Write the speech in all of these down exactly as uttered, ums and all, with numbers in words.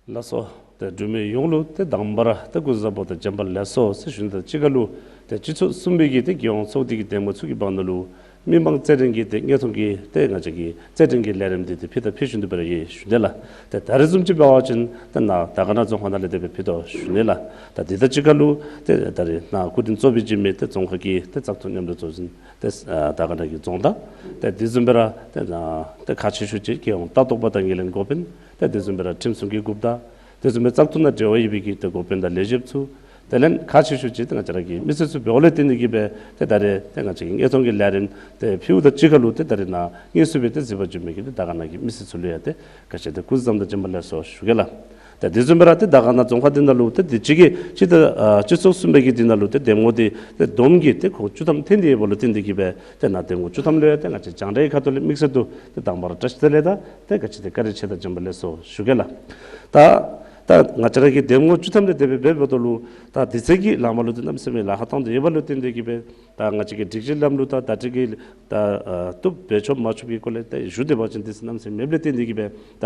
ལགས་སོ། ཏེ་འབྲུག་མི་ཡོངས་ལུ་ཏེ་དང་པ་ར་ཏེ་སྐུ་གཟུགས་བཟང་པོ་དང་བྱོན་པ་ལེགས་སོ་ཟེར་ཞུ་ནི་དང་གཅིག་ཁར་ལུ་ཏེ་སྤྱི་ཚོགས་གསུམ་པའི་གི་ཏེ་རྒྱལ་ཡོངས་ཚོགས་སྡེ་གི་འདེམས་ངོ་ཚུ་གི་བར་ན་ལུ་མི་མང་རྩེད་འགྲན་གྱི་ཏེ་དངོས་མཐོང་གི་ཏེ་ང་བཅས་ཀྱི་རྩེད་འགྲན་གྱི་ལས་རིམ་འདི་ཏེ་ཕུལ་དང་ཕུལ་བཞིན་དུ་སྦེ་ར་ཡོད་ཞུ་ནི་ལགས། ཏེ་ད་རེས་བཟུམ་ཅིག་འབད་བ་ཅིན་ཏེ་ནཱ་དར་དཀར་ན་རྫོང་ཁག་ནང་ལས་དེ་སྦེ་ཕུལ་དོ་ཞུ་ནི་ལགས། ད་འདི་དང་གཅིག་ཁར་ལུ་ཏེ་ད་རེས་ནཱ་སྐུ་མགྲོན་གཙོ་ཕུད་བྱིན་མི་ཏེ་རྫོང་ཁག་གི་ཏེ་བཙག་འཐུ་མཉམ་འབྲེལ་གཙོ་འཛིན་ཏེ་ཨ་དར་དཀར་ན་གི་རྫོང་བདག་ཏེ་དེ་བཟུམ་སྦེ་ར་ཏེ་ནཱ་ཏེ་ཁག་ཆེ་ཤོས་ཅིག་རྒྱལ་ཡོངས་ལྟ་རྟོག་པ་དང་ངོས་ལེན་འགོ་དཔོན་ཏེ་དེ་བཟུམ་སྦེ་ར་ཁྲིམས་སྲུང་གི་འགོ་བདག་དེ་བཟུམ་སྦེ་བཙག་འཐུ་ནང་འབྲེལ་བ་ཡོད་པའི་གི་ཏེ་འགོ་དཔོན་དང་ལས་བྱེདཔ་ཚུ་དེ་ལས་ཁག་ཆེ་ཤོས་ཅིག་ཏེ་ང་བཅས་ར་གི་མི་སེར་ཚུ་འབདཝ་ལས་བརྟེན་ཏེ་གིས་སྦེ་ཏེ་ད་རེས་ཏེ་ང་བཅས་ཀྱི་དངོས་མཐོང་གི་ལས་རིམ་ཏེ་ཕུལཝ་དང་གཅིག་ཁར་ལུ་ཏེ་ད་རེས་ནཱ་དངོས་སུ་སྦེ་ཏེ་གཟིགས་པར་བྱོན་མི་གི་ཏེ་དར་དཀར་ན་གི་མི་སེར་ཚུ་ལུ་ཡང་ཏེ་ག་ཅི་ཏེ་སྐུ་གཟུགས་བཟང་དང་བྱོན་པ་ལེགས་སོ་ཞུ་གེ་ལགས། ཏེ་དེ་བཟུམ་སྦེ་ར་ཏེ་དར་དཀར་ན་རྫོང་ཁག་འདི་ནང་ལུ་ཏེ་དུས་ཅི་གི་སྤྱི་ཟླ་ཨ་སྤྱི་ཚོགས་གསུམ་པའི་གི་འདི་ནང་ལུ་ཏེ་འདེམས་ངོ་འདི་ཏེ་བསྡོམས་ཀྱིས་ཏེ་ཁོང་བཅུ་ཐམ་ཐོན་ཏེ་ཡོདཔ་ལུ་བརྟེན་ཏེ་གིས་སྦེ་ཏེ་ནཱ་འདེམས་ངོ་བཅུ་ཐམ་ལུ་ཡང་ཏེ་ང་བཅས་རྒྱང་བསྒྲགས་ཁ་ཐུག་ལས་དམིགས་བསལ་དུ་ཏེ་དང་པ་ར་བཀྲ་ཤིས་བདེ་ལེགས་དང་ཏེ་ག་ཅི་ཏེ་བཀའ་དྲིན་ཆེ་དང་བྱོན་པ་ལེགས་སོ་ཞུ་གེ་ལགས། ད་ད་ང་བཅས་ར་གི་འདེམས་ངོ་བཅུ་ཐམ་དེ་དེ་སྦེ་འབདཝ་ད་ལུ་ད་དུས་ཚོད་ཀྱི་ལམ་ལུ་ཏེ་གནམ་མེད་ས་མེད་ལཱ་ཁག་བཏང་སྟེ་ཡོདཔ་ལུ་བརྟེན་ཏེ་གིས་སྦེ་ད་ང་བཅས་ཀྱི་སྒྲིག་གཞི་ལམ་ལུགས་དང་ད་ཅི་གི་ད་ཨ་བཏུབ་འབད་ཆོག་མ་ཆོག་གི་སྐོར་ལས་ཏེ་ཞུ་སྟེ་འབད་བ་ཅིན་དུས་ཚོད་གནམ་མེད་ས་མེདཔ་ལས་བརྟེན་ཏེ་གིས་སྦེ་ད་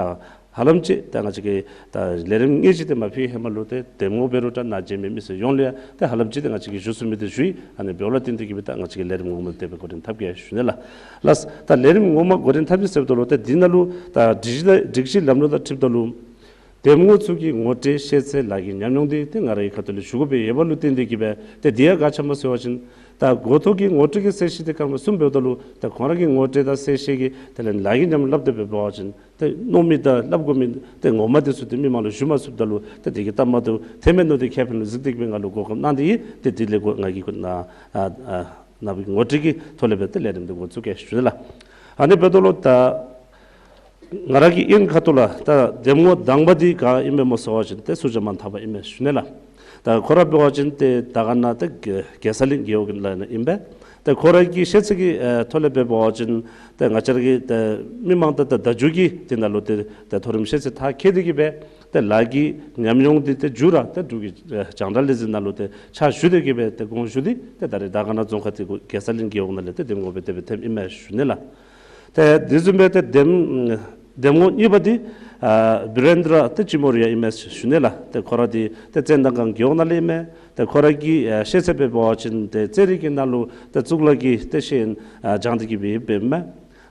ཧ་ལམ་ཅིག་ད་ང་བཅས་ཀྱི་ད་ལས་རིམ་དངོས་གཞི་དེ་མ་ཕུལ་ཧེ་མ་ལུ་ཏེ་འདེམས་ངོ་འབད་རུང་ད་ནཱ་བྱོན་མི་མི་སེར་ཡོངས་ལུ་ཡང་ཏེ་ཧ་ལམ་ཅིག་ཏེ་ང་བཅས་ཀྱིས་ཞུ་ཚུགས་མི་དེ་ཞུ་ཡི། ཨ་ནི་འབདཝ་ལུ་བརྟེན་ཏེ་གིས་སྦེ་ད་ང་བཅས་ཀྱིས་ལས་རིམ་ངོ་མ་དེ་སྦེ་འགོ་འདྲེན་འཐབ་གེ་ཞུ་ནི་ལགས། ལགས། ད་ལས་རིམ་ངོ་མ་འགོ་འདྲེན་འཐབ་ནི་ཟེརཝ་ད་ལུ་ཏེ་འདི་ནང་ལུ་ད་སྒྲིག་གཞི་ལམ་ལུགས་དང་འཁྲིལཝ་ད་ལུ་འདེམས་ངོ་ཚུ་གི་ངོ་སྤྲོད་ཤེས་ཚད་ལཱ་གི་ཉམས་མྱོང་འདི་ཏེ་ང་རའི་ཁ་ཐུག་ལས་ཞུ་དགོ་པའི་ཡོདཔ་ལུ་བརྟེན་ཏེ་གིས་སྦེ་ཏེ་འདི་ཡང་ག་ཅི་སྨོ་ཟེར་བ་ཅིན་ད་འགོ་ཐོག་གི་ངོ་སྤྲོད་ཀྱི་གསལ་བཤད་དེ་ག་སྨོ་གསུམ་འབདཝ་ད་ལུ་ད་ཁོང་ར་གི་ངོ་སྤྲོད་དང་གསལ་བཤད་ཀྱི་དེ་ལས་ལཱ་གི་ཉམས་མྱོང་སླབ་སྟེ་འབད་བ་ཅིན་ཏེ་མནོ་མི་དང་སླབ་དགོ་མི་ཏེ་ངོ་མ་དེ་ཚུ་ཏེ་མི་མང་ལུ་ཞུ་མ་ཚུགསཔ་ད་ལུ་ཏེ་དེ་གིས་ལྟ་མ་བཏུབ་ཐོན་མས་མནོ་སྟེ་ཁེ་ཕན་ལུ་གཟིགས་ཏེ་གིས་སྦེ་ང་ལུ་གོ་སྐབས་གནང་སྟེ་ཡོད། ཏེ་དེ་ལས་འགོ་ང་གིས་ཁོང་ནཱ་ཨ་ཨ་ནཱ་ངོ་སྤྲོད་ཀྱི་ཐོག་ལས་སྦེ་ཏེ་ལས་རིམ་འདི་འགོ་བཙུགས་གེ་ཞུ་ནི་ལགས། ཨ་ནི་འབདཝ་ད་ལུ་ད་ང་ར་གི་དབྱིན་ཁ་ཐུག་ལས་ད་འདེམས་ངོ་དང་པ་འདི་ག་ཨིན་མས་སྨོ་ཟེར་བ་ཅིན་ཏེ་སུ་ཇཱ་མཱན་ཐར་པ་ཨིན་མས་ཞུ་ནི་ལགས། ད་ཁོ་ར་འབད་བ་ཅིན་ཏེ་དར་དཀར་ན་ཏེ་གེ་གེ་སར་གླིང་རྒེད་འོག་གི་ནང་ལས་ཨིན་པས། ཏེ་ཁོ་ར་གི་ཤེས་ཚད་ཀྱི་ཨེ་ཐོག་ལས་འབད་བ་ཅིན་ཏེ་ང་བཅས་ར་གི་ཏེ་མི་མང་ད་ད་བརྡ་བརྒྱུད་ཀྱི་དེ་ནང་ལུ་ཏེ་ཏེ་མཐོ་རིམ་ཤེས་ཚད་མཐར་འཁྱོལ་ཏེ་གིས་སྦེ་ཏེ་ལཱ་གི་ཉམས་མྱོང་འདི་ཏེ་མཇུག་ར་ཏེ་འབྲུག་གི་ཨེ་རྒྱང་བསྒྲགས་ལས་འཛིན་ནང་ལུ་ཏེ་ཕྱག་ཞུ་སྟེ་གིས་སྦེ་ཏེ་དགོངས་ཞུ་སྟེ་ཏེ་ད་རེས་དར་དཀར་ན་རྫོང་ཁག་ཏེ་གེ་སར་གླིང་རྒེད་འོག་ནང་ལས་ཏེ་འདེམས་ངོ་སྦེ་དེ་སྦེ་ཐོནམ་ཨིན་མས་ཞུ་ནི་ལགས། ཏེ་དེ་བཟུམ་སྦེ་ཏེ་འདེམས་འདེམས་ངོ་གཉིས་པ་འདི་ཨ་བི་རེན་དྲ་ཏེ་ཅི་མོ་རི་ཡ་ཨིན་མས་ཞུ་ནི་ལགས། ཏེ་ཁོ་ར་འདི་ཏེ་ཙན་དན་སྒང་རྒེད་འོག་ནང་ལས་ཨིན་མས། ཏེ་ཁོ་ར་གི་ཨ་ཤེས་ཚད་འབད་བ་ཅིན་ཏེ་རྩེད་རིགས་ཀྱི་ནང་ལུ་ཏེ་གཙུག་ལག་གི་ཏེ་ཤེས་ཡོན་ཨ་སྦྱང་སྟེ་གིས་སྦེ་ཡོདཔ་ཨིན་མས།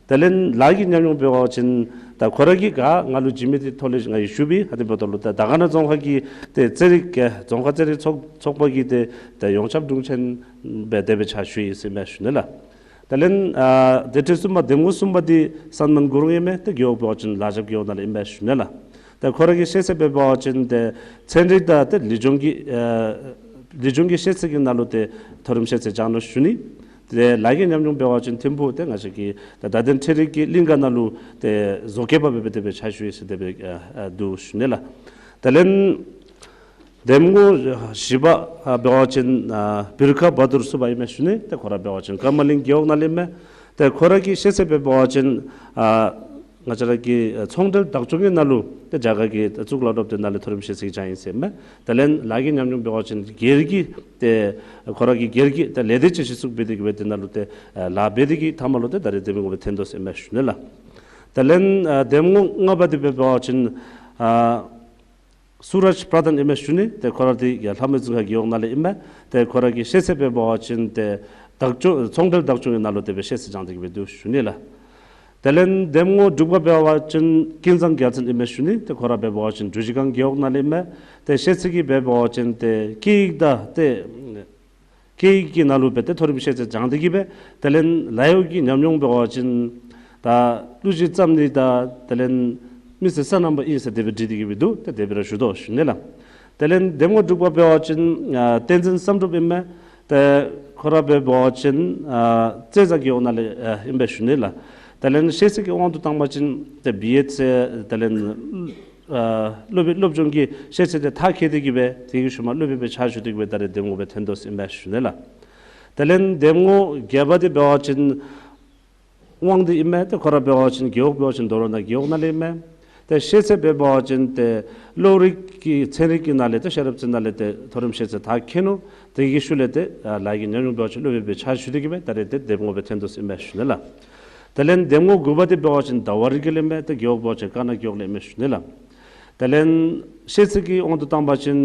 དེ་ལས་ལཱ་གི་ཉམས་མྱོང་འབད་བ་ཅིན་ད་ཁོ་ར་གིས་ག་ང་ལུ་བྱིན་མི་དེ་ཐོག་ལས་ང་གིས་ཞུ་བའི་ཧ་ཏེ་འབདཝ་ད་ལུ་ད་དར་དཀར་ན་རྫོང་ཁག་གི་ཏེ་རྩེད་རིགས་ཀྱི་རྫོང་ཁག་རྩེད་རིགས་ཚོགས་ཚོགས་པ་གི་ཏེ་ཏེ་ཡོངས་ཁྱབ་དྲུང་ཆེན་སྦེ་དེ་སྦེ་ཕྱག་ཞུ་ཡི་ཟེར་མས་ཞུ་ནི་ལགས། དེ་ལས་ཨ་དེ་འཕྲོ་གསུམ་པ་འདེམས་ངོ་གསུམ་པ་འདི་སན་མན་གུ་རུང་ཨིན་མས། ཏེ་རྒེད་འོག་འབད་བ་ཅིན་ལ་རྒྱབ་རྒེད་འོག་ནང་ལས་ཨིན་མས་ཞུ་ནི་ལགས། ཏེ་ཁོ་ར་གི་ཤེས་ཚད་འབད་བ་ཅིན་ཏེ་ཚན་རིག་དང་ཏེ་ལུས་སྦྱོང་གི་ཨ་ལུས་སྦྱོང་གི་ཤེས་ཚད་ཀྱི་ནང་ལུ་ཏེ་མཐོ་རིམ་ཤེས་ཚད་སྦྱང་ནུག་ཞུ་ནི། ཏེ་ལཱ་གི་ཉམས་མྱོང་འབད་བ་ཅིན་ཐིམ་ཕུག་ཏེ་ང་བཅས་ཀྱི་ད་བརྡ་དོན་འཕྲུལ་རིག་གི་གླིང་ག་ནང་ལུ་ཏེ་བཟོ་བཀོད་པ་སྦེ་སྦེ་དེ་སྦེ་ཕྱག་ཞུ་ཡི་ཟེར་དེ་སྦེ་ཨ་ཨ་འདུག་ཞུ་ནི་ལགས། དེ་ལས་འདེམས་ངོ་བཞི་པ་ཨ་འབད་བ་ཅིན་ཨ་བིར་ཁ་བ་དུར་སུ་བ་ཨིན་མས་ཞུ་ནི། ཏེ་ཁོ་ར་འབད་བ་ཅིན་ཀརྨ་གླིང་རྒེད་འོག་ནང་ལས་ཨིན་མས། ཏེ་ཁོ་ར་གི་ཤེས་ཚད་འབད་བ་ཅིན་ཨ་ང་བཅས་ར་གི་ཨ་ཚོང་འབྲེལ་བདག་སྐྱོང་གི་ནང་ལུ་ཏེ་རྒྱ་གར་གྱི་ཏེ་གཙུག་ལག་སློབ་སྡེ་ནང་ལས་མཐོ་རིམ་ཤེས་ཚད་ཀྱི་སྦྱང་ཡི་ཟེར་ཨིན་མས། དེ་ལས་ལཱ་གི་ཉམས་མྱོང་འབད་བ་ཅིན་སྒེར་གྱི་ཏེ་ཁོ་ར་གི་སྒེར་གྱི་ཏེ་ལས་སྡེ་ཅིག་གཞི་བཙུགས་འབད་དེ་གིས་སྦེ་དེ་ནང་ལུ་ཏེ་ཨ་ལཱ་འབད་དེ་གི་མཐའ་མ་ལུ་ཏེ་ད་རེས་འདེམས་ངོ་སྦེ་ཐོན་དོ་ཟེར་ཨིན་མས་ཞུ་ནི་ལགས། དེ་ལས་ཨ་འདེམས་ངོ་ལྔ་པ་འདི་འབད་བ་ཅིན་ཨ་སུ་རཱཇ་པྲ་དཱན་ཨིན་མས་ཞུ་ནི། ཏེ་ཁོ་ར་འདི་ཡར་ལྷ་མོའི་རྫིང་ཁ་རྒེད་འོག་ནང་ལས་ཨིན་མས། ཏེ་ཁོ་ར་གི་ཤེས་ཚད་འབད་བ་ཅིན་ཏེ་བདག་སྐྱོང་ཚོང་འབྲེལ་བདག་སྐྱོང་གི་ནང་ལུ་དེ་སྦེ་ཤེས་ཚད་སྦྱང་སྟེ་གིས་སྦེ་འདུག་ཞུ་ནི་ལགས། དེ་ལས་འདེམས་ངོ་དྲུག་པ་འབད་བ་ཅིན་ཀུན་བཟང་རྒྱལ་མཚན་ཨིན་མས་ཞུ་ནི། ཏེ་ཁོ་ར་འབད་བ་ཅིན་འབྲུག་གཞི་སྒང་རྒེད་འོག་ནང་ལས་ཨིན་མས། ཏེ་ཤེས་ཚད་ཀྱི་འབད་བ་ཅིན་ཏེ་སྐད་ཡིག་དང་ཏེ་སྐད་ཡིག་གི་ནང་ལུ་སྦེ་ཏེ་མཐོ་རིམ་ཤེས་ཚད་སྦྱང་སྟེ་གིས་སྦེ་དེ་ལས་ལཱ་གཡོག་གི་ཉམས་མྱོང་འབད་བ་ཅིན་ད་གླུ་གཞས་བརྩམ་ནི་དང་དེ་ལས་མི་སེར་སོ་ནམ་པ་ཨིན་ཟེར་དེ་སྦེ་བྲིས་ཏེ་གིས་སྦེ་འདུག། ཏེ་དེ་སྦེ་ར་ཞུ་དོ་ཞུ་ནི་ལགས། དེ་ལས་འདེམས་ངོ་དྲུག་པ་འབད་བ་ཅིན་ཨ་བསྟན་འཛིན་བསམ་གྲུབ་ཨིན་མས། ཏེ་ཁོ་ར་འབད་བ་ཅིན་ཨ་རྩེ་བཟའ་རྒེད་འོག་ནང་ལས་ཨ་ཨིན་པས་ཞུ་ནི་ལགས། དེ་ལས་ཤེས་ཚད་ཀྱི་དབང་དུ་བཏང་བ་ཅིན་ཏེ་བི་ཨེ་ཟེར་དེ་ལས་ཨ་སློབ་དཔོན་སློབ་སྦྱོང་གི་ཤེས་ཚད་དེ་མཐར་འཁྱོལ་ཏེ་གིས་སྦེ་དེ་གི་ཤུལ་མ་སློབ་དཔོན་སྦེ་ཕྱག་ཞུ་སྟེ་གིས་སྦེ་ད་རེས་འདེམས་ངོ་སྦེ་ཐོན་དོ་ཟེར་ཨིན་པས་ཞུ་ནི་ལགས། དེ་ལས་འདེམས་ངོ་བརྒྱད་པ་འདི་འབད་བ་ཅིན་དབང་འདུས་ཨིན་མས། ཏེ་ཁོ་ར་འབད་བ་ཅིན་རྒེད་འོག་འབད་བ་ཅིན་མདོ་རོ་ནང་རྒེད་འོག་ནང་ལས་ཨིན་མས། ཏེ་ཤེས་ཚད་འབད་བ་ཅིན་ཏེ་གློག་རིག་གི་ཚན་རིག་གི་ནང་ལས་ཏེ་ཤེས་རབ་རྩེ་ནང་ལས་ཏེ་མཐོ་རིམ་ཤེས་ཚད་མཐར་འཁྱོལ་ནུག། དེ་གི་ཤུལ་ལས་ཏེ་ཨ་ལཱ་གི་ཉམས་མྱོང་འབད་བ་ཅིན་སློབ་དཔོན་སྦེ་ཕྱག་ཞུ་སྟེ་གིས་སྦེ་ད་རེས་ཏེ་འདེམས་ངོ་སྦེ་ཐོན་དོ་ཟེར་ཨིན་མས་ཞུ་ནི་ལགས། དེ་ལས་འདེམས་ངོ་དགུ་པ་འདི་འབད་བ་ཅིན་ཟླ་བ་རི་རྒྱལ་ཨིན་མས། ཏེ་རྒེད་འོག་འབད་བ་ཅིན་ཀ་ན་རྒེད་འོག་ལས་ཨིན་མས་ཞུ་ནི་ལགས། དེ་ལས་ཤེས་ཚད་ཀྱི་དབང་དུ་བཏང་པ་ཅིན་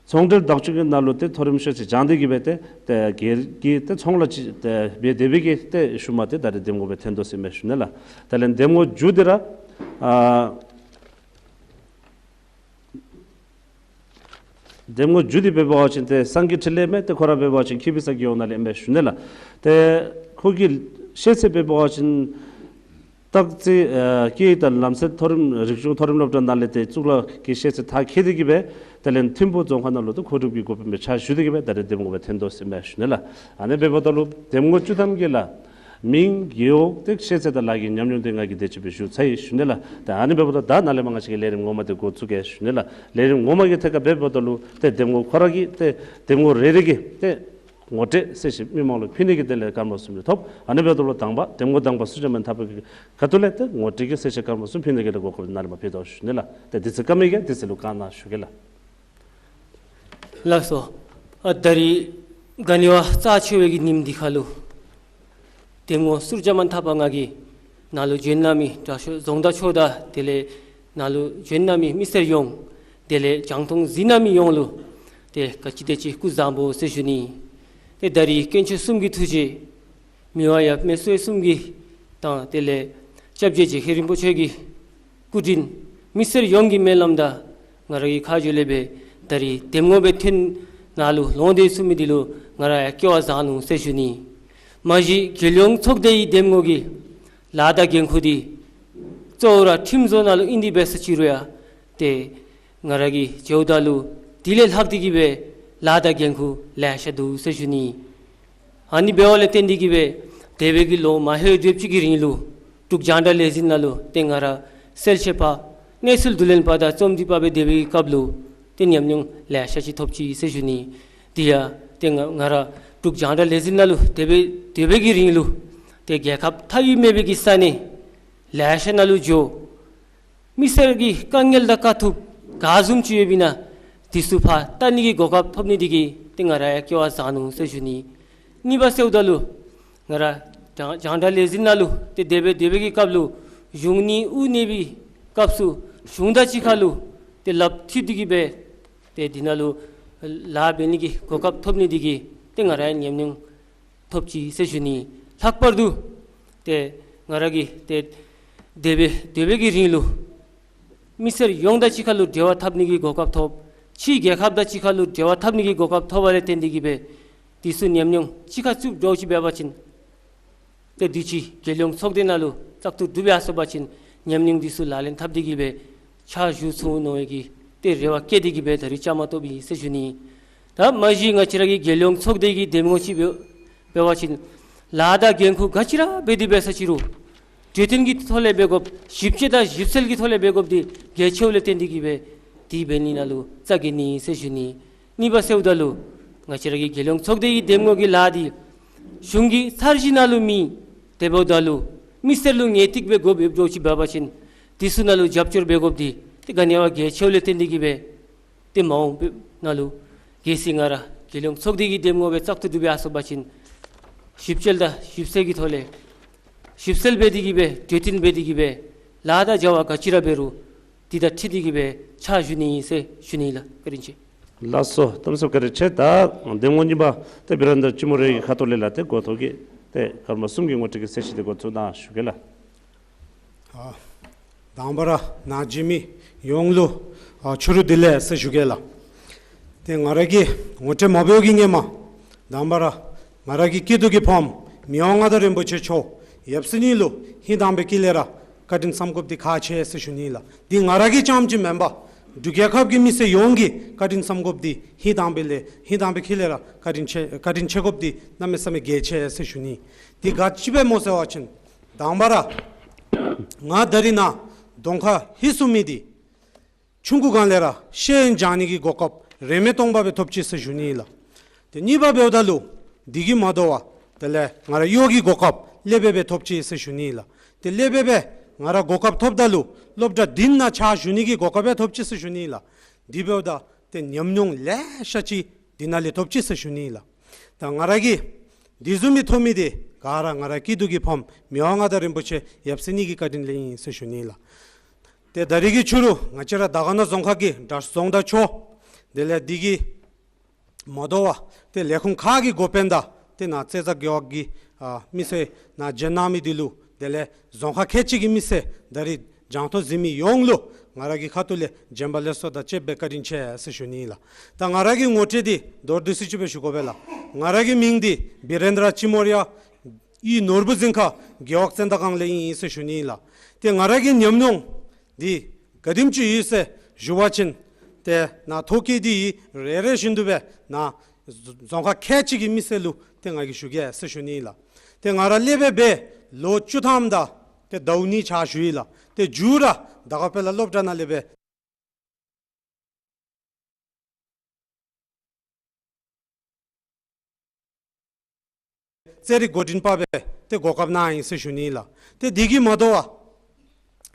ཚོང་འབྲེལ་བདག་སྐྱོང་གི་ནང་ལུ་ཏེ་མཐོ་རིམ་ཤེས་ཚད་སྦྱང་སྟེ་གི་སྦེ་ཏེ་ཏེ་སྒེར་གྱི་ཏེ་ཚོང་ལཱ་ཅིག་ཏེ་འབད་དེ་སྦེ་གི་ཏེ་ཤུལ་མ་ཏེ་ད་རེས་འདེམས་ངོ་སྦེ་ཐོན་དོ་ཟེར་ཨིན་མས་ཞུ་ནི་ལགས། དེ་ལས་འདེམས་ངོ་མཇུག་འདི་ར་ཨ་འདེམས་ངོ་མཇུག་འདི་འབད་བ་ཅིན་ཏེ་སངས་རྒྱས་འཕྲིན་ལས་མས། ཏེ་ཁོ་ར་འབད་བ་ཅིན་ཁེ་བི་ས་གི་ཡོངས་ནང་ལས་ཨིན་མས་ཞུ་ནི་ལགས། ཏེ་ཁོ་གི་ཤེས་ཚད་འབད་བ་ཅིན་སྟག་རྩེ་ཨ་སྐད་ཡིག་དང་ལམ་སྲོལ་མཐོ་རིམ་རིག་གཞུང་མཐོ་རིམ་སློབ་གྲྭ་ནང་ལས་ཏེ་གཙུག་ལག་གི་ཤེས་ཚད་མཐར་འཁྱོལ་ཏེ་གི་སྦེ་དེ་ལས་ཐིམ་ཕུག་རྫོང་ཁག་ནང་ལུ་ཏེ་མཁོ་སྒྲུབ་ཀྱི་འགོ་དཔོན་སྦེ་ཕྱག་ཞུ་སྟེ་གི་སྦེ་ད་རེས་འདེམས་ངོ་སྦེ་ཐོན་དོ་ཟེར་ཨིན་མས་ཞུ་ནི་ལགས། ཨ་ནི་འབདཝ་ད་ལུ་འདེམས་ངོ་བཅུ་ཐམ་གྱི་ལགས་མིང་རྒེད་འོག་ཏེ་ཤེས་ཚད་དང་ལཱ་གི་ཉམས་མྱོང་འདི་ང་གིས་དེ་ཅིག་སྦེ་ཞུ་ཚར་ཡི་ཞུ་ནི་ལགས། ཏེ་ཨ་ནི་འབདཝ་ད་ད་ནཱ་ལས་མར་ང་བཅས་ཀྱིས་ལས་རིམ་ངོ་མ་འདི་འགོ་བཙུགས་གེ་ཞུ་ནི་ལགས། ལས་རིམ་ངོ་མ་གི་ཐད་ཁར་འབདཝ་ད་ལུ་ཏེ་འདེམས་ངོ་ཁོ་ར་གིས་ཏེ་འདེམས་ངོ་རེ་རེ་གིས་ཏེ་ངོ་སྤྲོད་གསལ་བཤད་མི་མང་ལུ་ཕུལ་ནི་གི་དེ་ལས་སྐར་མ་གསུམ་ཅིག་ཐོབ། ཨ་ནི་འབདཝ་ད་ལུ་དང་པ་འདེམས་ངོ་དང་པ་སུ་བྱོནམ་ཨིན་ཐ་པ་གི་ཁ་ཐུག་ལས་ཏེ་ངོ་སྤྲོད་ཀྱི་གསལ་བཤད་སྐར་མ་གསུམ་ཕུལ་ནི་གི་ལས་གོ་སྐབས་ནཱ་ལས་མར་ཕུལ་དོ་ཞུ་ནི་ལགས། ཏེ་དུས་ཚོད་སྐར་མ་གི་དུས་ཚོད་ལུ་བཀའ་གནང་ཞུ་གེ་ལགས། ལགས་སོ། ཨ་ད་རིས་ག་ནི་བ་རྩ་ཆེ་བའི་གི་ཉིནམ་འདི་ཁར་ལུ་འདེམས་ངོ་ཟུར་བཅོས་མ་ཐ་པ་ང་གིས་ནཱ་ལུ་བྱོན་གནང་མི་དྲག་ཤོས་རྫོང་བདག་མཆོག་དང་དེ་ལས་ནཱ་ལུ་བྱོན་གནང་མི་མི་སེར་ཡོངས་དེ་ལས་རྒྱང་མཐོང་གཟིགས་གནང་མི་ཡོངས་ལུ་ཏེ་ག་ཅི་དེ་ཅིག་སྐུ་གཟུགས་བཟང་པོ་ཟེར་ཞུ་ནི། ཏེ་ད་རིས་དཀོན་མཆོག་གསུམ་གྱི་ཐུགས་རྗེ་མི་དབང་ཡབ་མེས་སྲས་གསུམ་གྱི་དང་དེ་ལས་སྐྱབས་རྗེ་རྗེ་མཁན་རིན་པོ་ཆེ་གི་སྐུ་དྲིན་མི་སེར་ཡོངས་ཀྱི་སྨོན་ལམ་དང་ང་ར་གི་ཁ་རྗེ་ལས་སྦེ་ད་རིས་འདེམས་ངོ་སྦེ་ཐོན་ནཱ་ལུ་ལོང་སྟེ་ཚུད་མི་འདི་ལུ་ང་ར་ཡང་སྐལ་བ་བཟང་ནུག་ཟེར་ཞུ་ནི། མ་གཞི་རྒྱལ་ཡོངས་ཚོགས་སྡེའི་འདེམས་ངོ་གི་ལཱ་དང་འགན་ཁུར་འདི་གཙོ་བོ་ར་ཁྲིམས་བཟོ་ནང་ལུ་ཨིན་ཏེ་འབད་ས་ཅིག་རུང་ཡང་ཏེ་ང་ར་གིས་འགྱོཝ་ད་ལུ་དེ་ལས་ལྷག་སྟེ་གི་སྦེ་ལཱ་དང་འགན་ཁུར་ལེ་ཤ་འདུག་ཟེར་ཞུ་ནི། ཨ་ནི་འབདཝ་ལས་བརྟེན་ཏེ་གི་སྦེ་འདས་པའི་གི་ལོ་མ་ཧེ་བརྒྱད་ཅུ་གི་རིང་ལུ་འབྲུག་རྒྱང་བསྒྲགས་ལས་འཛིན་ནང་ལུ་ཏེ་ང་ར་གསལ་བཤད་པ་གནས་ཚུལ་བསྡུ་ལེན་པ་དང་རྩོམ་སྒྲིག་པ་སྦེ་སྡོད་པའི་གི་སྐབས་ལུ་ཏེ་ཉམས་མྱོང་ལེ་ཤ་ཅིག་ཐོབ་ཅི་ཟེར་ཞུ་ནི། དེ་ཡང་ཏེ་ང་ང་ར་འབྲུག་རྒྱང་བསྒྲགས་ལས་འཛིན་ནང་ལུ་སྡོད་པའི་སྡོད་པའི་གི་རིང་ལུ་ཏེ་རྒྱལ་ཁབ་མཐའ་དབུས་མེད་པའི་གི་ས་གནས་ལེ་ཤ་ནང་ལུ་འགྱོ། མི་སེར་གྱི་དཀའ་ངལ་དང་དཀའ་ཐུབ་ག་བཟུམ་ཅིག་ཡོདཔ་ཨིན་ན་དེ་ཚུ་ཕར་བལྟ་ནི་གི་གོ་སྐབས་ཐོབ་ནི་འདི་གིས་ཏེ་ང་ར་ཡང་སྐལ་བ་བཟང་ནུག་ཟེར་ཞུ་ནི། གཉིས་པ་ཟེརཝ་ད་ལུ་ང་ར་རྒྱང་རྒྱང་བསྒྲགས་ལས་འཛིན་ནང་ལུ་ཏེ་སྡོད་པའི་སྡོད་པའི་གི་སྐབས་ལུ་གཞུང་གཉེར་དབུ་གཉེར་བའི་སྐབས་སུ་གཞུང་དང་གཅིག་ཁར་ལུ་ཏེ་ལགཔ་མཐུད་དེ་གི་སྦེ་ཏེ་འདི་ནང་ལུ་ལཱ་འབད་ནི་གི་གོ་སྐབས་ཐོབ་ནི་འདི་གིས་ཏེ་ང་ར་ཡང་ཉམས་མྱོང་ཐོབ་ཅི་ཟེར་ཞུ་ནི། ལྷག་པར་དུ་ཏེ་ང་ར་གིས་ཏེ་སྡོད་པའི་སྡོད་པའི་གི་རིང་ལུ་མི་སེར་ཡོངས་དང་གཅིག་ཁར་ལུ་འབྲེལ་བ་འཐབ་ནི་གི་གོ་སྐབས་ཐོབ། ཕྱི་རྒྱལ་ཁབ་དང་གཅིག་ཁར་ལུ་འབྲེལ་བ་འཐབ་ནི་གི་གོ་སྐབས་ཐོབ་པ་ལས་བརྟེན་ཏེ་གི་སྦེ་དེ་ཚུ་ཉམས་མྱོང་གཅིག་ཁར་བཙུགས་འགྱོ་ཅི་འབད་བ་ཅིན་ཏེ་དུས་ཅི་རྒྱལ་ཡོངས་ཚོགས་སྡེ་ནང་ལུ་བཙག་འཐུ་གྲུབ་ཡར་སོང་པ་ཅིན་ཉམས་མྱོང་དེ་ཚུ་ལག་ལེན་འཐབ་སྟེ་གི་སྦེ་ཕྱག་ཞུ་ཚུགས་འོང་མནོ་བའི་གི་ཏེ་རེ་བ་བསྐྱེད་དེ་གི་སྦེ་ད་རིས་བཅའ་མར་གཏོགསཔ་ཨིན་ཟེར་ཞུ་ནི། ད་མ་གཞི་ང་བཅས་ར་གི་རྒྱལ་ཡོངས་ཚོགས་སྡེ་གི་འདེམས་ངོ་ཅིག་འབད་འབད་བ་ཅིན་ལཱ་དང་འགན་ཁུར་ག་ཅི་ར་འབད་དེ་འབད་ས་ཅིག་རུང་གྲོས་བསྟུན་གྱི་ཐོག་ལས་འབད་དགོཔ་ཞིབ་དཔྱད་དང་ཞིབ་འཚོལ་གྱི་ཐོག་ལས་འབད་དགོཔ་འདི་གལ་ཆེཝ་ལས་བརྟེན་ཏེ་གི་སྦེ་དེ་འབད་ནི་ནང་ལུ་བཅའ་གི་ནི་ཟེར་ཞུ་ནི། གཉིས་པ་ཟེརཝ་ད་ལུ་ང་བཅས་ར་གི་རྒྱལ་ཡོངས་ཚོགས་སྡེ་གི་འདེམས་ངོ་གི་ལཱ་འདི་གཞུང་གི་འཆར་གཞི་ནང་ལུ་མེད། དེ་འབདཝ་ད་ལུ་མི་སེར་ལུ་ངེས་ཏིག་སྦེ་དགོཔ་ཡོདཔ་འདྲཝ་ཅིག་འབད་བ་ཅིན་དེ་ཚུ་ནང་ལུ་རྒྱབ་སྐྱོར་འབད་དགོཔ་འདི་ཏེ་ག་ནི་བ་གལ་ཆེཝ་ལས་བརྟེན་ཏེ་གི་སྦེ་ཏེ་མ་འོངས་པའི་ནང་ལུ་གལ་སྲིད་ང་ར་རྒྱལ་ཡོངས་ཚོགས་སྡེ་གི་འདེམས་ངོ་སྦེ་བཙག་འཐུ་གྲུབ་ཡར་སོང་པ་ཅིན་ཞིབ་དཔྱད་དང་ཞིབ་འཚོལ་གྱི་ཐོག་ལས་ཞིབ་འཚོལ་འབད་དེ་གི་སྦེ་གྲོས་བསྟུན་འབད་དེ་གི་སྦེ་ལཱ་དང་བྱ་བ་ག་ཅི་ར་འབད་རུང་དེ་དང་འཁྲིལ་ཏེ་གི་སྦེ་ཕྱག་ཞུ་ནི་ཨིན་ཟེར་ཞུ་ནི་ལགས། བཀའ་དྲིན་ཆེ། ལགས་སོ། གཏམ་ཚབ་བཀའ་དྲིན་ཆེ། ད་འདེམས་ངོ་གཉིས་པ་ཏེ་བེ་ར་ན་ད་ཅི་མོ་རེ་གི་ཁ་ཐུག་ལས་ལགས་ཏེ་འགོ་ཐོག་གི་ཏེ་སྐར་མ་གསུམ་གྱི་ངོ་སྤྲོད་ཀྱི་གསལ་བཤད་འདི་འགོ་བཙུགས་གནང་ཞུ་གེ་ལགས། ཨ་དང་པ་ར་ནཱ་བཞུགས་མི་ཡོངས་ལུ་ཨ་ཕྱི་རུ་བདེ་ལེགས་ཟེར་ཞུ་གེ་ལགས། ཏེ་ང་ར་གི་ངོ་སྤྲོད་མ་འབདཝ་གི་སྔོན་མ་དང་པ་ར་ང་ར་གི་སྐྱིད་སྡུག་གི་ཕམ་མི་དབང་མངའ་བདག་རིན་པོ་ཆེ་མཆོག་ཡབ་སྲས་གཉིས་ལུ་ཧིང་དྭངས་པའི་དཀྱིལ་ལས་ར་བཀའ་དྲིན་བསམ་དགོཔ་འདི་ཁག་ཆེ་ཟེར་ཞུ་ནི་ལགས། འདི་ང་ར་གི་རྐྱངམ་ཅིག་མེན་པར་འབྲུག་རྒྱལ་ཁབ་ཀྱི་མི་སེར་ཡོངས་ཀྱིས་བཀའ་དྲིན་བསམ་དགོཔ་འདི་ཧིང་དྭངས་པའི་ལས་ཧིང་དྭངས་པའི་དཀྱིལ་ལས་ར་བཀའ་དྲིན་ཆེ་བཀའ་དྲིན་ཆེ་དགོཔ་འདི་གནམ་མེད་ས་མེད་གལ་ཆེ་ཟེར་ཞུ་ནི། འདི་ག་ཅི་སྦེ་སྨོ་ཟེར་བ་ཅིན་དང་པ་ར་ང་ད་རིས་ནཱ་གདོང་ཁར་ལྷོད་སོང་མི་འདི་ཆུང་ཀུ་སྒང་ལས་ར་ཤེས་ཡོན་སྦྱང་ནི་གི་གོ་སྐབས་རིན་མེད་སྟོང་པ་སྦེ་ཐོབ་ཅི་ཟེར་ཞུ་ནི་ལགས། ཏེ་གཉིས་པ་འབདཝ་ད་ལུ་འདི་གིས་མ་དོ་བར་དེ་ལས་ང་ར་གཡོག་གི་གོ་སྐབས་ལེགས་སྦེ་སྦེ་ཐོབ་ཅི་ཟེར་ཞུ་ནི་ལགས། ཏེ་ལེགས་སྦེ་སྦེ་ང་ར་གོ་སྐབས་ཐོབ་ད་ལུ་སློབ་གྲྭ་བདུན་ནང་ཕྱག་ཞུ་ནི་གི་གོ་སྐབས་ཡང་ཐོབ་ཅི་ཟེར་ཞུ་ནི་ལགས། འདི་འབདཝ་ད་ཏེ་ཉམས་མྱོང་ལེ་ཤ་ཅིག་འདི་ནང་ལས་ཐོབ་ཅི་ཟེར་ཞུ་ནི་ལགས། ད་ང་ར་གིས་འདི་བཟུམ་མའི་ཐོབ་མི་འདི་ག་ར་ང་ར་སྐྱིད་སྡུག་གི་ཕམ་མི་དབང་མངའ་བདག་རིན་པོ་ཆེ་ཡབ་སྲས་གཉིས་ཀྱི་བཀའ་དྲིན་ལས་ཨིན་ཟེར་ཞུ་ནི་ལགས། ཏེ་ད་རིས་ཀྱི་ཕྱི་རུ་ང་བཅས་ར་དར་དཀར་ན་རྫོང་ཁག་གི་དྲག་ཤོས་རྫོང་བདག་མཆོག་དེ་ལས་འདི་གིས་མ་དོ་བར་ཏེ་ལས་ཁུངས་ཁག་གི་འགོ་དཔོན་དང་ཏེ་ནཱ་རྩེ་བཙག་རྒེད་འོག་གི་ཨ་མི་སེར་ནཱ་བྱོན་གནང་མི་འདི་ལུ་དེ་ལས་རྫོང་ཁག་ཁལ་གཅིག་གི་མི་སེར་ད་རིས་རྒྱང་མཐོང་གཟིགས་མི་ཡོངས་ལུ་ང་ར་གི་ཁ་ཐུག་ལས་བྱོན་པ་ལེགས་སོ་དང་བཅས་པའི་བཀའ་དྲིན་ཆེ་ཟེར་ཞུ་ནི་ཨིན་ལགས། ད་ང་ར་གི་ངོ་སྤྲོད་འདི་མདོར་བསྡུས་ཅིག་སྦེ་ཞུ་དགོ་པས་ལགས། ང་ར་གི་མིང་འདི་བི་རེན་དྲ་ཅི་མོ་རི་ཡ། ཡུལ་ནོར་བུ་རྫིང་ཁ། རྒེད་འོག་བཙན་དར་སྒང་ལས་ཨིན་ཟེར་ཞུ་ནི་ཨིན་ལགས། ཏེ་ང་ར་གི་ཉམས་མྱོང་འདི་ག་དེམ་ཅིག་ཡོད་ཟེར་ཞུ་བ་ཅིན་ཏེ་ནཱ་ཐོ་བཀོད་འདི་རེ་རེ་བཞིན་དུ་སྦེ་ནཱ་རྫོང་ཁག་ཁལ་གཅིག་གི་མི་སེར་ལུ་ཏེ་ང་གིས་ཞུ་གེ་ཟེར་ཞུ་ནི་ཨིན་ལགས། ཏེ་ང་ར་སློབ་དཔོན་སྦེ་ལོ་བཅུ་ཐམ་དང་ཏེ་ཟླཝ་གཉིས་ཕྱག་ཞུ་ཡི་ལགས། ཏེ་མཇུག་ར་དར་དཀར་དཔལ་ལ་སློབ་གྲྭ་ནང་ལས་སྦེ་རྩེད་རིགས་འགོ་འདྲེན་པ་སྦེ་ཏེ་གོ་སྐབས་གནང་ཡི་ཟེར་ཞུ་ནི་ཨིན་ལགས། ཏེ་འདི་གིས་མ་དོ་བར་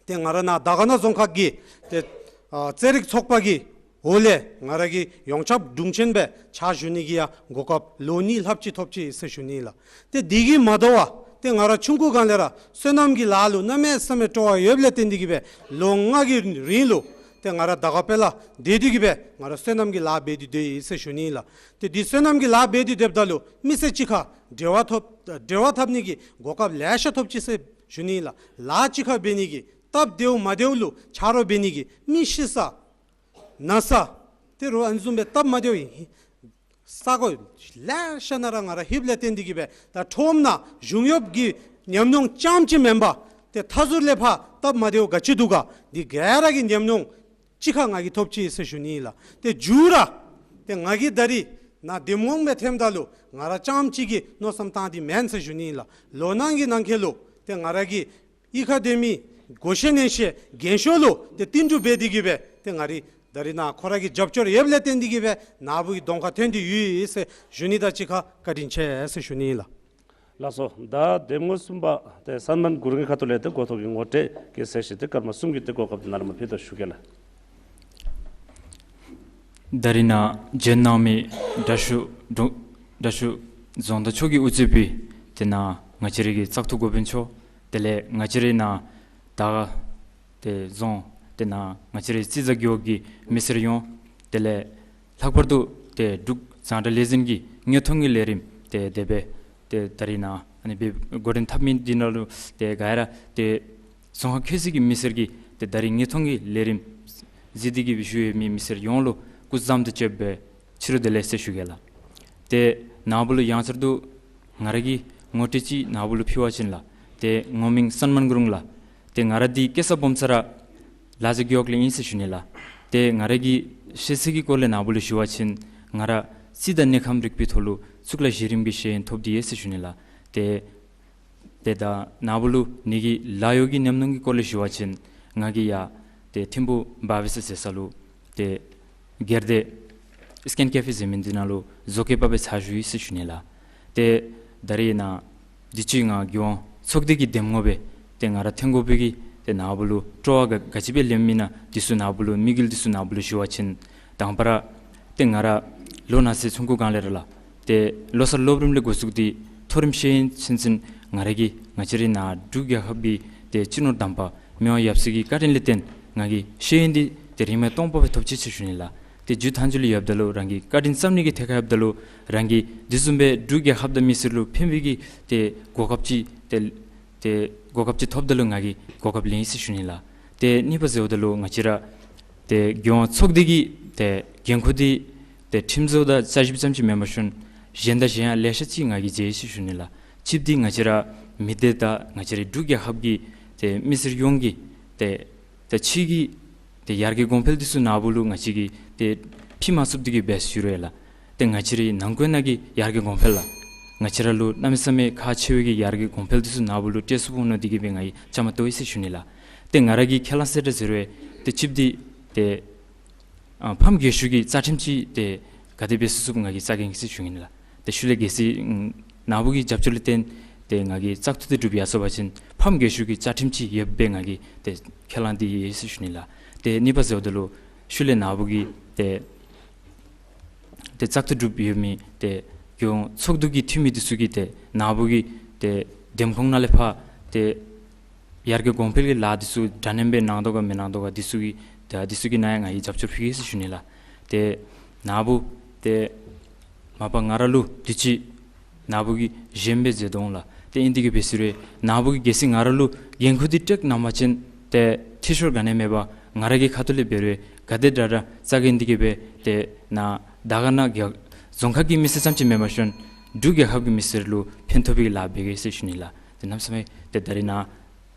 ཏེ་ང་ར་ནཱ་དར་དཀར་ན་རྫོང་ཁག་གི་ཏེ་ཨ་རྩེད་རིགས་ཚོགས་པ་གི་འོག་ལས་ང་ར་གིས་ཡོངས་ཁྱབ་དྲུང་ཆེན་སྦེ་ཕྱག་ཞུ་ནི་གི་ཡང་གོ་སྐབས་ལོ་གཉིས་ལྷགཔ་ཅིག་ཐོབ་ཅི་ཟེར་ཞུ་ནི་ཨིན་ལགས། ཏེ་འདི་གིས་མ་དོ་བར་ཏེ་ང་ར་ཆུང་ཀུ་སྒང་ལས་ར་སོ་ནམ་གྱི་ལཱ་ལུ་གནམ་མེད་ས་མེད་སྤྲོ་བ་ཡོདཔ་ལས་བརྟེན་ཏེ་གིས་སྦེ་ལོ་ལྔ་གི་རིང་ལུ་ཏེ་ང་ར་དར་དཀར་དཔལ་ལ་སྡོད་དེ་གིས་སྦེ་ང་ར་སོ་ནམ་གྱི་ལཱ་འབད་དེ་སྡོད་ཡི་ཟེར་ཞུ་ནི་ཨིན་ལགས། ཏེ་འདི་སོ་ནམ་གྱི་ལཱ་འབད་དེ་སྡོདཔ་ད་ལུ་མི་སེར་གཅིག་ཁར་འབྲེལ་བ་ཐོབ་འབྲེལ་བ་འཐབ་ནི་གི་གོ་སྐབས་ལེ་ཤ་ཐོབ་ཅི་ཟེར་ཞུ་ནི་ཨིན་ལགས། ལཱ་གཅིག་ཁར་འབད་ནི་གི་སྟབས་བདེཝ་མ་བདེཝ་ལུ་ཆ་རོགས་འབད་ནི་གི་མི་ཤི་ས་ན་ས་ཏེ་རོགས་ཨ་ནི་བཟུམ་སྦེ་སྟབས་མ་བདེཝ་ཨིན་ས་གོ་ལེ་ཤ་ནང་ར་ང་ར་ལྷོདཔ་ལས་བརྟེན་ཏེ་གིས་སྦེ་ད་ཁྲོམ་ནང་གཞུང་གཡོགཔ་གི་ཉམས་མྱོང་རྐྱངམ་ཅིག་མེན་པར་ཏེ་མཐའ་ཟུར་ལས་ཕར་སྟབས་མ་བདེཝ་ག་ཅི་འདུག་ག་འདི་ག་ར་གི་ཉམས་མྱོང་གཅིག་ཁར་ང་གིས་ཐོབ་ཅི་ཟེར་ཞུ་ནི་ཨིན་ལགས། ཏེ་མཇུག་ར་ཏེ་ང་གིས་ད་རིས་ནཱ་འདེམས་ངོ་སྦེ་ཐོནམ་ད་ལུ་ང་ར་རྐྱངམ་ཅིག་གིས་མནོ་བསམ་བཏང་སྟེ་མེན་ཟེར་ཞུ་ནི་ཨིན་ལགས། ལོ་ནང་གི་ནང་འཁོད་ལུ་ཏེ་ང་ར་གི་གཡུས་ཁར་སྡོད་མི་གོ་ཤེས་ཉན་ཤེས་རྒན་ཤོས་ལུ་ཏེ་བསྟུན་གྲོས་འབད་དེ་གིས་སྦེ་ཏེ་ང་ར་ད་རིས་ནཱ་ཁོ་ར་གི་རྒྱབ་སྐྱོར་ཡོདཔ་ལས་བརྟེན་ཏེ་གིས་སྦེ་ནཱ་བུ་གི་གདོང་ཁར་ཐོན་ཏེ་ཡོད་ཟེར་ཞུ་ནི་དང་གཅིག་ཁར་བཀའ་དྲིན་ཆེ་ཟེར་ཞུ་ནི་ཨིན་ལགས། ལགས་སོ། ད་འདེམས་ངོ་གསུམ་པ་ཏེ་སན་མན་གུ་རུ་གི་ཁ་ཐུག་ལས་ཏེ་འགོ་ཐོག་གི་ངོ་སྤྲོད་ཀྱི་ཟེར་ཞིནམ་ཏེ་སྐར་མ་གསུམ་གྱི་ཏེ་གོ་སྐབས་ཏེ་ནཱ་ལུ་མ་ཕུལ་དོ་ཞུ་གེ་ལགས། ད་རིས་ནཱ་བྱོན་གནང་མི་དྲག་ཤོས་དྲུང་དྲག་ཤོས་རྫོང་བདག་མཆོག་གིས་དབུ་གཙོས་པའི་ཏེ་ནཱ་ང་བཅས་རའི་གི་བཙག་འཐུ་འགོ་དཔོན་མཆོག་དེ་ལས་ང་བཅས་རའི་ནཱ་ད་ཏེ་རྫོང་ཏེ་ནཱ་ང་བཅས་རའི་རྩེ་བཙག་རྒེད་འོག་གི་མི་སེར་ཡོངས་དེ་ལས་ལྷག་པར་དུ་ཏེ་འབྲུག་རྫོང་བདག་ལས་འཛིན་གྱི་དངོས་མཐོང་གི་ལས་རིམ་ཏེ་དེ་སྦེ་ཏེ་ད་རིས་ནཱ་ཨ་ནི་སྦེ་འགོ་འདྲེན་འཐབ་མི་འདི་ནང་ལུ་ཏེ་ག་ར་ཏེ་རྫོང་ཁག་ཁལ་གཅིག་གི་མི་སེར་གྱིས་ཏེ་ད་རིས་དངོས་མཐོང་གི་ལས་རིམ་གཟིགས་ཏེ་གིས་སྦེ་བཞུགས་ཡོད་མི་མི་སེར་ཡོངས་ལུ་སྐུ་གཟུགས་བཟང་དང་བཅས་པའི་ཕྱི་རུ་བདེ་ལེགས་ཟེར་ཞུ་གེ་ལགས། ཏེ་ནཱ་བུ་ལུ་ཡང་བསྐྱར་དུ་ང་ར་གི་ངོ་སྤྲོད་ཅིག་ནཱ་བུ་ལུ་ཕུལ་བ་ཅིན་ལགས། ཏེ་ངོ་མིང་སན་མན་གུ་རུ་ལགས། ཏེ་ང་ར་འདི་སྐྱེས་ས་སྦོམ་ས་ར་ལ་རྫ་རྒེད་འོག་ལས་ཨིན་ཟེར་ཞུ་ནི་ལགས། ཏེ་ང་ར་གི་ཤེས་ཚད་ཀྱི་སྐོར་ལས་ནཱ་བུ་ལུ་ཞུ་བ་ཅིན་ང་ར་རྩིས་དང་དངུལ་ཁང་རིག་པའི་ཐོག་ལུ་གཙུག་ལག་གཞི་རིམ་གྱི་ཤེས་ཡོན་ཐོབ་སྟེ་ཡོད་ཟེར་ཞུ་ནི་ལགས། ཏེ་ཏེ་ད་ནཱ་བུ་ལུ་ངེ་གི་ལཱ་གཡོག་གི་ཉམས་མྱོང་གི་སྐོར་ལས་ཞུ་བ་ཅིན་ང་གིས་ཡར་ཏེ་ཐིམ་ཕུག་བར་བི་སི་ཟེར་ས་ལུ་ཏེ་སྒེར་སྡེ་སི་ཀེན་ཀེ་ཕེ་ཟེར་མི་འདི་ནང་ལུ་བཟོ་བཀོད་པ་སྦེ་ཕྱག་ཞུ་ཡི་ཟེར་ཞུ་ནི་ལགས། ཏེ་ད་རིས་ནཱ་འདི་ཅིག་ང་རྒྱལ་ཡོངས་ཚོགས་སྡེ་གི་འདེམས་ངོ་སྦེ་ཏེ་ང་ར་ཐོན་དགོ་པའི་གི་ཏེ་ནཱ་བུ་ལུ་སྤྲོ་བ་ག་ག་ཅི་སྦེ་ལེན་མི་ཨིན་ན་འདི་ཚུ་ནཱ་བུ་ལུ་དམིགས་ཡུལ་འདི་ཚུ་ནཱ་བུ་ལུ་ཞུ་བ་ཅིན་དང་པ་ར་ཏེ་ང་ར་ལོ་ན་ཚོད་ཆུང་ཀུ་སྒང་ལས་ར་ལགས། ཏེ་ལོ་གསར་སློབ་རིམ་ལས་འགོ་བཙུགས་ཏེ་མཐོ་རིམ་ཤེས་ཡོན་ཚུན་ཚོད་ང་ར་གིས་ང་བཅས་རའི་ནཱ་འབྲུག་རྒྱལ་ཁབ་ཀྱི་ཏེ་སྤྱི་ནོར་དམ་པ་མི་དབང་ཡབ་སྲས་ཀྱི་བཀའ་དྲིན་ལས་བརྟེན་ང་གིས་ཤེས་ཡོན་འདི་ཏེ་རིན་མེད་སྟོང་པ་སྦེ་ཐོབ་ཅི་ཟེར་ཞུ་ནི་ལགས། ཏེ་རྒྱུ་མཐའ་མཇུག་ལུ་ཡོདཔ་ད་ལུ་རང་གི་བཀའ་དྲིན་བསམ་ནི་གི་ཐད་ཁར་ཡོདཔ་ད་ལུ་རང་གིས་འདི་བཟུམ་སྦེ་འབྲུག་རྒྱལ་ཁབ་དང་མི་སེར་ལུ་ཕན་པའི་གི་ཏེ་གོ་སྐབས་ཅིག་ཏེ་ཏེ་གོ་སྐབས་ཅིག་ཐོབ་ད་ལུ་ང་གིས་གོ་སྐབས་ལེན་ཡི་ཟེར་ཞུ་ནི་ལགས། ཏེ་གཉིས་པ་ཟེརཝ་ད་ལུ་ང་བཅས་ར་ཏེ་རྒྱལ་ཡོངས་ཚོགས་སྡེ་གི་ཏེ་འགན་ཁུར་འདི་ཏེ་ཁྲིམས་བཟོ་དང་བསྐྱར་ཞིབ་ཙམ་ཅིག་མེན་པར་ཞུ་ན་གཞན་དང་གཞན་ཡང་ལེ་ཤ་ཅིག་ང་གིས་མཇལ་ཡི་ཟེར་ཞུ་ནི་ལགས། གཅིག་འདི་ང་བཅས་ར་མི་སྡེ་དང་ང་བཅས་རའི་འབྲུག་རྒྱལ་ཁབ་ཀྱི་ཏེ་མི་སེར་ཡོངས་ཀྱི་ཏེ་ཏེ་ཕྱི་གི་ཏེ་ཡར་རྒྱས་གོང་འཕེལ་འདི་ཚུ་ནཱ་བུ་ལུ་ང་བཅས་ཀྱིས་ཏེ་ཕུལ་མ་ཚུགསཔ་འདི་གིས་འབད་ཞུ་རུང་ཡང་ལགས། ཏེ་ང་བཅས་རའི་ནང་འཁོད་ནང་གི་ཡར་རྒྱས་གོང་འཕེལ་ལགས། ང་བཅས་ར་ལུ་གནམ་མེད་ས་མེད་ཁག་ཆེ་བའི་གི་ཡར་རྒྱས་གོང་འཕེལ་འདི་ཚུ་ནཱ་བུ་ལུ་སྤྲོད་ཚུགསཔ་འོང་ནི་འདི་གིས་སྦེ་ང་གིས་བཅའ་མར་གཏོགས་ཡི་ཟེར་ཞུ་ནི་ལགས། ཏེ་ང་ར་གིས་ཁས་བླངས་ཟེར་ར་ཟེར་རུང་ཡང་ཏེ་གཅིག་འདི་ཏེ་ཨ་ཕམ་རྒས་ཤོས་ཀྱི་རྩ་ཁྲིམས་ཅིག་ཏེ་ག་དེ་སྦེ་བཟོ་ཚུགསཔ་ང་གིས་རྩ་འགེངས་ཡི་ཟེར་ཞུ་ནི་ལགས། ཏེ་ཤུལ་ལས་གལ་སྲིད་ཨམ་ནཱ་བུ་གི་རྒྱབ་སྐྱོར་ལས་བརྟེན་ཏེ་ང་གིས་བཙག་འཐུ་འདི་གྲུབ་ཡར་སོང་བ་ཅིན་ཕམ་རྒས་ཤོས་ཀྱི་རྩ་ཁྲིམས་ཅིག་ཡོདཔ་སྦེ་ང་གིས་ཏེ་ཁས་བླངས་ཏེ་ཡོད་ཟེར་ཞུ་ནི་ལགས། ཏེ་གཉིས་པ་ཟེརཝ་ད་ལུ་ཤུལ་ལས་ནཱ་བུ་གིས་ཏེ་ཏེ་བཙག་འཐུ་གྲུབ་ཡོད་མི་ཏེ་རྒྱལ་ཡོངས་ཚོགས་འདུ་གི་འཐུས་མི་འདི་ཚུ་གིས་ཏེ་ནཱ་བུ་གི་ཏེ་འདེམས་ཁོངས་ནང་ལས་ཕར་ཏེ་ ཡར་རྒྱས་གོང་འཕེལ་གྱི་ལཱ་འདི་ཚུ་འདྲ་མཉམ་སྦེ་གནང་དོ་ག་མི་གནང་དོ་ག་འདི་ཚུ་གི་ད་འདི་ཚུ་གི་ནང་ཡང་ང་གིས་རྒྱབ་སྐྱོར་ཕུལ་གེ་ཟེར་ཞུ་ནི་ལགས། ཏེ་ནཱ་བུ་ཏེ་མ་པ་ང་ར་ལུ་དུས་ཅི་ནཱ་བུ་གིས་གཞན་སྦེ་མཛད་དོ་འོང་ལགས། ཏེ་ཨིན་དེ་གིས་འབད་ཟེར་རུང་ནཱ་བུ་གིས་གལ་སྲིད་ང་ར་ལུ་འགན་ཁུར་འདི་སྤྲོད་གནང་པ་ཅིན་ཏེ་འཐུས་ཤོར་ག་ནི་ཡང་མེད་པར་ང་ར་གི་ཁ་ཐུག་ལས་འབད་རུང་ག་དེ་དྲག་དྲག་རྩ་འགེངས་ཏེ་གིས་སྦེ་ཏེ་ནཱ་དར་དཀར་ན་རྒེད་རྫོང་ཁག་གི་མི་སེར་ཙམ་ཅིག་མེན་པར་ཤོང་འབྲུག་རྒྱལ་ཁབ་ཀྱི་མི་སེར་ལུ་ཕན་ཐོགས་པའི་ལཱ་འབད་གེ་ཟེར་ཞུ་ནི་ལགས། ཏེ་གནམ་མེད་ས་མེད་ཏེ་ད་རིས་ནཱ་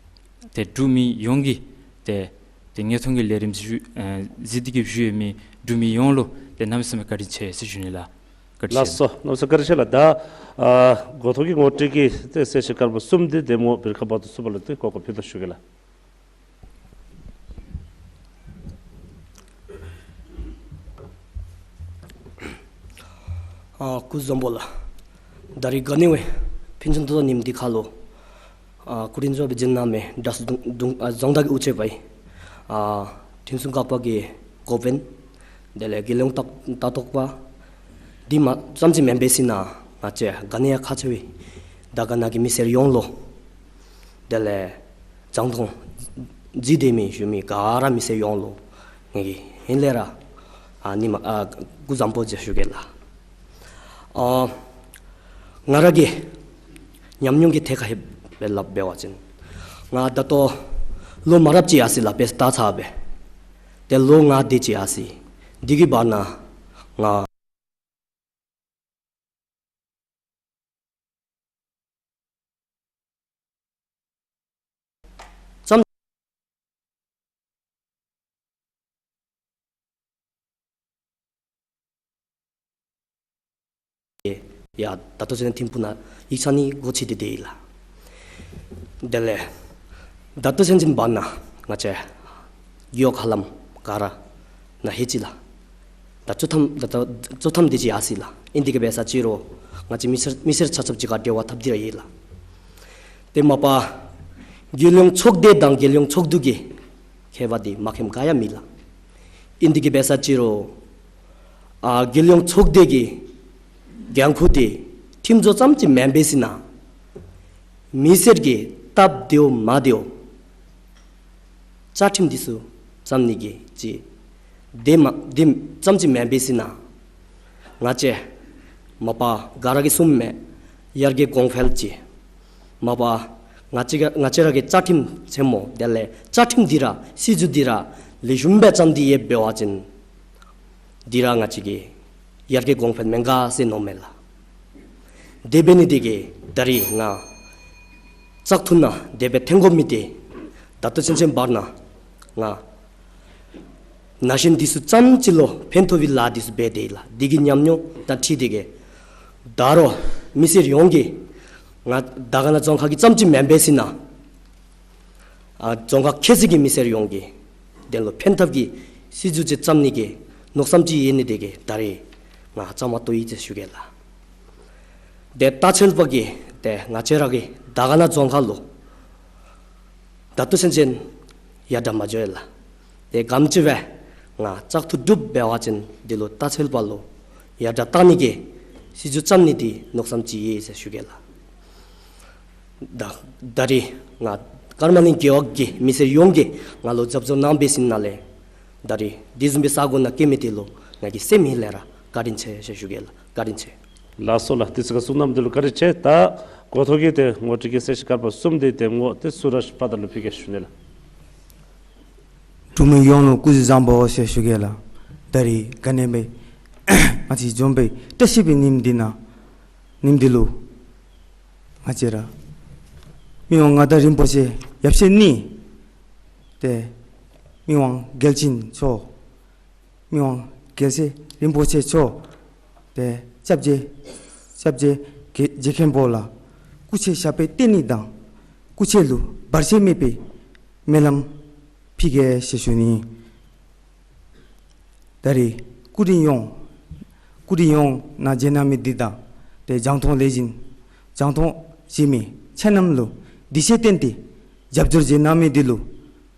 ཏེ་འབྲུག་མི་ཡོངས་ཀྱིས་ཏེ་ཏེ་དངོས་མཐོང་གི་ལས་རིམ་གཟིགས་ཨེ་གཟིགས་ཏེ་གིས་བཞུགས་ཡོད་མི་འབྲུག་མི་ཡོངས་ལུ་ཏེ་གནམ་མེད་ས་མེད་བཀའ་དྲིན་ཆེ་ཟེར་ཞུ་ནི་ལགས། བཀའ་དྲིན་ཆེ། ལགས་སོ། གནམ་མེད་ས་མེད་བཀའ་དྲིན་ཆེ་ལགས། ད་ཨ་འགོ་ཐོག་གི་ངོ་སྤྲོད་ཀྱི་ཏེ་གསལ་བཤད་སྐར་མ་གསུམ་འདི་གདམ་ངོ་བེར་ཁ་བར་དུ་ཚུགས་པ་ལུ་ཏེ་གོ་སྐབས་ཕུལ་དོ་ཞུ་གེ་ལགས། ཨ་སྐུ་གཟུགས་བཟང་པོ་ལགས། ད་རིས་ག་ནི་བ་ཕན་ཚུན་ཐུག་ད་ཉིནམ་འདི་ཁར་ལུ་ཨ་སྐུ་མགྲོན་གཙོ་བོ་སྦེ་བྱོན་གནང་མི་དྲག་ཤོས་གདུང་གདུང་ཨ་རྫོང་བདག་གི་དབུ་ཁྲིདཔ་ཨ་ཁྲིམས་སྲུང་འགག་པ་གི་འགོ་དཔོན་དེ་ལས་རྒྱལ་ཡོངས་ལྟ་ལྟ་རྟོག་པ་འདི་མ་ཙམ་ཅིག་མེན་པས་ཟེར་ན་ང་བཅས་ག་ནི་ཡང་ཁག་ཆེ་བའི་དར་དཀར་ན་གི་མི་སེར་ཡོངས་ལུ་དེ་ལས་རྒྱང་མཐོང་གཟིགས་ཏེ་མི་བཞུགས་མི་ག་ར་མི་སེར་ཡོངས་ལུ་ངེ་གི་ཧིང་ལས་ར་ཨ་ཉི་མ་ཨ་སྐུ་གཟུགས་བཟང་པོ་ཟེར་ཞུ་གེ་ལགས། ཨ་ང་ར་གི་ཉམས་མྱོང་གི་ཐད་ཁར་ཧེ་སྦེ་སླབ་འབད་བ་ཅིན་ང་ད་ལྟོ་ལོ་མང་རབས་ཅིག་ཡར་སོང་ཡི་ལགས། དཔེ་ལྟ་ཚར་སྦེ་ཏེ་ལོ་ལྔ་དེ་ཅིག་ཡར་སོང་ཡི། དེ་གི་བར་ན་ང་ཙམ་ཡ་ད་ལྟོ་ཚུན་ཐིམ་ཕུ་ནང་ཡིག་ཚང་ནི་སྒོ་ཕྱེ་སྟེ་སྡོད་ཡི་ལགས། དེ་ལས་ད་ལྟོ་ཚུན་ཚོད་བར་ན་ང་བཅས་རྒེད་འོག་ཧ་ལམ་ག་ར་ནཱ་ལྷོད་ཅི་ལགས། ད་བཅུ་ཐམ་ད་ད་བཅུ་ཐམ་དེ་ཅིག་ཡར་སོང་ཡི་ལགས། ཨིན་དེ་གིས་འབད་ས་ཅི་རུང་ང་བཅས་མི་སེར་མི་སེར་ཆ་ཁྱབ་ཅིག་ཁར་འབྲེལ་བ་འཐབ་སྟེ་ར་ཡོད་ལགས། ཏེ་མ་པ་རྒྱལ་ཡོངས་ཚོགས་སྡེ་དང་རྒྱལ་ཡོངས་ཚོགས་འདུ་གི་ཁྱད་པར་འདི་མ་མཁྱེནམ་ག་ཡང་མེད་ལགས། ཨིན་དེ་གིས་འབད་ས་ཅི་རུང་ཨ་རྒྱལ་ཡོངས་ཚོགས་སྡེ་གི་འགན་ཁུར་འདི་ཁྲིམས་བཟོ་ཙམ་ཅིག་མེན་པས་ཟེར་ན་མི་སེར་གྱི་སྟབས་བདེཝ་མ་བདེཝ་བཅའ་ཁྲིམས་འདི་ཚུ་བརྩམ་ནི་གི་ཅིག་དེ་མ་དེ་ཙམ་ཅིག་མེན་པས་ཟེར་ན་ང་བཅས་མ་པ་ག་ར་གིས་གསུངམ་མས། ཡར་རྒྱས་གོང་འཕེལ་ཅིག་མ་པ་ང་བཅས་ང་བཅས་ར་གི་བཅའ་ཁྲིམས་ཆེན་མོ་དེ་ལས་བཅའ་ཁྲིམས་འདི་ར་སྲིད་བྱུས་འདི་ར་ལེགས་ཤོམ་སྦེ་བརྩམས་ཏེ་ཡོད་འབད་བ་ཅིན་འདི་ར་ང་བཅས་ཀྱི་ཡར་རྒྱས་གོང་འཕེལ་མེན་ག་ཟེར་མནོཝ་མས་ལགས། དེ་འབད་ནི་དེ་གིས་ད་རིས་ང་བཙག་འཐུ་ནང་དེ་སྦེ་འཐོན་དགོ་མི་འདི་ད་ལྟོ་ཚུན་ཚོད་བར་ན་ང་ན་གཞོན་འདི་ཚུ་ཙམ་ཅིག་ལུ་ཕན་ཐོགས་པའི་ལཱ་འདི་ཚུ་འབད་དེ་ཡོད་ལགས། དེ་གི་ཉམས་མྱོང་དང་འཁྲིལ་ཏེ་གིས་ད་རུང་མི་སེར་ཡོངས་ཀྱིས་ང་དར་དཀར་ན་རྫོང་ཁག་གི་ཙམ་ཅིག་མེན་པས་ཟེར་ན་ཨ་རྫོང་ཁག་ཁྱད་བསད་ཀྱི་མི་སེར་ཡོངས་ཀྱི་དོན་ལུ་ཕན་ཐབས་ཀྱི་སྲིད་བྱུས་ཅིག་བརྩམ་ནི་གི་མནོ་བསམ་ཅིག་ཡོད་ནི་དེ་གིས་ད་རིས་ང་བཅའ་མར་གཏོགས་ཡི་ཟེར་ཞུ་གེ་ལགས། ཏེ་ལྟ་འཚོལ་པ་གིས་ཏེ་ང་བཅས་ར་གི་དར་དཀར་ན་རྫོང་ཁག་ལུ་ད་ལྟོ་ཚུན་ཚོད་ཡར་དྲག་མ་འགྱོ་ཡི་ལགས། ཏེ་ག་དེམ་ཅིག་སྦེ་ང་བཙག་འཐུ་གྲུབ་འབད་བ་ཅིན་དེ་ལུ་ལྟ་འཚོལ་པ་ལུ་ཡར་དྲག་བཏང་ནི་གི་སྲིད་བྱུས་བརྩམ་ནི་འདི་མནོ་བསམ་ཅིག་ཡོད་ཟེར་ཞུ་གེ་ལགས། ད་ད་རིས་ང་ཀརྨ་གླིང་རྒེད་འོག་གི་མི་སེར་ཡོངས་ཀྱིས་ང་ལུ་རྒྱབ་སྐྱོར་གནང་བའི་ཟིན་ན་ལས་ད་རིས་དེ་བཟུམ་སྦེ་ས་གོ་ནང་བཀལ་མི་དེ་ལུ་ང་གི་སེམས་ཡོངས་ལས་ར་བཀའ་དྲིན་ཆེ་ཟེར་ཞུ་གེ་ལགས། བཀའ་དྲིན་ཆེ། ལགས་སོ་ལགས། དུས་ཚོད་ཁར་གསུང་གནང་མི་དེ་ལུ་བཀའ་དྲིན་ཆེ། ད་འགོ་ཐོག་གི་ཏེ་ངོ་སྤྲོད་ཀྱི་གསལ་བཤད་སྐར་མ་གསུམ་འདི་གདམ་ངོ་ཏེ་སུ་ར་ཕར་ད་ལུ་ཕུལ་གེ་ཞུ་ནི་ལགས། འབྲུག་མི་ཡོངས་ལུ་སྐུ་གཟུགས་བཟང་པོ་ཟེར་ཞུ་གེ་ལགས། ད་རིས་ག་ནི་སྦེ་ང་བཅས་འཛོམས་པའི་བཀྲ་ཤིས་པའི་ཉིནམ་འདི་ནང་ཉིནམ་འདི་ལུ་ང་བཅས་ར་མི་དབང་མངའ་བདག་རིན་པོ་ཆེ་ཡབ་སྲས་གཉིས་ཏེ་མི་དབང་རྒྱལ་ཆེན་མཆོག་མི་དབང་རྒྱལ་སྲས་རིན་པོ་ཆེ་མཆོག་ཏེ་སྐྱབས་རྗེ་སྐྱབས་རྗེ་རྗེ་མཁན་པོ་ལ་སྐུ་ཚེ་ཞབས་པད་བརྟན་ནི་དང་སྐུ་ཚེ་ལུ་བར་ཆད་མེད་པའི་སྨོན་ལམ་ཕུལ་གེ་ཟེར་ཞུ་ནི། ད་རིས་སྐུ་མགྲོན་ཡོངས་སྐུ་མགྲོན་ཡོངས་ནཱ་བྱོན་གནང་མི་འདི་དང་ཏེ་རྒྱང་མཐོང་ལས་འཛིན་རྒྱང་མཐོང་གཟིགས་མི་ཁྱེད་རྣམས་ལུ་དུས་ཚོད་བཏོན་ཏེ་རྒྱབ་སྐྱོར་བྱོན་གནང་མི་འདི་ལུ་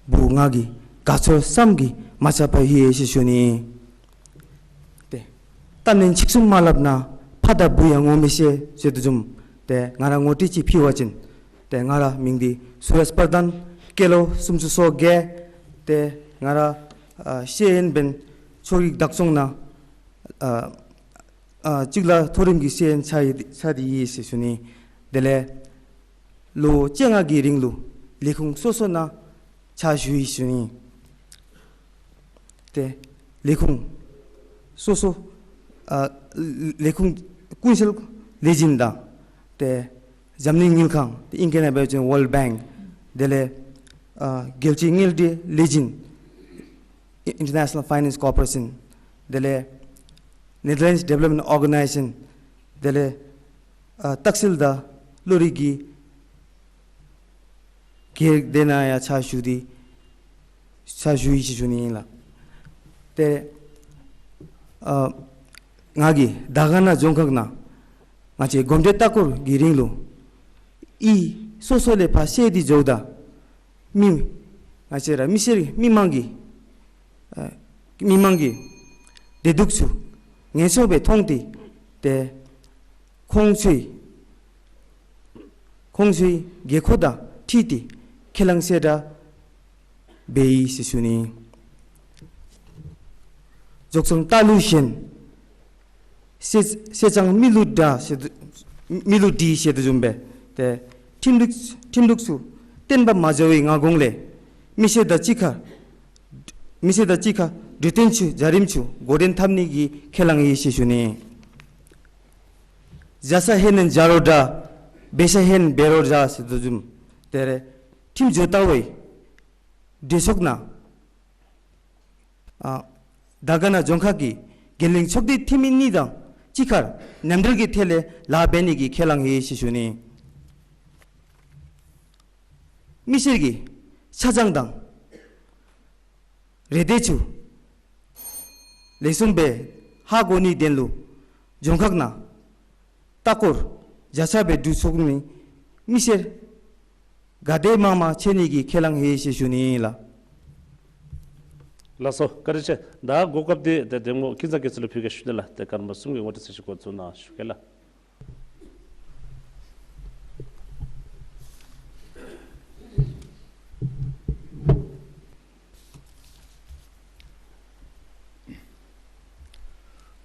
བུ་ང་གིས་དགའ་ཚོར་བསམ་གྱིས་མ་ཁྱབ་པ་ཡོད་ཟེར་ཞུ་ནི། ཏེ་གཏམ་ངན་ཚིག་གསུམ་མ་སླབ་ན་ཕ་དང་བུ་ཡང་ངོ་མི་ཤེས་ཟེར་དོ་བཟུམ་ཏེ་ང་ར་ངོ་སྤྲོད་ཅིག་ཕུལ་བ་ཅིན་ཏེ་ང་ར་མིང་འདི་སུ་རེས་པར་དཱན་ སྐྱེས་ལོ་སུམ་ཅུ་སོ་བརྒྱད། ཏེ་ང་ར་ཨ་ཤེས་ཡོན་འབདན་ཕྱོགས་རིས་བདག་སྐྱོང་ནང་ཨ་ཨ་གཅིག་ལ་མཐོ་རིམ་གྱི་ཤེས་ཡོན་ཚར་ཡི་ཚར་ཏེ་ཡོད་ཟེར་ཞུ་ནི། དེ་ལས་ལོ་བཅོ་ལྔ་གི་རིང་ལུ་ལས་ཁུངས་སོ་སོ་ནང་ཕྱག་ཞུ་ཡི་ཞུ་ནི། ཏེ་ལས་ཁུངས་སོ་སོ་ཨ་ལས་ཁུངས་ཀུན་གསལ་ལས་འཛིན་དང་ཏེ་འཛམ་གླིང་དངུལ་ཁང་ཏེ་ཨིང་སྐད་ནང་འབད་བ་ཅིན་World Bank། དེ་ལས་ཨ་རྒྱལ་སྤྱིའི་དངུལ་འབྲེལ་ལས་འཛིན་International Finance Corporation། དེ་ལས་Netherlands Development Organization། དེ་ལས་ཨ་ཏག་སེལ་དང་བློ་རིག་གི་སྒེར་སྡེ་ནང་ཡང་ཕྱག་ཞུ་སྟེ་ཕྱག་ཞུ་ཡི་ཟེར་ཞུ་ནི་ཨིན་ལགས། ཏེ་ཨ་ང་གིས་དར་དཀར་ན་རྫོང་ཁག་ནང་ང་བཅས་གོམས་འདྲིས་ལྟ་སྐོར་གྱི་རིང་ལུ་ཨི་སོ་སོ་ལས་ཕར་བཤལ་ཏེ་འགྱོཝ་ད་མི་ང་བཅས་ར་མི་སེར་མི་མང་གི་ཨ་མི་མང་གི་བདེ་སྡུག་ཚུ་ངན་སོང་སྦེ་མཐོང་སྟེ་ཏེ་ཁོང་ཚུའི་ཁོང་ཚུའི་དགོས་མཁོ་དང་འཁྲིལ་ཏེ་ཁས་བླངས་གསལ་བསྒྲགས་འབད་ཡི་ཟེར་ཞུ་ནི། འཇོག་ཚང་རྟ་ལུ་ཞོན། ཟས་ཟས་གཙང་མི་ལུ་འདྲ་ཟེར་དོ་མི་ལུ་འདྲི་ཟེར་དོ་བཟུམ་སྦེ་ཏེ་ཁྲིམས་ལུགས་ཁྲིམས་ལུགས་ཚུ་བརྟན་པ་མ་འགྱོ་བའི་སྔ་གོང་ལས་མི་སེར་དང་གཅིག་ཁར་མི་སེར་དང་གཅིག་ཁར་འགྲོ་དོན་ཚུ་བྱ་རིམ་ཚུ་འགོ་འདྲེན་འཐབ་ནི་གི་ཁས་བླངས་ཡི་ཟེར་ཞུ་ནི། བྱ་ས་ཧེ་ནན་བྱ་རོགས་འདྲ། འབད་ས་ཧེ་ནན་འབད་རོགས་འདྲ་ཟེར་དོ་བཟུམ་ཏེ་རེ་ཁྲིམས་བཟོ་ལྟ་བའི་འབྲེལ་ཚོགས་ནང་ཨ་དར་དཀར་ན་རྫོང་ཁག་གི་འགན་ལེན་ཚོགས་སྡེ་འཐུས་མི་གཉིས་དང་གཅིག་ཁར་མཉམ་འབྲེལ་གྱི་ཐད་ལས་ལཱ་འབད་ནི་གི་ཁས་བླངས་ཡི་ཟེར་ཞུ་ནི། མི་སེར་གྱི་ཆ་ཚང་དང་རེ་འདོད་ཚུ་ལེགས་ཤོམ་སྦེ་ཧ་གོ་ནིའི་དོན་ལུ་རྫོང་ཁག་ནང་ལྟ་སྐོར་བརྒྱ་ཆ་སྦེ་འགྲུལ་ཚུགས་ནི་མི་སེར་ག་དེ་མང་མང་ཆེ་ནི་གི་ཁས་བླངས་ཡི་ཟེར་ཞུ་ནི་ལགས། ལགས་སོ། བཀའ་དྲིན་ཆེ། ད་གོ་སྐབས་འདི་ཏེ་གདམ་ངོ་ཀུན་བཟང་རྒྱལ་མཚན་ལུ་ཕུལ་གེ་ཞུ་ནི་ལགས། ཏེ་སྐར་མ་གསུམ་གྱི་ངོ་སྤྲོད་ཚིག་ཅིག་འགོ་བཙུགས་གནང་ཞུ་གེ་ལགས།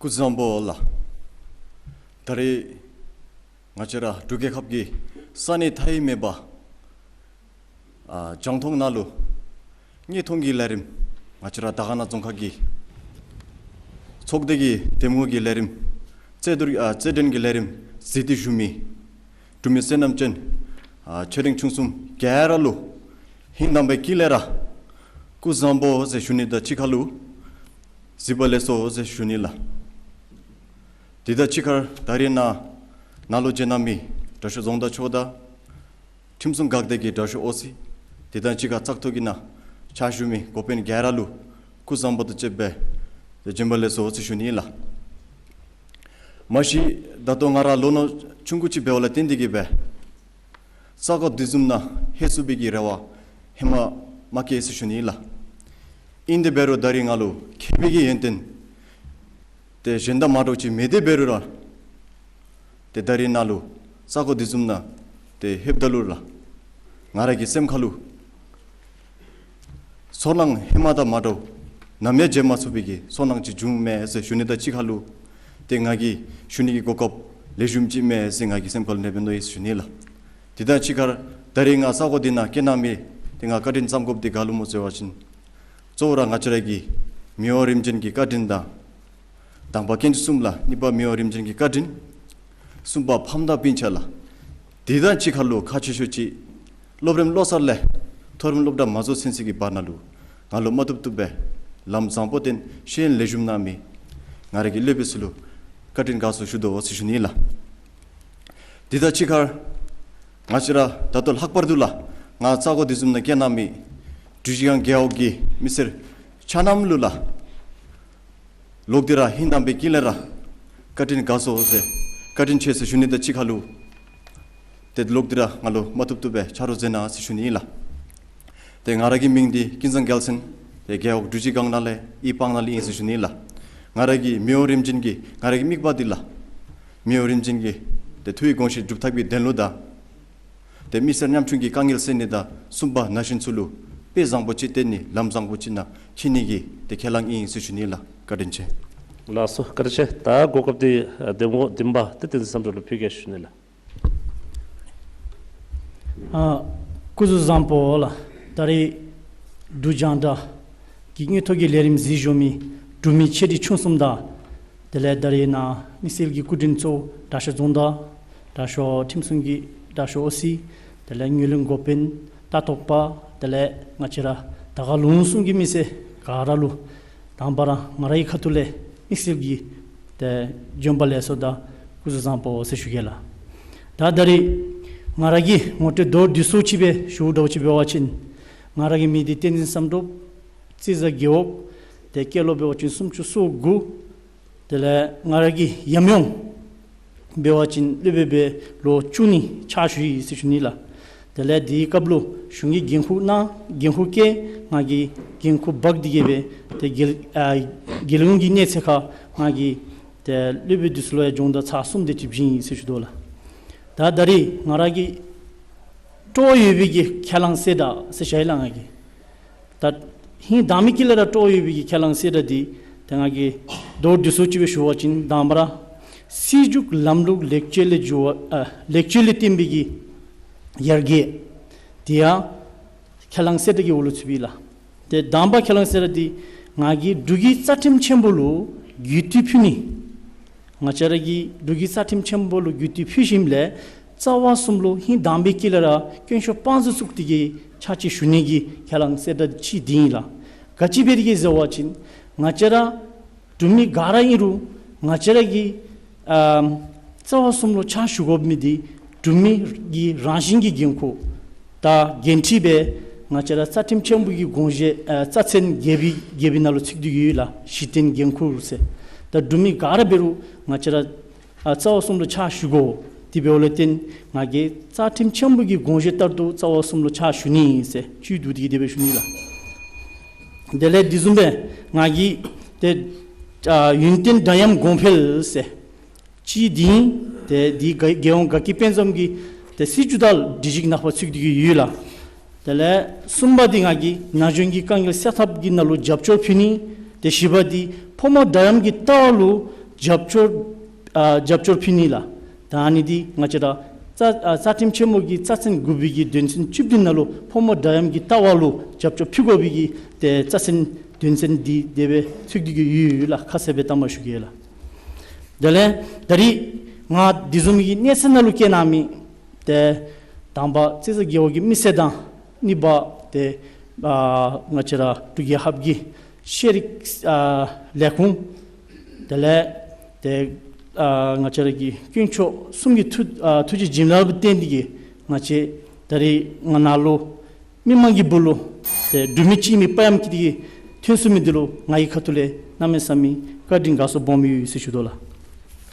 སྐུ་གཟུགས་བཟང་པོ་ལགས། ད་རེས་ང་བཅས་ར་འབྲུག་རྒྱལ་ཁབ་ཀྱི་ས་གནས་མཐའ་དབུས་མེད་པ་ཨ་རྒྱང་མཐོང་ནང་ལུ་དངོས་མཐོང་གི་ལས་རིམ་ང་བཅས་ར་དར་དཀར་ན་རྫོང་ཁག་གི་ཚོགས་སྡེ་གི་གདམ་ངོ་གི་ལས་རིམ་རྩོད་བསྡུར་ཨ་རྩོད་འགྲན་གྱི་ལས་རིམ་གཟིགས་ཏེ་བཞུགས་མི་འབྲུག་མི་བསོད་ནམས་ཅན་ཨ་ཆེ་འབྲིང་ཆུང་གསུམ་ག་ར་ལུ་ཧིང་དྭངས་པའི་དཀྱིལ་ལས་ར་སྐུ་གཟུགས་བཟང་པོ་ཟེར་ཞུ་ནི་དང་གཅིག་ཁར་ལུ་གཟིགས་པ་ལེགས་སོ་ཟེར་ཞུ་ནི་ལགས། དེ་དང་གཅིག་ཁར་ད་རེས་ནཱ་ནཱ་ལུ་བྱོན་གནང་མི་དྲག་ཤོས་རྫོང་བདག་མཆོག་དང་ཁྲིམས་སྲུང་འགག་སྡེ་གི་དྲག་ཤོས་ཨོ་སི་དེ་དང་གཅིག་ཁར་བཙག་འཐུ་གི་ནང་ཕྱག་ཞུ་མི་འགོ་དཔོན་ག་ར་ལུ་སྐུ་གཟུགས་བཟང་པོ་དང་བཅས་པའི་བྱོན་པ་ལེགས་སོ་ཟེར་ཞུ་ནི་ལགས། མ་གཞི་ད་ལྟོ་ང་ར་ལོ་ན་ཆུང་ཀུ་ཅིག་འབདཝ་ལས་བརྟེན་ཏེ་གིས་སྦེ་ས་གོ་འདི་བཟུམ་ནང་ལྷོད་ཚུགས་པའི་གི་རེ་བ་ཧེ་མ་མ་བསྐྱེད་ཟེར་ཞུ་ནི་ལགས། ཨིན་དེ་འབད་རུང་ད་རེས་ང་ལུ་མཁས་པའི་གི་ཡོན་ཏན་ཏེ་གཞན་དང་མ་འདྲཝ་ཅིག་མེད་དེ་འབད་རུང་ར་ཏེ་ད་རེས་ནཱ་ལུ་ས་གོ་འདི་བཟུམ་ནང་ཏེ་ལྷོདཔ་ད་ལུ་ར་ང་ར་གི་སེམས་ཁ་ལུ་ཚོར་སྣང་ཧེ་མ་དང་མ་འདྲཝ་ནམ་ཡང་བརྗེད་མ་ཚུགས་པའི་གི་ཚོར་སྣང་ཅིག་བྱུང་མས་ཟེར་ཞུ་ནི་དང་གཅིག་ཁར་ལུ་ཏེ་ང་གིས་ཞུ་ནི་གི་གོ་སྐབས་ལེགས་ཤོམ་ཅིག་མས་ཟེར་ང་གི་སེམས་ཁ་ལུ་ནེམ་སྦེ་མནོ་ཡི་ཟེར་ཞུ་ནི་ལགས། དེ་དང་གཅིག་ཁར་ད་རེས་ང་ས་གོ་འདི་ནང་བསྐྱལ་གནང་མི་ཏེ་ང་བཀའ་དྲིན་བསམ་དགོཔ་འདི་ག་ལུ་སྨོ་ཟེར་བ་ཅིན་གཙོ་བོ་ར་ང་བཅས་ར་གི་མི་དབང་རིམ་བྱོན་གྱི་བཀའ་དྲིན་དང་དང་པ་དཀོན་མཆོག་གསུམ་ལ་གཉིས་པ་མི་དབང་རིམ་བྱོན་གྱི་བཀའ་དྲིན། གསུམ་པ་ཕམ་དང་སྤུན་ཆ་ལ། དེ་དང་གཅིག་ཁར་ལུ་ཁག་ཆེ་ཤོས་ཅིག་སློབ་རིམ་བློ་གསར་ལས་མཐོ་རིམ་སློབ་གྲྭ་མ་རྫོགས་ཚུན་ཚོད་ཀྱི་བར་ན་ལུ་ང་ལུ་མ་བཏུབ་བཏུབ་སྦེ་ལམ་བཟང་པོ་བསྟན་ཤེས་ཡོན་ལེགས་ཤོམ་གནང་མི་ང་ར་གི་སློབ་དཔོན་ཚུ་ལུ་བཀའ་དྲིན་དགའ་ཚོར་ཞུ་དོ་ཟེར་ཞུ་ནི་ལགས། དེ་དང་གཅིག་ཁར་ང་བཅས་ར་ད་ལྟོ་ལྷག་པར་དུ་ལགས་ང་ས་གོ་འདི་བཟུམ་ནང་བསྐྱལ་གནང་མི་འབྲུག་སྒྲིག་ཁང་རྒེད་འོག་གི་མི་སེར་ཆ་མཉམ་ལུ་ལགས། ལོག་སྟེ་ར་ཧིང་དྭངས་པའི་དཀྱིལ་ལས་ར་བཀའ་དྲིན་དགའ་ཚོར་ཟེར་བཀའ་དྲིན་ཆེ་ཟེར་ཞུ་ནི་དང་གཅིག་ཁར་ལུ་ཏེ་ལོག་སྟེ་ར་ང་ལུ་མ་བཏུབ་བཏུབ་སྦེ་ཆ་རོགས་མཛད་གནང་ཟེར་ཞུ་ནི་ལགས། ཏེ་ང་ར་གི་མིང་འདི་ཀུན་བཟང་རྒྱལ་མཚན། ཏེ་རྒེད་འོག་འབྲུག་སྒྲིག་ཁང་ནང་ལས་ཨིན་སྤང་ནང་ལས་ཨིན་ཟེར་ཞུ་ནི་ལགས། ང་ར་གི་མི་དབང་རིམ་བྱོན་གྱི་ང་ར་གི་དམིགས་པ་འདི་ལགས། མི་དབང་རིམ་བྱོན་གྱི་ཏེ་ཐུགས་ཀྱི་དགོངས་བཞེད་སྒྲུབ་ཐག་པའི་དོན་ལུ་དང་། ཏེ་མི་སེར་ཉམ་ཆུང་གི་དཀའ་ངལ་སེལ་ནི་དང་སྲུང་པ་ན་གཞོན་ཚུ་ལུ་དཔེ་བཟང་པོ་ཅིག་སྟོན་ནི་ལམ་བཟང་པོ་ཅིག་ནང་འཁྱིད་ནི་གི་ཏེ་ཁས་བླངས་ཨིན་ཟེར་ཞུ་ནི་ལགས། བཀའ་དྲིན་ཆེ། ལགས་སོ། བཀའ་དྲིན་ཆེ། ད་གོ་སྐབས་འདི་ཨ་འདེམས་ངོ་འདེམས་པ་ཏེ་བསྟན་འཛིན་བསམ་གྲུབ་ལུ་ཕུལ་གེ་ཞུ་ནི་ལགས། ཨ་སྐུ་གཟུགས་བཟང་པོ་ལགས། ད་རིས་འབྲུག་རྒྱང་བསྒྲགས་ཀྱི་དངོས་ཐོག་གི་ལས་རིམ་གཟིགས་བཞུགས་མི་འབྲུག་མི་ཆེ་འབྲིང་ཆུང་གསུམ་དང་དེ་ལས་ད་རིས་ནཱ་དམིགས་བསལ་གྱི་སྐུ་མགྲོན་གཙོ་བོ་དྲག་ཤོས་རྫོང་བདག་དྲག་ཤོས་ཁྲིམས་སྲུང་གི་དྲག་ཤོས་ཨོ་སི་དེ་ལས་ངོས་ལེན་འགོ་དཔོན་ལྟ་རྟོག་པ་དེ་ལས་ང་བཅས་ར་དར་དཀར་ལུང་གསུམ་གྱི་མི་སེར་ག་ར་ལུ་དང་པ་ར་ང་རའི་ཁ་ཐུག་ལས་དམིགས་བསལ་གྱི་ཏེ་བྱོན་པ་ལེགས་སོ་དང་སྐུ་གཟུགས་བཟང་པོ་ཟེར་ཞུ་གེ་ལགས། ད་ད་རིས་ང་ར་གི་ངོ་སྤྲོད་མདོར་བསྡུས་སུ་ཅིག་སྦེ་ཞུ་དོ་ཅིག་འབད་བ་ཅིན་ང་ར་གི་མིང་འདི་བསྟན་འཛིན་བསམ་གྲུབ། རྩིས་ས་རྒེད་འོག་ཏེ་སྐྱེས་ལོ་འབད་བ་ཅིན་སུམ་ཅུ་སོ་དགུ། དེ་ལས་ང་ར་གི་ཡམ་ཡོམ་འབད་བ་ཅིན་སློབ་དཔོན་སྦེ་ལོ་བཅུ་གཉིས་ཕྱག་ཞུ་ཡི་ཟེར་ཞུ་ནི་ལགས། དེ་ལས་དེའི་སྐབས་ལུ་གཞུང་གི་འགན་ཁུར་གནང་། འགན་ཁུར་བཀལ། ང་གིས་འགན་ཁུར་འབག་སྟེ་གི་སྦེ་ཏེ་རྒྱལ་ཨ་རྒྱལ་ཡོངས་ཀྱི་གནས་ཚད་ཁར་ང་གིས་ཏེ་སློབ་དཔོན་འདི་ཚུ་ལུ་ཡང་སྦྱོང་བརྡར་ཚར་གསུམ་དེ་ཅིག་བྱིན་ཡི་ཟེར་ཞུ་དོ་ལགས། ད་ད་རིས་ང་ར་གི་སྤྲོ་བ་ཡོད་པའི་གི་ཁས་བླངས་གསལ་བསྒྲགས་ཟེར་བཞག་ཡི་ལགས་ང་གིས། ད་ཧིང་དྭངས་མའི་དཀྱིལ་ལས་ར་སྤྲོ་བ་ཡོད་པའི་གི་ཁས་བླངས་གསལ་བསྒྲགས་འདི་ཏེ་ང་གིས་མདོར་བསྡུས་སུ་ཅིག་སྦེ་ཞུ་བ་ཅིན་དང་པ་ར་སྲིད་བྱུས་ལམ་ལུགས་ལེགས་བཅོས་ལས་འགྱུར་བ་ཨ་ལེགས་བཅོས་ལས་བརྟེན་པའི་གི་ཡར་རྒྱས་དེ་ཡང་ཁས་བླངས་གསལ་བསྒྲགས་ཀྱི་འོག་ལུ་ཚུདཔ་ཨིན་ལགས། ཏེ་དང་པ་ཁས་བླངས་གསལ་བསྒྲགས་འདི་ང་གིས་འབྲུག་གི་རྩ་ཁྲིམས་ཆེན་པོ་ལུ་གུས་བཏུད་ཕུལ་ནི། ང་བཅས་ར་གིས་འབྲུག་གི་རྩ་ཁྲིམས་ཆེན་པོ་ལུ་གུས་བཏུད་ཕུལ་ཞིནམ་ལས་རྩ་བ་གསུམ་ལུ་ཧིང་དྭངས་པའི་དཀྱིལ་ལས་ར་དཀོན་མཆོག་དཔང་བཙུགས་ཚུགས་ཏེ་གི་ཕྱག་ཕྱིད་ཞུ་ནི་གི་ཁས་བླངས་གསལ་བསྒྲགས་ཅིག་འདི་ཨིན་ལགས། ག་ཅི་འབད་དེ་གི་ཟེར་བ་ཅིན་ང་བཅས་ར་འབྲུག་མི་ག་ར་ཨིན་རུང་ང་བཅས་ར་གིས་ཨ་རྩ་བ་གསུམ་ལུ་ཕྱག་ཞུ་དགོ་མི་འདི་འབྲུག་མི་གི་རང་བཞིན་གྱི་འགན་ཁུར་དང་འགན་འཁྲི་སྦེ་ང་བཅས་ར་རྩ་ཁྲིམས་ཆེན་པོ་གི་དགོངས་བཞེད་ཨ་རྩ་ཚན་བརྒྱད་པའི་བརྒྱད་པའི་ནང་ལུ་ཚུད་དེ་གི་ཡོད་ལགས། གཞི་རྟེན་འགན་ཁུར་ཟེར། ད་འབྲུག་མི་ག་ར་འབད་རུང་ང་བཅས་ར་ཨ་རྩ་བ་གསུམ་ལུ་ཕྱག་ཞུ་དགོ། དེ་འབདཝ་ལས་བརྟེན་ང་གིས་རྩ་ཁྲིམས་ཆེན་པོ་གི་དགོངས་བཞེད་ལྟར་དུ་རྩ་བ་གསུམ་ལུ་ཕྱག་ཞུ་ནི་ཨིན་ཟེར་ཅིག་བསྡུ་སྟེ་གི་དེ་སྦེ་ཞུ་ནི་ལགས། དེ་ལས་དེ་བཟུམ་སྦེ་ང་གིས་ཏེ་ཨ་ཡུན་བརྟན་འདྲ་མཉམ་གོང་འཕེལ་ཟེར་ཅིག་འདི་ཨིན། ཏེ་འདི་རྒྱལ་ཡོངས་དགའ་སྐྱིད་དཔལ་འཛོམས་ཀྱི་ཏེ་སྲིད་བྱུས་དང་སྒྲིག་གཞི་ནང་ཕར་ཚུད་དེ་གི་ཡོད་ལགས། དེ་ལས་གསུམ་པ་འདི་ང་གིས་ན་གཞོན་གྱི་དཀའ་ངལ་སེལ་ཐབས་ཀྱི་ནང་ལུ་རྒྱབ་སྐྱོར་ཕུལ་ནི། ཏེ་བཞི་པ་འདི་ཕོ་མོ་འདྲ་མཉམ་གྱི་ལྟ་བ་ལུ་རྒྱབ་སྐྱོར་ཨ་རྒྱབ་སྐྱོར་ཕུལ་ནི་ལགས། ད་ཨ་ནི་འདི་ང་བཅས་ར་རྩ་ཨ་རྩ་ཁྲིམས་ཆེན་མོ་གི་རྩ་ཚན་དགུ་པའི་གི་དོན་ཚན་བཅུ་བདུན་ནང་ལུ་ཕོ་མོ་འདྲ་མཉམ་གྱི་ལྟ་བ་ལུ་རྒྱབ་སྐྱོར་ཕུལ་དགོ་པའི་གི་ཏེ་རྩ་ཚན་དོན་ཚན་འདི་དེ་སྦེ་ཚུད་དེ་གི་ཡོད་ལགས། ཁ་གསལ་སྦེ་བསྟན་པ་ཞུ་གེ་ལགས། དེ་ལས་ད་རིས་ང་དེ་བཟུམ་གྱི་གནས་ཚད་ནང་ལུ་བསྐྱལ་གནང་མི་ཏེ་དང་པ་རྩིས་ས་རྒེད་འོག་གི་མི་སེར་དང་གཉིས་པ་ཏེ་ཨ་ང་བཅས་ར་འབྲུག་རྒྱལ་ཁབ་ཀྱི་ཤེས་རིག་ཨ་ལས་ཁུངས་དེ་ལས་ཏེ་ཨ་ང་བཅས་ར་གི་དཀོན་མཆོག་གསུམ་གྱི་ཐུགས་ཨ་ཐུགས་རྗེ་བྱིན་རླབས་བརྟེན་ཏེ་གི་ང་བཅས་ད་རིས་ང་ནཱ་ལུ་མི་མང་གི་སྦུག་ལུ་ཏེ་འབྲུག་མི་གཅིག་མེན་པ་ཡམ་ཅིག་གི་ཐོན་ཚུགས་མི་འདི་ལུ་ང་གི་ཁ་ཐུག་ལས་གནམ་མེད་ས་མེད་བཀའ་དྲིན་དགའ་ཚོར་སྦོམ་ཡོད་ཟེར་ཞུ་དོ་ལགས།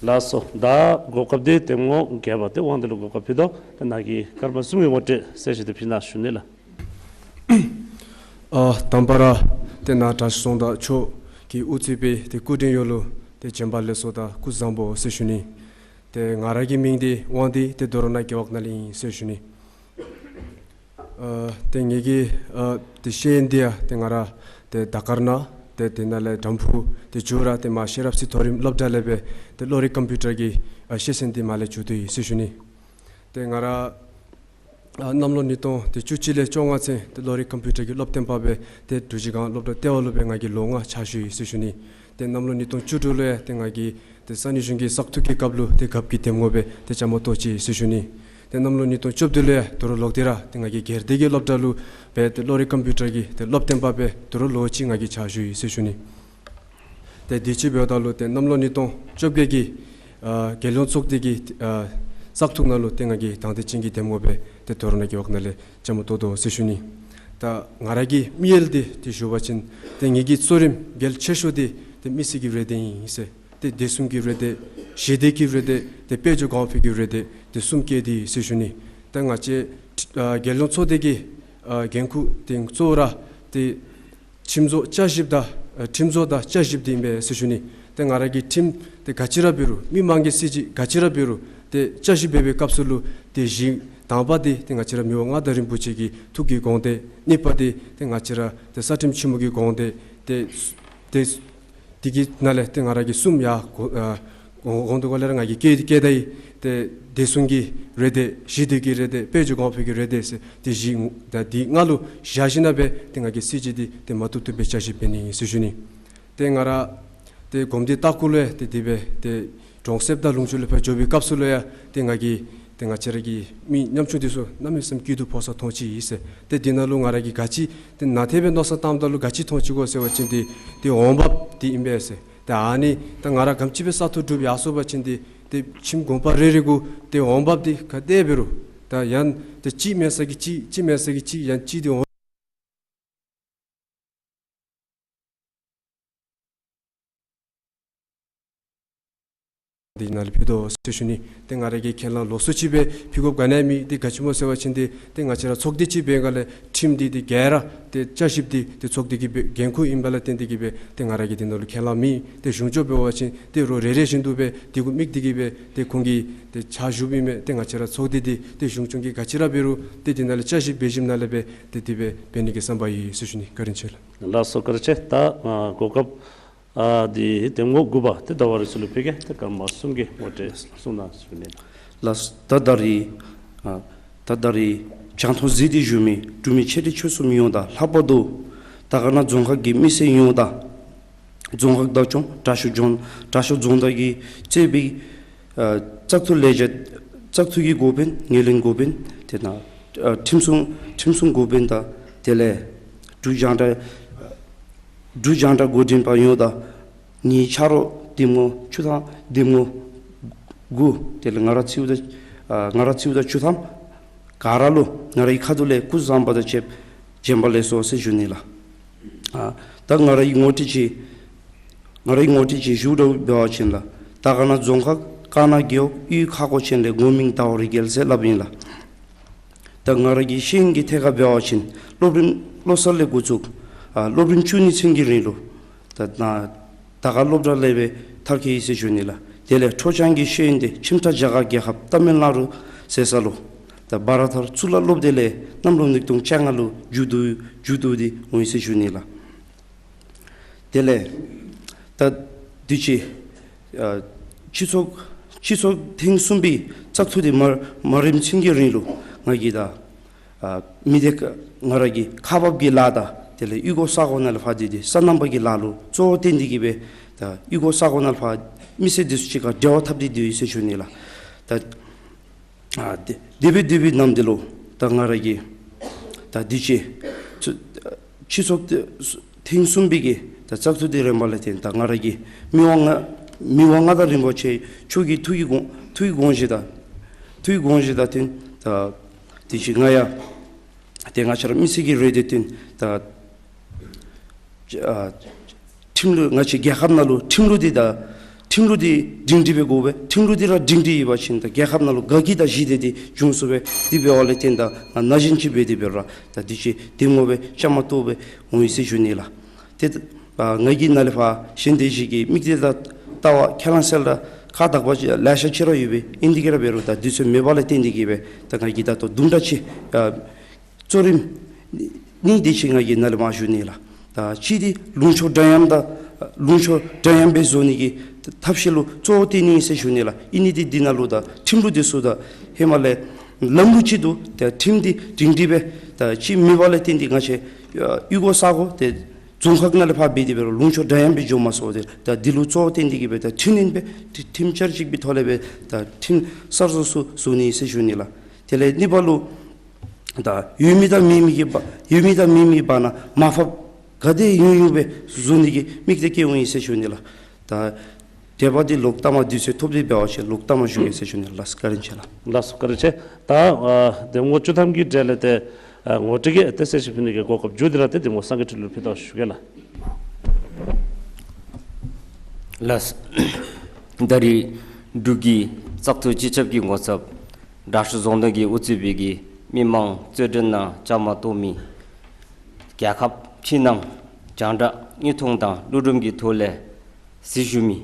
ལགས་སོ། ད་གོ་སྐབས་འདི་འདེམས་ངོ་བརྒྱད་པ་ཏེ་དབང་འདུས་ལུ་གོ་སྐབས་ཕུལ་དོ། ཏེ་ནཱ་གིས་སྐར་མ་གསུམ་གྱི་ངོ་སྤྲོད་གསལ་བཤད་དེ་ཕུལ་གནང་ཞུ་ནི་ལགས། ཨ་དང་པ་ར་ཏེ་ནཱ་དྲག་ཤོས་རྫོང་བདག་མཆོག་གིས་དབུ་གཙོས་པའི་ཏེ་སྐུ་མགྲོན་ཡོངས་ལུ་ཏེ་བྱོན་པ་ལེགས་སོ་དང་སྐུ་གཟུགས་བཟང་པོ་ཟེར་ཞུ་ནི། ཏེ་ང་ར་གི་མིང་འདི་དབང་འདུས་ཏེ་དོ་རུང་ནཱ་རྒེད་འོག་ནང་ལས་ཨིན་ཟེར་ཞུ་ནི། ཨ་ཏེ་ངེ་གི་ཨ་ཏེ་ཤེས་ཡོན་འདི་ཡང་ཏེ་ང་ར་ཏེ་དར་དཀར་ནང་ཏེ་དེ་ནང་ལས་དམ་ཕུ་ཏེ་མཇུག་ར་ཏེ་མ་ཤེས་རབ་སྲིད་མཐོ་རིམ་སློབ་གྲྭ་ལས་སྦེ་ཏེ་གློག་རིག་ཀམ་པིའུ་ཊར་གྱི་ཨ་ཤེས་ཡོན་འདི་མ་ལས་མཇུག་བསྡུ་ཡི་ཟེར་ཞུ་ནི། ཏེ་ང་ར་ཨ་གནམ་ལོ་ཉིས་སྟོང་ཏེ་བཅུ་གཅིག་ལས་བཅོ་ལྔ་ཚུན་ཏེ་གློག་རིག་ཀམ་པིའུ་ཊར་གྱི་སློབ་སྟོན་པ་སྦེ་ཏེ་འབྲུག་གཞི་སྒང་སློབ་གྲྭ་ལྟེ་བ་ལུ་སྦེ་ང་གིས་ལོ་ལྔ་ཕྱག་ཞུ་ཡི་ཟེར་ཞུ་ནི། ཏེ་གནམ་ལོ་ཉིས་སྟོང་བཅུ་དྲུག་ལུ་ཡང་ཏེ་ང་གིས་ཏེ་ས་གནས་གཞུང་གི་བཙག་འཐུ་གི་སྐབས་ལུ་ཏེ་རྒཔོ་གི་འདེམས་ངོ་སྦེ་ཏེ་བཅའ་མར་གཏོགས་ཅི་ཟེར་ཞུ་ནི། ཏེ་གནམ་ལོ་ཉིས་སྟོང་བཅུ་བདུན་ལུ་ཡང་དོ་རུང་ལོག་སྟེ་ར་ཏེ་ང་གིས་སྒེར་སྡེ་གི་སློབ་གྲྭ་ལུ་སྦེ་ཏེ་གློག་རིག་ཀམ་པིའུ་ཊར་གྱི་ཏེ་སློབ་སྟོན་པ་སྦེ་དོ་རུང་ལོ་གཅིག་ང་གིས་ཕྱག་ཞུ་ཡི་ཟེར་ཞུ་ནི། ཏེ་དུས་ཅི་འབདཝ་ད་ལུ་ཏེ་གནམ་ལོ་ཉིས་སྟོང་བཅོ་བརྒྱད་ཀྱི་ཨ་རྒྱལ་ཡོངས་ཚོགས་སྡེ་གི་ཨ་བཙག་འཐུ་ནང་ལུ་ཏེ་ང་གིས་དང་འདོད་ཅན་གྱི་འདེམས་ངོ་སྦེ་ཏེ་དོ་རུང་ནཱ་རྒེད་འོག་ནང་ལས་བཅའ་མར་གཏོགས་དོ་ཟེར་ཞུ་ནི། ད་ང་ར་གི་དམིགས་ཡུལ་འདི་ཏེ་ཞུ་བ་ཅིན་ཏེ་ངེ་གི་གཙོ་རིམ་གལ་ཆེ་ཤོས་འདི་ཏེ་མི་སེར་གྱི་རེ་འདོད་ཨིན་ཟེར། ཏེ་བདེ་སྲུང་གི་རེ་འདོད། ཞི་བདེ་གི་རེ་འདོད། ཏེ་དཔལ་འབྱོར་གོང་འཕེལ་གྱི་རེ་འདོད། ཏེ་གསུམ་བསྐྱེད་དེ་ཟེར་ཞུ་ནི། ཏེ་ང་བཅས་ཨ་རྒྱལ་ཡོངས་ཚོགས་སྡེ་གི་ཨ་འགན་ཁུར་ཏེ་གཙོ་བོ་ར་ཏེ་ཁྲིམས་བཟོ་བསྐྱར་ཞིབ་དང་ཨ་ཁྲིམས་བཟོ་དང་བསྐྱར་ཞིབ་འདི་ཨིན་པས་ཟེར་ཞུ་ནི། ཏེ་ང་ར་གི་ཁྲིམས་ཏེ་ག་ཅི་ར་འབད་རུང་མི་མང་གི་སྲིད་བྱུས་ག་ཅི་ར་འབད་རུང་ཏེ་བསྐྱར་ཞིབ་འབད་བའི་སྐབས་སུ་ལུ་ཏེ་གཞི་ དང་པ་འདི་ཏེ་ང་བཅས་ར་མི་དབང་མངའ་བདག་རིན་པོ་ཆེ་གི་ཐུགས་ཀྱི་དགོངས་གཏད། གཉིས་པ་འདི་ཏེ་ང་བཅས་ར་ཏེ་རྩ་ཁྲིམས་ཆེན་མོ་གི་དགོངས་གཏད། ཏེ་ཏེ་དེ་གི་ནང་ལས་ཏེ་ང་ར་གིས་གསུམ་ཡར་གོ་ཨ་གོང་དུ་གོང་ལས་ར་ང་གིས་བཀོད་བཀོད་ད་ཡི། ཏེ་བདེ་སྲུང་གི་རེ་འདོད་ཞི་བདེ་གི་རེ་འདོད་དཔལ་འབྱོར་གོང་འཕེལ་གྱི་རེ་འདོད་ཟེར་ཏེ་བཞི་ད་འདི་ལྔ་ལུ་བཞག་ཞིནམ་ལས་ཏེ་ང་གིས་སྲིད་བྱུས་འདི་ཏེ་མ་བཏུབ་བཏུབ་སྦེ་བསྐྱར་ཞིབ་འབད་ནི་ཨིན་ཟེར་ཞུ་ནི། ཏེ་ང་ར་ཏེ་གོམས་འདྲིས་ལྟ་སྐོར་ལུ་ཡང་ཏེ་དེ་སྦེ་ཏེ་གྲོང་གསེབ་དང་ལུང་ཕྱོགས་ལུ་ཕར་འགྱོ་བའི་སྐབས་སུ་ལུ་ཡང་ཏེ་ང་གིས་ཏེ་ང་བཅས་ར་གི་མི་ཉམ་ཆུང་འདི་ཚུ་གནམ་མེད་ས་མེད་སྐྱིད་སྡུག་ཕོག་ས་མཐོང་ཅི་ཨིན་ཟེར། ཏེ་འདི་ནང་ལུ་ང་ར་གིས་ག་ཅི་ཏེ་ནན་ཏན་སྦེ་མནོ་བསམ་བཏངམ་ད་ལུ་ག་ཅི་མཐོང་ཅི་གོ་ཟེར་བ་ཅིན་ཏེ་ཏེ་འོང་འབབ་འདི་ཨིན་པས་ཟེར། ཏེ་ཨ་ནི་ད་ང་ར་ག་དེམ་ཅིག་སྦེ་ས་རྡོ་སྒྲུབ་ཡར་སོང་པ་ཅིན་ཏེ་ཏེ་ཁྱིམ་གུང་པ་རེ་རེ་གུ་ཏེ་འོང་འབབ་འདི་ག་དེ་འབད་རུང་ད་ཡང་ཏེ་གཅིག་མེན་ས་གི་གཅིག་གཅིག་མེན་ས་གི་གཅིག་ཡང་གཅིག་འདི་འོང་འདི་ནང་ལུ་ཕུལ་དོ་ཟེར་ཞུ་ནི། ཏེ་ང་ར་གིས་ཁས་བླངས་ལོགས་སུ་ཅིག་སྦེ་ཕུལ་དགོཔ་ག་ནི་ཡང་མེད། ཏེ་ག་ཅི་སྨོ་ཟེར་བ་ཅིན་ཏེ་ཏེ་ང་བཅས་ར་ཚོགས་སྡེ་ཅིག་འབད་སྒང་ལས་ཁྲིམས་འདི་ཏེ་ག་ར་ཏེ་བསྐྱར་ཞིབ་འདི་ཏེ་ཚོགས་སྡེ་གི་འགན་ཁུར་ཨིན་པ་ལས་བརྟེན་ཏེ་གིས་སྦེ་ཏེ་ང་ར་གིས་འདི་ནང་ལུ་ཁས་བླངས་མེད། ཏེ་གཞུང་ཕྱོགས་འབད་བ་ཅིན་ཏེ་རོགས་རེ་རེ་བཞིན་དུ་སྦེ་དེ་གུ་དམིགས་ཏེ་གིས་སྦེ་ཏེ་ཁོང་གིས་ཏེ་ཕྱག་ཞུཝ་ཨིན་མས། ཏེ་ང་བཅས་ར་ཚོགས་སྡེ་འདི་ཏེ་གཞུང་སྐྱོང་གིས་ག་ཅི་ར་འབད་རུང་ཏེ་འདི་ནང་ལས་བསྐྱར་ཞིབ་འབད་ཞིནམ་ལས་སྦེ་ཏེ་དེ་སྦེ་འབད་ནི་གི་བསམ་པ་ཡོད་ཟེར་ཞུ་ནི། བཀའ་དྲིན་ཆེ་ལགས། ལགས་སོ། བཀའ་དྲིན་ཆེ། ད་ཨ་གོ་སྐབས་ཨ་འདི་གདམ་ངོ་དགུ་པ་ཏེ་ཟླ་བ་རིགས་ལུ་ཕུལ་གེ། ཏེ་སྐར་མ་གསུམ་གྱི་ངོ་སྤྲོད་གསུང་གནང་ཟེར་ཞུ་ནི། ལགས། ད་ད་རིས་ཨ་ད་ད་རིས་རྒྱང་མཐོང་གཟིགས་ཏེ་བཞུགས་མི་འབྲུག་མི་ཆེ་འབྲིང་ཆུང་གསུམ་ཡོངས་དང་ལྷག་པར་དུ་དར་དཀར་ན་རྫོང་ཁག་གི་མི་སེར་ཡོངས་དང་རྫོང་ཁག་བདག་སྐྱོང་དྲག་ཤོས་རྫོང་དྲག་ཤོས་རྫོང་བདག་གིས་གཙོས་པའི་ཨ་བཙག་འཐུ་ལས་བྱེད་བཙག་འཐུ་གི་འགོ་དཔོན་ངོས་ལེན་འགོ་དཔོན་དེ་ནང་ཨ་ཁྲིམས་སྲུང་ཁྲིམས་སྲུང་འགོ་དཔོན་དང་དེ་ལས་འབྲུག་རྒྱང་བསྒྲགས་འབྲུག་རྒྱང་བསྒྲགས་འགོ་འདྲེན་པ་ཡོངས་དང་ངེའི་ཆ་རོགས་གདམ་ངོ་བཅུ་ཐམ་གདམ་ངོ་དགུ་དེ་ལས་ང་ར་གཙོས་པའི་ཨ་ང་ར་གཙོས་པའི་བཅུ་ཐམ་ག་ར་ལུ་ང་རའི་ཁ་ཐུག་ལས་སྐུ་གཟུགས་བཟང་པོ་དང་བཅས་པ་བྱོན་པ་ལེགས་སོ་ཟེར་ཞུ་ནི་ལགས། ཨ་ད་ང་རའི་ངོ་སྤྲོད་ཅིག་ང་རའི་ངོ་སྤྲོད་ཅིག་ཞུ་འདྲཝ་འབད་བ་ཅིན་ལགས། དར་དཀར་ན་རྫོང་ཁག་དཀར་ནག་རྒེད་འོག་གཡུས་ཁ་སྒོ་ཅན་ལས་མགོ་མིང་ཟླ་བ་རིག་རྒྱལ་ཟེར་སླབ་ཨིན་ལགས། ད་ང་ར་གི་ཤེས་ཡོན་གྱི་ཐད་ཁར་འབད་བ་ཅིན་སློབ་རིམ་བློ་གསར་ལས་འགོ་བཙུགས་ཨ་སློབ་རིམ་བཅུ་གཉིས་ཚུན་གྱི་རིང་ལུ་ད་ད་དར་དཀར་སློབ་གྲྭ་ལས་སྦེ་མཐར་འཁྱོལ་ཡི་ཟེར་ཞུ་ནི་ལགས། དེ་ལས་འཕྲོ་སྦྱང་གི་ཤེས་ཡོན་འདི་ཁྱིམ་བདག་རྒྱ་གར་རྒྱལ་ཁབ་ཏ་མིལ་ནཱ་ཌུ་ཟེར་ས་ལུ་ད་བྷ་ར་ཐར་གཙུག་ལག་སློབ་སྡེ་ལས་གནམ་ལོ་ཉིས་སྟོང་བཅོ་ལྔ་ལུ་མཇུག་བསྡུ་མཇུག་བསྡུ་སྟེ་འོང་ཡི་ཟེར་ཞུ་ནི་ལགས། དེ་ལས་ད་དུས་ཅི་ཨ་སྤྱི་ཚོགས་སྤྱི་ཚོགས་ཐེངས་གསུམ་པའི་བཙག་འཐུ་འདི་མ་མ་རནམ་ཚུན་གྱི་རིང་ལུ་ང་གིས་ད་ཨ་མི་སྡེ་ཁག་ང་ར་གི་ཁག་འབག་གི་ལཱ་དང་དེ་ལས་གཡུས་སྒོ་ས་སྒོ་ནང་ལུ་ཕར་སྡོད་དེ་སོ་ནམ་པ་གི་ལཱ་ལུ་གཙོ་བོ་བཏོན་ཏེ་གིས་སྦེ་ད་གཡུས་སྒོ་ས་སྒོ་ནང་ལུ་ཕར་མི་སེར་འདི་ཚུ་གཅིག་ཁར་འབྲེལ་བ་འཐབ་སྟེ་སྡོད་ཡི་ཟེར་ཞུ་ནི་ལགས། ད་ཨ་དེ་དེ་སྦེ་དེ་སྦེ་ནམ་འདི་ལུ་ད་ང་ར་གིས་ད་དུས་ཅི་སྤྱི་ཚོགས་ཐེངས་གསུམ་པའི་གི་ད་བཙག་འཐུ་འདི་རནམ་ལས་བརྟེན་ད་ང་ར་གིས་མི་དབང་མངའ་མི་དབང་མངའ་བདག་རིན་པོ་ཆེ་མཆོག་གི་ཐུགས་ཀྱི་དགོངས་ཐུགས་ཀྱི་དགོངས་བཞེད་དང་ཐུགས་ཀྱི་དགོངས་བཞེད་དང་བསྟུན་ད་དུས་ཅི་ང་ཡང་ཏེ་ང་བཅས་ར་མི་སེར་གྱི་རེ་འདོད་བསྟུན་ད་ཨ་ཁྲིམས་ལུགས་ང་བཅས་རྒྱལ་ཁབ་ནང་ལུ་ཁྲིམས་ལུགས་འདི་ད་ཁྲིམས་ལུགས་འདི་སྒྲིང་སྒྲི་སྦེ་དགོ་པས། ཁྲིམས་ལུགས་འདི་ར་སྒྲིང་སྒྲི་ཡོད་པ་ཅིན་ད་རྒྱལ་ཁབ་ནང་ལུ་དགའ་སྐྱིད་དང་ཞི་བདེ་འདི་འབྱུང་ཚུགས་པས། དེ་འབདཝ་ལས་བརྟེན་ད་ང་ན་གཞོན་ཅིག་འབད་དེ་འབད་རུང་ར་ད་དུས་ཅི་གདམ་ངོ་སྦེ་བཅའ་མར་གཏོགས་སྦེ་འོང་ཡི་ཟེར་ཞུ་ནི་ལགས། ཏེ་ད་ང་གི་ནང་ལས་ཕར་གཞན་དེ་ཅིག་གི་མིག་ལྟ་དང་ལྟ་བ་ཁས་བླངས་གསལ་བསྒྲགས་ཁག་དག་པ་ཅིག་ལེ་ཤ་ཅིག་ར་ཡོད་པས། ཨིན་དེ་གིས་ར་འབད་རུང་ད་དུས་ཚོད་མེད་པ་ལས་བརྟེན་ཏེ་གིས་སྦེ་ད་ང་གིས་ད་ལྟོ་དུམ་གྲ་ཅིག་ཨ་གཙོ་རིམ་གཉིས་དེ་ཅིག་ང་གི་ནང་ལས་མར་ཞུ་ནི་ལགས། ད་གཅིག་འདི་ལུང་ཕྱོགས་འདྲ་མཉམ་དང་ལུང་ཕྱོགས་འདྲ་མཉམ་སྦེ་བཟོ་ནི་གི་ཐབས་ཤེས་ལུ་གཙོ་བོ་བཏོན་ནི་ཟེར་ཞུ་ནི་ལགས། ཨིན་ནི་འདི་འདི་ནང་ལུ་ད་ཁྲིམས་ལུགས་འདི་ཚུ་ད་ཧེ་མ་ལས་ལམ་ལུགས་ཅིག་འདུག། ད་ཁྲིམས་འདི་སྒྲིང་སྒྲི་སྦེ་ད་ཅིག་མེད་པ་ལས་བརྟེན་ཏེ་ང་བཅས་གཡུས་སྒོ་ས་སྒོ་ཏེ་རྫོང་ཁག་ནང་ལས་ཕར་འབད་དེ་འབད་རུང་ལུང་ཕྱོགས་འདྲ་མཉམ་སྦེ་འགྱོ་མ་ཚུགས་ཏེ། ད་འདི་ལུ་གཙོ་བོ་བཏོན་ཏེ་གིས་སྦེ་ད་འཕྲི་སྣོན་སྦེ་ཁྲི་ཁྲིམས་འཆར་ཅིག་གི་ཐོག་ལས་སྦེ་ད་ཁྲིམས་གསར་བཟོ་ཚུ་བཟོ་ནི་ཟེར་ཞུ་ནི་ལགས། དེ་ལས་གཉིས་པ་ལུ་ད་ཡོད་མི་དང་མེད་མི་གི་བར་ཡོད་མི་དང་མེད་མི་བར་ན་མར་ཕབ་ག་དེ་ཡོད་ཡོདཔ་སྦེ་བཟོ་ནི་གི་དམིགས་གཏད་བསྐྱེད་འོང་ཡི་ཟེར་ཞུ་ནི་ལགས། ད་དེ་འབདཝ་ད་ལོག་ལྟ་མ་དུས་ཚོད་ཐོབ་སྟེ་འབད་བ་ཅིན་ལོག་ལྟ་མ་ཞུ་གེ་ཟེར་ཞུ་ནི་ལགས། བཀའ་དྲིན་ཆེ་ལགས། ལགས་སོ། བཀའ་དྲིན་ཆེ། ད་ཨ་གདམ་ངོ་བཅུ་ཐམ་གྱི་གྲས་ལས་ཏེ་ཨ་ངོ་སྤྲོད་ཀྱི་ཏེ་གསལ་བཤད་ཕུལ་ནི་གི་གོ་སྐབས་མཇུག་འདི་ར་ཏེ་གདམ་ངོ་སངས་རྒྱས་ཁྲི་ལུ་ཕུལ་དོ་ཞུ་གེ་ལགས། ལགས། ད་རིས་འབྲུག་གི་བཙག་འཐུ་སྤྱི་ཁྱབ་ཀྱི་ངོ་ཚབ་དྲག་ཤོས་རྫོང་བདག་གིས་དབུ་གཙོས་པའི་གི་མི་མང་རྩོད་འགྲན་ནང་བཅའ་མར་གཏོགས་མི་རྒྱལ་ཁབ་ཕྱི་ནང་རྒྱང་བསྒྲགས་དངོས་མཐོང་དང་གློག་སྒྲོམ་གྱི་ཐོག་ལས་གཟིགས་བཞུགས་མི་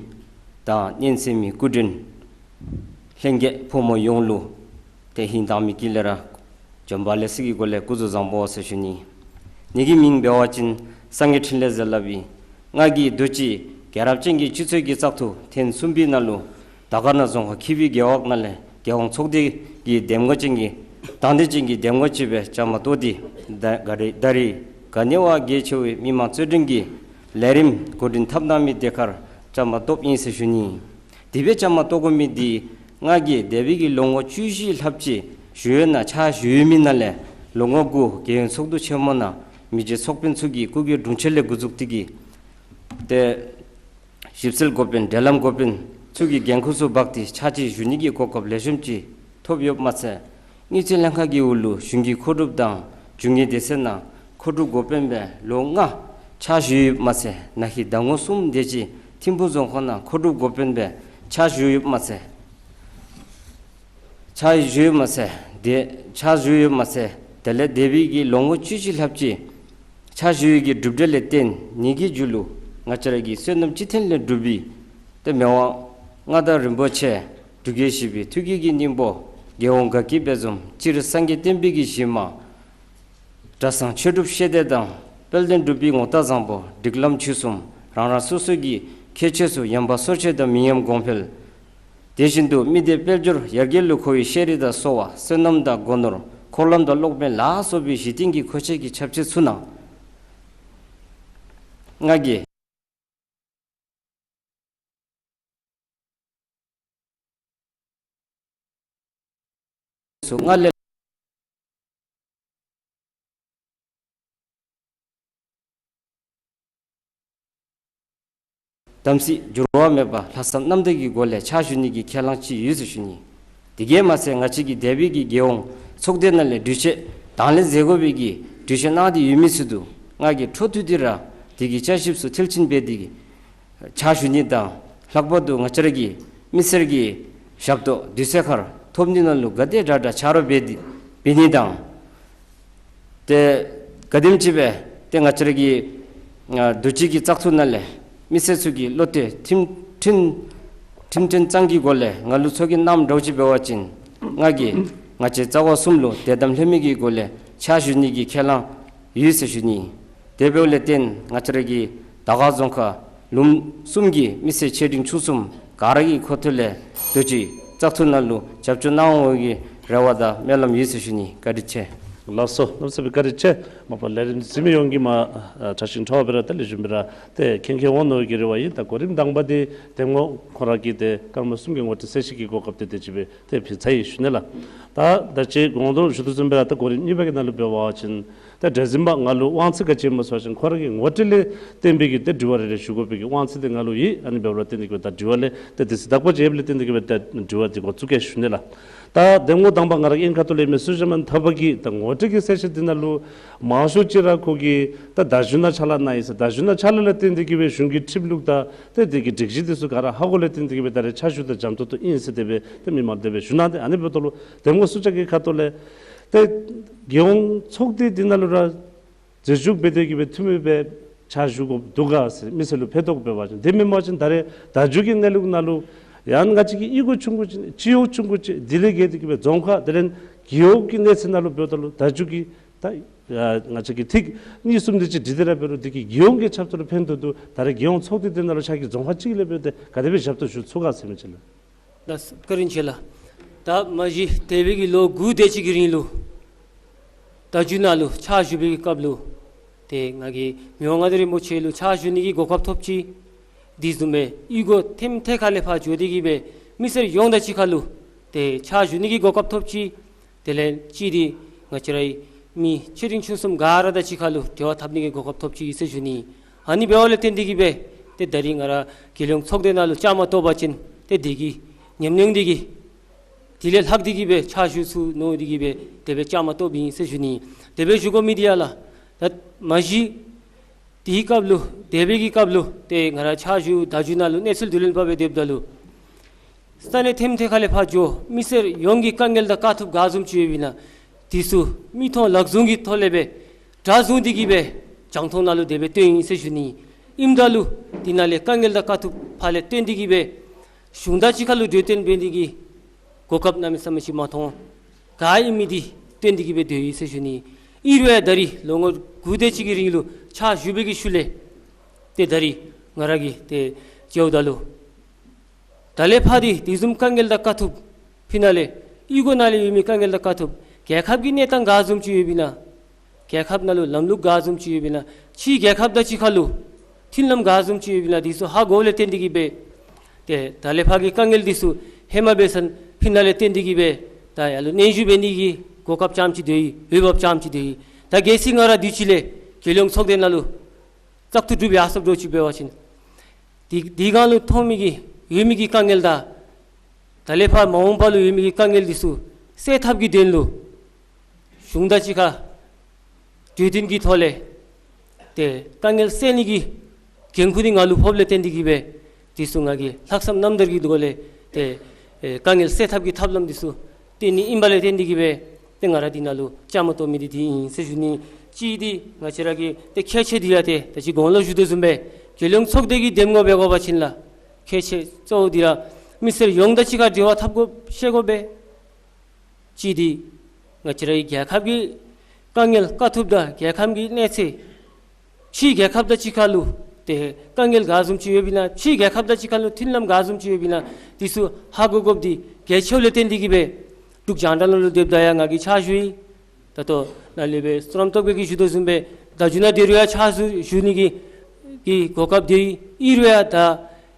དང་སྙན་གསན་མི་སྐུ་མགྲོན་ལྷན་རྒྱས་ཕོ་མོ་ཡོངས་ལུ་ ཏེ་ཧིང་དྭངས་མའི་དཀྱིལ་ལས་ར་བྱོན་པ་ལེགས་སོ་གི་སྒོ་ལས་སྐུ་གཟུགས་བཟང་པོ་ཟེར་ཞུ་ནི། ངེ་གི་མིང་འབད་བ་ཅིན་སངས་རྒྱས་འཕྲིན་ལས་ཟེར་སླབ་ཨིན། ང་གིས་དུས་ཅི་རྒྱལ་རབས་ཅན་གྱི་སྤྱི་ཚོགས་ཀྱི་བཙག་འཐུ་ཐེངས་གསུམ་པའི་ནང་ལུ་དར་དཀར་ན་རྫོང་ཁག་ཁེ་བི་རྒེད་འོག་ནང་ལས་རྒྱལ་ཡོངས་ཚོགས་སྡེ་གི་འདེམས་ངོ་ཅན་གྱི་དང་འདོད་ཅན་གྱི་འདེམས་ངོ་ཅིག་སྦེ་བཅའ་མར་གཏོགས་ཏེ་ད་ག་རི་ད་རིས་ག་ནི་བ་གལ་ཆེ་བའི་མི་མང་རྩོད་འགྲན་གྱི་ལས་རིམ་གོ་སྒྲིག་འཐབ་གནང་མི་དེ་ཁར་བཅའ་མར་གཏོགསཔ་ཨིན་ཟེར་ཞུ་ནི། དེ་སྦེ་བཅའ་མར་གཏོགས་དགོ་མི་འདི་ང་གིས་འདས་པའི་གི་ལོ་ངོ་བཅུ་བཞི་ལྷགཔ་ཅིག་བཞུགས་ཡོད་ན་ཕྱག་ཞུ་ཡོད་མི་ནང་ལས་ལོ་ངོ་དགུ་རྒྱལ་ཡོངས་ཚོགས་འདུ་ཆེན་མོ་ནང་མི་རྗེ་ཚོགས་དཔོན་ཚུ་གིས་སྐུ་སྒེར་དྲུང་ཆེ་ལས་འགོ་བཙུགས་ཏེ་གིས་ཏེ་ཞིབ་འཚོལ་འགོ་དཔོན་འབྲེལ་ལམ་འགོ་དཔོན་ཚུ་གི་འགན་ཁུར་ཚུ་འབག་སྟེ་ཕྱག་ཕྱིད་ཞུ་ནི་གི་གོ་སྐབས་ལེགས་ཤོམ་ཅིག་ཐོབ་ཡོདཔ་མ་ཚད་དངུལ་རྩིས་ལྷན་ཁག་གི་འོག་ལུ་གཞུང་གི་མཁོ་སྒྲུབ་དང་རྒྱུ་དངོས་སྡེ་ཚན་ནང་མཁོ་སྒྲུབ་འགོ་དཔོན་སྦེ་ལོ་ལྔ་ཕྱག་ཞུ་ཡོདཔ་མ་ཚད་ན་ཧིང་ཟླ་ངོ་གསུམ་དེ་ཅིག་ཐིམ་ཕུག་རྫོང་ཁག་ནང་མཁོ་སྒྲུབ་འགོ་དཔོན་སྦེ་ཕྱག་ཞུ་ཡོདཔ་མ་ཚད་ཕྱག་ཞུ་ཡོདཔ་མ་ཚད་དེ་ཕྱག་ཞུ་ཡོདཔ་མ་ཚད་དེ་ལས་འདས་པའི་གི་ལོ་ངོ་བཅུ་བཞི་ལྷགཔ་ཅིག་ཕྱག་ཞུ་ཡི་གི་གྲུབ་འབྲས་ལས་བརྟེན་ནི་གི་མཇུག་ལུ་ང་བཅས་ར་གི་བསོད་ནམས་སྤྱི་མཐུན་ལས་གྲུབ་པའི་ཏེ་མི་དབང་མངའ་བདག་རིན་པོ་ཆེ་འབྲུག་རྒྱལ་བཞི་པའི་ཐུགས་བསྐྱེད་ཀྱི་སྙིང་པོ་རྒྱལ་ཡོངས་དགའ་སྐྱིད་འབད་འཛོམས་སྤྱིར་སངས་རྒྱས་བསྟན་པའི་གི་གཞི་མ་གྲྭ་ཚང་ཆོས་སྒྲུབ་བཤད་སྡེ་དང་དཔལ་ལྡན་འབྲུག་པའི་ངོ་རྟགས་བཟང་པོ་སྒྲིག་ལམ་ཆོས་གསུམ་རང་རང་སོ་སོ་གི་ཁྱད་ཆོས་སུ་ཡངས་པ་སོར་ཆུད་དང་མི་ཉམས་གོང་འཕེལ། དེ་བཞིན་དུ་མི་སྡེ་དཔལ་འབྱོར་ཡར་རྒྱས་ལུ་མཁོ་བའི་ཤེས་རིག་དང་གསོ་བ་བསོད་ནམས་དང་སྒོ་ནོར་འཁོར་ལམ་དང་སློབ་དཔོན་ལ་སོགས་པའི་གཞི་རྟེན་གྱི་མཁོ་ཆས་ཀྱི་ཁྱབ་ཆེ་ཚུ་ནང་ང་གིས་སུ་ང་ལས་དམ་ཚིག་འགྱུར་བ་མེད་པ་ལྷག་བསམ་རྣམ་དག་གི་སྒོ་ལས་ཕྱག་ཞུ་ནི་གི་ཁས་བླངས་ཅིག་ཡོད་ཟེར་ཞུ་ནི། དེ་གིས་མ་ཚད་ང་བཅས་ཀྱི་འདས་པའི་གི་རྒྱལ་ཡོངས་ཚོགས་སྡེ་ནང་ལས་གྲོས་ཆོད་དང་ལེན་མཛད་དགོ་པའི་གི་གྲོས་ཆོད་གནང་སྟེ་ཡོད་མི་ཚུ་དུ་ང་གིས་འཕྲོ་མཐུད་དེ་ར་དེ་གི་བསྐྱར་ཞིབ་ཚུ་མཐིལ་ཕྱིན་འབད་དེ་གིས་ཕྱག་ཞུ་ནི་དང་ལྷག་པར་དུ་ང་བཅས་ར་གི་མི་སེར་གྱི་ཞབས་ཏོག་དུས་ཚོད་ཁར་ཐོབ་ནི་ནང་ལུ་ག་དེ་དྲག་དྲག་ཕྱག་རོགས་འབད་དེ་འབད་ནི་དང་ཏེ་ག་དེམ་ཅིག་སྦེ་ཏེ་ང་བཅས་ར་གི་ཨ་དུས་ཅི་གི་བཙག་འཐུ་ནང་ལས་མི་སེར་ཚུ་གི་བློ་གཏད་ཁྲིམས་ཁྲིམས་ཁྲིམས་མཐུན་གཙང་གི་སྒོ་ལས་ང་ལུ་ཚོགས་ཀྱི་གནངམ་འདྲཝ་ཅིག་འབད་བ་ཅིན་ང་གིས་ང་བཅས་རྩ་བ་གསུམ་ལུ་དད་དམ་ལྷད་མེད་ཀྱི་སྒོ་ལས་ཕྱག་ཞུ་ནི་གི་ཁས་བླངས་ཡོད་ཟེར་ཞུ་ནི། དེ་འབདཝ་ལས་བརྟེན་ང་བཅས་ར་གི་དར་དཀར་རྫོང་ཁག་ལུང་གསུམ་གྱི་མི་སེར་ཆེ་འབྲིང་ཆུང་གསུམ་ག་ར་གི་ཁ་ཐུག་ལས་དུས་ཅི་བཙག་འཐུ་ནང་ལུ་རྒྱབ་སྐྱོར་གནང་འོང་གི་རེ་བ་དང་སྨོན་ལམ་ཡོད་ཟེར་ཞུ་ནི། བཀའ་དྲིན་ཆེ། ལགས་སོ། གནམ་མེད་ས་མེད་བཀའ་དྲིན་ཆེ། མ་པ་ལས་རིམ་གཟིགས་མི་ཡོངས་ཀྱིས་མ་ཨ་དྲག་ཞིང་ཁྲོ་བ་སྦེ་ར་དེ་ལས་བཞུགས་པའི་ར་ཏེ་མཁྱེན་མཁྱེན་འོང་མནོ་བའི་གི་རེ་བ་ཨིན། ད་གོ་རིམ་དང་པ་འདི་འདེམས་ངོ་ཁོ་ར་གི་ཏེ་སྐར་མ་གསུམ་གྱི་ངོ་སྤྲོད་གསལ་བཤད་ཀྱི་གོ་སྐབས་དེ་དེ་ཅིག་སྦེ་ཏེ་ཕུལ་ཚར་ཡི་ཞུ་ནི་ལགས། ད་ད་ཅི་གོང་དུ་ཞུ་དོ་བཟུམ་སྦེ་ར་ད་གོ་རིམ་གཉིས་པ་གི་ནང་ལུ་འབད་བ་ཅིན་ད་གྲལ་འཛིན་པ་ང་ལུ་དབང་ཚད་ག་ཅི་སྨོ་ཟེར་བ་ཅིན་ཁོ་ར་གི་ངོ་སྤྲོད་ལས་བརྟེན་པའི་གི་ཏེ་དྲི་བ་རེ་རེ་ཞུ་དགོ་པའི་གི་དབང་ཚད་དེ་ང་ལུ་ཡོད། ཨ་ནི་འབདཝ་ལས་བརྟེན་ཏེ་གི་སྦེ་ད་དྲི་བ་ལས་ཏེ་དུས་ཚོད་དག་པ་ཅིག་ཡོདཔ་ལས་བརྟེན་ཏེ་གི་སྦེ་ད་དྲི་བ་དེ་འགོ་བཙུགས་གེ་ཞུ་ནི་ལགས། ད་འདེམས་ངོ་དང་པ་ང་ར་གི་ཨིན་ཁ་ཐུག་ལས་མི་སུ་ཅིག་མ་ཐོབ་པ་གི་ད་ངོ་སྤྲོད་ཀྱི་གསལ་བཤད་འདི་ནང་ལུ་མང་ཤོས་ཅིག་ར་ཁོ་གིས་ད་ད་གཞུང་ནང་ཕྱག་ལཱ་གནང་ཡི་ཟེར། ད་གཞུང་ནང་ཕྱག་ལཱ་ལས་བརྟེན་ཏེ་གི་སྦེ་གཞུང་གི་ཁྲིམས་ལུགས་དང་ཏེ་དེ་གི་སྒྲིག་གཞི་དེ་ཚུ་ག་ར་ཧ་གོ་ལས་བརྟེན་ཏེ་གི་སྦེ་ད་རེས་ཕྱག་ཞུ་དང་འཇམ་ཏོག་ཏོ་ཨིན་ཟེར་དེ་སྦེ་ཏེ་མི་མང་དེ་སྦེ་ཞུ་གནང་སྟེ། ཨ་ནི་འབདཝ་ད་ལུ་འདེམས་ངོ་སུ་ཅིག་གི་ཁ་ཐུག་ལས་ཏེ་རྒྱལ་ཡོངས་ཚོགས་སྡེ་འདི་ནང་ལུ་ར་འཛུལ་ཞུགས་འབད་དེ་གི་སྦེ་འཐུས་མི་སྦེ་ཕྱག་ཞུ་དགོཔ་འདུག་ག་ཟེར་མི་སེར་ལུ་ཕན་ཐོགས་འབད་བ་ཅིན། དེ་མེན་པ་ཅིན་ད་རེས་བརྡ་བརྒྱུད་ཀྱི་གནས་ལུགས་ནང་ལུ་ཡང་ང་བཅས་ཀྱི་གཡུས་སྒོ་ཆུང་ཀུ་ཅིག་སྤྱི་གཡོག་ཆུང་ཀུ་ཅིག་དེ་ལས་བརྒལ་ཏེ་གི་སྦེ་རྫོང་ཁག་དེ་ལས་རྒེད་འོག་གི་གནས་ཚད་ནང་ལུ་འབདཝ་ད་ལུ་བརྡ་བརྒྱུད་ཀྱི་ད་ཨ་ང་བཅས་ཀྱི་ཐིག་གཉིས་གསུམ་དེ་ཅིག་བྲིས་ཏེ་ར་འབད་རུང་དེ་གིས་རྒྱལ་ཡོངས་ཀྱི་ཆབ་སྲིད་ལུ་ཕན་ཐོགས་འདུག། ད་རེས་རྒྱལ་ཡོངས་ཚོགས་སྡེ་དེ་ནང་ལུ་ཆ་གི་རྫོང་ཁག་གཅིག་ལས་འབད་དེ་ག་དེ་སྦེ་ཞབས་ཏོག་ཞུ་ཚུགས་ག་ཟེར་མི་ཅིག་ལགས། ལགས་སོ། བཀའ་དྲིན་ཆེ་ལགས། ད་མ་གཞི་འདས་པའི་གི་ལོ་དགུ་དེ་ཅིག་གི་རིང་ལུ་བརྡ་བརྒྱུད་ནང་ལུ་ཕྱག་ཞུ་བའི་གི་སྐབས་ལུ་ཏེ་ང་གིས་མི་དབང་མངའ་བདག་རིན་པོ་ཆེ་ལུ་ཕྱག་ཞུ་ནི་གི་གོ་སྐབས་ཐོབ་ཅི། དེ་བཟུམ་སྦེ་གཡུས་སྒོ་ཐེམ་ཐད་ཁ་ལས་ཕར་འགྱོ་སྟེ་གི་སྦེ་མི་སེར་ཡོངས་དང་གཅིག་ཁར་ལུ་ཏེ་ཕྱག་ཞུ་ནི་གི་གོ་སྐབས་ཐོབ་ཅི། དེ་ལས་གཅིག་འདི་ང་བཅས་རའི་མི་ཆེ་འབྲིང་ཆུང་གསུམ་ག་ར་དང་གཅིག་ཁར་ལུ་འབྲེལ་བ་འཐབ་ནི་གི་གོ་སྐབས་ཐོབ་ཅི་ཟེར་ཞུ་ནི། ཨ་ནི་འབདཝ་ལས་བརྟེན་ཏེ་གི་སྦེ་ཏེ་ད་རིས་ང་ར་རྒྱལ་ཡོངས་ཚོགས་སྡེ་ནང་ལུ་བཅའ་མར་གཏོགས་པ་ཅིན་ཏེ་དེ་གི་ཉམས་མྱོང་དེ་གིས་དེ་ལས་ལྷག་སྟེ་གི་སྦེ་ཕྱག་ཞུ་ཚུགས་མནོ་སྟེ་གི་སྦེ་དེ་སྦེ་བཅའ་མར་གཏོགསཔ་ཨིན་ཟེར་ཞུ་ནི། དེ་སྦེ་ཞུ་དགོ་མི་འདི་ཡང་ལགས། ད་མ་གཞི་དེའི་སྐབས་ལུ་འདས་པའི་གི་སྐབས་ལུ་ཏེ་ང་ར་ཕྱག་ཞུ་བརྡ་བརྒྱུད་ནང་ལུ་གནས་ཚུལ་བསྡུ་ལེན་འབད་སྦེ་སྡོདཔ་ད་ལུ་ས་གནས་ཐེམ་ཐད་ཁ་ལས་ཕར་འགྱོ་མི་སེར་ཡོངས་ཀྱི་དཀའ་ངལ་དང་དཀའ་ཐུབ་ག་བཟུམ་ཅིག་ཡོདཔ་ཨིན་ན་དེ་ཚུ་མིག་མཐོང་ལག་བཟུང་གི་ཐོག་ལས་སྦེ་དྲ་བཟུང་སྟེ་གི་སྦེ་རྒྱང་མཐོང་ནང་ལུ་དེ་སྦེ་སྟོན་ཡི་ཟེར་ཞུ་ནི། ཨིནམ་ད་ལུ་དེ་ནང་ལས་དཀའ་ངལ་དང་དཀའ་ཐུབ་ཕར་ལས་བཏོན་ཏེ་གི་སྦེ་གཞུང་དང་གཅིག་ཁར་ལུ་གྲོས་བསྟུན་འབད་ནི་གི་གོ་སྐབས་གནམ་མེད་ས་མེད་ཅིག་མ་མཐོང་ ག་ཨིན་མི་འདི་སྟོན་ཏེ་གི་སྦེ་སྡོད་ཡི་ཟེར་ཞུ་ནི། ཨིན་རུང་ཡང་ད་རིས་ལོ་ངོ་དགུ་དེ་ཅིག་གི་རིང་ལུ་ཕྱག་ཞུ་བའི་གི་ཤུལ་ལས་ཏེ་ད་རིས་ང་ར་གིས་ཏེ་འགྱོཝ་ད་ལུ་ད་ལས་ཕར་འདི་དེ་བཟུམ་དཀའ་ངལ་དང་དཀའ་ཐུབ་ཕི་ནང་ལས་གཡུས་སྒོ་ནང་ལས་ཡོད་མི་དཀའ་ངལ་དང་དཀའ་ཐུབ་རྒྱལ་ཁབ་ཀྱི་གནས་སྟངས་ག་བཟུམ་ཅིག་ཡོདཔ་ཨིན་ན། རྒྱལ་ཁབ་ནང་ལུ་ལམ་ལུགས་ག་བཟུམ་ཅིག་ཡོདཔ་ཨིན་ན། ཕྱི་རྒྱལ་ཁབ་དང་གཅིག་ཁར་ལུ་མཐུན་ལམ་ག་བཟུམ་ཅིག་ཡོདཔ་ཨིན་ན། འདི་ཚུ་ཧ་གོཝ་ལས་བརྟེན་ཏེ་གི་སྦེ་ཏེ་ད་ལས་ཕར་གྱི་དཀའ་ངལ་འདི་ཚུ་ཧེ་མ་འབད་བ་ཅིན་ཕི་ནང་ལས་བརྟེན་ཏེ་གི་སྦེ་ད་ཡར་ལུ་གནོན་ཤུགས་འབད་ནི་གི་གོ་སྐབས་ཙམ་ཅིག་སྡོད་ཡི། འོས་འབབ་ཙམ་ཅིག་སྡོད་ཡི། ད་གལ་སྲིད་ང་ར་དུས་ཅི་ལས་རྒྱལ་ཡོངས་ཚོགས་སྡེ་ནང་ལུ་བཙག་འཐུ་གྲུབ་ཡར་སོངམ་འདྲཝ་ཅིག་འབད་བ་ཅིན་དེ་དེ་སྒང་ལུ་མཐོང་མི་གི་ཡོད་མི་གི་དཀའ་ངལ་དང་ད་ལས་ཕར་མ་འོངས་པ་ལུ་ཡོད་མི་གི་དཀའ་ངལ་འདི་ཚུ་སེལ་ཐབས་ཀྱི་དོན་ལུ་གཞུང་དང་གཅིག་ཁར་གྲོས་བསྟུན་གྱི་ཐོག་ལས་ཏེ་དཀའ་ངལ་སེལ་ནི་གི་འགན་ཁུར་འདི་ང་ལུ་ཕོགཔ་ལས་བརྟེན་ཏེ་གི་སྦེ་འདི་ཚུ་ང་གིས་ལྷག་བསམ་རྣམ་དར་གྱི་སྒོ་ལས་ཏེ་ཨེ་དཀའ་ངལ་སེལ་ཐབས་ཀྱི་ཐབས་ལམ་འདི་ཚུ་བཏོན་ནི་ཨིན་པ་ལས་བརྟེན་ཏེ་གི་སྦེ་ཏེ་ང་ར་འདི་ནང་ལུ་བཅའ་མར་གཏོགས་མི་འདི་འདི་ཨིན་ཟེར་ཞུ་ནི། གཅིག་འདི་ང་བཅས་ར་གི་ཏེ་ཁྱད་ཆོས་འདི་ཡང་ཏེ་ད་ཅི་གོང་ལུ་ཞུ་དོ་བཟུམ་སྦེ་རྒྱལ་ཡོངས་ཚོགས་སྡེ་གི་འདེམས་ངོ་འབད་དགོ་པ་ཅིན་ལགས་ཁྱད་ཆོས་གཙོ་བོ་འདི་ར་མི་སེར་ཡོངས་དང་གཅིག་ཁར་འབྲེལ་བ་འཐབ་དགོ་ཤེས་དགོ་པས། གཅིག་འདི་ང་བཅས་རའི་རྒྱལ་ཁབ་ཀྱི་དཀའ་ངལ་དཀའ་ཐུབ་དང་རྒྱལ་ཁབ་ཀྱི་གནས་ཚད་ཕྱི་རྒྱལ་ཁབ་དང་གཅིག་ཁར་ལུ་ཏེ་དཀའ་ངལ་ག་བཟུམ་ཅིག་ཡོདཔ་ཨིན་ན། ཕྱི་རྒྱལ་ཁབ་དང་གཅིག་ཁར་ལུ་མཐུན་ལམ་ག་བཟུམ་ཅིག་ཡོདཔ་ཨིན་ན། འདི་ཚུ་ཧ་གོ་དགོཔ་འདི་གལ་ཆེཝ་ལས་བརྟེན་ཏེ་གི་སྦེ་འབྲུག་རྒྱང་བསྒྲགས་ནང་ལུ་སྡོདཔ་ད་ཡང་ང་གིས་ཕྱག་ཞུ་ཡི། ད་ལྟོ་ནཱ་ལས་སྦེ་བསོད་ནམས་སྟོབས་རྒྱས་ཀྱིས་ཞུ་དོ་བཟུམ་སྦེ་ད་རྒྱུན་ནང་དེ་རུང་ཡང་ཕྱག་ཞུ་ཞུ་ནི་གི་གི་གོ་སྐབས་དེ་ཨིན་རུང་ཡང་ད་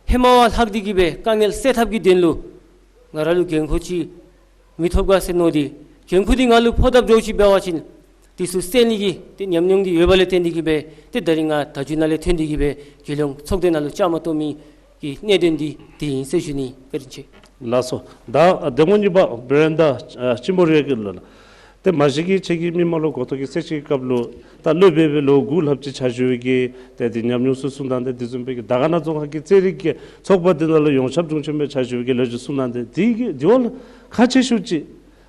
ཧེ་མ་བ་ལྷག་སྟེ་གི་སྦེ་དཀའ་ངལ་སེལ་ཐབས་ཀྱི་དོན་ལུ་ང་ར་ལུ་འགན་ཁུར་ཅིག་མི་ཐོབ་ག་ཟེར་མནོ་སྟེ་འགན་ཁུར་འདི་ང་ལུ་ཕོག་དཔ་འདྲཝ་ཅིག་འབད་བ་ཅིན་འདི་ཚུ་སེལ་ནི་གི་ཏེ་ཉམས་མྱོང་འདི་ཡོད་པ་ལས་བརྟེན་ཏེ་གི་སྦེ་ཏེ་ད་རིས་ང་ད་རྒྱུན་ནང་ལས་ཐོན་ཏེ་གི་སྦེ་རྒྱལ་ཡོངས་ཚོགས་སྡེ་ནང་ལུ་བཅའ་མར་གཏོགས་མི་གི་གནད་དོན་འདི་འདི་ཨིན་ཟེར་ཞུ་ནི། བཀའ་དྲིན་ཆེ། ལགས་སོ། ད་འདེམས་ངོ་གཉིས་པ་བེ་རེན་ཌ་ཨ་སྤྱི་འབོར་ཡོད་ཀྱི་ལོ་ལགས། ཏེ་མ་གཞི་གི་ཁྱེད་ཀྱིས་མི་མང་ལུ་གོ་རྟོགས་ཀྱི་གསལ་བཤད་ཀྱི་སྐབས་ལུ་ད་སློབ་དཔོན་སྦེ་ལོ་དགུ་ལྷགཔ་ཅིག་ཕྱག་ཞུ་བའི་གི་ཏེ་འདི་ཉམས་མྱོང་ཚུ་གསུང་དོ་བཟུམ་སྦེ་གི་དར་དཀར་ན་རྫོང་ཁག་གི་རྩེད་རིགས་ཀྱི་ཚོགས་པ་འདི་ནང་ལུ་ཡོངས་ཁྱབ་དྲུང་ཆེན་སྦེ་ཕྱག་ཞུ་བའི་གི་ལོ་རྒྱུས་གསུང་གནང་སྟེ་འདི་གི་འདི་བ་ལུ་ཁག་ཆེ་ཤོས་ཅིག་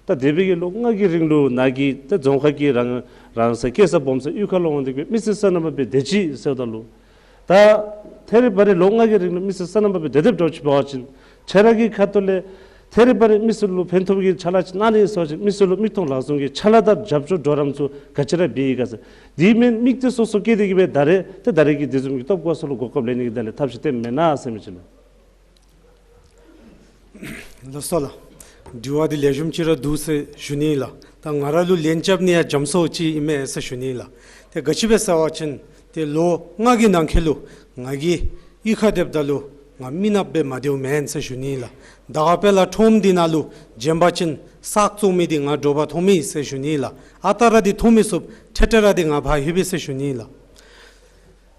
ད་འདས་པའི་གི་ལོ་ལྔ་གི་རིང་ལུ་ནཱ་གི་ཏེ་རྫོང་ཁག་གི་རང་རང་སོའི་སྐྱེས་ས་སྦོམ་ས་གཡུས་ཁར་ལུ་འོང་སྟེ་གི་མི་སེར་སོ་ནམ་པ་སྦེ་སྡོད་ཅི་ཟེརཝ་ད་ལུ་ད་ཐད་རི་བ་རི་ལོ་ལྔ་གི་རིང་ལུ་མི་སེར་སོ་ནམ་པ་སྦེ་སྡོད་སྡོདཔ་འདྲཝ་ཅིག་འབད་བ་ཅིན་ཁྱེད་ར་གི་ཁ་ཐུག་ལས་ཐད་རི་བ་རི་མི་སེར་ལུ་ཕན་ཐོགས་ཀྱི་ཕྱག་ལཱ་ཅིག་གནང་ནི་ཟེར་བ་ཅིན་མི་སེར་ལུ་མིག་མཐོང་ལག་ཟུང་གི་ཕྱག་ལཱ་དང་རྒྱབ་སྐྱོར་གྲོགས་རམ་ཚུ་ག་ཅི་ར་འབད་ཡི་ག་ཟེར། དེ་མེན་དམིགས་གཏད་སོ་སོ་བསྐྱེད་དེ་གི་སྦེ་ད་རེས་ཏེ་ད་རེས་ཀྱི་དེ་བཟུམ་གྱི་སྟོབས་གོ་ས་ལུ་གོ་སྐབས་ལེན་ནི་གི་དོན་ལས་ཐབས་ཤེས་གཏནམ་མེན་ན་ཟེར་མི་ཅིག་ལགས། ལགས་སོ་ལགས། དྲི་བ་འདི་ལེགས་ཤོམ་ཅིག་ར་འདུག་ཟེར་ཞུ་ནི་ལགས། ད་ང་ར་ལུ་ལན་རྐྱབ་ནི་ཡང་འཇམ་སོ་ཅིག་ཨིན་མས་ཟེར་ཞུ་ནི་ལགས། ཏེ་ག་ཅི་སྦེ་ཟེར་བ་ཅིན་ཏེ་ལོ་ལྔ་གི་ནང་འཁོད་ལུ་ང་གིས་གཡུས་ཁར་སྡོདཔ་ད་ལུ་ང་མི་ནགཔ་སྦེ་མ་སྡོདཔ་མེན་ཟེར་ཞུ་ནི་ལགས། དར་དཀར་སྤེལ་ལ་ཁྲོམ་འདི་ནང་ལུ་བྱོན་པ་ཅིན་ས་བཙོང་མི་འདི་ང་དྲོ་པ་མཐོང་མི་ཟེར་ཞུ་ནི་ལགས། ཨ་རྟག་ར་འདི་མཐོང་མི་ཚུགས། ཊེཀ་ཊར་ར་འདི་ང་ཕར་ལྷོད་པས་ཟེར་ཞུ་ནི་ལགས།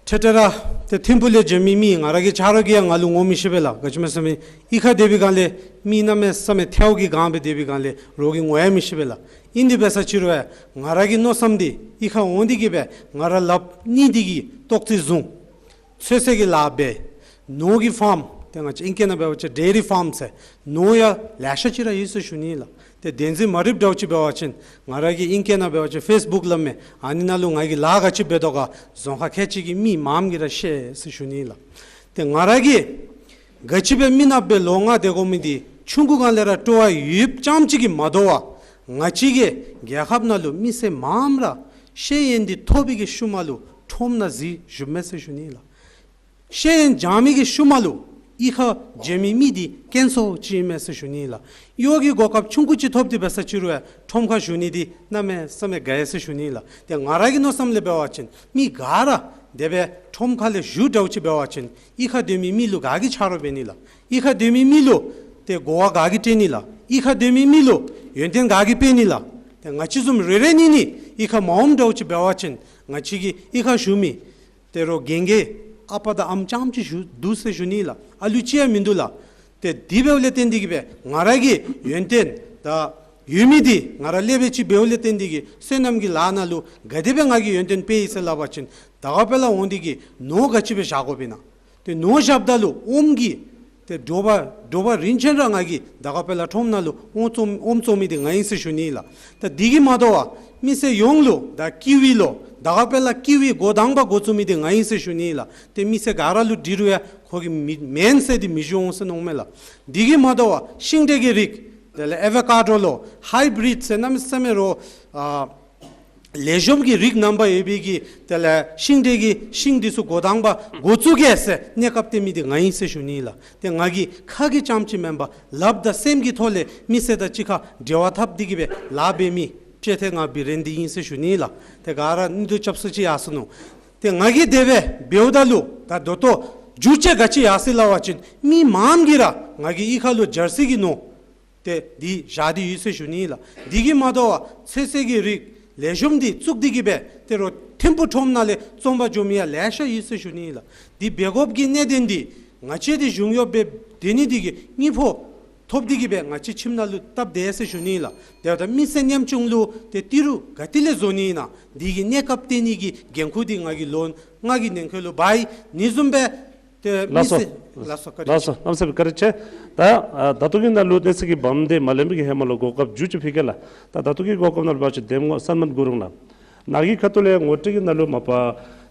ཊེཀ་ཊར་ར་ཏེ་ཐིམ་ཕུག་ལས་བྱོན་མི་མི་ང་ར་གི་ཆ་རོགས་ཀྱིས་ཡང་ང་ལུ་ངོ་མི་ཤེས་པས་ལགས། ག་ཅི་སྨོ་ཟེར་བ་ཅིན་གཡུས་ཁར་སྡོད་པའི་སྒང་ལས་མི་གནམ་མེད་ས་མེད་ཐལཝ་གིས་གང་སྦེ་སྡོད་པའི་སྒང་ལས་རོགས་ཀྱིས་ངོ་ཡང་མི་ཤེས་པས་ལགས། ཨིན་དེ་འབད་ས་ཅིག་རུང་ཡང་ང་ར་གི་མནོ་བསམ་འདི་གཡུས་ཁར་འོང་སྟེ་གི་སྦེ་ང་ར་ལགཔ་གཉིས་འདི་གིས་ལྟོ་རྩེ་བཟུང་ཚོད་བསྲེ་གི་ལཱ་འབད། ནོར་གྱི་ཕཱརམ་ཏེ་ང་བཅས་ཨིང་སྐད་ནང་འབད་བ་ཅིན་ཌེ་རི་ཕཱརམ་ཟེར་ནོར་ཡང་ལེ་ཤ་ཅིག་ར་ཡོད་ཟེར་ཞུ་ནི་ལགས། ཏེ་བདེན་རྫུན་མ་རིགཔ་འདྲཝ་ཅིག་འབད་བ་ཅིན་ང་ར་གི་ཨིང་སྐད་ནང་འབད་བ་ཅིན་ཕེསི་བུཀ་སླབ་མས། ཨ་ནི་ནང་ལུ་ང་གིས་ལཱ་ག་ཅི་འབད་དོ་ག་རྫོང་ཁག་ཁལ་གཅིག་གི་མི་མངམ་གིས་ར་ཤེས་ཟེར་ཞུ་ནི་ལགས། ཏེ་ང་ར་གིས་ག་ཅི་སྦེ་མི་ནགཔ་སྦེ་ལོ་ལྔ་སྡོད་དགོ་མི་འདི་ཆུང་ཀུ་སྒང་ལས་ར་སྤྲོ་བ་ཡོདཔ་ཙམ་ཅིག་གིས་མ་དོ་བར་ང་བཅས་ཀྱི་རྒྱལ་ཁབ་ནང་ལུ་མི་སེར་མངམ་ར་ཤེས་ཡོན་འདི་ཐོབ་པའི་གི་ཤུལ་མ་ལུ་ཁྲོམ་ནང་འཛུལ་བཞུགས་མས་ཟེར་ཞུ་ནི་ལགས། ཤེས་ཡོན་སྦྱང་མི་གི་ཤུལ་མ་ལུ་གཡུས་ཁར་བྱོན་མི་མི་འདི་དཀོན་སུ་ཅིག་ཨིན་མས་ཟེར་ཞུ་ནི་ལགས། གཡོག་གི་གོ་སྐབས་ཆུང་ཀུ་ཅིག་ཐོབ་སྟེ་འབད་ས་ཅིག་རུང་ཡང་ཁྲོམ་ཁར་བཞུགས་ནི་འདི་གནམ་མེད་ས་མེད་དགའ་ཡི་ཟེར་ཞུ་ནི་ལགས། ཏེ་ང་ར་གི་མནོ་བསམ་ལས་འབད་བ་ཅིན་མི་ག་ར་དེ་སྦེ་ཁྲོམ་ཁ་ལས་བཞུགས་འདྲཝ་ཅིག་འབད་བ་ཅིན་གཡུས་ཁར་སྡོད་མི་མི་ལུ་ག་གིས་ཆ་རོགས་འབད་ནི་ལགས། གཡུས་ཁར་སྡོད་མི་མི་ལུ་ཏེ་གོ་བ་ག་གིས་སྤྲོད་ནི་ལགས། གཡུས་ཁར་སྡོད་མི་མི་ལུ་ཡོན་ཏན་ག་གིས་སྤེལ་ནི་ལགས། ཏེ་ང་བཅས་བཟུམ་རེ་རེ་གཉིས་གཉིས་གཡུས་ཁར་མ་འོངམ་འདྲཝ་ཅིག་འབད་བ་ཅིན་ང་བཅས་ཀྱི་གཡུས་ཁར་བཞུགས་མི་ཏེ་རོགས་རྒན་རྒས་ཨ་པ་དང་ཨམ་རྐྱངམ་ཅིག་བཞུགས་འདུག་ཟེར་ཞུ་ནི་ལགས། ཨ་ལུ་ཅིག་ཡང་མིན་འདུག་ལགས། ཏེ་དེ་འབདཝ་ལས་བརྟེན་ཏེ་གི་སྦེ་ང་ར་གི་ཡོན་ཏན་ད་ཡོད་མི་འདི་ང་ར་ལས་སྦེ་ཅིག་འབདཝ་ལས་བརྟེན་ཏེ་གི་སོ་ནམ་གྱི་ལཱ་ནང་ལུ་ག་དེ་སྦེ་ང་གིས་ཡོན་ཏན་སྤེལ་ཡི་ཟེར་སླབ་པ་ཅིན་དར་དཀར་སྤེལ་ལ་འོང་སྟེ་གི་ནོར་ག་ཅི་སྦེ་བཞག་དགོཔ་ཨིན་ན། ཏེ་ནོར་བཞགཔ་ད་ལུ་ཨོམ་གྱི་ཏེ་དྲོ་པ་དྲོ་པ་རིམ་བྱོན་ར་ང་གིས་དར་དཀར་སྤེལ་ལ་ཁྲོམ་ནང་ལུ་ཨོམ་བཙོང་ཨོམ་བཙོང་མི་འདི་ང་ཨིན་ཟེར་ཞུ་ནི་ལགས། ད་འདི་གིས་མ་དོ་བར་མི་སེར་ཡོངས་ལུ་ད་ཀི་ཝི་ལུ་དར་དཀར་སྤེལ་ལ་ཀི་ཝི་འགོ་དང་པ་འགོ་བཙུགས་མི་འདི་ང་ཨིན་ཟེར་ཞུ་ནི་ལགས། ཏེ་མི་སེར་ག་ར་ལུ་དྲི་རུང་ཡང་ཁོ་གིས་མི་མེན་ཟེར་ཏེ་མི་ཞུ་འོང་ཟེར་མནོཝ་མས་ལགས། འདི་གིས་མ་དོ་བར་ཤིང་འབྲས་ཀྱི་རིགས་ དེ་ལས་ཨེ་བོ་ཀ་ཌོ་ལུ་ཧའི་བི་རིཌ་ཟེར་གནམ་མེད་ས་མེད་རོ་ཨ་ལེགས་ཤོམ་གྱི་རིགས་རྣམ་པ་ཡོད་པའི་གི་དེ་ལས་ཤིང་འབྲས་ཀྱི་ཤིང་འདི་ཚུ་འགོ་དང་པ་འགོ་བཙུགས་གེ་ཟེར་གནས་སྐབས་བསྟན་མི་འདི་ང་ཨིན་ཟེར་ཞུ་ནི་ལགས། ཏེ་ང་གིས་ཁ་གིས་རྐྱངམ་ཅིག་མེན་པར་ལགཔ་དང་སེམས་ཀྱི་ཐོག་ལས་མི་སེར་དང་གཅིག་ཁར་འབྲེལ་བ་འཐབ་སྟེ་གི་སྦེ་ལཱ་འབད་མི་ཅེ་ཐེ་ང་བི་རེན་འདི་ཨིན་ཟེར་ཞུ་ནི་ལགས། ཏེ་ག་ར་ནི་དུ་རྐྱབ་ས་ཅིག་ཡར་སོ་ནུག། ཏེ་ང་གིས་དེ་སྦེ་འབདཝ་ད་ལུ་ད་ད་ལྟོ་འགྱུར་བཅོས་ག་ཅི་ཡར་སོ་ཡི་ལབ་པ་ཅིན་མི་མངམ་གིས་ར་ང་གི་གཡུས་ཁ་ལུ་འབྱར་སའི་གི་ནོར་ཏེ་འདི་བཞག་སྟེ་ཡོད་ཟེར་ཞུ་ནི་ལགས། འདི་གིས་མ་དོ་བར་ཚོད་བསྲེ་གི་རིགས་ལེགས་ཤོམ་འདི་བཙུགས་ཏེ་གི་སྦེ་ཏེ་རོགས་ཐིམ་ཕུག་ཁྲོམ་ནང་ལས་བཙོང་པར་འགྱོ་མི་ཡང་ལེ་ཤ་ཡོད་ཟེར་ཞུ་ནི་ལགས། འདི་འབད་དགོཔ་གི་གནད་དོན་འདི་ང་བཅས་འདི་གཞུང་གཡོགཔ་སྦེ་སྡོད་ནི་འདི་གིས་དངུལ་ཕོགས་ཐོབ་སྟེ་གི་སྦེ་ང་བཅས་ཁྱིམ་ནང་ལུ་བཏབ་དེས་ཟེར་ཞུ་ནི་ལགས། དེ་འབདཝ་ད་མི་སེར་ཉམ་ཆུང་ལུ་ཏེ་ཏི་རུ་ག་ཏེ་ལས་བཟོ་ནི་ཨིན་ན་འདི་གི་གནས་སྐབས་བསྟན་ནི་གི་འགན་ཁུར་འདི་ང་གིས་ལོ་ལྔ་གི་ནང་འཁོད་ལུ་འབག་ཡི། ཨ་ནི་བཟུམ་སྦེ་ཏེ་ལགས་སོ། མི་སེར་ལགས་སོ། བཀའ་དྲིན་ལགས་སོ། གནམ་མེད་ས་མེད་བཀའ་དྲིན་ཆེ། ད་ཨ་ད་ལྟོ་གི་ནང་ལུ་གནས་ཚུལ་གྱི་བབ་འདི་མ་ལེན་པའི་གི་ཧེ་མ་ལུ་གོ་སྐབས་མཇུག་ཅིག་ཕུལ་གེ་ལགས། ད་ད་ལྟོ་གི་གོ་སྐབས་ནང་ལུ་འབད་བ་ཅིན་འདེམས་ངོ་གསར་མ་གུ་རུང་ལགས། ནཱ་གི་ཁ་ཐུག་ལས་ངོ་སྤྲོད་ཀྱི་ནང་ལུ་མ་པ་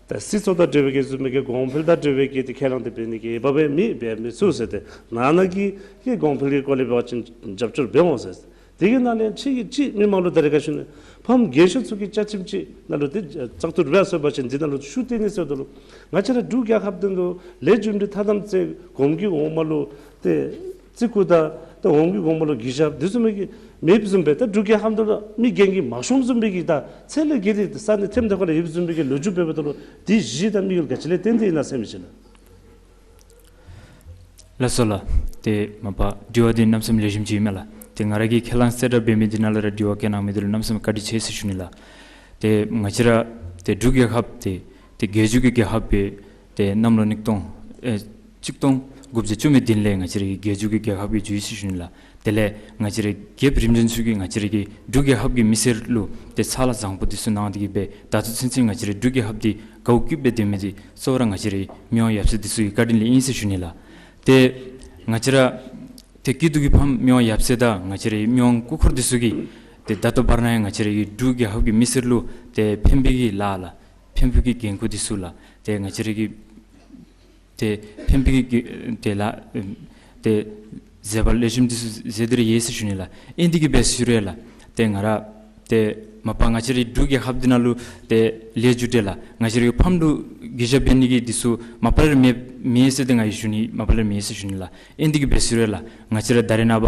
ད་སྲིད་ཚོགས་དང་འབྲེལ་བའི་གི་བཟུམ་མའི་གི་གོང་འཕེལ་དང་འབྲེལ་བའི་གི་ཏེ་ཁས་བླངས་འདི་འབད་ནི་གི་འབད་བའི་མི་འབད་མི་ཚུ་ཟེར་ཏེ་ནང་ན་གི་གི་གོང་འཕེལ་གྱི་སྐོར་ལས་འབད་བ་ཅིན་རྒྱབ་སྐྱོར་འབད་འོང་ཟེར། དེ་གི་ནང་ལས་ཅིག་གིས་ཅིག་མི་མང་ལུ་ད་རེས་ཁ་ཤུལ་ནི་ཕམ་རྒས་ཤོས་ཚུ་གི་བཅའ་ཁྲིམས་ཅིག་ནང་ལུ་ཏེ་བཙག་འཐུ་འབད་སོང་པ་ཅིན་འདི་ནང་ལུ་ཤུགས་བཏོན་ནི་ཟེརཝ་ད་ལུ་ང་བཅས་ར་འབྲུག་རྒྱལ་ཁབ་འདི་ལུ་ལས་རྒྱུ་འབྲས་ཐ་དམ་ཚེ་གོང་གི་འོག་མ་ལུ་ཏེ་བརྩི་བཀུར་དང་ཏེ་འོག་གི་འོག་མ་ལུ་གུས་ཞབས་འདི་བཟུམ་མའི་གི་མེདཔ་བཟུམ་སྦེ་ད་འབྲུག་རྒྱལ་ཁབ་འདི་ལུ་མི་རྒན་གྱིས་མ་ཤོངམ་བཟུམ་སྦེ་གི་ད་ཚད་ལས་བརྒལ་ཏེ་ས་གནས་ཐེམ་ཐོག་ཁ་ལས་ཡོདཔ་བཟུམ་སྦེ་གི་ལོ་རྒྱུས་འབདཝ་ད་ལུ་འདི་གཞི་དང་དམིགས་ཡུལ་ག་ཅི་ལས་བརྟེན་ཏེ་ཨིན་ན་ཟེར་མི་ཅིག་ལགས། ལགས་སོ་ལགས། ཏེ་མ་པ་དྲི་བ་འདི་གནམ་མེད་ས་མེད་ལེགས་ཤོམ་ཅིག་ཨིན་མས་ལགས། ཏེ་ང་ར་གིས་ཁས་བླངས་གསལ་བསྒྲགས་འབད་མི་འདི་ནང་ལས་ར་དྲི་བ་བཀོད་གནང་མི་འདི་ལུ་གནམ་མེད་ས་མེད་བཀའ་དྲིན་ཆེ་ཟེར་ཞུ་ནི་ལགས། ཏེ་ང་བཅས་ར་ཏེ་འབྲུག་རྒྱལ་ཁབ་འདི་ཏེ་རྒྱལ་བརྒྱུད་ཀྱི་རྒྱལ་ཁབ་སྦེ་ཏེ་གནམ་ལོ་ཉིས་སྟོང་ཨེ་ཆིག་སྟོང་དགུ་བརྒྱ་བཅུ་མེད་བདུན་ལས་ང་བཅས་རའི་རྒྱལ་བརྒྱུད་ཀྱི་རྒྱལ་ཁབ་ཀྱི་བརྒྱུད་ཡི་ཟེར་ཞུ་ནི་ལགས། དེ་ལས་ང་བཅས་རའི་རྒྱལཔོ་རིམ་བྱོན་ཚུ་གིས་ང་བཅས་རའི་གི་འབྲུག་རྒྱལ་ཁབ་ཀྱི་མི་སེར་ལུ་ཏེ་ཕྱག་ལཱ་བཟང་པོ་འདི་ཚུ་གནང་སྟེ་གི་སྦེ་ད་ལྟོ་ཚུན་ཚོད་ང་བཅས་རའི་འབྲུག་རྒྱལ་ཁབ་འདི་དགའཝ་སྐྱིདཔ་སྦེ་སྡོད་མི་འདི་གཙོ་བོ་ར་ང་བཅས་རའི་མི་དབང་ཡབ་སྲས་འདི་ཚུ་གི་བཀའ་དྲིན་ལས་ཨིན་ཟེར་ཞུ་ནི་ལགས། ཏེ་ང་བཅས་ར་ཏེ་སྐྱིད་སྡུག་གི་ཕམ་མི་དབང་ཡབ་སྲས་དང་ང་བཅས་རའི་མི་དབང་སྐུ་འཁོར་འདི་ཚུ་གིས་ཏེ་ད་ལྟོ་བར་ན་ཡང་ང་བཅས་རའི་འབྲུག་རྒྱལ་ཁབ་ཀྱི་མི་སེར་ལུ་ཏེ་ཕན་པའི་གི་ལཱ་ལགས། ཕན་པའི་གི་འགན་ཁུར་འདི་ཚུ་ལགས། ཏེ་ང་བཅས་རའི་གི་ཏེ་ཕན་པའི་གི་ཏེ་ལཱ་ཏེ་མཛད་པ་ལེགས་ཤོམ་འདི་ཚུ་མཛད་དེ་ར་ཡོད་ཟེར་ཞུ་ནི་ལགས། ཨིན་དེ་གི་སྦེ་ཟེར་རུང་ལགས། ཏེ་ང་ར་ཏེ་མ་པ་ང་བཅས་རའི་འབྲུག་རྒྱལ་ཁབ་འདི་ནང་ལུ་ཏེ་ལས་རྒྱུ་འབྲས་ལགས། ང་བཅས་རའི་ཕམ་ལུ་གུས་ཞབས་འབད་ནི་གི་འདི་ཚུ་མ་པ་ར་མེད་མེད་ཟེར་ཏེ་ང་གིས་ཞུ་ནི་མ་པ་ར་མེད་ཟེར་ཞུ་ནི་ལགས། ཨིན་དེ་གི་སྦེ་ཟེར་རུང་ལགས། ང་བཅས་ར་ད་རེས་ནངས་པ་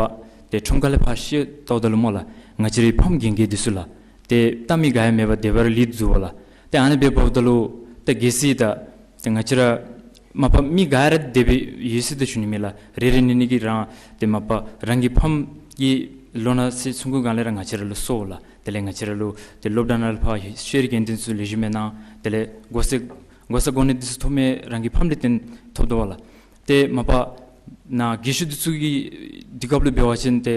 ཏེ་ཁྲོམ་ཁ་ལས་ཕར་བཤལ་ལྟཝ་ད་ལུ་སྨོ་ལགས། ང་བཅས་རའི་ཕམ་རྒན་རྒས་འདི་ཚུ་ལགས། ཏེ་ལྟ་མི་ག་ཡང་མེད་པར་དེ་སྦེ་ར་ལུས་འདུག་པ་ལགས། ཏེ་ཨ་ནི་སྦེ་འབདཝ་ད་ལུ་ཏེ་གལ་སྲིད་ད་ཏེ་ང་བཅས་ར་མ་པ་མི་ག་ར་དེ་སྦེ་ཡོད་ཟེར་ཏེ་ཞུ་ནི་མེད་ལགས། རེ་རེ་གཉིས་གཉིས་ཀྱིས་རང་ཏེ་མ་པ་རང་གི་ཕམ་གྱི་ལོ་ན་ཚོད་ཆུང་ཀུའི་སྒང་ལས་ར་ང་བཅས་ར་ལུ་གསོཝ་ལགས། དེ་ལས་ང་བཅས་ར་ལུ་ཏེ་སློབ་གྲྭ་ནང་ལས་ཕར་ཤེས་རིག་དགེ་འདུན་ཚུ་ལེགས་ཤོམ་སྦེ་གནང་། དེ་ལས་གོ་ས་གོ་ས་གོ་གནས་འདི་ཚུ་ཐོབ་མི་རང་གི་ཕམ་ལས་བརྟེན་ཐོབ་དོ་བ་ལགས། ཏེ་མ་པ་ནཱ་རྒས་ཤོས་འདི་ཚུ་གི་དུས་སྐབས་ལུ་འབད་བ་ཅིན་ཏེ་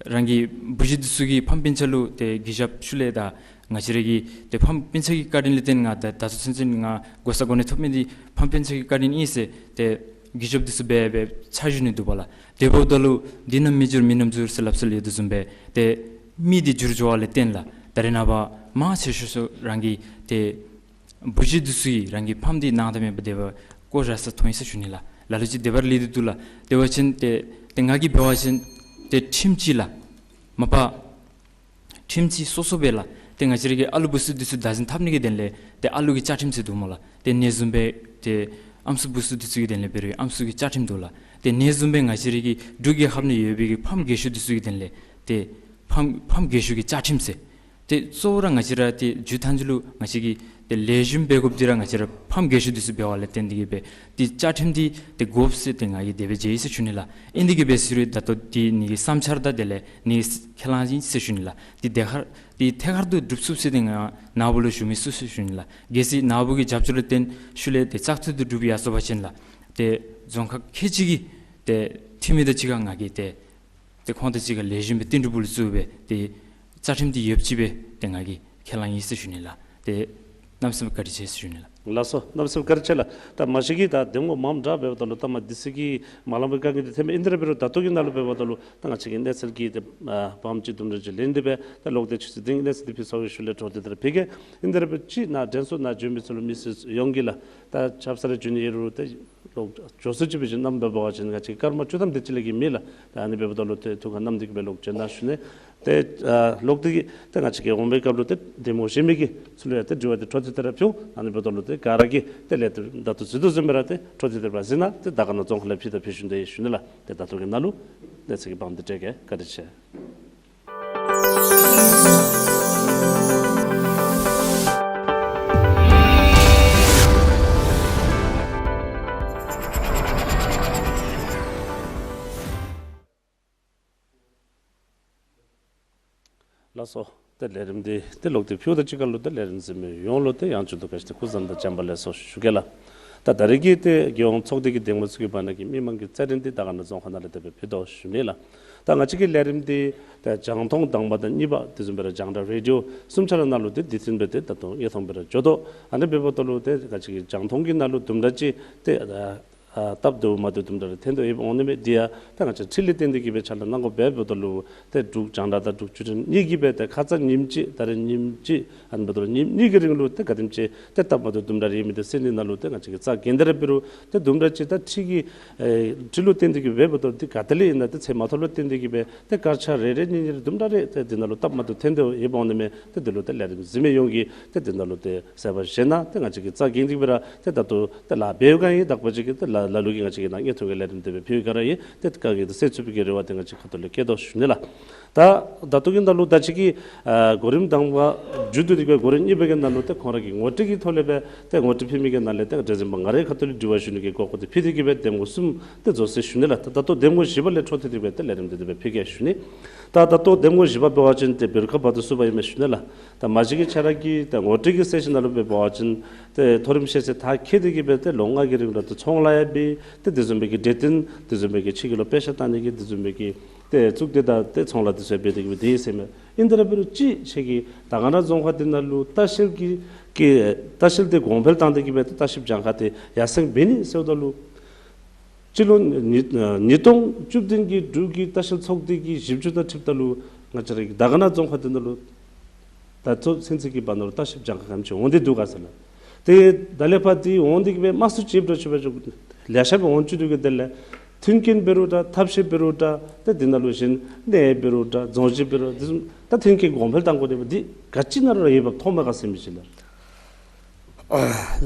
རང་གི་བུ་གཞི་འདི་ཚུ་གིས་ཕམ་སྤུན་ཆ་ལུ་ཏེ་གུས་ཞབས་ཞུ་ལས་ད་ང་བཅས་ར་གི་ཏེ་ཕམ་སྤུན་ཆ་གི་བཀའ་དྲིན་ལས་བརྟེན་ང་ད་ད་ལྟོ་ཚུན་ཚོད་ང་གོ་ས་གོ་གནས་ཐོབ་མི་འདི་ཕམ་སྤུན་ཆ་གི་བཀའ་དྲིན་ཨིན་ཟེར་ཏེ་གུས་ཞབས་འདི་ཚུ་འབད་འབད་ཕྱག་ཞུ་ནི་འདུག་པ་ལགས། དེ་འབདཝ་ད་ལུ་འདི་ནམ་མི་འགྱུར་མི་ནམ་འགྱུར་ཟེར་སླབ་སྲོལ་ཡོད་དོ་བཟུམ་སྦེ་ཏེ་མི་འདི་འགྱུར་འགྱོ་བ་ལས་བརྟེན་ལགས། ད་རེས་ནངས་པ་མང་ཆེ་ཤོས་ཚུ་རང་གི་ཏེ་བུ་གཞི་འདི་ཚུ་གིས་རང་གི་ཕམ་འདི་ནང་དང་མེད་པར་དེ་སྦེ་བཀོ་བཞག་ས་མཐོང་ཡི་ཟེར་ཞུ་ནི་ལགས། ལ་ལུ་ཅིག་དེ་སྦེ་ར་ལུས་ཏེ་འདུག་ལགས། དེ་འབད་བ་ཅིན་ཏེ་ཏེ་ང་གིས་འབད་བ་ཅིན་ཏེ་ཁྲིམས་ཅིག་ལགས། མ་པ་ཁྲིམས་ཅིག་སོ་སོ་སྦེ་ལགས། ཏེ་ང་བཅས་ར་གི་ཨ་ལུ་བུ་ཚུ་འདི་ཚུ་བདག་འཛིན་འཐབ་ནི་གི་དོན་ལས་ཏེ་ཨ་ལུ་གི་བཅའ་ཁྲིམས་ཟེར་འདུག་སྨོ་ལགས། ཏེ་ཨ་ནི་བཟུམ་སྦེ་ཏེ་ཨམ་སྲུ་བུ་ཚུ་འདི་ཚུ་གི་དོན་ལས་འབད་རུང་ཨམ་སྲུ་གི་བཅའ་ཁྲིམས་འདུག་ལགས། ཏེ་ཨ་ནི་བཟུམ་སྦེ་ང་བཅས་ར་གི་འབྲུག་རྒྱལ་ཁབ་ནང་ཡོད་པའི་གི་ཕམ་རྒས་ཤོས་འདི་ཚུ་གི་དོན་ལས་ཏེ་ཕམ་ཕམ་རྒས་ཤོས་ཀྱི་བཅའ་ཁྲིམས་ཟེར། ཏེ་གཙོ་བོ་ར་ང་བཅས་ར་ཏེ་མཇུག་མཐའ་མཇུག་ལུ་ང་བཅས་ཀྱིས་ཏེ་ལེགས་ཤོམ་འབད་དགོཔ་འདི་ར་ང་བཅས་ར་ཕམ་རྒས་ཤོས་འདི་ཚུ་འབདཝ་ལས་བརྟེན་ཏེ་གིས་སྦེ་ཏེ་བཅའ་ཁྲིམས་འདི་ཏེ་དགོཔ་ཟེར་ཏེ་ང་གིས་དེ་སྦེ་མཇལ་ཡི་ཟེར་ཞུ་ནི་ལགས། ཨིན་དེ་གིས་སྦེ་ཟེར་རུང་ད་ལྟོ་འདི་ངེ་གི་བསམ་འཆར་དང་དེ་ལས་ངེ་གི་ཁས་བླངས་ཨིན་ཟེར་ཞུ་ནི་ལགས། འདི་ཐད་ཀར་འདི་ཐད་ཀར་དུ་འགྲུབ་ཚུགས་ཟེར་ཏེ་ང་ནཱ་བུ་ལུ་ཞུ་མི་ཚུགས་ཟེར་ཞུ་ནི་ལགས། གལ་སྲིད་ནཱ་བུ་གི་རྒྱབ་སྐྱོར་ལས་བརྟེན་ཤུལ་ལས་ཏེ་བཙག་འཐུ་འདི་འགྲུབ་ཡར་སོང་པ་ཅིན་ལགས། ཏེ་རྫོང་ཁག་ཁལ་གཅིག་གི་ཏེ་འཐུས་མི་དང་གཅིག་ཁར་ང་གིས་ཏེ་ཏེ་ཁོང་དང་གཅིག་ཁར་ལེགས་ཤོམ་སྦེ་བསྟུན་གྲོས་འབུལ་ཚུགས་སྦེ་ཏེ་བཅའ་ཁྲིམས་འདི་ཡོདཔ་ཅིག་སྦེ་ཏེ་ང་གིས་ཁས་བླངས་ཡི་ཟེར་ཞུ་ནི་ལགས། ཏེ་གནམ་མེད་ས་མེད་བཀའ་དྲིན་ཆེ་ཟེར་ཞུ་ནི་ལགས། ལགས་སོ། གནམ་མེད་ས་མེད་བཀའ་དྲིན་ཆེ་ལགས། ད་མ་གཞི་གིས་ད་འདེམས་ངོ་མངམ་དྲག་འབདཝ་ད་ལུ་ད་མ་འདི་ཚུ་གི་མ་ལངམ་པའི་དཀའ་ངལ་འདི་ཐོནམ་ཨིན། དེ་ར་འབད་རུང་ད་ལྟོ་གི་ནང་ལུ་འབདཝ་ད་ལུ་ད་ང་བཅས་ཀྱིས་གནས་ཚུལ་གྱི་ཏེ་ཨ་བམ་ཅིག་དུམ་གྲ་ཅིག་ལེན་ཏེ་སྦེ་ད་ལོག་སྟེ་ཆུ་ཚོད་འདི་གནས་ཚུལ་འདི་ཕུལ་ཚར་བའི་ཤུལ་ལས་འཕྲོ་འདི་ད་ར་ཕུལ་གེ། ཨིན། དེ་ར་འབད་རུང་ཅིག་ནཱ་དྲན་གསོ་ནཱ་བྱོན་མི་ཚུ་ལུ་མི་སེར་ཡོངས་ཀྱིས་ལགས། ད་ཆབ་གསང་ར་བྱོན་ནི་ཨིན་རུང་ད་ ལོག་འགྱོ་ས་ཅིག་འབད་བ་ཅིན་ནམ་འབད་བ་ཅིན་ང་བཅས་ཀྱི་སྐར་མ་བཅུ་ཐམ་དེ་ཅིག་ལས་བརྒལ་མེད་ལགས། ད་ཨ་ནི་འབདཝ་ད་ལུ་ཏེ་ཐུགས་ཁར་བསྣམས་ཏེ་གི་སྦེ་ལོག་འབྱོན་གནང་ཞུ་ནི། ཏེ་ཨ་ལོག་སྟེ་གི་ཏེ་ང་བཅས་ཀྱི་འོང་བའི་སྐབས་ལུ་ཏེ་གདམ་ངོ་བཞེས་མི་གི་ཚུ་ལུ་ཡང་ཏེ་དྲི་བ་དེ་འཕྲོ་མཐུད་དེ་ར་ཕུལ། ཨ་ནི་འབདཝ་ད་ལུ་ཏེ་ག་ར་གིས་ཏེ་ལས་དེ་ད་ལྟོ་ཟེར་དོ་བཟུམ་སྦེ་ར་ཏེ་འཕྲོ་མཐུད་དེ་ར་གཟིགས་གནང་། ཏེ་དར་དཀར་ན་རྫོང་ཁག་ལས་ཕུལ་དང་ཕུལ་བཞིན་དུ་ཡོད་ཞུ་ནི་ལགས། ཏེ་ད་ལྟོ་གི་ནང་ལུ་གནས་ཚུལ་གྱི་བང་བསྒྲིགས་དེ་གིས་བཀའ་དྲིན་ཆེ། ལགས་སོ། ཏེ་ལས་རིམ་འདི་ཏེ་ལོག་སྟེ་ཕུལཝ་དང་གཅིག་ཁར་ལུ་ཏེ་ལས་རིམ་གཟིགས་མི་ཡོངས་ལུ་ཏེ་ཡང་བསྐྱར་དུ་བཀྲ་ཤིས་བདེ་ལེགས་སྐུ་གཟུགས་བཟང་དང་བྱམས་པ་ལེགས་སོ་ཞུ་གེ་ལགས། ད་ད་རེས་ཀྱི་ཏེ་རྒྱལ་ཡོངས་ཚོགས་སྡེ་གི་གདམ་ངོ་ཚུ་གི་བར་ན་གི་མི་མང་གི་རྩོད་འགྲན་འདི་དར་དཀར་ན་རྫོང་ཁག་ནང་ལས་ཏེ་སྦེ་ཕུལ་དོ་ཞུ་ནི་ལགས། ད་ང་བཅས་ཀྱི་ལས་རིམ་འདི་ཏེ་རྒྱང་མཐོང་དང་པ་དང་གཉིས་པ་དེ་བཟུམ་སྦེ་ར་རྒྱང་བསྒྲགས་རེ་ཌི་ཡོ་གསུམ་ཆ་ར་ནང་ལུ་ཏེ་དུས་མཐུན་སྦེ་ཏེ་ད་ལྟོ་ཡང་ཐོག་སྦེ་ར་འགྱོ་དོ། ཨ་ནི་འབདཝ་ད་ལུ་ཏེ་ང་བཅས་ཀྱི་རྒྱང་མཐོང་གི་ནང་ལུ་དུམ་གྲ་ཅིག་ཏེ་ཨ་སྟབས་བདེཝ་མ་བདེཝ་དུམ་གྲ་རེ་ཐོན་དོ་ཡོདཔ་འོང་ནི་མས། དེ་ཡང་ད་ང་བཅས་འཕྲུལ་ལས་བརྟེན་ཏེ་གི་སྦེ་ཕྱག་ལཱ་གནང་དགོཔ་འབདཝ་ད་ལུ་ཏེ་འབྲུག་རྒྱང་བསྒྲགས་དང་འབྲུག་བརྒྱུད་འཕྲིན་གཉིས་ཀྱིས་སྦེ་ཏེ་ཁ་ཙ་ཉིནམ་གཅིག་ད་རེས་ཉིནམ་གཅིག་ཨ་ནི་འབདཝ་ད་ལུ་ཉིནམ་གཉིས་ཀྱི་རིང་ལུ་ཏེ་ག་དེམ་ཅིག་ཏེ་སྟབས་མ་བདེཝ་དུམ་གྲ་རེ་ཡོད་མི་དེ་སེལ་ནི་ནང་ལུ་ཏེ་ང་བཅས་ཀྱིས་རྩ་འགེངས་ཏེ་ར་འབད་རུང་ཏེ་དུམ་གྲ་ཅིག་ད་འཕྲུལ་གྱི་ཨེ་འཕྲུལ་ལུ་བརྟེན་ཏེ་གི་འབདཝ་ད་ཏེ་ག་ཏེ་ལས་ཨིན་ན་ཏེ་ཚེ་མ་ཐོབ་ལུ་བརྟེན་ཏེ་གི་སྦེ་ཏེ་སྐར་ཆ་རེ་རེ་གཉིས་གཉིས་རེ་དུམ་གྲ་རེ་ཏེ་དེ་ནང་ལུ་སྟབས་མ་བདེཝ་ཐོན་དོ་ཡོདཔ་འོང་ནི་མས། ཏེ་དེ་ལུ་ཏེ་ལས་རིམ་གཟིགས་མི་ཡོངས་ཀྱིས་ཏེ་དེ་ནང་ལུ་ཏེ་གསལ་པོ་ཤེས་གནང་། ཏེ་ང་བཅས་ཀྱིས་རྩ་འགེངས་ཏེ་གི་སྦེ་ར་ཏེ་ད་ལྟོ་ཏེ་ལཱ་འབད་བའི་སྒང་ཨིན། དག་པ་ཅིག་གིས་ཏེ་ལ་ལ་ལུ་གིས་ང་བཅས་ཀྱི་ནཱ་བརྙན་ཐུང་གི་ལས་རིམ་དེ་སྦེ་ཕུལ་བའི་སྒང་ར་ཨིན། ཏེ་དཀའ་ངལ་དེ་སེལ་ཚུགས་པའི་གི་རེ་བ་དེ་ང་བཅས་ཁ་ཐུག་ལས་བསྐྱེད་དོ་ཞུ་ནི་ལགས། ད་ད་ལྟོ་གི་ནང་ལུ་ད་ཅི་གི་ཨ་གོ་རིམ་དང་པ་མཇུག་བསྡུ་སྟེ་གི་སྦེ་གོ་རིམ་གཉིས་པ་གི་ནང་ལུ་ཏེ་ཁོང་ར་གི་ངོ་སྤྲོད་ཀྱི་ཐོག་ལས་སྦེ་ཏེ་ངོ་སྤྲོད་ཕུལ་མི་གི་ནང་ལས་ཏེ་འདྲ་ཟིན་པ་ང་རའི་ཁ་ཐུག་ལས་དྲི་བ་ཞུ་ནི་གི་གོ་སྐབས་དེ་ཕུལ་ཏེ་གི་སྦེ་གདམ་ངོ་གསུམ་དེ་རྫོགས་ཚར་ཞུ་ནི་ལགས། ད་ད་ལྟོ་གདམ་ངོ་བཞི་པ་ལས་འཕྲོ་མཐུད་དེ་གི་སྦེ་ཏེ་ལས་རིམ་དེ་དེ་སྦེ་ཕུལ་གེ་ཞུ་ནི། ད་ད་ལྟོ་གདམ་ངོ་བཞི་པ་འབད་བ་ཅིན་ཏེ་བེ་རུ་ཁ་བར་དུ་བསུ་བ་ཨིན་མས་ཞུ་ནི་ལགས། ད་མ་གཞི་གི་ཁྱེད་ར་གི་ད་ངོ་སྤྲོད་ཀྱི་གསལ་བཤད་ནང་ལུ་འབད་བ་ཅིན་ཏེ་མཐོ་རིམ་ཤེས་ཚད་མཐར་འཁྱོལ་ཏེ་གི་སྦེ་ཏེ་ལོ་ལྔ་གི་རིང་ལུ་ཏེ་ཚོང་ལཱ་ཡང་འབད་ཏེ་དེ་བཟུམ་སྦེ་གི་འབྲས་ལྡན་དེ་བཟུམ་སྦེ་གི་ཕྱི་རྒྱལ་ལུ་དཔེ་ཆ་བལྟ་ནི་གི་དེ་བཟུམ་སྦེ་གི་ཏེ་གཙུག་སྡེ་དང་ཏེ་ཚོང་ལཱ་དེ་ཚུ་འབད་དེ་གི་སྦེ་སྡོད་ཡི་ཟེར་མས། ཨིན་དེ་ར་འབད་རུང་ཅིག་ཁྱེད་ཀྱིས་དར་དཀར་ན་རྫོང་ཁག་འདི་ནང་ལུ་ལྟ་བཤལ་གྱི་གི་ལྟ་བཤལ་དེ་གོང་འཕེལ་བཏང་སྟེ་གི་སྦེ་ཏེ་ལྟ་བཤལ་གྱངས་ཁ་དེ་ཡར་སེང་འབད་ནི་ཟེརཝ་ད་ལུ་སྤྱི་ལོ་ཉིས་ཉིས་སྟོང་བཅུ་བདུན་གྱི་འབྲུག་གི་ལྟ་བཤལ་ཚོགས་སྡེ་གི་ཞིབ་འཇུག་དང་འཁྲིལཝ་ད་ལུ་ང་བཅས་ར་གི་དར་དཀར་ན་རྫོང་ཁག་འདི་ནང་ལུ་ད་ལྟོ་ཚུན་ཚོད་ཀྱི་བར་ན་ལུ་ལྟ་བཤལ་གྱངས་ཁ་ག་དེམ་ཅིག་འོང་སྟེ་འདུག་ག་ཟེར་ལགས། ཏེ་ད་ལས་ཕར་འདི་འོང་སྟེ་གི་སྦེ་དམངས་གཙོ་ཅིག་འབད་ཆོག་པ་ཅིག་ལེ་ཤ་སྦེ་འོང་བཅུག་འདུག་གི། དེ་ལས་མཐུན་རྐྱེན་འབད་རུང་འདྲ་ཐབས་ཤེས་འབད་རུང་འདྲ་ཏེ་འདི་ནང་ལུ་གཞན་གནས་འབད་རུང་འདྲ་རྫོང་གཞི་འབད་རུང་འདྲ་དེ་བཟུམ་ད་མཐུན་རྐྱེན་གོང་འཕེལ་བཏང་དགོ་དེ་འདི་ག་ཅི་ནང་ལུ་ར་ཡོདཔ་མཐོངམ་ག་ཟེར་མི་ཅིག་ལགས།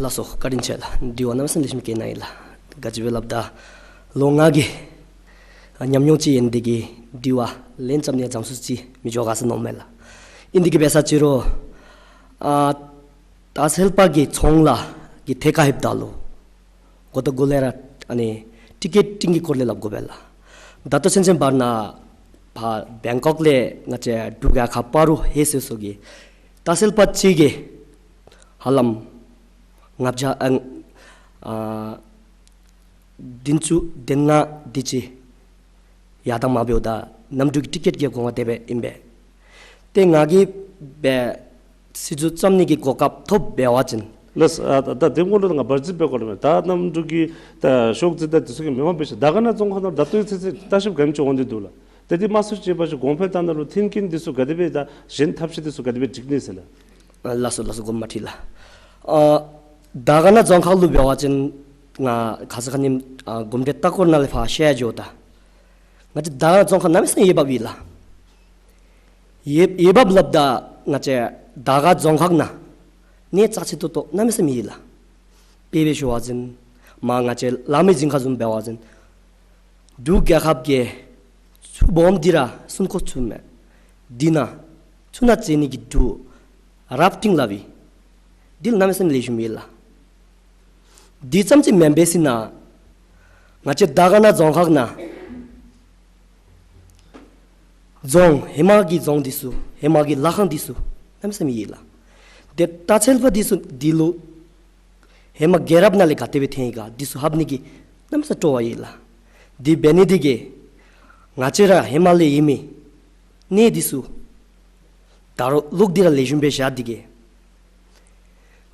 ལགས་སོ། བཀའ་དྲིན་ཆེ་ལགས། དྲི་བ་གནམ་མེད་ས་མེད་ལེགས་ཤོམ་བཀོད་གནང་ཡི་ལགས། ག་ཅི་སྦེ་སླབ་ད་ལོ་ལྔ་གི་ཉམས་མྱོང་ཅིག་ཡོད་ནི་དེ་གིས་དྲི་བ་ལན་རྐྱབ་ནི་ཡང་ཙམ་ཟུར་ཅིག་མི་འགྱོ་ག་ཟེར་མནོཝ་མས་ལགས། ཨིན་དེ་གི་སྦེ་ས་ཅི་རུང་ཨ་ལྟ་བཤལ་པ་གི་ཚོང་ལཱ་གི་ཐད་ཁར་ལྷོདཔ་ད་ལུ་འགོ་དང་འགོ་ལས་ར་ཨ་ནི་ཊི་ཀེཊིང་གི་སྐོར་ལས་སླབ་དགོ་པས་ལགས། ད་ལྟོ་ཚུན་ཚོད་བར་ན་ཕར་བེང་ཀོག་ལས་ང་བཅས་འབྲུག་རྒྱལ་ཁབ་བར་དུ་ལྷོད་སོ་སོ་གི་ལྟ་བཤལ་པ་གཅིག་གིས་ཧ་ལམ་ལྔ་བརྒྱ་ཨ་ཨ་བདུན་ཅུ་དོན་ལྔ་དེ་ཅིག་ཡར་ལྟ་མར་འབདཝ་ད་གནམ་གྲུ་གི་ཊི་ཀེཊ་གི་གོང་ཁ་དེ་སྦེ་ཨིན་པས། ཏེ་ང་གིས་སྦེ་སྲིད་བྱུས་བརྩམ་ནི་གི་གོ་སྐབས་ཐོབ་འབད་བ་ཅིན་ལགས། ཨ་ད་ད་དེ་སྔོན་ལུ་ང་བར་ཅིག་འབད་དགོ་ལགས་མས། ད་གནམ་གྲུ་གི་ད་ཤོག་རྩིས་ད་དེ་ཚུ་གི་མི་མང་འབད་ཞིནམ་དར་དཀར་ན་རྫོང་ཁག་ནང་ད་ལྟོ་ཚུན་ཚོད་ལྟ་བཤལཔ་ག་དེམ་ཅིག་འོང་སྟེ་འདུག་ལགས། ཏེ་དེ་དམངས་གཙོ་ཅིག་འབད་ཞིནམ་གོང་འཕེལ་བཏང་ནི་ལུ་མཐུན་རྐྱེན་དེ་ཚུ་ག་དེ་སྦེ་ད་གཞན་ཐབས་ཤེས་དེ་ཚུ་ག་དེ་སྦེ་སྒྲིག་ནི་ཟེར་ལགས། ཨ་ལགས་སོ་ལགས་སོ། དགོངསམ་མ་ཁྲེལ་ལགས། ཨ་དར་དཀར་ན་རྫོང་ཁག་ལུ་འབད་བ་ཅིན་ང་ཁ་ཙ་ཁ་ཉིནམ་ཨ་གོམ་བགྲོད་ལྟ་སྐོར་ནང་ལས་ཕར་ཤར་འགྱོཝ་ད་ང་བཅས་དར་དཀར་ན་རྫོང་ཁག་གནམ་མེད་ས་མེད་ཡོདཔ་ཨིན་ལགས། ཡོདཔ་ཡོདཔ་སླབ་ད་ང་བཅས་དར་དཀར་ན་རྫོང་ཁག་ནང་གནས་རྩ་ཆེ་ཏོག་ཏོ་གནམ་མེད་ས་མེད་ཨིན་ལགས། དཔེ་སྦེ་ཞུ་བ་ཅིན་མར་ང་བཅས་ལ་མི་ཞིང་ཁ་བཟུམ་འབད་བ་ཅིན་འབྲུག་རྒྱལ་ཁབ་ཀྱི་ཆུ་སྦོམ་འདི་ར་སྲུང་སྐྱོབ་ཚུགས་མས། འདི་ནང་ཆུ་ནང་འཛུལ་ནི་གི་འབྲུག་རཱཕ་ཊིང་སླབ་ཨིན། འདི་ལུ་གནམ་མེད་ས་མེད་ལེགས་ཤོམ་ཨིན་ལགས། འདི་ཙམ་ཅིག་མེན་པར་ཞིནམ་ང་བཅས་དར་དཀར་ན་རྫོང་ཁག་ནང་རྫོང་ཧེ་མ་གི་རྫོང་འདི་ཚུ་ཧེ་མ་གི་ལཱ་ཁང་འདི་ཚུ་གནམ་མེད་ས་མེད་ཨིན་ལགས། ཏེ་ལྟ་བཤལ་པ་འདི་ཚུ་འདི་ལུ་ཧེ་མ་རྒྱལ་རབས་ནང་ལས་ག་དེ་སྦེ་ཐོན་ཡི་ག་འདི་ཚུ་ལྷབ་ནི་གི་གནམ་མེད་ས་མེད་སྤྲོ་བ་ཡོད་ལགས། འདི་འབད་ནི་དེ་གིས་ང་བཅས་ར་ཧེ་མ་ལས་ཡོད་མི་གནས་འདི་ཚུ་ད་རུང་ལོག་སྟེ་ར་ལེགས་ཤོམ་སྦེ་བཞག་སྟེ་གི་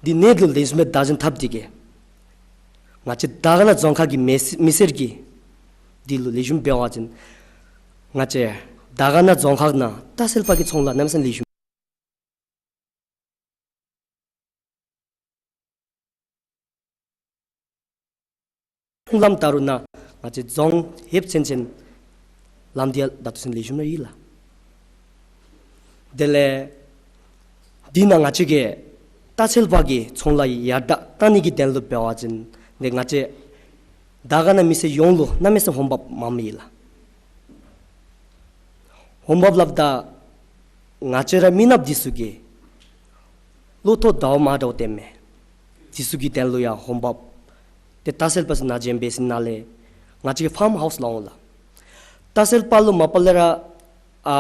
འདི་གནས་ལུ་ལེགས་ཤོམ་སྦེ་བདག་འཛིན་འཐབ་སྟེ་གི་ང་བཅས་དར་དཀར་ན་རྫོང་ཁག་གི་མི་སེར་མི་སེར་གྱིས་འདི་ལུ་ལེགས་ཤོམ་འབད་བ་ཅིན་ང་བཅས་དར་དཀར་ན་རྫོང་ཁག་ནང་ལྟ་བཤལ་པ་གི་ཚོང་ལཱ་གནམ་མེད་ས་མེད་ལེགས་ཤོམ། ཚོང་ལམ་བལྟ་རུང་ང་བཅས་རྫོང་ཡོདཔ་ཚུན་ཚོད་ལམ་འདི་ཡང་ད་ལྟོ་ཚུན་ལེགས་ཤོམ་ར་ཨིན་ལགས། དེ་ལས་འདི་ནང་ང་བཅས་ཀྱི་ལྟ་བཤལ་པ་གི་ཚོང་ལཱ་ཡར་དྲག་གཏང་ནི་གི་དོན་ལུ་འབད་བ་ཅིན་ཏེ་ང་བཅས་དར་དཀར་ན་མི་སེར་ཡོངས་ལུ་གནམ་མེད་ས་མེད་འོང་འབབ་མངམ་ཨིན་ལགས། འོང་འབབ་སླབ་ད་ང་བཅས་ར་མི་ནགཔ་འདི་ཚུ་གིས་བློ་ཐོག་འདྲཝ་མ་འདྲཝ་སྟོནམ་མས། འདི་ཚུ་གི་དོན་ལུ་ཡང་འོང་འབབ་ཏེ་ལྟ་བཤལ་པ་ཚུ་ནང་འཛུལ་འབད་ཞིནམ་ལས་ང་བཅས་ཀྱི་ཕཱམ་ཧའུསི་ལུ་འོང་ལགས། ལྟ་བཤལ་པ་ལུ་མ་པ་ལས་ར་ཨ་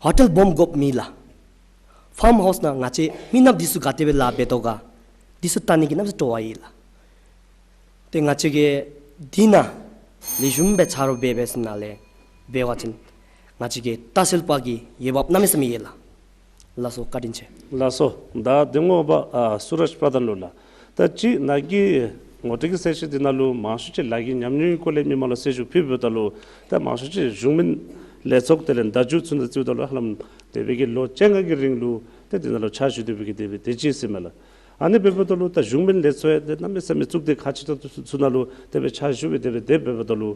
ཧོ་ཊེལ་སྦོམ་དགོཔ་མེད་ལགས། ཕཱམ་ཧའུསི་ནང་ང་བཅས་མི་ནགཔ་འདི་ཚུ་ག་དེ་སྦེ་ལཱ་འབད་དོ་ག་འདི་ཚུ་བལྟ་ནི་གི་གནམ་མེད་ས་མེད་སྤྲོ་བ་ཡོད་ལགས། ཏེ་ང་བཅས་ཀྱིས་འདི་ནང་ལེགས་ཤོམ་སྦེ་ཆ་རོགས་འབད་འབད་ཞིནམ་ལས་འབད་བ་ཅིན་ང་བཅས་ཀྱི་ལྟ་བཤལ་པ་གི་འོང་འབབ་གནམ་མེད་ས་མེད་ཡོད་ལགས། ལགས་སོ། བཀའ་དྲིན་ཆེ། ལགས་སོ། ད་འདེམས་ངོ་པ་ཨ་སུ་རཱཇ་པར་དཱན་ལུ་ལགས། ད་ཅི་ནཱ་གི་ངོ་སྤྲོད་ཀྱི་གསལ་བཤད་འདི་ནང་ལུ་མང་ཤོས་ཅིག་ལཱ་གི་ཉམས་མྱོང་གི་སྐོར་ལས་མི་མང་ལུ་གསལ་ཞུ་ཕུལཝ་ད་ལུ་ད་མང་ཤོས་ཅིག་གཞུང་མིན་ལས་ཚོགས་དེ་ལས་བརྡ་བརྒྱུད་ཚུ་ནང་བརྩིཝ་ད་ལུ་ཧ་ལམ་འདས་པའི་གི་ལོ་བཅོ་ལྔ་གི་རིང་ལུ་ད་འདི་ནང་ལུ་ཕྱག་ཞུ་སྡོད་པའི་གི་དེ་སྦེ་དེ་ཅིག་ཨིན་མས་ལགས། ཨ་ནི་འབདཝ་ད་ལུ་ད་གཞུང་མིན་ལས་ཚོགས་ཡང་ཏེ་གནམ་མེད་ས་མེད་གཙུག་སྡེ་ཁག་ཆེ་ཏོག་ཏོ་ཚུ་ནང་ལུ་དེ་སྦེ་ཕྱག་ཞུ་སྦེ་དེ་སྦེ་དེ་འབདཝ་ད་ལུ་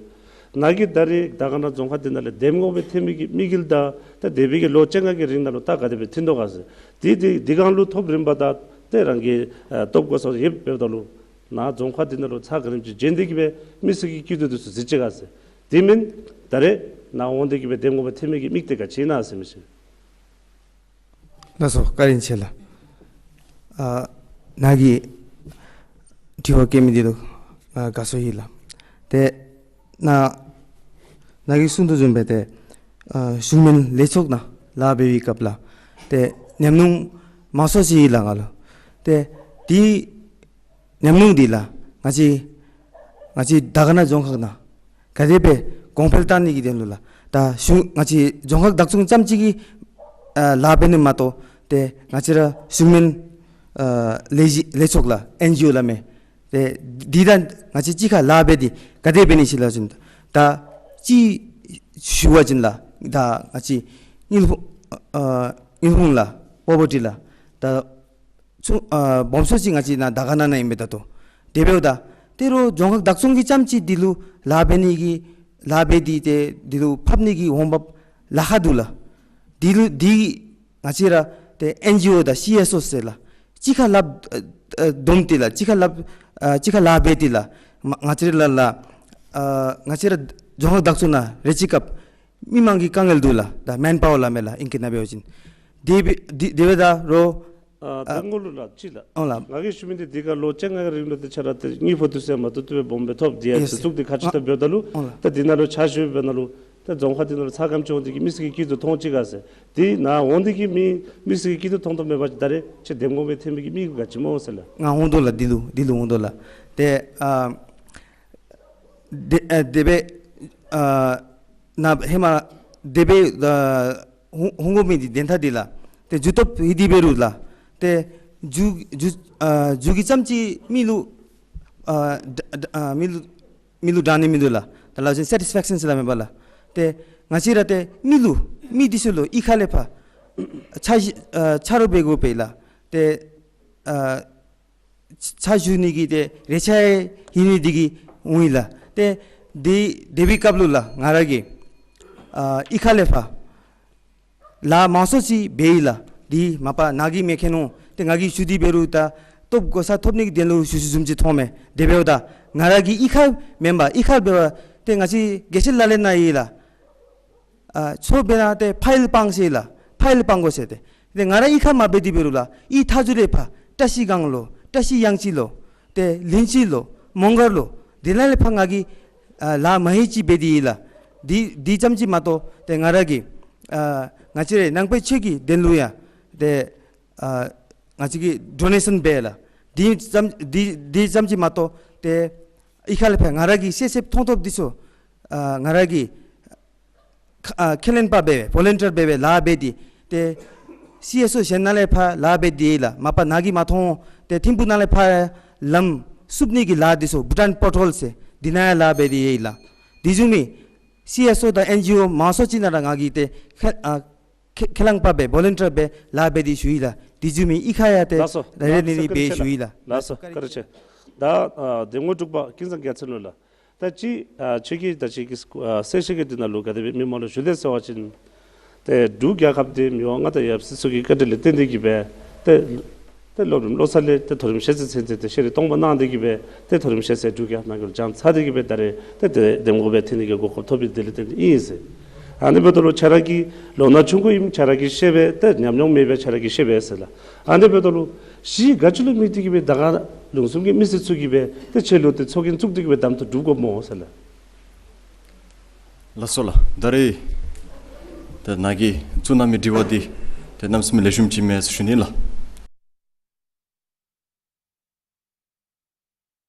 ནཱ་གི་ད་རེས་དར་དཀར་ན་རྫོང་ཁག་འདི་ནང་ལས་འདེམས་ངོ་སྦེ་ཐོན་མི་གི་དམིགས་ཡུལ་དང་ད་འདས་པའི་གི་ལོ་བཅོ་ལྔ་གི་རིང་ནང་ལུ་ད་ག་དེ་སྦེ་ཐོན་དོ་ག་ཟེར། དེ་དེ་དེ་སྒང་ལུ་ཐོབ་རིམ་པ་དང་ཏེ་རང་གི་ཨ་སྟོབས་གོ་ས་ཡོདཔ་འབདཝ་ད་ལུ་ནཱ་རྫོང་ཁག་འདི་ནང་ལུ་ཚ་ག་རིམ་ཅིག་འབྱོན་ཏེ་གི་སྦེ་མི་སེར་གྱི་སྐྱིད་སྡུག་འདི་ཚུ་གཟིགས་ཅི་ག་ཟེར། དེ་མེན་ད་རེས་ནཱ་འོང་སྟེ་གི་སྦེ་འདེམས་ངོ་སྦེ་ཐོན་མི་གི་དམིགས་གཏད་ག་ཅི་ཨིན་ན་ཟེར་མི་ཅིག། ལགས་སོ། བཀའ་དྲིན་ཆེ་ལགས། ཨ་ནཱ་གིས་དྲི་བ་བཀོད་མི་འདི་ལུ་ཨ་དགའ་ཚོར་ཡོད་ལགས། ཏེ་ནཱ་ནཱ་གིས་གསུང་དོ་བཟུམ་སྦེ་ཏེ་ཨ་གཞུང་མིན་ལས་ཚོགས་ནང་ལཱ་འབད་བའི་སྐབས་ལུ་ཏེ་ཉམས་མྱོང་མང་སུ་ཅིག་ཡོད་ལགས་ང་ལུ། ཏེ་དེ་ཉམས་མྱོང་འདི་ལགས་ང་བཅས་ང་བཅས་དར་དཀར་ན་རྫོང་ཁག་ནང་ག་དེ་སྦེ་གོང་འཕེལ་བཏང་ནི་གི་དོན་ལུ་ལགས། ད་གཞུང་ང་བཅས་རྫོང་ཁག་བདག་སྐྱོང་རྐྱངམ་ཅིག་གིས་ཨ་ལཱ་འབད་ནི་མ་གཏོགས་ཏེ་ང་བཅས་ར་གཞུང་མིན་ཨ་ལས་གཞི་ལས་ཚོགས་ལགས་ཨེན་ཇི་ཨོ་སླབ་མི་ཏེ་འདི་དང་ང་བཅས་གཅིག་ཁར་ལཱ་འབད་དེ་ག་དེ་འབད་ནི་ཅིག་ལགས་ཟེར་ད་ཅི་ཞུ་བ་ཅིན་ལགས་ད་ང་བཅས་དངུལ་ཕོང་ཨ་དངུལ་ཕོང་ལགས་པོ་བར་ཊི་ལགས་ད་ཚུ་ཨ་སྦོམ་ཤོས་ཅིག་ང་བཅས་ནཱ་དར་དཀར་ན་ནང་ཨིན་པས་ད་ལྟོ། དེ་འབདཝ་ད་ད་རུང་རྫོང་ཁག་བདག་སྐྱོང་གི་རྐྱངམ་ཅིག་འདི་ལུ་ལཱ་འབད་ནི་གི་ལཱ་འབད་དེ་ཏེ་འདི་ལུ་ཕབ་ནི་གི་འོང་འབབ་ལཱ་ཁག་འདུག་ལགས། འདི་ལུ་འདི་ང་བཅས་ར་ཏེ་ཨེན་ཇི་ཨོ་དང་སི་ཨེསི་ཨོ་ཟེར་ལགས་གཅིག་ཁར་ལགཔ་ཨ་ཨ་བསྡོམས་ཏེ་ལགས་གཅིག་ཁར་ལགཔ་ཨ་གཅིག་ཁར་ལཱ་འབད་དེ་ལགས་མ་ང་བཅས་ར་ལགས་ལགས་ཨ་ང་བཅས་ར་རྫོང་ཁག་བདག་སྐྱོང་ནང་རེ་ཅིག་སྐབས་མི་མང་གི་དཀའ་ངལ་འདུག་ལགས། ད་མེན་པ་ཝར་སླབ་མི་ལགས་ཨིང་སྐད་ནང་འབད་བ་ཅིན། དེ་འབད་དེ་དེ་འབདཝ་ད་རུང་ཨ་ཨ་དང་པོ་ལུ་ལགས་ཅིག་ལགས། ཨོ་ལགས། ང་གིས་ཞུ་མི་འདི་འདི་ཁར་ལོ་བཅོ་ལྔ་གི་རིང་ལུ་ཏེ་ཁྱོད་ར་ཏེ་དངུལ་ཕོང་འདི་ཚུ་ཡང་མ་ཏོག་ཏོ་སྦེ་སྦོམ་སྦེ་ཐོབ། དེ་ཡང་ཡེས་ཏེ་ཚུགས་ཏེ་ཁ་ཅིག་ད་འབདཝ་ད་ལུ་ཨོ་ལགས། ད་འདི་ནང་ལུ་ཕྱག་ཞུ་བའི་ནང་ལུ་ད་རྫོང་ཁག་འདི་ནང་ལུ་ཚ་ག་དེམ་ཅིག་འོང་སྟེ་གི་མི་སེར་གྱི་སྐྱིད་སྡུག་མཐོང་ཅི་ག་ཟེར། དེ་ནཱ་འོང་སྟེ་གི་མི་མི་སེར་གྱི་སྐྱིད་སྡུག་མཐོང་མཐོངམ་མེན་པར་ད་རེས་ཁྱོད་འདེམས་ངོ་སྦེ་ཐོན་མི་གི་དམིགས་ཡུལ་ག་ཅི་སྨོ་ཟེར་ལགས། ང་འོང་དོ་ལགས། འདི་ལུ་འདི་ལུ་འོང་དོ་ལགས། ཏེ་ཨ་དེ་ཨ་དེ་སྦེ་ཨ་ནཱ་ཧེ་མ་དེ་སྦེ་ཨ་ཧུང་ཧུང་དགོ་མི་འདི་དོན་དག་འདི་ལགས། ཏེ་མཇུག་ཐོབ་ཧེ་འདི་འབད་རུང་ལགས། ཏེ་མཇུག་མཇུག་ཨ་མཇུག་གི་རྐྱངམ་ཅིག་མི་ལུ་ཨ་ད་ད་ཨ་མི་ལུ་མི་ལུ་དྲག་ནི་མིན་འདུག་ལགས། ད་ལགས་ཅིག་སེ་ཊིསི་ཕེཀ་ཤཱན་ཟེར་སླབ་མས་པ་ལགས། ཏེ་ང་བཅས་ར་ཏེ་མི་ལུ་མི་འདི་ཚུ་ལུ་གཡུས་ཁ་ལས་ཕར་ཕྱག་ཨ་ཕྱག་རོགས་འབད་དགོ་པས་ལགས། ཏེ་ཨ་ཕྱག་ཞུ་ནི་གི་ཏེ་རེ་ཆ་ཡོད་ནི་འདི་གིས་འོང་ཡི་ལགས། ཏེ་དེ་དེ་སྦེ་སྐབས་ལུ་ལགས་ང་ར་གིས་ཨ་གཡུས་ཁ་ལས་ཕར་ལཱ་མང་སུ་ཅིག་འབད་ཡི་ལགས། དེ་མ་པ་ནཱ་གིས་མི་མཁྱེན་འོང་། ཏེ་ང་གིས་ཞུ་སྟེ་འབད་རུང་ད་སྟོབས་གོ་ས་ཐོབ་ནི་གི་དོན་ལུ་ཞུ་ཞུཝ་བཟུམ་ཅིག་མཐོངམ་མས། དེ་འབདཝ་ད་ང་ར་གི་གཡུས་ཁར་མེན་པར་གཡུས་ཁར་འབད་བ་ཏེ་ང་བཅས་དགེ་བཤེས་ལག་ལེན་ནང་ཡོད་ལགས། ཨ་ཚུ་འབད་ན་ཏེ་ཕའིལ་སྤང་ཟེར་ལགས། ཕའིལ་སྤང་དགོ་ཟེར་ཏེ། ཏེ་ང་ར་གཡུས་ཁར་མ་འབད་དེ་འབད་རུང་ལགས་གཡུས་མཐའ་མཇུག་ལས་ཕར་བཀྲ་ཤིས་སྒང་ལུ་བཀྲ་ཤིས་གཡང་སྐྱིད་ལུ་ཏེ་ལིན་ཅི་ལུ་མོང་སྒར་ལུ་དེ་ནང་ལས་ཕར་ང་གིས་ཨ་ལཱ་མ་ཧེ་ཅིག་འབད་དེ་ཡོད་ལགས། དེ་དེ་རྐྱངམ་ཅིག་མ་གཏོགས་ཏེ་ང་ར་གིས་ཨ་ང་བཅས་རའི་ནང་པའི་ཆོས་ཀྱི་དོན་ལུ་ཡང་ཏེ་ཨ་ང་བཅས་ཀྱིས་ཌོ་ནེ་ཤཱན་འབད་ལགས། དེ་རྐྱངམ་དེ་དེ་རྐྱངམ་ཅིག་མ་གཏོགས་ཏེ་གཡུས་ཁ་ལས་ཕར་ང་ར་གིས་ཤེས་ཤེསཔ་མཐོང་ཐོབ་འདི་ཚུ་ཨ་ང་ར་གིས་ཨ་ཁས་ལེན་པ་འབད་བའི་ཝོ་ལན་ཊིར་འབད་བའི་ལཱ་འབད་དེ་ཏེ་སི་ཨེསི་ཨོ་གཞན་ནང་ལས་ཕར་ལཱ་འབད་དེ་ཡོད་ལགས། མ་པ་ནཱ་གིས་མ་མཐོང་། ཏེ་ཐིམ་ཕུག་ནང་ལས་ཕར་ལམ་བསུབ་ནི་གི་ལཱ་འདི་ཚུ་བྷུ་ཊཱན་པོ་ཊོལ་ཟེར་དེ་ནང་ཡང་ལཱ་འབད་དེ་ཡོད་ལགས། དེ་བཟུམ་མའི་སི་ཨེསི་ཨོ་དང་ཨེན་ཇི་ཨོ་མང་སུ་ཅིག་ནང་ར་ང་གིས་ཏེ་ཁས་ཨ་ཁས་ཁས་བླངས་པ་འབད་ཝོ་ལན་ཊིར་འབད་ལཱ་འབད་དེ་བཞུགས་ཡི་ལགས། དེ་བཟུམ་མའི་གཡུས་ཁར་ཡང་ཏེ་ལགས་སོ། རེ་རེ་ལགས་སོ། ནི་ནི་འབད་བཀའ་དྲིན་ཆེ་བཞུགས་ཡི་ལགས། ལགས་སོ། བཀའ་དྲིན་ཆེ། ད་ཨ་གདམ་ངོ་འབྲུག་པ་ཀུན་བཟང་རྒྱལ་མཚན་ལུ་ལགས། ད་ཅི་ཨ་ཁྱོད་ཀྱིས་ད་ཅི་གི་ཨ་གསལ་བཤད་ཀྱི་འདི་ནང་ལུ་ག་དེ་སྦེ་མི་མང་ལུ་ཞུ་དེས་ཟེར་བ་ཅིན་ཏེ་འབྲུག་རྒྱལ་ཁབ་འདི་མི་དབང་མངའ་བདག་ཡབ་སྲས་ཚུ་གི་བཀའ་དྲིན་ལས་བརྟེན་ཏེ་གིས་སྦེ་ཏེ་ཏེ་སློབ་རིམ་བློ་གསར་ལས་ཏེ་མཐོ་རིམ་ཤེས་ཚད་ཚུན་ཚོད་ཏེ་ཤེས་རིག་སྟོང་པ་གནང་སྟེ་གིས་སྦེ་ཏེ་མཐོ་རིམ་ཤེས་ཚད་འབྲུག་རྒྱལ་ཁབ་ནང་འཁོད་ལུ་སྦྱང་ཚར་ཏེ་གིས་སྦེ་ད་རེས་ཏེ་ཏེ་གདམ་ངོ་སྦེ་ཐོན་ནི་གི་གོ་སྐབས་ཐོབ་པའི་དེ་ལས་བརྟེན་ཏེ་ཨིན་ཟེར། ཨ་ནི་འབདཝ་ད་ལུ་ཁྱོད་ར་གི་ལོ་ན་ཆུང་ཀུ་ཨིནམ་ཁྱོད་ར་གིས་ཤེས་པས། ཏེ་ཉམས་མྱོང་མེད་པས་ཁྱོད་ར་གིས་ཤེས་པས་ཟེར་ལགས། ཨ་ནི་འབདཝ་ད་ལུ་གཞི་ག་ཅི་ལུ་དམིགས་ཏེ་གིས་སྦེ་དར་དཀར་ལུང་གསུམ་གྱི་མི་སེར་ཚུ་གིས་སྦེ་ཏེ་ཁྱོད་ལུ་ཏེ་ཚོགས་རྒྱན་བཙུགས་ཏེ་གིས་སྦེ་གདམ་འཐུ་གྲུབ་དགོཔ་སྨོ་ཟེར་ལགས། ལགས་སོ་ལགས། ད་རེས་ད་ནཱ་གིས་བཙུགས་གནང་མི་དྲི་བ་འདི་ཏེ་གནམ་མེད་ས་མེད་ལེགས་ཤོམ་ཅིག་མས་ཟེར་ཞུ་ནི་ལགས།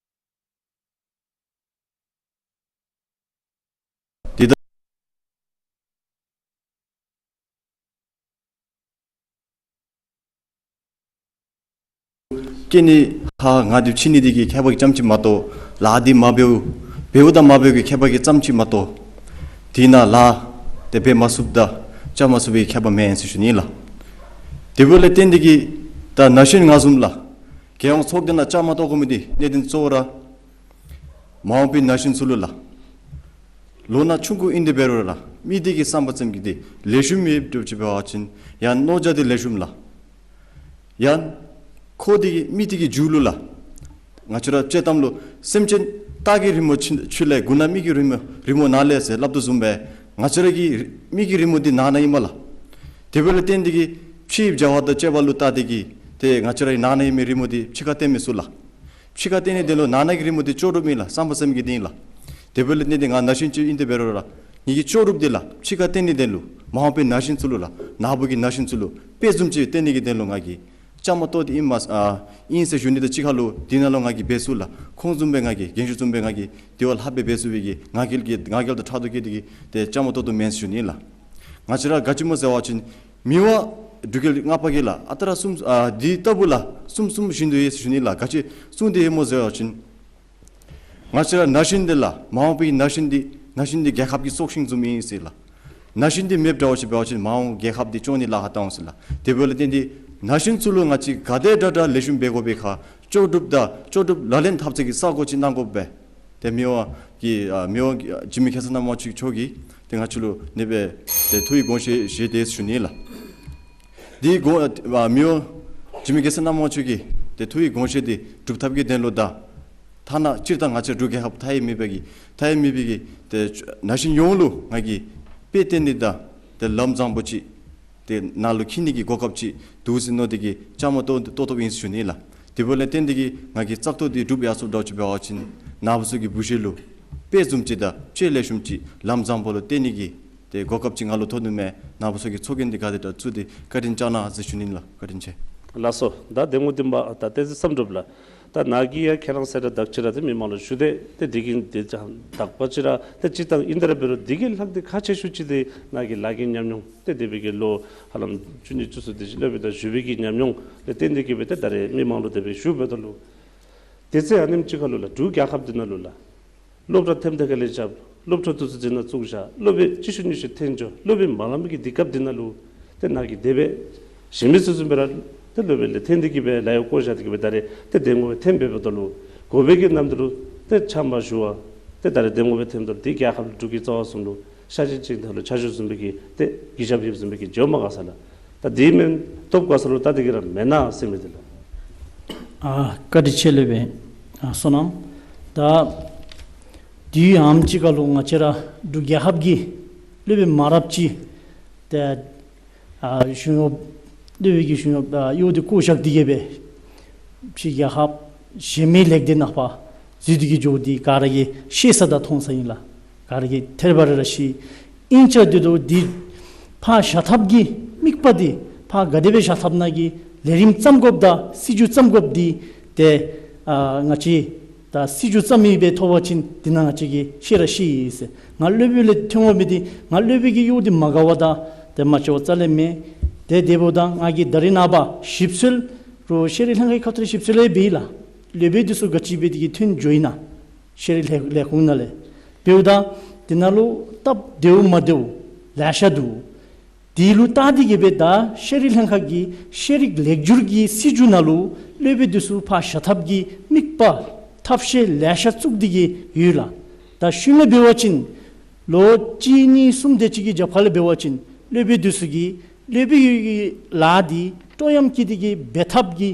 འདི་ད་སྐྱེ་ནི་ཧ་ང་འདི་ཕྱི་ནི་འདི་གི་ཁྱད་པར་གྱིས་ཙམ་ཅིག་མ་གཏོགས་ལཱ་འདི་མ་འབདཝ་འབདཝ་དང་མ་འབདཝ་གི་ཁྱད་པར་གྱིས་ཙམ་ཅིག་མ་གཏོགས་དེ་ནང་ལཱ་དེ་འབད་མ་ཚུགསཔ་དང་བཅའ་མ་ཚུགས་པའི་ཁྱད་པར་མེན་ཟེར་ཞུ་ནི་ལགས། དེ་འབདཝ་ལས་བརྟེན་ཏེ་གིས་ད་ན་གཞོན་ང་བཟུམ་ལགས་རྒྱལ་ཡོངས་ཚོགས་སྡེ་ནང་བཅའ་མར་གཏོགས་དགོ་མི་འདི་གནད་དོན་གཙོ་བོ་ར་མ་འོངས་པའི་ན་གཞོན་ཚུ་ལུ་ལགས། ལོ་ན་ཆུང་ཀུ་ཨིན་ཏེ་འབད་རུང་ར་མི་འདི་གི་བསམ་པ་ཙམ་གྱི་འདི་ལེགས་ཤོམ་ཡོདཔ་འདྲཝ་ཅིག་འབད་བ་ཅིན་ཡང་མནོ་བྱ་འདི་ལེགས་ཤོམ་ལགས། ཡང་ཁོ་འདི་གི་མི་འདི་གི་མཇུག་ལུ་ལགས་ང་བཅས་ར་དཔྱེ་གཏམ་ལུ་སེམས་ཅན་སྟག་གི་རི་མོ་ཕྱི་ཕྱི་ལས་མགུ་ནག་མི་གི་རི་མོ་རི་མོ་ནང་ལས་ཟེར་སླབ་དོ་བཟུམ་སྦེ་ང་བཅས་ར་གི་མི་གི་རི་མོ་འདི་ནང་ན་ཨིན་མས་ལགས། དེ་འབདཝ་ལས་བརྟེན་ཏེ་གིས་ཕྱིའི་བྱ་བ་དང་སྤྱོད་པ་ལུ་བལྟ་སྟེ་གིས་ཏེ་ང་བཅས་ར་ནང་ན་ཨིན་མི་རི་མོ་འདི་ཕྱི་ཁར་སྟོན་མི་ཚུགས་ལགས། ཕྱི་ཁར་སྟོན་ནི་དོན་ལུ་ནང་ན་གི་རི་མོ་འདི་ལྕོགས་གྲུབ་ཨིན་ལགས། བསམ་པ་ཙམ་གྱི་འདི་ཨིན་ལགས། དེ་འབདཝ་ལས་བརྟེན་ཏེ་ང་ན་གཞོན་ཅིག་ཨིན་ཏེ་འབད་རུང་ར་ངེ་གི་ལྕོགས་གྲུབ་འདི་ལགས་ཕྱི་ཁར་སྟོན་ནི་དོན་ལུ་མ་འོངས་པའི་ན་གཞོན་ཚུ་ལུ་ལགས་ནཱ་བུ་གི་ན་གཞོན་ཚུ་ལུ་དཔེ་བཟུམ་ཅིག་སྟོན་ནི་གི་དོན་ལུ་ང་གིས་བཅའ་མར་གཏོགས་ཏེ་ཨིན་མས་ཨ་ཨིན་ཟེར་ཞུ་ནི་དང་གཅིག་ཁར་ལུ་འདི་ནང་ལུ་ང་གིས་འབད་ཚུགས་ལགས། ཁོང་བཟུམ་སྦེ་ང་གིས་རྒན་ཤོས་བཟུམ་སྦེ་ང་གིས་དེ་བ་ལྷག་སྦེ་འབད་ཚུགས་པའི་གི་ང་རྒྱལ་གྱི་ང་རྒྱལ་དང་ཕྲག་དོག་བསྐྱེད་དེ་གིས་ཏེ་བཅའ་མར་གཏོགས་དོ་མེན་ཟེར་ཞུ་ནི་ལགས། ང་བཅས་ར་ག་ཅི་སྨོ་ཟེར་བ་ཅིན་མི་དབང་འབྲུག་རྒྱལ་ལྔ་པ་གིས་ལགས་ཨ་རྟག་ར་གསུངས་ཨ་འདི་ལྟ་བུ་ལགས་གསུངས་གསུངས་བཞིན་དུ་ཡོད་ཟེར་ཞུ་ནི་ལགས། ག་ཅི་གསུངས་ཏེ་ཡོད་སྨོ་ཟེར་བ་ཅིན་ང་བཅས་ར་ན་གཞོན་འདི་ལགས་མ་འོངས་པའི་ན་གཞོན་འདི་ན་གཞོན་འདི་རྒྱལ་ཁབ་ཀྱི་སྲོག་ཤིང་བཟུམ་ཨིན་ཟེར་ལགས། ན་གཞོན་འདི་མེདཔ་འདྲཝ་ཅིག་འབད་བ་ཅིན་མ་འོངས་རྒྱལ་ཁབ་འདི་སྐྱོང་ནི་ལཱ་ཁག་བཏང་འོང་ཟེར་ལགས། དེ་འབདཝ་ལས་བརྟེན་ཏེ་ན་གཞོན་ཚུ་ལུ་ང་བཅས་ག་དེ་དྲག་དྲག་ལེགས་ཤོམ་འབད་དགོ་པའི་ཁར་ལྕོགས་གྲུབ་དང་ལྕོགས་གྲུབ་ལག་ལེན་འཐབ་ཚུགས་ཀྱི་ས་གོ་ཅིག་གནང་དགོ་པས། ཏེ་མི་དབང་གིས་ཨ་མི་དབང་འཇིགས་མེད་མཁྱེན་བརྩེ་རྣམ་དབང་ཆོས་མཆོག་གིས་ཏེ་ང་བཅས་ལུ་ཨ་ནེ་སྦེ་ཏེ་ཐུགས་ཀྱི་དགོངས་བཞེད་བཞེས་ཏེ་ཞུ་ནི་ལགས། དེ་དགོངས་ཨ་མི་དབང་འཇིགས་མེད་མཁྱེན་བརྩེ་རྣམ་དབང་ཆོས་ཀྱི་ཏེ་ཐུགས་ཀྱི་དགོངས་བཞེད་འདི་སྒྲུབ་ཐབས་ཀྱི་དོན་ལུ་ད་ཐ་ན་སྤྱིར་བཏང་ང་བཅས་འབྲུག་རྒྱལ་ཁབ་མཐའ་ཡས་མེད་པའི་གི་མཐའ་ཡས་མེད་པའི་གི་ཏེ་ན་གཞོན་ཡོངས་ལུ་ང་གིས་དཔེ་སྟོན་ནི་དང་ཏེ་ལམ་བཟང་པོ་ཅིག་ཏེ་ནང་ལུ་འཁྱིད་ནི་གི་གོ་སྐབས་ཅིག་འདུག་ཟེར་མནོ་སྟེ་གིས་བཅའ་མར་གཏོགས་གཏོགས་གཏོགསཔ་ཨིན་ཟེར་ཞུ་ནི་ལགས། དེ་འབདཝ་ལས་བརྟེན་ཏེ་གིས་ང་གིས་བཙག་འཐུ་འདི་གྲུབ་ཡར་སོཔ་འདྲཝ་ཅིག་འབད་བ་ཅིན་ནཱ་བུ་ཚུ་གི་འབུ་ཤེ་ལུ་དཔེ་བཟུམ་ཅིག་དང་ཆེ་ལེགས་ཤོམ་ཅིག་ལམ་བཟང་པོ་ལུ་སྟོན་ནི་གི་ཏེ་གོ་སྐབས་ཅིག་ང་ལུ་ཐོབ་ནུག་མས། ནཱ་བུ་ཚུ་གིས་ཚོགས་རྒྱན་འདི་ག་དེ་དྲག་བཙུགས་ཏེ་བཀའ་དྲིན་བསྐྱང་གནང་ཟེར་ཞུ་ནི་ལགས། བཀའ་དྲིན་ཆེ། ལགས་སོ། ད་གདམ་ངོ་འདི་མ་ད་བསྟན་འཛིན་བསམ་གྲུབ་ལགས། ད་ནཱ་གིས་ཡང་ཁྱེད་རང་གསལ་བསྒྲགས་དག་ཅི་ར་ཏེ་མི་མང་ལུ་ཞུ་སྟེ་ཏེ་འདི་གིས་འདི་ཅང་དག་པ་ཅིག་ར་ཏེ་སྤྱིར་བཏང་ཨིན་ཏེ་ར་འབད་རུང་འདི་གིས་ལྷག་སྟེ་ཁག་ཆེ་ཤོས་ཅིག་འདི་ནཱ་གི་ལཱ་གི་ཉམས་མྱོང་ཏེ་འདས་པའི་གི་ལོ་ཧ་ལམ་བཅུ་གཉིས་བཅུ་གསུམ་དེ་ཅིག་སློབ་དཔོན་དང་བཞུགས་པའི་གི་ཉམས་མྱོང་ལས་བརྟེན་ཏེ་གིས་སྦེ་ཏེ་ད་རེས་མི་མང་ལུ་དེ་སྦེ་ཞུཝ་ད་ལུ་དེ་ཚེ་ཨ་ནེམ་ཅིག་ཁར་ལུ་ལགས་འབྲུག་རྒྱལ་ཁབ་འདི་ནང་ལུ་ལགས་སློབ་གྲྭ་ཐེམ་ཐེ་ག་ལས་རྐྱབ། སློབ་གྲྭ་འདི་ཚུ་འཛིན་གྲྭ་བཙུགས་བཞག། སློབ་དཔོན་གཅིག་ཤུལ་གཉིས་ཤུལ་འཐོན་འགྱོ། སློབ་དཔོན་མ་ལང་པའི་གི་དུས་སྐབས་འདི་ནང་ལུ་ཏེ་ནཱ་གིས་དེ་སྦེ་གཞན་མི་ཚུ་བཟུམ་སྦེ་ར་ཏེ་སློབ་དཔོན་ལས་འཐོན་ཏེ་གིས་སྦེ་ལཱ་གཡོག་བཀོ་བཞག་སྟེ་གིས་སྦེ་ད་རེས་ཏེ་གདམ་ངོ་སྦེ་འཐོནམ་འབདཝ་ད་ལུ་དགོ་པའི་གི་ནམ་དུས་ལུ་ཏེ་ཆམ་པ་ཞུ་བ་ཏེ་ད་རེས་གདམ་ངོ་སྦེ་འཐོནམ་ད་ལུ་ཏེ་རྒྱལ་ཁབ་ལུ་འབྲུག་གི་རྩ་བ་གསུམ་ལུ་ཤ་ཆེན་ཅིག་ད་ལུ་ཆ་འཇོག་བཟུམ་སྦེ་གི་ཏེ་གུས་ཞབས་ཡོདཔ་བཟུམ་སྦེ་གི་འགྱོཝ་མས་ག་ས་ལགས། ད་དེ་མེན་སྟོབས་ག་ས་ལུ་ད་དེ་གིས་ར་མེན་ན་ཟེར་མི་འདི་ལགས། ཨ་བཀའ་དྲིན་ཆེ་ལགས་སྦེ་ཨ་བསོད་ནམས། ད་དུས་ཨ་ནེམ་ཅིག་ཁར་ལུ་ང་བཅས་ར་འབྲུག་རྒྱལ་ཁབ་ཀྱི་སློབ་དཔོན་མང་རབས་ཅིག་ཏེ་ཨ་གཞུང་གཡོག་སློབ་དཔོན་གྱི་གཞུང་གཡོག་ཨ་གཡོག་འདི་བཀོ་བཞག་སྟེ་གིས་སྦེ་ཕྱི་རྒྱལ་ཁབ་གཞན་མི་ལེགས་སྡེ་ནང་ཕར་འཛུལ་ཏེ་གིས་འགྱོཝ་འདི་ག་ར་གིས་ཤེས་ས་དང་མཐོང་ས་ཨིན་ལགས། ག་ར་གིས་ཐད་རི་བ་རི་ར་ཤེས། ཨིན་ཅི་དེ་འདི་ཕར་བཞག་ཐབས་ཀྱི་དམིགས་པ་འདི་ཕར་ག་དེ་སྦེ་བཞག་ཐབས་ནཱ་གི་ལས་རིམ་བརྩམ་དགོཔ་དང་སྲིད་བྱུས་བརྩམ་དགོཔ་འདི་ཏེ་ཨ་ང་བཅས་ད་སྲིད་བྱུས་བརྩམ་མི་སྦེ་ཐོབ་པ་ཅིན་འདི་ནང་ང་བཅས་ཀྱིས་ཤེས་ར་ཤེས་ཡི་ཟེར། ང་སློབ་དཔོན་ལས་འཐོན་འོང་མི་འདི་ང་སློབ་དཔོན་གྱི་གཡོག་འདི་མ་དགའ་བ་དང་ཏེ་མ་ཆོག་རྩ་ལས་མེད། ཏེ་དེ་འབདཝ་ད་ང་གིས་ད་རེས་ནངས་པ་ཞིབ་འཚོལ་རུང་ཤེས་རིག་ལྷན་ཁག་གི་ཁ་ཐུག་ལས་ཞིབ་འཚོལ་ཡང་འབད་ཡི་ལགས། སློབ་དཔོན་འདི་ཚུ་ག་ཅི་འབད་དེ་གིས་འཐོན་འགྱོ་ཡི་ན། ཤེས་རིག་ལས་ལས་ཁུངས་ནང་ལས། འབདཝ་ད་འདི་ནང་ལུ་སྟབས་བདེཝ་མ་བདེཝ་ལེ་ཤ་འདུག། དེ་ལུ་བལྟ་སྟེ་གིས་སྦེ་ད་ཤེས་རིག་ལྷན་ཁག་གི་ཤེས་རིག་ལེགས་བསྒྱུར་གྱི་སྲིད་བྱུས་ནང་ལུ་སློབ་དཔོན་འདི་ཚུ་ཕར་བཞག་ཐབས་ཀྱི་དམིགས་པ་ ཐབས་ཤེས་ལེ་ཤ་བཙུགས་ཏེ་གི་ཡོད་ལགས། ད་ཤུལ་ལས་འབད་བ་ཅིན་ལོ་གཅིག་གཉིས་གསུམ་དེ་ཅིག་གི་རྒྱབ་ཁ་ལས་འབད་བ་ཅིན་སློབ་དཔོན་འདི་ཚུ་གིས་སློབ་དཔོན་གྱི་ལཱ་འདི་སྤྲོ་ཡངམ་བསྐྱེད་དེ་གི་འབད་ཐབས་ཀྱི་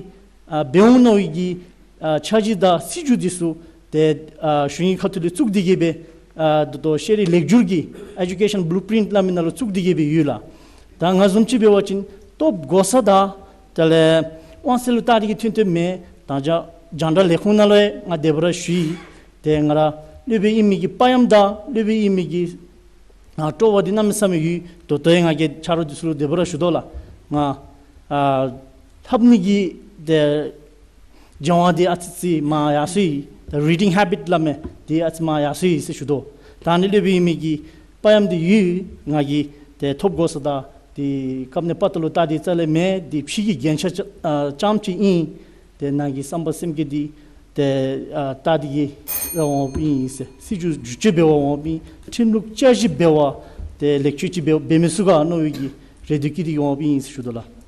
ཨ་འབད་འོང་མནོ་བའི་གི་ཨ་འཆར་གཞི་དང་སྲིད་བྱུས་འདི་ཚུ་ཏེ་ཨ་གཞུང་གི་ཁ་ཐུག་ལས་བཙུགས་ཏེ་གི་སྦེ་ཨ་ད་ལྟོ་ཤེས་རིག་ལེགས་བསྒྱུར་གྱི་Education Blueprint སླབ་མི་ནང་ལུ་བཙུགས་ཏེ་གི་སྦེ་ཡོད་ལགས། ད་ང་བཟུམ་ཅིག་འབད་བ་ཅིན་ཐོབ་གོ་ས་དང་དེ་ལས་དབང་ཚད་ལུ་བལྟ་སྟེ་གི་ཐོན་ཐོནམ་མེན། ད་རྒྱ་རྒྱང་བསྒྲགས་ལས་ཁུངས་ནང་ལུ་ཡང་ང་དེ་སྦེ་ར་ཞུ་ཡི། ཏེ་ང་ར་སློབ་དཔོན་ཨིན་མི་གི་དཔའ་ཡངམ་དང་སློབ་དཔོན་ཨིན་མི་གི་ཨ་སྤྲོ་བ་འདི་གནམ་མེད་ས་མེད་ཡོད། ད་ལྟོ་ཡང་ང་གིས་ཆ་རོགས་འདི་ཚུ་ལུ་དེ་སྦེ་ར་ཞུ་དོ་ལགས། ང་ཨ་ལྷབ་ནི་གི་ཏེ་སྦྱང་བ་འདི་ཨ་ཙི་ཙི་མར་ཡར་སོ་ཡི། ད་reading habit སླབ་མི་འདི་ཨ་ཙི་མར་ཡར་སོ་ཡི་ཟེར་ཞུ་དོ། ད་ཨ་ནི་སློབ་དཔོན་ཨིན་མི་གི་དཔའ་ཡངམ་འདི་ཡོད། ང་གིས་ཏེ་ཐོབ་གོ་ས་དང་འདི་སྐབས་ནས་དཔའ་རྟགས་ལུ་བལྟ་སྟེ་རྩ་ལས་མེན། འདི་ཕྱི་གི་རྒྱན་ཆ་ཨ་རྐྱངམ་ཅིག་ཨིན། ཏེ་ནང་གི་བསམ་པ་སེམས་བསྐྱེད་འདི་ཏེ་ཨ་བལྟ་སྟེ་གི་འོངམ་ཨིན་ཟེར། སྲིད་བྱུས་བསྒྱུར་བཅོས་འབད་བར་འོངམ་ཨིན། ཁྲིམས་ལུགས་བསྐྱར་ཞིབ་འབད་བར་ཏེ་ལེགས་བཅོས་ཅིག་འབད་འབད་མི་ཚུགས་ག་མནོ་བའི་གི་རེ་འདུན་བསྐྱེད་དེ་གི་འོངམ་ཨིན་ཟེར་ཞུ་དོ་ལགས།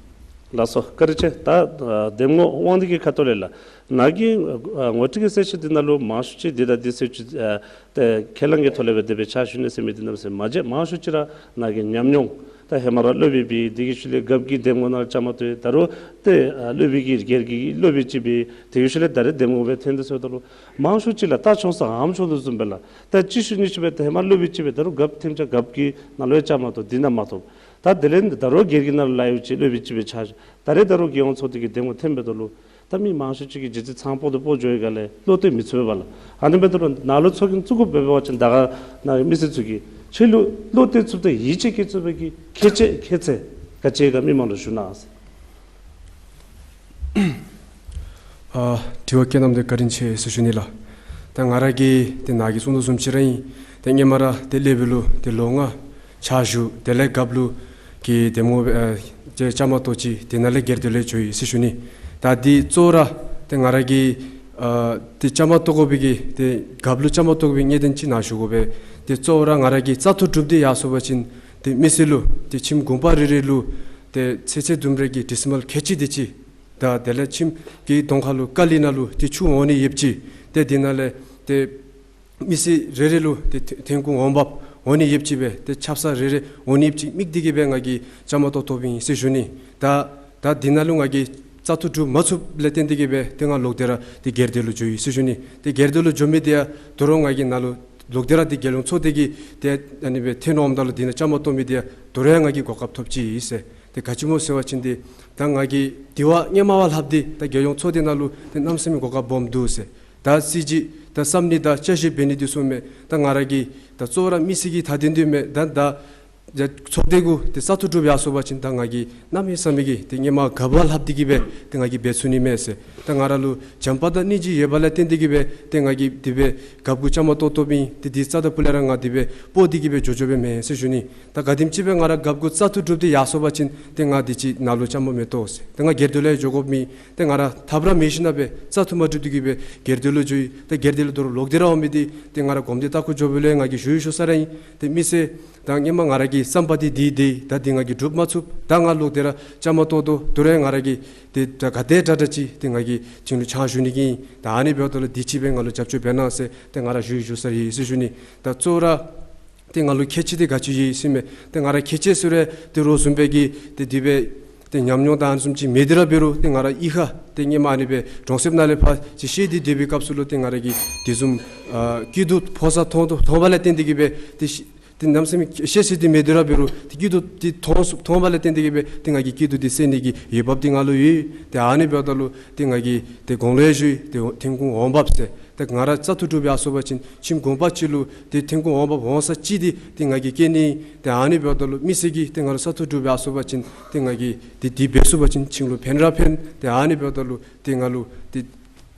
ལགས་སོ། བཀའ་དྲིན་ཆེ། ད་ཨ་འདེམས་ངོ་དབང་འདུས་ཀྱི་ཁ་ཐུག་ལས་ལགས། ནཱ་གི་ཨ་ངོ་སྤྲོད་ཀྱི་གསལ་བཤད་འདི་ནང་ལུ་མང་ཤོས་ཅིག་འདི་དང་འདི་ཟེར་ཅིག་ཨ་ཏེ་ཁས་བླངས་ཀྱི་ཐོག་ལས་སྦེ་དེ་སྦེ་ཕྱག་ཞུ་ནི་ཟེར་མི་འདི་གནམ་མེད་ས་མེད་མ་མཇལ། མང་ཤོས་ཅིག་ར་ནཱ་གི་ཉམས་མྱོང་ད་ཧེ་མ་ར་སློབ་དཔོན་འབད་དེ་གི་ཤུལ་ལས་རྒཔོ་གི་འདེམས་ངོ་ནང་བཅའ་མར་གཏོགས། ད་རུང་ཏེ་ཨ་སློབ་དཔོན་གྱི་སྒེར་གྱི་སློབ་དཔོན་ཅིག་འབད་དེ་གི་ཤུལ་ལས་ད་རེས་འདེམས་ངོ་སྦེ་ཐོན་ཏེ་སོང་ད་ལུ་མང་ཤོས་ཅིག་ལགས་ད་ཆུང་ས་ཨམ་ཆུང་དོ་བཟུམ་སྦེ་ལགས། ད་ཅིག་ཤོས་གཉིས་ཤོས་སྦེ་ད་ཧེ་མ་སློབ་དཔོན་ཅིག་སྦེ་ད་རུང་རྒཔོ་ཐེངས་ཆ་རྒཔོ་གི་ནང་ལུ་ཡང་བཅའ་མར་གཏོགས། འདི་ནང་མ་གཏོགས་ད་དེ་ལས་ད་རུང་སྒེར་གྱི་ནང་ལུ་ལཱ་ཡོད་ཅིག་སློབ་དཔོན་ཅིག་སྦེ་ཕྱག་ཞུ། ད་རེས་ད་རུང་རྒྱལ་ཡོངས་ཚོགས་སྡེ་གི་འདེམས་ངོ་ཐོནམ་ད་ལུ་ད་མི་མང་ཤོས་ཅིག་གིས་རྗེ་བཙུན་ཚང་དཔོག་ཏེ་དཔོག་འགྱོ་བའི་སྒང་ལས་བློ་གཏད་མི་ཚུགས་པས་ལགས། ཨ་ནི་འབདཝ་ད་ལུ་ནཱ་ལུ་ཚོགས་རྒྱན་བཙུགས་དགོཔ་འབད་བ་ཅིན་ད་ག་ནཱ་གི་མི་སེར་ཚུ་གིས་ཁྱོད་ལུ་བློ་གཏད་ཚུགསཔ་དང་ཡིད་ཆེས་བསྐྱེད་ཚུགས་པའི་གི་ཁྱད་ཆོས་ཁྱད་ཚད་ག་ཅི་ག་མི་མང་ལུ་ཞུ་གནང་ཟེར། ཨ་དྲི་བ་བཀོད་གནངམ་དེ་བཀའ་དྲིན་ཆེ་ཟེར་ཞུ་ནི་ལགས། ད་ང་ར་གིས་ཏེ་ནཱ་གིས་གསུངས་དོ་བཟུམ་ཅིག་ར་ཨིན། ཏེ་སྔོན་མ་ར་ཏེ་སློབ་དཔོན་ལུ་ཏེ་ལོ་ལྔ་ཕྱག་ཞུ། དེ་ལས་རྒཔོ་ལུ་གི་འདེམས་ངོ་སྦེ་ཨ་ཏེ་བཅའ་མར་གཏོགས་ཅི། དེ་ནང་ལས་སྒེར་སྡེ་ལུ་འགྱོ་ཡི་ཟེར་ཞུ་ནི། ད་འདི་གཙོ་བོ་ར་ཏེ་ང་ར་གིས་ཨ་ཏེ་བཅའ་མར་གཏོགས་དགོ་པའི་གི་ཏེ་རྒཔོ་ལུ་བཅའ་མར་གཏོགས་པའི་གི་གནད་དོན་ཅིག་ནཱ་ཞུ་དགོ་པས། ཏེ་གཙོ་བོ་ར་ང་ར་གིས་བཙག་འཐུ་གྲུབ་སྟེ་ཡར་སོང་པ་ཅིན་ཏེ་མི་སེར་ལུ་ཏེ་ཁྱིམ་གུང་པ་རེ་རེ་ལུ་ཏེ་ཚེ་ཚད་ལྡུམ་ར་གི་ཌི་སི་མཱལ་ཁལ་གཅིག་དེ་ཅིག་དང་དེ་ལས་ཁྱིམ་གྱི་གདོང་ཁ་ལུ་ཀ་ལི་ནང་ལུ་ཏེ་ཆུ་འོང་ནི་ཡོདཔ་ཅིག། ཏེ་དེ་ནང་ལས་ཏེ་མི་སེར་རེ་རེ་ལུ་ཏེ་ཐོན་ཁུངས་འོང་འབབ་འོང་ནི་ཡོདཔ་ཅིག་སྦེ་ཏེ་ཆབ་གསང་རེ་རེ་འོང་ནི་ཡོདཔ་ཅིག་དམིགས་ཏེ་གི་སྦེ་ང་གིས་བཅའ་མར་གཏོགས་གཏོགསཔ་ཨིན་ཟེར་ཞུ་ནི། ད་ད་དེ་ནང་ལུ་ང་གིས་བཙག་འཐུ་གྲུབ་མ་ཚུགསཔ་ལས་བརྟེན་ཏེ་གི་སྦེ་ཏེ་ང་ལོག་སྟེ་ར་ཏེ་སྒེར་སྡེ་ལུ་འགྱོ་ཡི་ཟེར་ཞུ་ནི། ཏེ་སྒེར་སྡེ་ལུ་འགྱོ་མི་དེ་ཡང་ད་རུང་ང་གིས་ནཱ་ལུ་ལོག་སྟེ་ར་ཏེ་རྒྱལ་ཡོངས་ཚོགས་སྡེ་གི་ཏེ་ཨ་ནི་སྦེ་ཐོན་འོངམ་ད་ལུ་དེ་ནང་བཅའ་མར་གཏོགས་མི་དེ་ཡང་ད་རུང་ཡང་ང་གིས་གོ་སྐབས་ཐོབ་ཅི་ཟེར། ཏེ་ག་ཅི་སྨོ་ཟེར་བ་ཅིན་ཏེ་ད་ང་གིས་དེ་བ་སྔོན་མ་བ་ལྷགཔ་ཏེ་ད་རྒྱལ་ཡོངས་ཚོགས་སྡེ་ནང་ལུ་ཏེ་གནམ་མེད་ས་མེད་གོ་སྐབས་སྦོམ་འདུག་ཟེར། ད་སྲིད་བྱུས་ད་བསམ་ནི་དང་བསྐྱར་ཞིབ་འབད་ནི་དེ་ཚུ་མས། ད་ང་ར་གིས་ད་གཙོ་བོ་ར་མི་སེར་གྱི་ད་དེ་འདི་མས། ད་ད་ད་ཚོགས་སྡེ་གུ་ཏེ་བཙག་འཐུ་གྲུབ་ཡར་སོང་པ་ཅིན་ད་ང་གིས་གནམ་མེད་ས་མེད་ཀྱི་ཏེ་སྔོན་མ་ག་བ་ལྷགཔ་ཏེ་གི་སྦེ་ཏེ་ང་གིས་འབད་ཚུགས་ནི་མས་ཟེར། ད་ང་ར་ལུ་བྱམས་པ་དང་སྙིང་རྗེ་ཡོད་པ་ལས་བརྟེན་ཏེ་གི་སྦེ་ཏེ་ང་གིས་དེ་སྦེ་རྒཔོ་གུ་བཅའ་མར་གཏོགས་གཏོགསཔ་ཨིན། ཏེ་དེ་རྩ་དང་ཕུ་ལས་ར་ང་དེ་སྦེ་སྤོ་སྟེ་གི་སྦེ་འགྱོ་འགྱོཝ་སྦེ་མེན་ཟེར་ཞུ་ནི། ད་ག་དེམ་ཅིག་སྦེ་ང་ར་རྒཔོ་གུ་བཙག་འཐུ་གྲུབ་སྟེ་ཡར་སོང་པ་ཅིན་ཏེ་ང་དེ་ཅིག་ནཱ་ལུ་བཅའ་མར་མི་གཏོགས་ཟེར། ཏེ་ང་སྒེར་སྡེ་ལུ་ཡང་འགྱོ་དགོཔ་མེད། ཏེ་ང་ར་ཐབས་ར་མེད་ཞིན་ན་སྦེ་བཙག་འཐུ་མ་གྲུབ་སྟེ་གི་སྦེ་སྒེར་སྡེ་ལུ་འགྱོ་ཡི། ད་སྒེར་སྡེ་ལས་ད་རུང་ལོག་སྟེ་ར་འོང་མི་འདི་ཏེ་ང་ར་གོམས་འདྲིས་ལྟ་སྐོར་འགྱོ་བའི་ལུ་ཡང་ང་གིས་ཞུ་ཡི་ཞུ་ས་ར་ཨིན། ཏེ་མི་སེར་ད་སྔོན་མ་ང་ར་གི་བསམ་པ་འདི་འདི་འདི་ད་འདི་ང་གིས་འགྲུབ་མ་ཚུགས། ད་ང་ལོག་སྟེ་ར་བཅའ་མར་གཏོགས་དོ། ད་རུང་ཡང་ང་ར་གིས་ཏེ་ད་ག་དེ་དྲག་དྲག་ཅིག་ཏེ་ང་གིས་ཁྱེད་ལུ་ཕྱག་ཞུ་ནི་གི་ཨིན། ད་ཨ་ནི་འབདཝ་ད་ལུ་དེ་ཅིག་སྦེ་ང་ལུ་རྒྱབ་སྐྱོར་འབད་གནང་ཟེར་ཏེ་ང་ར་ཞུ་ཡི་ཞུ་ས་ར་ཨིན་ཟེར་ཞུ་ནི། ད་གཙོ་བོ་ར་ཏེ་ང་ལུ་ཁྱད་ཆོས་འདི་ག་ཅི་ཡོད་ཟེར་མས། ཏེ་ང་ར་ཁྱད་ཆོས་ཟེར་རུང་ཏེ་རོགས་བཟུམ་སྦེ་གི་ཏེ་དེ་སྦེ་ཏེ་ཉམས་མྱོང་དང་ཨ་ནི་བཟུམ་ཅིག་མེད་དེ་ར་འབད་རུང་ཏེ་ང་ར་གཡུས་ཁར་ཏེ་སྔོན་མ་ཨ་ནི་སྦེ་གྲོང་གསེབ་ནང་ལས་ཕར་ཅིག་བཤལ་ཏེ་སྡོད་པའི་སྐབས་སུ་ལུ་ཏེ་ང་ར་གིས་དེ་བཟུམ་ཨ་སྐྱིད་སྡུག་ཕོག་ས་མཐོང་མཐོང་བ་ལས་བརྟེན་ཏེ་གི་སྦེ་ཏེ་ཤི་ཏེ་གནམ་མེད་ས་མེད་བཤལ་ས་འདི་མེད་དེ་ར་འབད་རུང་ཏེ་སྐྱིད་སྡུག་འདི་མཐོང་མཐོང་བ་ལས་བརྟེན་ཏེ་གི་སྦེ་ཏེ་ང་གིས་སྐྱིད་སྡུག་འདི་སེལ་ནི་གི་འོས་འབབ་འདི་ང་ལུ་ཡོད། ཏེ་ཨ་ནི་འབདཝ་ད་ལུ་ཏེ་ང་གིས་ཏེ་གོང་ལུ་ཡང་ཞུ་ཡི། ཏེ་ཐོན་ཁུངས་འོང་འབབ་ཟེར་ཏེ་ང་ར་བཙག་འཐུ་གྲུབ་ཡར་སོང་པ་ཅིན་ཁྱིམ་གུང་པ་ཅིག་ལུ་ཏེ་ཐོན་ཁུངས་འོང་འབབ་འོང་ས་ཅིག་འདི་ཏེ་ང་གིས་བསྐྱལ་ནི། ཏེ་ཨ་ནི་འབདཝ་ད་ལུ་མི་སེར་གྱིས་ཏེ་ང་ལུ་བཙག་འཐུ་གྲུབ་ཡར་སོང་པ་ཅིན་ཏེ་ང་གིས་ཏེ་འདི་འབད་ཚུགས་པ་ཅིན་ཁྱེད་ལུ་ཕན་ར་ཕན། ཏེ་ཨ་ནི་འབདཝ་ད་ལུ་ཏེ་ང་ལུ་ཏེ་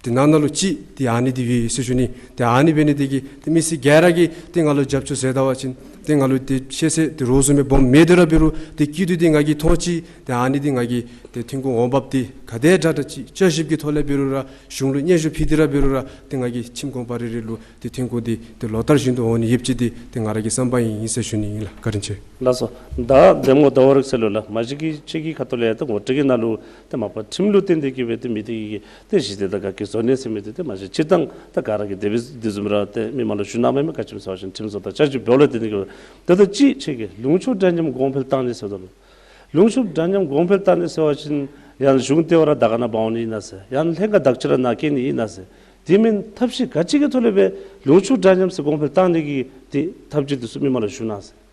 ཏེ་ནང་ན་ལུ་ཅིག་ཏེ་ཨ་ནི་འདི་ཡོད་ཟེར་ཞུ་ནི། ཏེ་ཨ་ནི་འབད་ནི་འདི་གིས་ཏེ་མི་སེར་ག་ར་གིས་ཏེ་ང་ལུ་རྒྱབ་སྐྱོར་མཛད་ད་པ་ཅིན་ ཏེ་ང་ལུ་ཏེ་ཤེས་ཚད་ཏེ་རོགས་ཚུ་མས་སྦོམ་མེད་དེ་ར་འབད་རུང་ཏེ་སྐྱིད་སྡུག་འདི་ང་གིས་མཐོང་ཅི། ཏེ་ཨ་ནི་འདི་ང་གིས་ཏེ་ཐོན་ཁུངས་འོང་འབབ་འདི་ག་དེ་དྲག་དྲག་ཅིག་བསྐྱར་ཞིབ་ཀྱི་ཐོག་ལས་འབད་རུང་ར་གཞུང་ལུ་སྙན་ཞུ་ཕུལ་ཏེ་ར་འབད་རུང་ར་ཏེ་ང་གིས་ཁྱིམ་གུང་པ་རེ་རེ་ལུ་ཏེ་ཐོན་ཁུངས་འདི་ཏེ་ལོ་ལྟར་བཞིན་དུ་འོང་ནི་ཡོད་ཅི། འདི་ཏེ་ང་ར་གི་བསམ་པ་ཨིན་ཟེར་ཞུ་ནི་ཨིན་ལགས། བཀའ་དྲིན་ཆེ། ལགས་སོ། ད་འདེམས་ངོ་ཟླ་བ་རེ་ཟེར་ལོ་ལགས། མ་གཞི་གི་ཁྱེད་ཀྱི་ཁ་ཐུག་ལས་ད་ངོ་སྤྲོད་ཀྱི་ནང་ལུ་ཏེ་མ་པ་ཁྲིམས་ལུ་བརྟེན་ཏེ་གིས་སྦེ་ཏེ་མི་འདི་གིས་ཏེ་ཞི་བདེ་དང་དགའ་སྐྱིད་བཟོ་ནི་ཟེར་མི་འདི་ཏེ་མ་གཞི་སྤྱིར་བཏང་ད་ག་ར་གིས་དེ་སྦེ་འདི་བཟུམ་ར་ཏེ་མི་མང་ལུ་ཞུ་གནང་མི་མེད། ག་ཅི་སྨོ་ཟེར་བ་ཅིན་ཁྲིམས་བཟོ་དང་བསྐྱར་ཞིབ་འབདཝ་ལས་བརྟེན་ཏེ་གིས་སྦེ། ད་ལྟོ་ཅིག་ཁྱེད་ཀྱིས་ལུང་ཕྱོགས་འདྲ་མཉམ་གོང་འཕེལ་བཏང་ནི་ཟེརཝ་ད་ལུ་ལུང་ཕྱོགས་འདྲ་མཉམ་གོང་འཕེལ་བཏང་ནི་ཟེར་བ་ཅིན་ཡང་གཞུང་ལྟེ་བ་ར་དར་དཀར་ནང་འབག་འོང་ནི་ཨིན་ན་ཟེར། ཡང་ལྷན་ཁག་དག་ཅི་ར་ནཱ་བསྐྱལ་ནི་ཨིན་ན་ཟེར། དེ་མེན་ཐབས་ཤེས་ག་ཅི་གི་ཐོག་ལས་སྦེ་ལུང་ཕྱོགས་འདྲ་མཉམ་ཟེར་གོང་འཕེལ་བཏང་ནི་གི་ཏེ་ཐབས་ཇུས་འདི་ཚུ་མི་མང་ལུ་ཞུ་གནང་ཟེར།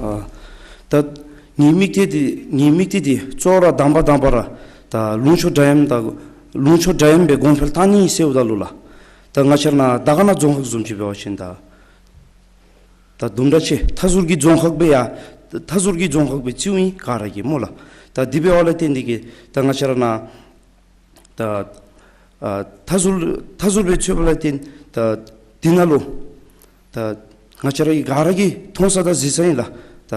ཨ་ད་ངེའི་དམིགས་གཏད་འདི་ངེའི་དམིགས་གཏད་འདི་གཙོ་བོ་ར་དང་པ་དང་པ་ར་ད་ལུང་ཕྱོགས་འདྲ་མཉམ་ད་ལུང་ཕྱོགས་འདྲ་མཉམ་སྦེ་གོང་འཕེལ་བཏང་ནི་ཟེརཝ་ད་ལུ་ལགས། ད་ང་བཅས་ར་ནཱ་དར་དཀར་ན་རྫོང་ཁག་བཟུམ་ཅིག་འབད་བ་ཅིན་ད་ད་དུམ་གྲ་ཅིག་མཐའ་ཟུར་གྱི་རྫོང་ཁག་སྦེ་ཡ་མཐའ་ཟུར་གྱི་རྫོང་ཁག་སྦེ་བརྩིཝ་ཨིན་ག་ར་གིས་སྨོ་ལགས། ད་དེ་འབདཝ་ལས་བརྟེན་ཏེ་གིས་ད་ང་བཅས་ར་ནཱ་ད་ཨ་མཐའ་ཟུར་མཐའ་ཟུར་སྦེ་ཚུདཔ་ལས་བརྟེན་ད་འདི་ནང་ལུ་ད་ང་བཅས་ར་གི་ག་ར་གིས་མཐོང་ས་དང་གཟིགས་ས་ཨིན་ལགས། ད་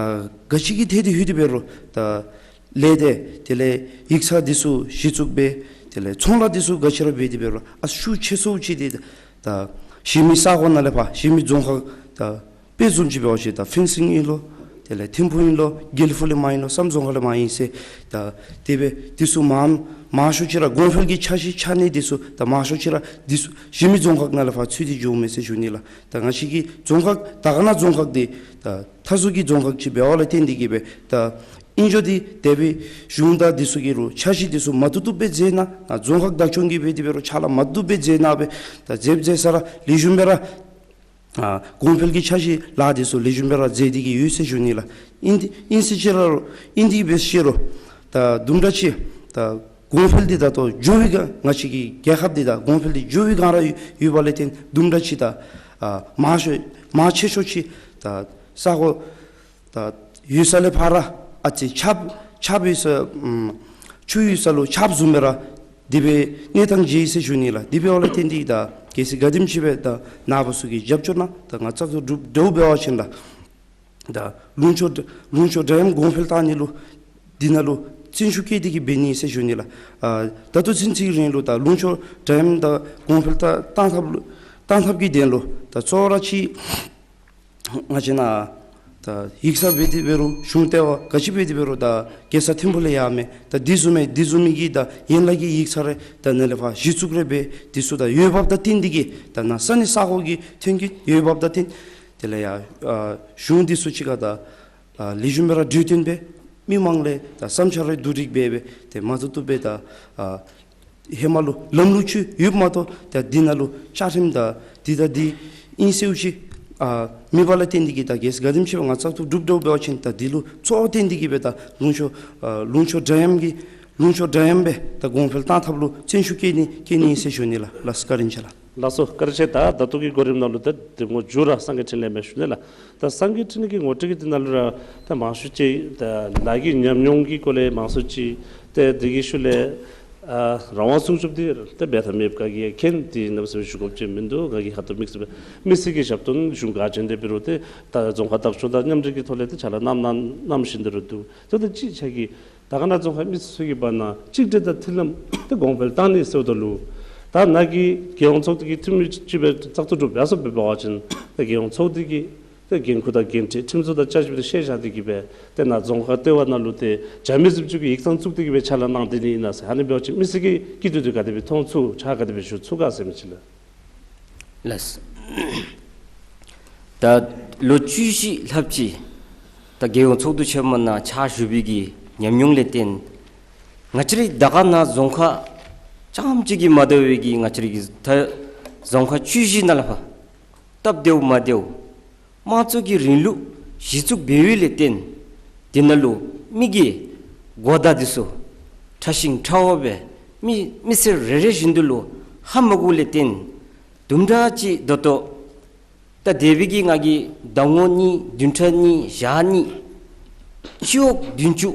ག་ཅི་གི་ཐད་དེ་ལྷོད་དེ་འབད་རུང་ད་ལས་སྡེ་དེ་ལས་ཡིག་ཚང་འདི་ཚུ་གཞི་བཙུགས་འབད་དེ་ལས་ཚོང་ལཱ་འདི་ཚུ་ག་ཅི་ར་འབད་དེ་འབད་རུང་ཨ་ཤུགས་ཆེ་སུ་ཅིག་འདི་ད་གཞན་མི་ས་གོ་ནང་ལས་ཕར་གཞན་མི་རྫོང་ཁག་ད་དཔེ་བཟུམ་ཅིག་འབད་བ་ཅིན་ད་ཕིན་སིང་ཨིན་ལོ། དེ་ལས་ཐིམ་ཕུ་ཨིན་ལོ། དགེ་ལེགས་ཕུག་ལས་མར་ཨིན་ལོ། བསམ་རྫོང་ཁག་ལས་མར་ཨིན་ཟེར། ད་དེ་སྦེ་འདི་ཚུ་མང་མང་ཤོས་ཅིག་ར་གོང་འཕེལ་གྱི་འཆར་གཞི་འཆར་ནི་འདི་ཚུ་ད་མང་ཤོས་ཅིག་ར་འདི་ཚུ་གཞན་མི་རྫོང་ཁག་ནང་ལས་ཕར་ཚུད་དེ་འགྱོཝ་མས་ཟེར་ཞུ་ནི་ལགས། ད་ང་བཅས་ཀྱི་རྫོང་ཁག་དར་དཀར་ན་རྫོང་ཁག་འདི་ད་མཐའ་ཟུར་གྱི་རྫོང་ཁག་ཅིག་འབདཝ་ལས་བརྟེན་ཏེ་གིས་སྦེ་ད་ཨིན་ཅི་འདི་དེ་སྦེ་གཞུང་དང་འདི་ཚུ་གིས་རུང་འཆར་གཞི་འདི་ཚུ་མ་བཏུབ་བཏུབ་སྦེ་མཛད་གནང་། ང་རྫོང་ཁག་བདག་སྐྱོང་གིས་འབད་དེ་འབད་རུང་ཕྱག་ལཱ་མ་བཏུབ་བཏུབ་སྦེ་མཛད་གནང་སྦེ་ད་མཛདཔ་མཛད་ས་ར་ལེགས་ཤོམ་སྦེ་ར་ཨ་གོང་འཕེལ་གྱི་འཆར་གཞི་ལཱ་འདི་ཚུ་ལེགས་ཤོམ་སྦེ་ར་མཛད་དེ་གིས་ཡོད་ཟེར་ཞུ་ནི་ལགས། ཨིན་ཏེ་ཨིན་ཟེར་ཅི་ར་རུང་ཨིན་ཏེ་འབད་ཟེར་རུང་ད་དུམ་གྲ་ཅིག་ད་གོང་འཕེལ་འདི་ད་ལྟོ་འགྱོ་བའི་སྒང་ང་བཅས་ཀྱི་རྒྱལ་ཁབ་འདི་ད་གོང་འཕེལ་འདི་འགྱོ་བའི་སྒང་ར་ཡོད་པ་ལས་བརྟེན་དུམ་གྲ་ཅིག་ད་ཨ་མང་ཤོས་མང་ཆེ་ཤོས་ཅིག་ད་ས་གོ་ད་ཡོད་ས་ལས་ཕར་ར་ཨ་ཙི་ཆརཔ་ཆརཔ་ཡོད་ས་ཨམ་ཆུ་ཡོད་ས་ལུ་ཆརཔ་བཟུམ་སྦེ་ར་དེ་སྦེ་གནས་སྟངས་མཇལ་ཡི་ཟེར་ཞུ་ནི་ལགས། དེ་འབདཝ་ལས་བརྟེན་ཏེ་ད་གལ་སྲིད་ག་དེམ་ཅིག་སྦེ་ད་ནཱ་བུ་ཚུ་གིས་རྒྱབ་སྐྱོར་གནང་ད་ང་བཙག་འཐུ་གྲུབ་འདྲཝ་འབད་བ་ཅིན་ལགས། ད་ལུང་ཕྱོགས་ལུང་ཕྱོགས་འདྲ་མཉམ་གོང་འཕེལ་བཏང་ནི་ལུ་འདི་ནང་ལུ་བརྩོན་ཤུགས་བསྐྱེད་དེ་གིས་འབད་ནི་ཟེར་ཞུ་ནི་ལགས། ཨ་ད་ལྟོ་ཚུན་ཚོད་ཀྱི་རིང་ལུ་ད་ལུང་ཕྱོགས་འདྲ་མཉམ་ད་གོང་འཕེལ་ད་བཏང་ཐབས་ལུ་བཏང་ཐབས་ཀྱི་དོན་ལུ་ད་གཙོ་བོ་ར་ཅིག་ང་བཅས་ནཱ་ད་ཡིག་ཚང་འབད་དེ་འབད་རུང་གཞུང་ལྟེ་བ་ག་ཅི་འབད་དེ་འབད་རུང་ད་རྒྱལ་ས་ཐིམ་ཕུ་ལས་ཡར་མས། ད་འདི་བཟུམ་མའི་འདི་བཟུམ་མའི་གི་ད་ཡན་ལག་གི་ཡིག་ཚང་རེ་ད་ནཱ་ལས་ཕར་གཞི་བཙུགས་རེ་འབད་འདི་ཚུ་ད་ཡོད་བབ་དང་བསྟུན་ཏེ་གིས་ད་ནཱ་ས་གནས་ས་གོ་གི་ཐོན་སྐྱེད་ཡོད་བབ་དང་བསྟུན་དེ་ལས་ཡར་ཨ་གཞུང་འདི་ཚུ་གཅིག་ཁར་ད་ཨ་ལེགས་ཤོམ་སྦེ་ར་གྲོས་བསྟུན་འབད་མི་མང་ལས་ད་བསམ་འཆར་རེ་བསྡུ་སྒྲིག་འབད་འབད་དེ་མ་བཏུབ་བཏུབ་སྦེ་ད་ཨ་ཧེ་མ་ལུ་ལམ་ལུགས་ཅིག་ཡོདཔ་མ་གཏོགས་ད་འདི་ནང་ལུ་བཅའ་ཁྲིམས་དང་འདི་དང་འདི་ཨིན་ཟེར་ཅིག་ཨ་མེད་པ་ལས་བརྟེན་ཏེ་གིས་ད་གལ་སྲིད་ག་དེམ་ཅིག་སྦེ་ང་བཙག་འཐུ་གྲུབ་འདྲཝ་འབད་བ་ཅིན་ད་འདི་ལུ་གཙོ་བོ་བསྟེན་ཏེ་གིས་སྦེ་ད་ལུང་ཕྱོགས་ཨ་ལུང་ཕྱོགས་འདྲ་མཉམ་གྱི་ལུང་ཕྱོགས་འདྲ་མཉམ་སྦེ་ད་གོང་འཕེལ་བཏང་ཐབས་ལུ་བརྩོན་ཤུགས་བསྐྱེད་ནི་བསྐྱེད་ནི་ཟེར་ཞུ་ནི་ལགས། ལགས་སོ། བཀའ་དྲིན་ཆེ་ལགས། ལགས་སོ། བཀའ་དྲིན་ཆེ། ད་ད་ལྟོ་གི་གོ་རིམ་ནང་ལུ་ད་འདེམས་ངོ་མཇུག་ར་སངས་རྒྱས་འཕྲིན་ལས་མས་ཞུ་ནི་ལགས། ད་སངས་རྒྱས་འཕྲིན་ལས་ཀྱིས་ངོ་སྤྲོད་ཀྱི་དེ་ནང་ལུ་ར་ད་མང་ཤོས་ཅིག་ད་ནཱ་གི་ཉམས་མྱོང་གི་སྐོར་ལས་མང་ཤོས་ཅིག་ཏེ་དེ་གི་ཤུལ་ལས་ཨ་རང་དབང་སྲུང་སྐྱོབ་འདི་ཏེ་འབད་དང་མེདཔ་ག་གིས་མཁྱེན། ཏེ་ནམ་ཟེར་ཞུ་དགོཔ་ཅིག་མིན་འདུག། ག་གི་ཁ་ཐུག་དམིགས་བསལ་མི་སེར་གྱི་ཞབས་ཏོག་གཞུང་ག་བྱོན་ཏེ་འབད་རུང་ཏེ་ད་རྫོང་ཁག་བདག་སྐྱོང་དང་མཉམ་འབྲེལ་གྱི་ཐོག་ལས་ཏེ་ཕྱག་ལཱ་གནང་གནང་གནང་བཞིན་དེ་རུང་འདུག། ཏེ་ད་ཅི་ཆ་གི་ད་ག་ནཱ་རྫོང་ཁག་མི་སེར་ཚུ་གི་བར་ན་གཅིག་སྒྲིལ་དང་མཐུན་ལམ་ཏེ་གོང་འཕེལ་བཏང་ནི་ཟེརཝ་ད་ལུ་ད་ནཱ་གི་རྒྱལ་ཡོངས་ཚོགས་སྡེ་གི་འཐུས་མི་ཅིག་སྦེ་བཙག་འཐུ་གྲུབ་ཡར་སོང་འབད་བ་ཅིན་ཏེ་རྒྱལ་ཡོངས་ཚོགས་སྡེ་གི་ཏེ་འགན་ཁུར་དང་འགན་འཁྲི་ཁྲིམས་བཟོ་དང་བསྐྱར་ཞིབ་འདི་ཤེས་བཞག་སྟེ་གིས་སྦེ་ཏེ་ནཱ་རྫོང་ཁག་ལྟེ་བ་ནང་ལུ་ཏེ་རྒྱ་མི་བཟུམ་ཅིག་གི་ཡིག་ཚང་བཙུགས་ཏེ་གིས་སྦེ་ཕྱག་ལཱ་གནང་སྡོད་ནི་ཨིན་ན་ཟེར། ཨ་ནི་འབད་བ་ཅིན་མི་སེར་གྱི་སྐྱིད་སྡུག་འདི་ག་དེ་སྦེ་མཐོང་ཚུགས་ཕྱག་ག་དེ་སྦེ་ཞུ་ཚུགས་ག་ཟེར་མི་ཅིག་ལགས། ལགས། ད་ལོ་བཅུ་བཞི་ལྷགཔ་ཅིག་ད་རྒྱལ་ཡོངས་ཚོགས་འདུ་ཆེན་མོ་ནང་ཕྱག་ཞུ་བའི་གི་ཉམས་མྱོང་ལས་བརྟེན་ང་བཅས་རའི་དར་དཀར་ན་རྫོང་ཁག་རྐྱངམ་གཅིག་གིས་མ་དོ་བའི་གི་ང་བཅས་རའི་གི་ད་རྫོང་ཁག་བཅུ་བཞི་ནང་ལས་ཕར་སྟབས་བདེཝ་མ་བདེཝ་དམངས་གཙོ་གི་རིང་ལུགས་གཞི་བཙུགས་འབད་བའི་ལས་བརྟེན་དེ་ནང་ལུ་མི་གི་གོ་བརྡ་འདི་ཚུ་ཕྲ་ཞིང་ཕྲ་བ་སྦེ་མི་མི་སེར་རེ་རེ་བཞིན་དུ་ལུ་ཧ་མ་གོཝ་ལས་བརྟེན་དུམ་གྲ་ཅིག་ད་ལྟོ་ད་དེ་སྦེ་གི་ང་གིས་ཟླ་ངོ་གཉིས་བདུན་ཕྲག་གཉིས་ཞག་གཉིས་སྤྱི་འོག་བདུན་ཅུ་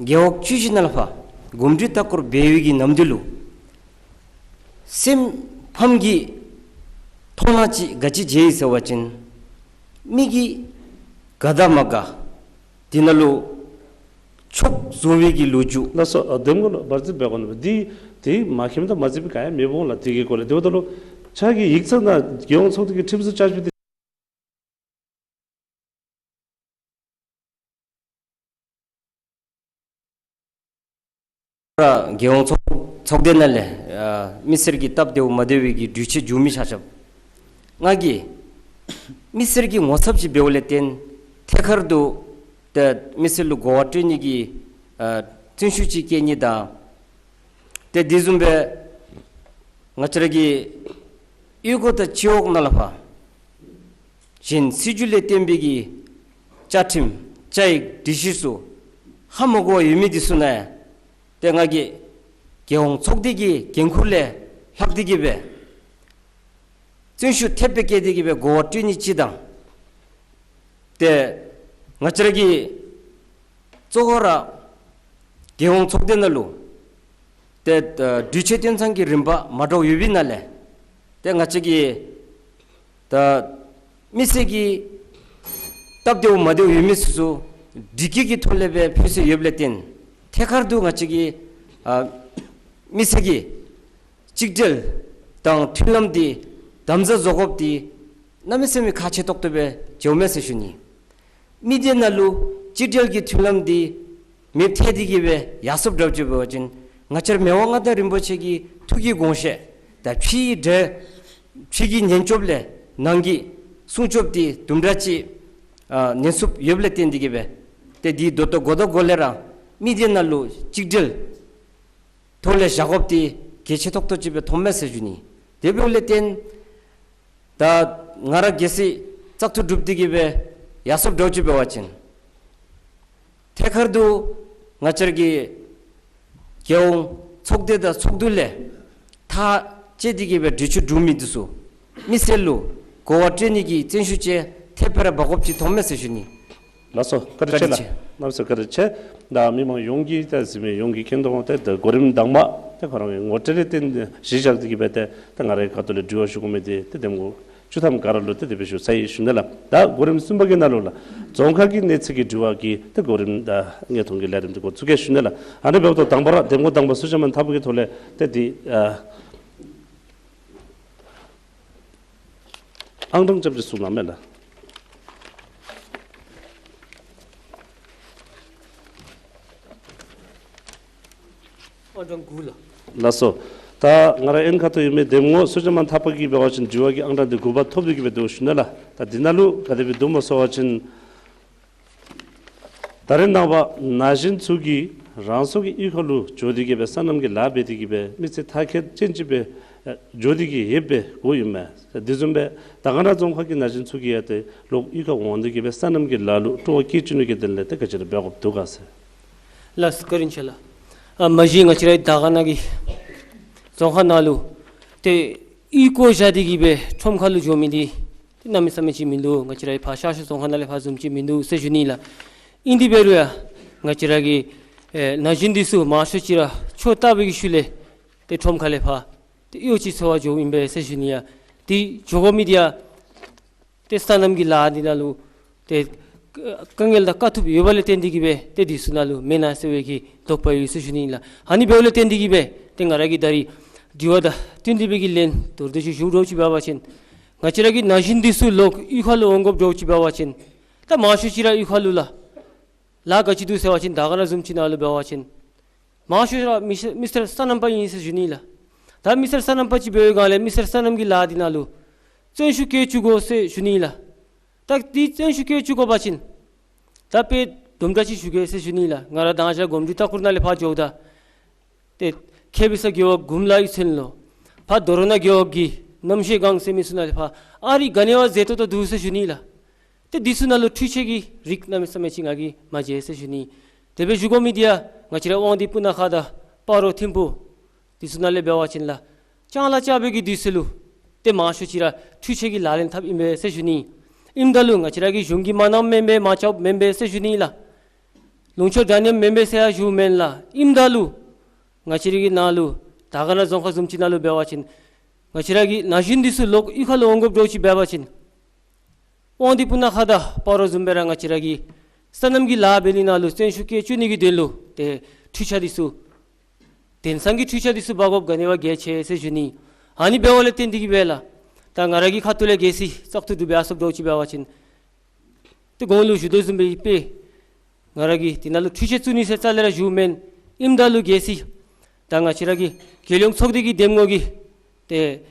རྒེད་འོག་བཅུ་བཞི་ནང་ལས་ཕར་གོམས་འདྲིས་ལྟ་སྐོར་འབད་བའི་གི་ནམ་དུས་ལུ་སེམས་ཕམ་གྱི་ མཐོང་སྣང་ཅིག་ག་ཅི་མཇལ་ཡི་ཟེར་བ་ཅིན་མི་གིས་དགའ་དང་མ་དགའ་དེ་ནང་ལུ་ཆོག་བཟུང་བའི་གི་ལོ་རྒྱུས། ལགས་སོ། ཨ་འདེམས་ངོ་ལུ་འབར་རྩིས་འབད་དགོ་ནི་འདི་དེ་མ་མཁྱེནམ་དང་མ་མཛད་པའི་ག་ཡང་མེདཔ་འོང་ལགས། དེ་གི་སྐོར་ལས་དེ་འབདཝ་ད་ལུ་ཕྱག་གི་ཡིག་ཚང་ནང་རྒྱལ་ཡོངས་ཚོགས་སྡེ་གི་ཁྲིམས་སྲུང་བཅའ་བཞི་དེ་རྒྱལ་ཡོངས་ཚོགས་ཚོགས་སྡེ་ནང་ལས་ཨ་མི་སེར་གྱི་སྟབས་བདེཝ་མ་བདེ་བའི་གི་འགྲུལ་བྱེད་འགྱོ་མི་ཆ་ཁྱབ་ང་གིས་མི་སེར་གྱི་ངོ་ཚབ་ཅིག་འབདཝ་ལས་བརྟེན་ཐད་ཀར་དུ་ཏེ་མི་སེར་ལུ་གོ་བ་སྤྲོད་ནི་གི་ཨ་བརྩོན་ཤུགས་ཅིག་བསྐྱེད་ནི་དང་ཏེ་དེ་བཟུམ་སྦེ་ང་བཅས་ར་གི་གཡུས་སྒོ་དང་སྤྱི་འོག་ནང་ལས་ཕར་གཞན་སྲིད་བྱུས་ལས་བརྟེན་པའི་གི་བཅའ་ཁྲིམས་བཅའ་ཡིག་སྒྲིག་གཞི་ཚུ་ཧ་མ་གོ་བར་ཡོད་མི་འདི་ཚུ་ནང་ཡང་ཏེ་ང་གིས་རྒྱལ་ཡོངས་ཚོགས་སྡེ་གི་འགན་ཁུར་ལས་ལྷག་སྟེ་གི་སྦེ་བརྩོན་ཤུགས་ཐེབས་སྦེ་བསྐྱེད་དེ་གི་སྦེ་གོ་བ་སྤྲོད་ནི་ཅིག་དང་ཏེ་ང་བཅས་ར་གི་གཙོ་བོ་ར་རྒྱལ་ཡོངས་ཚོགས་སྡེ་ནང་ལུ་ཏེ་ཨ་འགྲུལ་བྱེད་དོན་ཚན་གྱི་རིམ་པ་མ་འདྲཝ་ཡོད་པའི་ནང་ལས་ཏེ་ང་བཅས་ཀྱི་ད་མི་སེར་གྱི་སྟབས་བདེཝ་མ་བདེཝ་ཡོད་མི་ཚུ་ཚུ་སྒྲིག་གི་གི་ཐོག་ལས་སྦེ་ཕུལ་སྲོལ་ཡོདཔ་ལས་བརྟེན་ཐད་ཀར་དུ་ང་བཅས་ཀྱི་ཨ་མི་སེར་གྱི་གཅིག་སྒྲིལ་དང་མཐུན་ལམ་འདི་དམ་ཟབ་བཟོ་དགོཔ་འདི་གནམ་མེད་ས་མེད་ཁག་ཆེ་ཏོག་ཏོ་སྦེ་འགྱོཝ་མས་ཟེར་ཞུ་ནི། མི་སྡེ་ནང་ལུ་གཅིག་སྒྲིལ་གྱི་མཐུན་ལམ་འདི་མེདཔ་ཐལ་ཏེ་གི་སྦེ་ཡར་སོངམ་འདྲཝ་ཅིག་འབད་བ་ཅིན་ང་བཅས་ར་མི་དབང་མངའ་བདག་རིན་པོ་ཆེ་གི་ཐུགས་ཀྱི་དགོངས་བཞེད་དང་ཕྱིའི་འབྲེལ་ཕྱི་གི་ཉན་སྐྱོབ་ལས་ནང་གི་སྲུང་སྐྱོབ་འདི་དུམ་གྲ་ཅིག་ཨ་ཉེན་སྲུང་ཡོདཔ་ལས་བརྟེན་ཏེ་གི་སྦེ་ཏེ་འདི་ད་ལྟོ་འགོ་དང་འགོ་ལས་ར་མི་སྡེ་ནང་ལུ་གཅིག་སྒྲིལ་ཐོག་ལས་བཞག་དགོཔ་འདི་གལ་ཆེ་ཏོག་ཏོ་ཅིག་སྦེ་མཐོངམ་མས་ཟེར་ཞུ་ནི། དེ་འབདཝ་ལས་བརྟེན་ད་ང་ར་གལ་སྲིད་བཙག་འཐུ་གྲུབ་སྟེ་གི་སྦེ་ཡར་སོངམ་འདྲཝ་ཅིག་འབད་བ་ཅིན་ཐད་ཀར་དུ་ང་བཅས་ཀྱི་རྒྱལ་ཡོངས་ཚོགས་སྡེ་དང་ཚོགས་འདུ་ལས་ཐག་བཅད་དེ་གི་སྦེ་འགྲུལ་བཞུད་གྲུབ་མི་འདི་ཚུ་མི་སེར་ལུ་གོ་བ་སྤྲོད་ནི་གི་བརྩོན་ཤུགས་ཅིག་ཐེབས་སྦེ་ར་འབག་དགོཔ་ཅིག་མཐོངམ་མས་ཟེར་ཞུ་ནི། ལགས་སོ། བཀའ་དྲིན་ཆེ་ལགས། བཀའ་དྲིན་ཆེ། གནམ་མེད་ས་མེད་བཀའ་དྲིན་ཆེ། ད་མི་མང་ཡོངས་ཀྱིས་ད་གཟིགས་མི་ཡོངས་ཀྱིས་མཁྱེན་དོ་འོང་། ཏེ་ད་གོ་རིམ་དང་པ་ཏེ་ཁོ་ར་གི་ངོ་སྤྲོད་ལས་བརྟེན་གཞི་བཞག་སྟེ་གི་སྦེ་ཏེ་ད་ང་རའི་ཁ་ཐུག་ལས་དྲི་བ་ཞུ་དགོ་མི་འདི་ཏེ་འདེམས་ངོ་བཅུ་ཐམ་ག་ར་ལུ་ཏེ་དེ་སྦེ་ཞུ་ཚར་ཡི་ཞུ་ནི་ལགས། ད་གོ་རིམ་གསུམ་པ་གི་ནང་ལུ་ལགས་རྫོང་ཁག་གི་གནས་ཚད་ཀྱི་དྲི་བ་གི་ཏེ་གོ་རིམ་ད་ངེས་མཐོང་གི་ལས་རིམ་འདི་འགོ་བཙུགས་གེ་ཞུ་ནི་ལགས། ཨ་ནི་འབདཝ་ད་དང་པ་ར་འདེམས་ངོ་དང་པ་སུ་ཅན་མ་འཐབ་པོ་གི་ཐོག་ལས་ཏེ་འདི་ཨ་ཨང་གྲངས་རྐྱབ་སྟེ་གསུང་གནང་མས་ལགས། ཨང་གྲངས་དགུ་ལགས། ལགས་སོ། ད་ང་ར་ཨེན་ཁ་ཐུག་ཡོད་མི་འདེམས་ངོ་སུ་ཅན་མ་འཐབ་པོ་གིས་འབད་བ་ཅིན་དྲི་བ་གི་ཨང་གྲངས་འདི་དགུ་པ་ཐོབ་སྟེ་གི་སྦེ་འདུག་ཞུ་ནི་ལགས། ད་འདི་ནང་ལུ་ག་དེ་སྦེ་འདུག་སྨོ་ཟེར་བ་ཅིན་ད་རེས་ནངས་པ་ན་གཞོན་ཚུ་གིས་རང་སོ་གི་གཡུས་ཁ་ལུ་འགྱོ་སྟེ་གི་སྦེ་སོ་ནམ་གྱི་ལཱ་འབད་དེ་གི་སྦེ་མི་ཚེ་མཐར་འཁྱོལ་ཅན་ཅིག་སྦེ་འགྱོ་སྟེ་གི་ཡོདཔ་སྦེ་གོཝ་ཨིན་མས། དེ་བཟུམ་སྦེ་དར་དཀར་ན་རྫོང་ཁག་གི་ན་གཞོན་ཚུ་གིས་ཡང་ཏེ་ལོག་གཡུས་ཁར་འོང་སྟེ་གི་སྦེ་སོ་ནམ་གྱི་ལཱ་ལུ་སྤྲོ་བ་བསྐྱེད་བཅུག་ནི་གི་དོན་ལས་ཏེ་ག་ཅི་ར་འབད་དགོཔ་འདུག་ག་ཟེར། ལགས་སོ། བཀའ་དྲིན་ཆེ་ལགས། ཨ་མ་གཞི་ང་བཅས་རའི་དར་དཀར་ན་གི་རྫོང་ཁག་ནང་ལུ་ཏེ་གཡུས་སྐོར་བཞག་སྟེ་གི་སྦེ་ཁྲོམ་ཁ་ལུ་འགྱོ་མི་འདི་ཏེ་གནམ་མེད་ས་མེད་ཅིག་མིན་འདུག། ང་བཅས་རའི་ཕར་ཤར་ཕྱོགས་རྫོང་ཁག་ནང་ལས་ཕར་བཟུམ་ཅིག་མིན་འདུག་ཟེར་ཞུ་ནི་ལགས། ཨིན་དེ་འབད་རུང་ཡང་ང་བཅས་ར་གི་ཨེ་ན་གཞོན་འདི་ཚུ་མང་ཤོས་ཅིག་ར་ཆོས་བལྟ་བའི་གི་ཤུལ་ལས་ཏེ་ཁྲོམ་ཁ་ལས་ཕར་ཏེ་གཡོག་ཅིག་འཚོལ་བར་འགྱོཝ་ཨིན་པས་ཟེར་ཞུ་ནི་ཡ། ཏེ་འགྱོ་དགོ་མི་འདི་ཡང་ཏེ་སོ་ནམ་གྱི་ལཱ་འདི་ནང་ལུ་ཏེ་དཀའ་ངལ་དང་དཀའ་ཐུབ་ཡོདཔ་ལས་བརྟེན་ཏེ་གི་སྦེ་ཏེ་འདི་ཚུ་ནང་ལུ་མེན་ན་ཟེར་བའི་གི་དོགས་པ་ཡོད་ཟེར་ཞུ་ནི་ལགས། ཨ་ནི་འབདཝ་ལས་བརྟེན་ཏེ་གི་སྦེ་ཏེ་ང་ར་གིས་ད་རིས་དྲི་བ་དང་བསྟུན་ཏེ་སྦེ་གི་ལན་མདོར་བསྡུས་ཅིག་ཞུ་འདྲཝ་ཅིག་འབད་བ་ཅིན་ང་བཅས་ར་གི་ན་གཞོན་འདི་ཚུ་ལོག་གཡུས་ཁ་ལུ་འོང་དགོཔ་འདྲཝ་ཅིག་འབད་བ་ཅིན་ད་མང་ཤོས་ཅིག་ར་གཡུས་ཁ་ལུ་ལགས་ལཱ་ག་ཅི་འདུག་ཟེར་བ་ཅིན་དར་དཀར་ན་བཟུམ་ཅིག་ནང་ལུ་འབད་བ་ཅིན་མང་ཤོས་ར་མི་སེར་མི་སེར་སོ་ནམ་པ་ཨིན་ཟེར་ཞུ་ནི་ལགས། ད་མི་སེར་སོ་ནམ་པ་ཅིག་འབད་བའི་སྒང་ལས་མི་སེར་སོ་ནམ་གྱི་ལཱ་འདི་ནང་ལུ་བརྩོན་ཤུགས་བསྐྱེད་བཅུག་དགོ་ཟེར་ཞུ་ནི་ལགས། ད་འདི་བརྩོན་ཤུགས་བསྐྱེད་བཅུག་དགོ་པ་ཅིན་ད་དཔེ་དུམ་གྲ་ཅིག་ཞུ་གེ་ཟེར་ཞུ་ནི་ལགས། ང་ར་མདང་ཞག་གོམས་འདྲིས་ལྟ་སྐོར་ནང་ལས་ཕར་འགྱོཝ་ད་ཏེ་ཁེ་བི་ས་རྒེད་འོག་དགུ་ལ་གཡུས་ཚན་ལུ་ཕར་རྡོ་རོང་ན་རྒེད་འོག་གི་རྣམ་ཤེས་སྒང་ཟེར་མི་ཚུ་ནང་ལས་ཕར་ཨ་རིགས་ག་ནི་བ་མཛེས་ཏོག་ཏོ་འདུག་ཟེར་ཞུ་ནི་ལགས། ཏེ་འདི་ཚུ་ནང་ལུ་འཕྲུལ་ཆས་ཀྱི་རིགས་གནམ་མེད་ས་མེད་ཅིག་ང་གིས་མ་མཇལ་ཟེར་ཞུ་ནི། དེ་སྦེ་ཞུ་དགོ་མི་འདི་ཡང་ང་བཅས་ར་དབང་འདུས་སྤུ་ན་ཁ་དང་སྤ་རོ་ཐིམ་ཕུ་འདི་ཚུ་ནང་ལས་འབད་བ་ཅིན་ལགས་ལྕང་ལཱ་རྐྱབ་པའི་གི་དུས་ཚོད་ལུ་ཏེ་མང་ཤོས་ཅིག་ར་འཕྲུལ་ཆས་ཀྱི་ལག་ལེན་འཐབ་ཨིན་པས་ཟེར་ཞུ་ནི། ཨིནམ་ད་ལུ་ང་བཅས་ར་གི་གཞུང་གིས་མ་གནངམ་མེན་པས་མ་རྐྱབ་མེན་པས་ཟེར་ཞུ་ནི་ལགས། ལུང་ཕྱོགས་འདྲ་མཉམ་མེན་པས་ཟེར་ཡང་ཞུཝ་མེན་ལགས། ཨིནམ་ད་ལུ་ང་བཅས་ར་གི་ནང་ལུ་དར་དཀར་ན་རྫོང་ཁག་བཟུམ་ཅིག་ནང་ལུ་འབད་བ་ཅིན་ ང་བཅས་ར་གི་ན་གཞོན་འདི་ཚུ་ལོག་གཡུས་ཁ་ལུ་འོང་དགོཔ་འདྲཝ་ཅིག་འབད་བ་ཅིན་དབང་འདུས་སྤུ་ན་ཁ་དང་སྤ་རོ་བཟུམ་སྦེ་ར་ང་བཅས་ར་གི་སོ་ནམ་གྱི་ལཱ་འབད་ནི་ནང་ལུ་བརྩོན་ཤུགས་བསྐྱེད་བཅུག་ནི་གི་དོན་ལུ་ཏེ་འཕྲུལ་ཆས་འདི་ཚུ་དེང་སང་གི་འཕྲུལ་ཆས་འདི་ཚུ་འབག་དགོཔ་ག་ནི་བ་གལ་ཆེ་ཟེར་ཞུ་ནི། ཨ་ནི་འབདཝ་ལས་བརྟེན་ཏེ་གིས་སྦེ་ལགས། ད་ང་ར་གི་ཁ་ཐུག་ལས་གལ་སྲིད་བཙག་འཐུ་འདི་འབད་ཚུགསཔ་འདྲཝ་ཅིག་འབད་བ་ཅིན་ཏེ་གོང་ལུ་ཞུ་དོ་བཟུམ་སྦེ་ཨིན་པས། ང་ར་གིས་འདི་ནང་ལུ་འཕྲུལ་ཆས་བཙུགས་ནི་ཟེར་རྩ་ལས་ར་ཞུཝ་མེན། ཨིནམ་ད་ལུ་གལ་སྲིད་ད་ང་བཅས་ར་གི་རྒྱལ་ཡོངས་ཚོགས་སྡེ་གི་འདེམས་ངོ་གིས་ཏེ་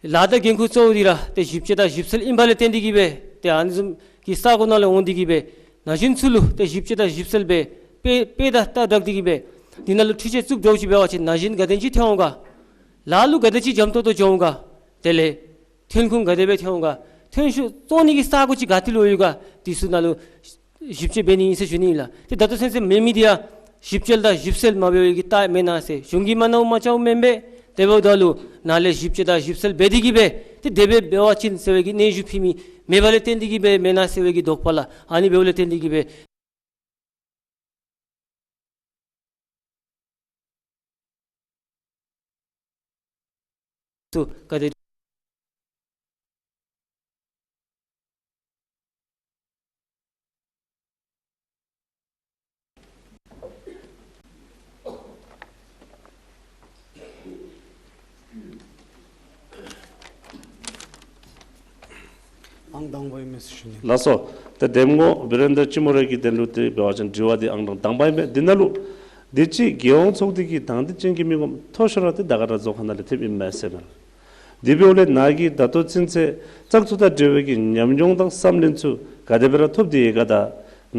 ལཱ་དང་འགན་ཁུར་གཙོ་བོ་འདི་ར་ཏེ་ཞིབ་དཔྱད་དང་ཞིབ་འཚོལ་ཨིནམ་ལས་བརྟེན་ཏེ་གིས་སྦེ་ཏེ་ཨ་ནི་བཟུམ་གྱི་ས་གོ་ནང་ལུ་འོང་སྟེ་གིས་སྦེ་ན་གཞོན་ཚུ་ལུ་ཏེ་ཞིབ་དཔྱད་དང་ཞིབ་འཚོལ་འབད་དཔེ་དཔེ་དང་ལྟ་བདའ་སྟེ་གིས་སྦེ་འདི་ནང་ལུ་འཕྲུལ་ཆས་བཙུགསཔ་འདྲཝ་ཅིག་འབད་བ་ཅིན་ན་གཞོན་ག་དེམ་ཅིག་ཐོན་འོང་ག། ལཱ་ལུ་ག་དེ་ཅིག་འཇམ་ཏོང་ཏོ་འགྱོ་འོང་ག། དེ་ལས་ཐོན་ཁུངས་ག་དེ་སྦེ་ཐོན་འོང་ག། ཐོན་ཤུགས་བཙོང་ནི་གི་ས་གོ་ཅིག་ག་ཏེ་ལུ་ཡོད་ག། འདི་ཚུ་ནང་ལུ་ཞིབ་དཔྱད་འབད་ནི་ཨིན་ཟེར་ཞུ་ནི་ཨིན་ལགས། ཏེ་ད་ལྟོ་ཚུན་ཚོད་མེད་མི་འདི་ཡང་ཞིབ་དཔྱད་དང་ཞིབ་འཚོལ་མ་འབད་བའི་གི་རྟགས་མེན་ན་ཟེར། གཞུང་གིས་མ་གནངམ་མ་རྐྱབ་མེན་པས། དེ་འབདཝ་ད་ལུ་ནཱ་ལས་ཞིབ་དཔྱད་དང་ཞིབ་འཚོལ་འབད་དེ་གིས་སྦེ་ཏེ་དེ་སྦེ་འབད་བ་ཅིན་ཟེར་བའི་གི་སྙན་ཞུ་ཕུལ་མི་མེདཔ་ལས་བརྟེན་ཏེ་གིས་སྦེ་མེན་ན་ཟེར་བའི་གི་དོགས་པ་ལགས། ཨ་ནི་འབདཝ་ལས་བརྟེན་ཏེ་གིས་སྦེ་ཚུ་ག་དེ། ཨང་དང་པ་ཨིན་མས་ཟེར་ཞུ་ནི། ལགས་སོ། ཏེ་འདེམས་ངོ་བི་རེན་དྲ་ཅི་མོ་རེ་གི་དོན་ལུ་ཏེ་འབད་བ་ཅིན་དྲི་བ་འདི་ཨང་གྲངས་དང་པ་ཨིན་མས། འདི་ནང་ལུ་འདི་ཅིག་རྒྱལ་ཡོངས་ཚོགས་སྡེ་གི་དང་འདོད་ཅན་གྱི་མི་ངོམ་མཐོ་ཤོས་ར་ཏེ་དར་དཀར་ན་རྫོང་ཁག་ནང་ལས་ཐོནམ་ཨིན་མས་ཟེར་མས། དེ་འབདཝ་ལས་ནཱ་གིས་ད་ལྟོ་ཚུན་ཚོད་བཙག་འཐུ་དང་འབྲེལ་བའི་གི་ཉམས་མྱོང་དང་བསམ་ལན་ཚུ་ག་དེ་སྦེ་ར་ཐོབ་སྟེ་ཡོད་ག། ད་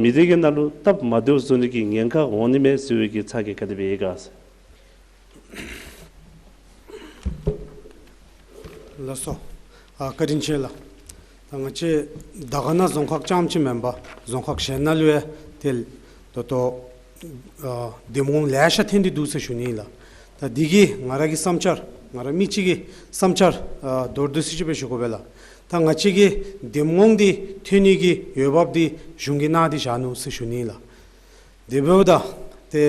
མི་སྡེ་གི་ནང་ལུ་སྟབས་མ་བདེཝ་བཟོ་ནི་གི་ཉེན་ཁ་འོང་ནི་མས་ཟེར་བའི་གི་ཚ་གྱང་ག་དེ་སྦེ་ཡོད་ག་ཟེར། ལགས་སོ། ཨ་བཀའ་དྲིན་ཆེ་ལགས། ད་ང་བཅས་དར་དཀར་ན་རྫོང་ཁག་རྐྱངམ་ཅིག་མེན་པར་རྫོང་ཁག་གཞན་ནང་ལུ་ཡང་ཏེ་ད་ལྟོ་ཨ་འདེམས་ངོ་ལེ་ཤ་ཐོན་ཏེ་འདུག་ཟེར་ཞུ་ནི་ལགས། ད་འདི་གིས་ང་ར་གི་བསམ་འཆར་ང་ར་མི་གཅིག་གི་བསམ་འཆར་ཨ་མདོར་བསྡུས་ཅིག་སྦེ་ཞུ་དགོ་པས་ལགས། ད་ང་བཅས་ཀྱི་འདེམས་ངོ་འདི་ཐོན་ནི་གི་འོས་འབབ་འདི་གཞུང་གིས་གནང་སྟེ་བཞག་ནུག་ཟེར་ཞུ་ནི་ལགས། དེ་འབདཝ་ད་ཏེ་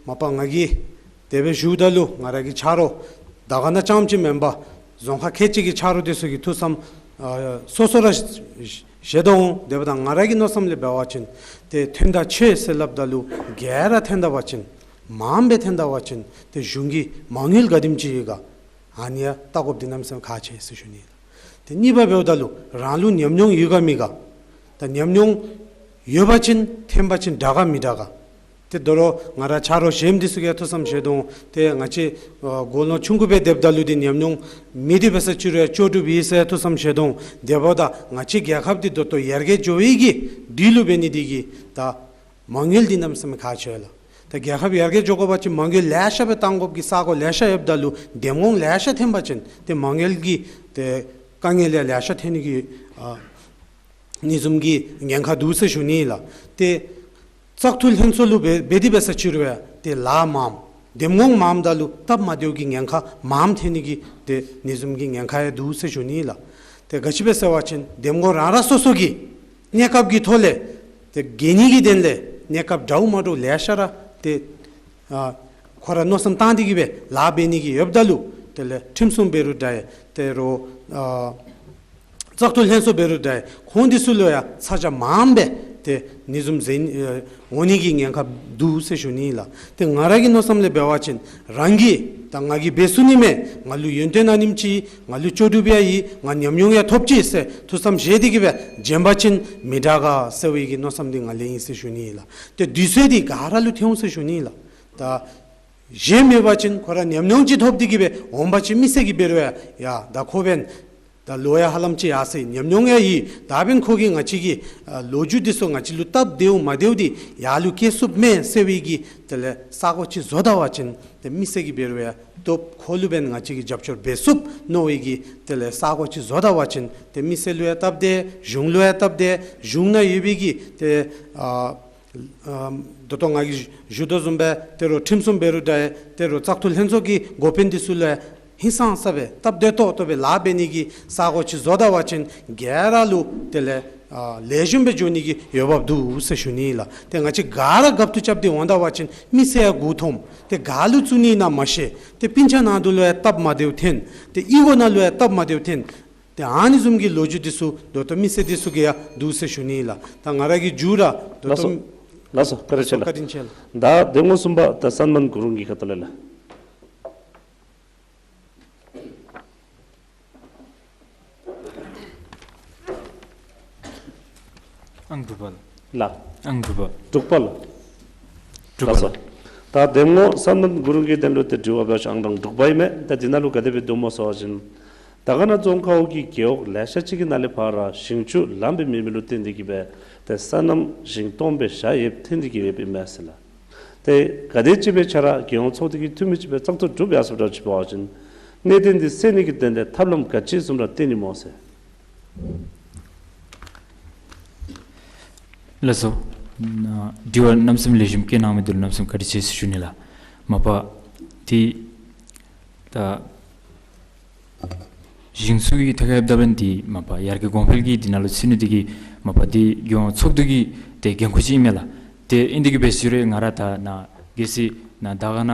མ་པ་ང་གིས་དེ་སྦེ་ཞུཝ་ད་ལུ་ང་ར་གི་ཆ་རོགས་དར་དཀར་ན་རྐྱངམ་ཅིག་མེན་པར་རྫོང་ཁག་ཁལ་གཅིག་གི་ཆ་རོགས་འདི་ཚུ་གིས་ཐུགས་བསམ་ཨ་སོ་སོ་ར་བཞེས་དོ་འོང་། དེ་འབདཝ་ད་ང་ར་གི་མནོ་བསམ་ལས་འབད་བ་ཅིན་ཏེ་ཐོན་ད་ཆོག་ཟེར་སླབ་ད་ལུ་ག་ར་ཐོན་ད་བ་ཅིན་མངམ་སྦེ་ཐོན་ད་བ་ཅིན་ཏེ་གཞུང་གི་མ་དངུལ་ག་དེམ་ཅིག་ཡོད་ག། ཨ་ནི་ཡང་བལྟ་དགོཔ་འདི་གནམ་མེད་ས་མེད་ཁག་ཆེ་ཟེར་ཞུ་ནི། ཏེ་གཉིས་པ་འབདཝ་ད་ལུ་རང་ལུ་ཉམས་མྱོང་ཡོད་ག་མེད་ག། ད་ཉམས་མྱོང་ཡོད་པ་ཅིན་ཐོན་པ་ཅིན་དྲག་ག་མི་དྲག་ག། ཏེ་དོ་རུང་ང་ར་ཆ་རོགས་གཞན་འདི་ཚུ་གིས་ཐུགས་བསམ་བཞེས་དོ་འོང་། ཏེ་ང་བཅས་ཨ་དགུང་ལོ་ཆུང་ཀུ་སྦེ་སྡོདཔ་ད་ལུ་འདི་ཉམས་མྱོང་མེད། དེ་འབད་ས་ཅིག་རུང་ཡང་ལྕོགས་གྲུབ་ཡོད་ཟེར་ཐུགས་བསམ་བཞེས་དོ་འོང་། དེ་འབདཝ་ད་ང་བཅས་རྒྱལ་ཁབ་འདི་ད་ལྟོ་ཡར་རྒྱས་འགྱོ་བའི་གི་དུས་ལུ་འབད་ནི་འདི་གིས་ད་མ་དངུལ་འདི་གནམ་མེད་ས་མེད་ཁག་ཆེ་ལགས། ད་རྒྱལ་ཁབ་ཡར་རྒྱས་འགྱོ་དགོ་པ་ཅིན་མ་དངུལ་ལེ་ཤ་སྦེ་བཏང་དགོཔ་གི་ས་གོ་ལེ་ཤ་ཡོདཔ་ད་ལུ་འདེམས་ངོ་ལེ་ཤ་ཐོན་པ་ཅིན་ཏེ་མ་དངུལ་གྱི་ཏེ་དཀའ་ངལ་ཡང་ལེ་ཤ་ཐོན་ནི་གི་ཨ་ཨ་ནི་བཟུམ་གྱི་ཉེན་ཁ་འདུག་ཟེར་ཞུ་ནི་ལགས། ཏེ་བཙག་འཐུ་ལྷན་ཚོགས་ལུ་འབད་འབད་དེ་འབད་ས་ཅིག་རུང་ཡང་ཏེ་ལཱ་མངམ་འདེམས་ངོ་མངམ་ད་ལུ་སྟབས་མ་བདེཝ་གི་ཉེན་ཁ་མངམ་ཐོན་ནི་གི་ཏེ་ཨ་ནི་བཟུམ་གྱི་ཉེན་ཁ་ཡང་འདུག་ཟེར་ཞུ་ནི་ལགས། ཏེ་ག་ཅི་སྦེ་ཟེར་བ་ཅིན་འདེམས་ངོ་རང་ར་སོ་སོ་གི་གནས་སྐབས་ཀྱི་ཐོག་ལས་ཏེ་རྒྱལ་ནི་གི་དོན་ལས་གནས་སྐབས་འདྲཝ་མ་འདྲཝ་ལེ་ཤ་ར་ཏེ་ཨ་ཁོ་ར་མནོ་བསམ་བཏང་སྟེ་གིས་སྦེ་ལཱ་འབད་ནི་གི་ཡོདཔ་ད་ལུ་དེ་ལས་ཁྲིམས་སྲུང་འབད་རུང་འདྲ་ཡི་དོ་རུང་ཨ་བཙག་འཐུ་ལྷན་ཚོགས་འབད་རུང་འདྲ་ཡི་ཁོང་འདི་ཚུ་ལུ་ཡང་ཚ་གྱང་མངམ་སྦེ་ཏེ་ཨ་ནི་བཟུམ་ཟེར་ཨ་འོང་ནི་གི་ཉེན་ཁ་འདུག་ཟེར་ཞུ་ནི་ལགས། ཏེ་ང་ར་གི་མནོ་བསམ་ལས་འབད་བ་ཅིན་རང་གིས་ད་ང་གིས་འབད་ཚུགས་ནི་མས། ང་ལུ་ཡོན་ཏན་ཨ་ནེམ་ཅིག་ང་ལུ་ལྕོགས་གྲུབ་ཡང་ཡོད། ང་ཉམས་མྱོང་ཡང་ཐོབ་ཅི་ཟེར་ཐུགས་བསམ་བཞེས་ཏེ་གིས་སྦེ་བྱོན་པ་ཅིན་མི་དྲག་ག་ཟེར་བའི་གི་མནོ་བསམ་འདི་ང་ལུ་ཨིན་ཟེར་ཞུ་ནི་ལགས། ཏེ་དུས་ཚོད་འདི་ག་ར་ལུ་ཐོན་འོང་ཟེར་ཞུ་ནི་ལགས། ད་གཞན་མེད་པ་ཅིན་ཁོ་ར་ཉམས་མྱོང་ཅིག་ཐོབ་སྟེ་གིས་སྦེ་འོང་པ་ཅིན་མི་སེར་གྱིས་འབད་རུང་ཡ་ད་ཁོ་འབདན་ད་ལོ་ཡང་ཧ་ལམ་ཅིག་ཡར་སོ་ཡི། ཉམས་མྱོང་ཡང་ཡོད། ད་འབདན་ཁོ་གིས་ང་བཅས་ཀྱི་ཨ་ལོ་རྒྱུས་འདི་ཚུ་ང་བཅས་ལུ་སྟབས་བདེཝ་མ་བདེཝ་འདི་ཡར་ལུ་བཀལ་ཚུགསཔ་མས་ཟེར་བའི་གི་དེ་ལས་ས་གོ་ཅིག་བཟོ་ད་པ་ཅིན་ཏེ་མི་སེར་གྱིས་འབད་རུང་ཡ་ཏེ་ཁོ་ལུ་འབདན་ང་བཅས་ཀྱིས་རྒྱབ་སྐྱོར་འབད་ཚུགསཔ་མནོ་བའི་གི་དེ་ལས་ས་གོ་ཅིག་བཟོ་ད་པ་ཅིན་ཏེ་མི་སེར་ལུ་ཡང་སྟབས་བདེ། གཞུང་ལུ་ཡང་སྟབས་བདེ། གཞུང་ནང་ཡོད་པའི་གི་ཏེ་ཨ་ཨ་ད་ལྟོ་ང་གིས་ཞུ་དོ་བཟུམ་སྦེ་དོ་རུང་ཁྲིམས་སྲུང་འབད་རུང་འདྲ་ཡི་དོ་རུང་བཙག་འཐུ་ལྷན་ཚོགས་ཀྱི་འགོ་དཔོན་འདི་ཚུ་ལུ་ཡང་ཧིང་སངས་ས་སྦེ་སྟབས་བདེ་ཏོག་ཏོ་སྦེ་ལཱ་འབད་ནི་གི་ས་གོ་ཅིག་བཟོ་ད་པ་ཅིན་ག་ར་ལུ་དེ་ལས་ ཨ་ལེགས་ཤོམ་སྦེ་འགྱོ་ནི་གི་འོས་འབབ་འདུག་ཟེར་ཞུ་ནི་ལགས། ཏེ་ང་བཅས་ག་ར་རྒཔོ་ཏོ་རྐྱབ་སྟེ་འོང་ད་པ་ཅིན་མི་སེར་ཡང་མགུ་འཐོམ། ཏེ་ག་ལུ་བཙུགས་ནི་ཨིན་ན་མ་ཤེས། ཏེ་སྤུན་ཆ་ནང་དུ་ལུ་ཡང་སྟབས་མ་བདེཝ་འཐོན། ཏེ་གཡུས་སྒོ་ནང་ལུ་ཡང་སྟབས་མ་བདེཝ་འཐོན། ཏེ་ཨ་ནི་བཟུམ་གྱི་ལོ་རྒྱུས་འདི་ཚུ་ད་ལྟོ་མི་སེར་འདི་ཚུ་གིས་ཡང་འདུག་ཟེར་ཞུ་ནི་ལགས། ད་ང་ར་གིས་མཇུག་ར་ད་ལྟོ། ལགས་སོ། ལགས་སོ། བཀའ་དྲིན་ཆེ་ལགས། བཀའ་དྲིན་ཆེ་ལགས། ད་གདམ་ངོ་གསུམ་པ་ད་སན་མན་གུ་རུང་གི་ཁ་ཐུག་ལས་ལགས། ཨང་དྲུག་པ་ལགས། ལགས། ཨང་དྲུག་པ། དྲུག་པ་ལགས། དྲུག་པ་ལགས། ལགས་སོ། ད་གདམ་ངོ་སན་མན་གུ་རུང་གི་དོན་ལུ་ཏེ་དྲི་བ་འབད་བ་ཅིན་ཨང་གྲངས་དྲུག་པ་ཨིན་མས། ད་འདི་ནང་ལུ་ག་དེ་སྦེ་འདུག་སྨོ་ཟེར་བ་ཅིན་དར་དཀར་ན་རྫོང་ཁག་གི་རྒེད་འོག་ལེ་ཤ་ཅིག་གི་ནང་ལས་ཕར་ཞིང་ཆུ་ལངམ་སྦེ་མེད་མི་ལུ་བརྟེན་ཏེ་གིས་སྦེ་ཏེ་སོ་ནམ་ཞིང་སྟོངམ་སྦེ་བཞག་ཡོདཔ་ཐོན་ཏེ་གིས་ཡོདཔ་ཨིན་མས་ཟེར་ལགས། ཏེ་ག་དེམ་ཅིག་སྦེ་ཁྱོད་ར་རྒྱལ་ཡོངས་ཚོགས་སྡེ་གི་འཐུས་མི་ཅིག་སྦེ་བཙག་འཐུ་གྲུབ་ཡར་སོངམ་འདྲཝ་ཅིག་འབད་བ་ཅིན་གནད་དོན་འདི་སེལ་ནི་གི་དོན་ལས་ཐབས་ལམ་ག་ཅི་བཟུམ་ར་བཏོན་ནི་སྨོ་ཟེར། ལགས་སོ། ན་དྲི་བ་གནམ་མེད་ས་མེད་ལེགས་ཤོམ་བཀོད་གནང་མི་འདི་ལུ་གནམ་མེད་ས་མེད་བཀའ་དྲིན་ཆེ་ཟེར་ཞུ་ནི་ལགས། མ་པ་འདི་ད་ཞིང་སུ་གི་ཐད་ཁར་ཡོདཔ་ད་འབདན་འདི་མ་པ་ཡར་རྒྱས་གོང་འཕེལ་གྱི་འདི་ནང་ལུ་ཚུད་ནི་འདི་གིས་མ་པ་འདི་རྒྱལ་ཡོངས་ཚོགས་འདུ་གི་ཏེ་འགན་ཁུར་ཅིག་ཨིན་མས་ལགས། ཏེ་ཨིན་འདི་གིས་འབད་ཞུ་རུང་ང་ར་ད་ནཱ་གལ་སྲིད་ནཱ་དར་དཀར་ན་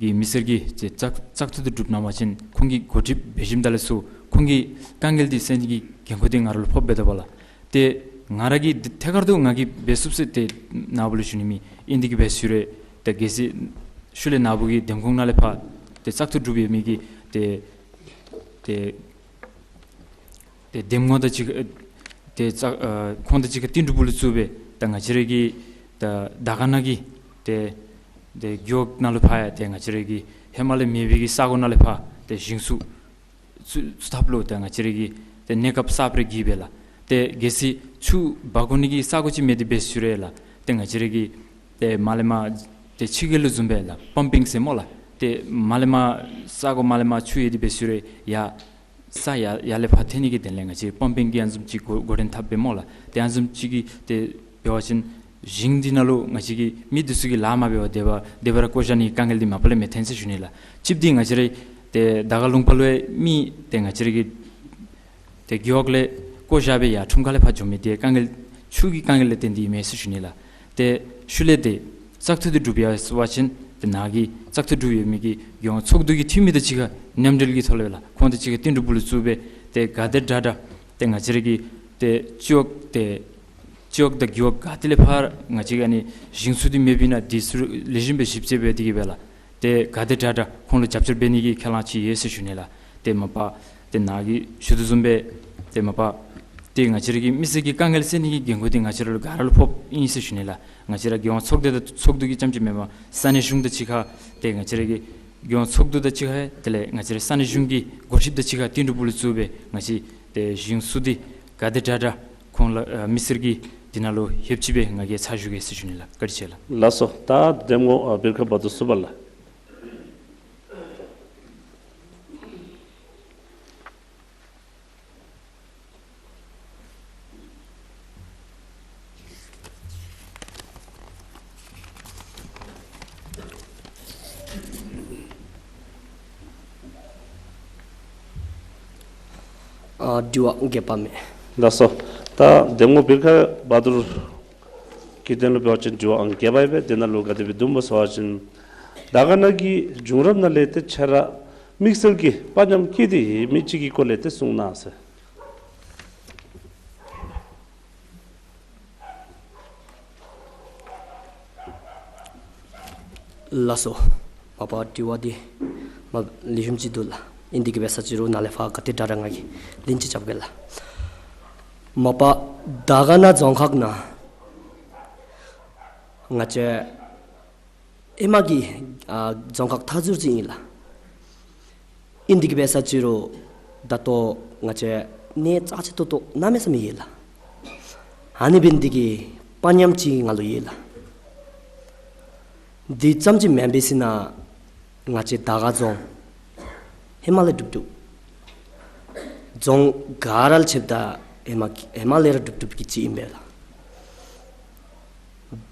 གི་མི་སེར་གྱིས་ཏེ་བཙག་བཙག་འཐུ་འདི་གྲུབ་གནང་བ་ཅིན་ཁོང་གིས་འགོ་ཁྲིདཔ་འབད་ཞིནམ་ད་ལས་ཚུར་ཁོང་གི་དཀའ་ངལ་འདི་སེལ་ནི་གི་འགན་ཁུར་འདི་ང་ར་ལུ་ཕོགཔ་འབདཝ་ད་པ་ལགས། ཏེ་ང་ར་གིས་འདི་ཐད་ཀར་དུ་ང་གིས་འབད་ཚུགསཔ་ཟེར་ཏེ་ནཱ་བུ་ལུ་ཞུ་ནི་མེད། ཨིན་འདི་གིས་འབད་ཞུ་རུང་ཏེ་གལ་སྲིད་ཤུལ་ལས་ནཱ་བུ་གི་འདེམས་ཁོངས་ནང་ལས་ཕར་ཏེ་བཙག་འཐུ་གྲུབ་ཡོད་མི་གི་ཏེ་ཏེ་ཏེ་འདེམས་ངོ་དང་གཅིག་ཁར་ཏེ་བཙག་ཨ་ཁོང་དང་གཅིག་ཁར་བསྟུན་གྲོས་འབུལ་ལུ་བཙུགས་སྦེ་ད་ང་བཅས་ར་གི་ད་དར་དཀར་ན་གི་ཏེ་ཏེ་རྒེད་འོག་ནང་ལུ་ཕར་ཡང་ཏེ་ང་བཅས་ར་གི་ཧེ་མ་ལས་མེད་པའི་གི་ས་གོ་ནང་ལས་ཕར་ཏེ་ཞིང་སུ་བཙུགས་བཙུགས་ཐབས་ལུ་ཏེ་ང་བཅས་ར་གི་ཏེ་གནས་སྐབས་གསརཔ་རེ་བརྒྱུད་སྦེ་ལགས། ཏེ་གལ་སྲིད་ཆུ་འབག་དགོ་ནི་གི་ས་གོ་ཅིག་མེད་དེ་འབད་ཞུ་རུང་ལགས། ཏེ་ང་བཅས་ར་གིས་ཏེ་མར་ལས་མར་ཏེ་ཕྱི་རྒྱལ་ལུ་བཟུམ་སྦེ་ལགས་པམ་པིང་ཟེར་སྨོ་ལགས། ཏེ་མར་ལས་མར་ས་གོ་མར་ལས་མར་ཆུ་ཡོད་དེ་འབད་ཞུ་རུང་ཡར་ས་ཡར་ཡར་ལས་ཕར་ཐོན་ནི་གི་དོན་ལས་ང་བཅས་པམ་པིང་གི་ཨ་ནི་བཟུམ་ཅིག་འགོ་འགོ་འདྲེན་འཐབ་སྦེ་སྨོ་ལགས། ཏེ་ཨ་ནི་བཟུམ་ཅིག་གི་ཏེ་འབད་བ་ཅིན་ཞིང་འདི་ནང་ལུ་ང་བཅས་ཀྱི་མི་འདི་ཚུ་གིས་ལཱ་མ་འབད་བར་དེ་སྦེ་དེ་སྦེ་ར་བཀོ་བཞག་ནི་དཀའ་ངལ་འདི་མ་པ་ལས་མི་འཐོན་ཟེར་ཞུ་ནི་ལགས། གཅིག་འདི་ང་བཅས་ར་ཏེ་དར་དཀར་ལུང་པ་ལུ་ཡང་མི་ཏེ་ང་བཅས་ར་གི་ཏེ་རྒེད་འོག་ལས་བཀོ་བཞག་སྦེ་ཡར་ཁྲོམ་ཁ་ལས་ཕར་འགྱོ་མི་འདི་དཀའ་ངལ་ཆུ་གི་དཀའ་ངལ་ལས་བརྟེན་ཏེ་ཨིན་མས་ཟེར་ཞུ་ནི་ལགས། ཏེ་ཤུལ་ལས་ཏེ་བཙག་འཐུ་འདི་གྲུབ་ཡར་སོང་པ་ཅིན་ཏེ་ནཱ་གི་བཙག་འཐུ་གྲུབ་ཡོད་མི་གི་རྒྱལ་ཡོངས་ཚོགས་འདུ་གི་འཐུས་མི་དང་གཅིག་ཁར་མཉམ་འབྲེལ་གྱི་ཐོག་ལས་ལགས་ཁོང་དང་གཅིག་ཁར་བསྟུན་གྲོས་འབུལ་ལུ་བཙུགས་སྦེ་ཏེ་ག་དེ་དྲག་དྲག་ཏེ་ང་བཅས་ར་གི་ཏེ་སྤྱི་འོག་ཏེ་སྤྱི་འོག་དང་རྒེད་འོག་ག་ཏེ་ལས་ཕར་ང་བཅས་ཀྱི་ཨ་ནི་ཞིང་སུ་འདི་མེདཔ་ཨིན་ན་འདི་ཚུ་ལེགས་ཤོམ་སྦེ་ཞིབ་དཔྱད་འབད་དེ་གིས་སྦེ་ལགས། ཏེ་ག་དེ་དྲག་དྲག་ཁོང་ལུ་རྒྱབ་སྐྱོར་འབད་ནི་གི་ཁས་བླངས་ཅིག་ཡོད་ཟེར་ཞུ་ནི་ལགས། ཏེ་མ་པ་ཏེ་ནཱ་གིས་ཞུ་དོ་བཟུམ་སྦེ་ཏེ་མ་པ་ཏེ་ང་བཅས་ར་གི་མི་སེར་གྱི་དཀའ་ངལ་སེལ་ནི་གི་འགན་ཁུར་འདི་ང་བཅས་ར་ལུ་ག་ར་ལུ་ཕོགཔ་ཨིན་ཟེར་ཞུ་ནི་ལགས། ང་བཅས་ར་རྒྱལ་ཡོངས་ཚོགས་སྡེ་དང་ཚོགས་འདུ་གི་རྐྱངམ་ཅིག་མེན་པར་ས་གནས་གཞུང་དང་གཅིག་ཁར་ཏེ་ང་བཅས་ར་གི་རྒྱལ་ཡོངས་ཚོགས་འདུ་དང་གཅིག་ཁར་དེ་ལས་ང་བཅས་ར་ས་གནས་གཞུང་གི་འགོ་ཁྲིདཔ་དང་གཅིག་ཁར་བསྟུན་གྲོས་འབུལ་ལུ་བཙུགས་སྦེ་ང་བཅས་ཏེ་ཞིང་སུ་འདི་ག་དེ་དྲག་དྲག་ཁོང་ལུ་ཨ་མི་སེར་གྱི་འདི་ནང་ལུ་ལྷོདཔ་ཅིག་སྦེ་ང་གིས་ཚར་ཞུ་གེ་ཟེར་ཞུ་ནི་ལགས། བཀའ་དྲིན་ཆེ་ལགས། ལགས་སོ། ད་གདམ་ངོ་ཨ་བིར་ཁ་བ་དུར་གསུམ་པ་ལགས། ཨ་དྲི་བ་བརྒྱད་པ་མས། ལགས་སོ། ད་གདམ་ངོ་བིར་ཁ་བ་དུར་གྱི་དོན་ལུ་འབད་བ་ཅིན་དྲི་བ་ཨང་བརྒྱད་པ་ཨིན་པས། དེ་ནང་ལུ་ག་དེ་སྦེ་འདུག་སྨོ་ཟེར་བ་ཅིན་དར་དཀར་ན་གི་བྱུང་རབས་ནང་ལས་ཏེ་ཁྱོད་ར་དམིགས་བསལ་གྱི་དཔའ་ཉམས་བསྐྱེད་དེ་ཡོད་མི་ཅིག་གི་སྐོར་ལས་ཏེ་གསུང་གནང་ཟེར། ལགས་སོ། མ་པ་དྲི་བ་འདི་མ་ལེགས་ཤོམ་ཅིག་འདུག་ལགས། ཨིན་འདི་གིས་འབད་ས་ཅི་རུང་ནཱ་ལས་ཕར་ག་དེ་དྲག་དྲག་ང་གིས་ལན་ཅིག་རྐྱབ་གེ་ལགས། མ་པ་དར་དཀར་ན་རྫོང་ཁག་ནང་ང་བཅས་ཧེ་མ་གི་ཨ་རྫོང་ཁག་མཐའ་ཟུར་ཅིག་ཨིན་ལགས། ཨིན་འདི་གིས་འབད་ས་ཅི་རུང་ད་ལྟོ་ང་བཅས་གནས་རྩ་ཆེ་ཏོག་ཏོ་གནམ་མེད་ས་མེད་ཡོད་ལགས། ཨ་ནི་འབད་ནི་འདི་གིས་དཔའ་ཉམས་ཅིག་ང་ལུ་ཡོད་ལགས། འདི་ཙམ་ཅིག་མེན་པར་ཟེར་ན་ང་བཅས་དར་དཀར་རྫོང་ཧེ་མ་ལས་གྲུབ་གྲུབ། རྫོང་ག་ར་ལས་ཕྱདཔ་ད་ཧེ་མ་ཧེ་མ་ལས་ར་གྲུབ་གྲུབ་ཀྱི་ཅིག་ཨིན་པས་ལགས།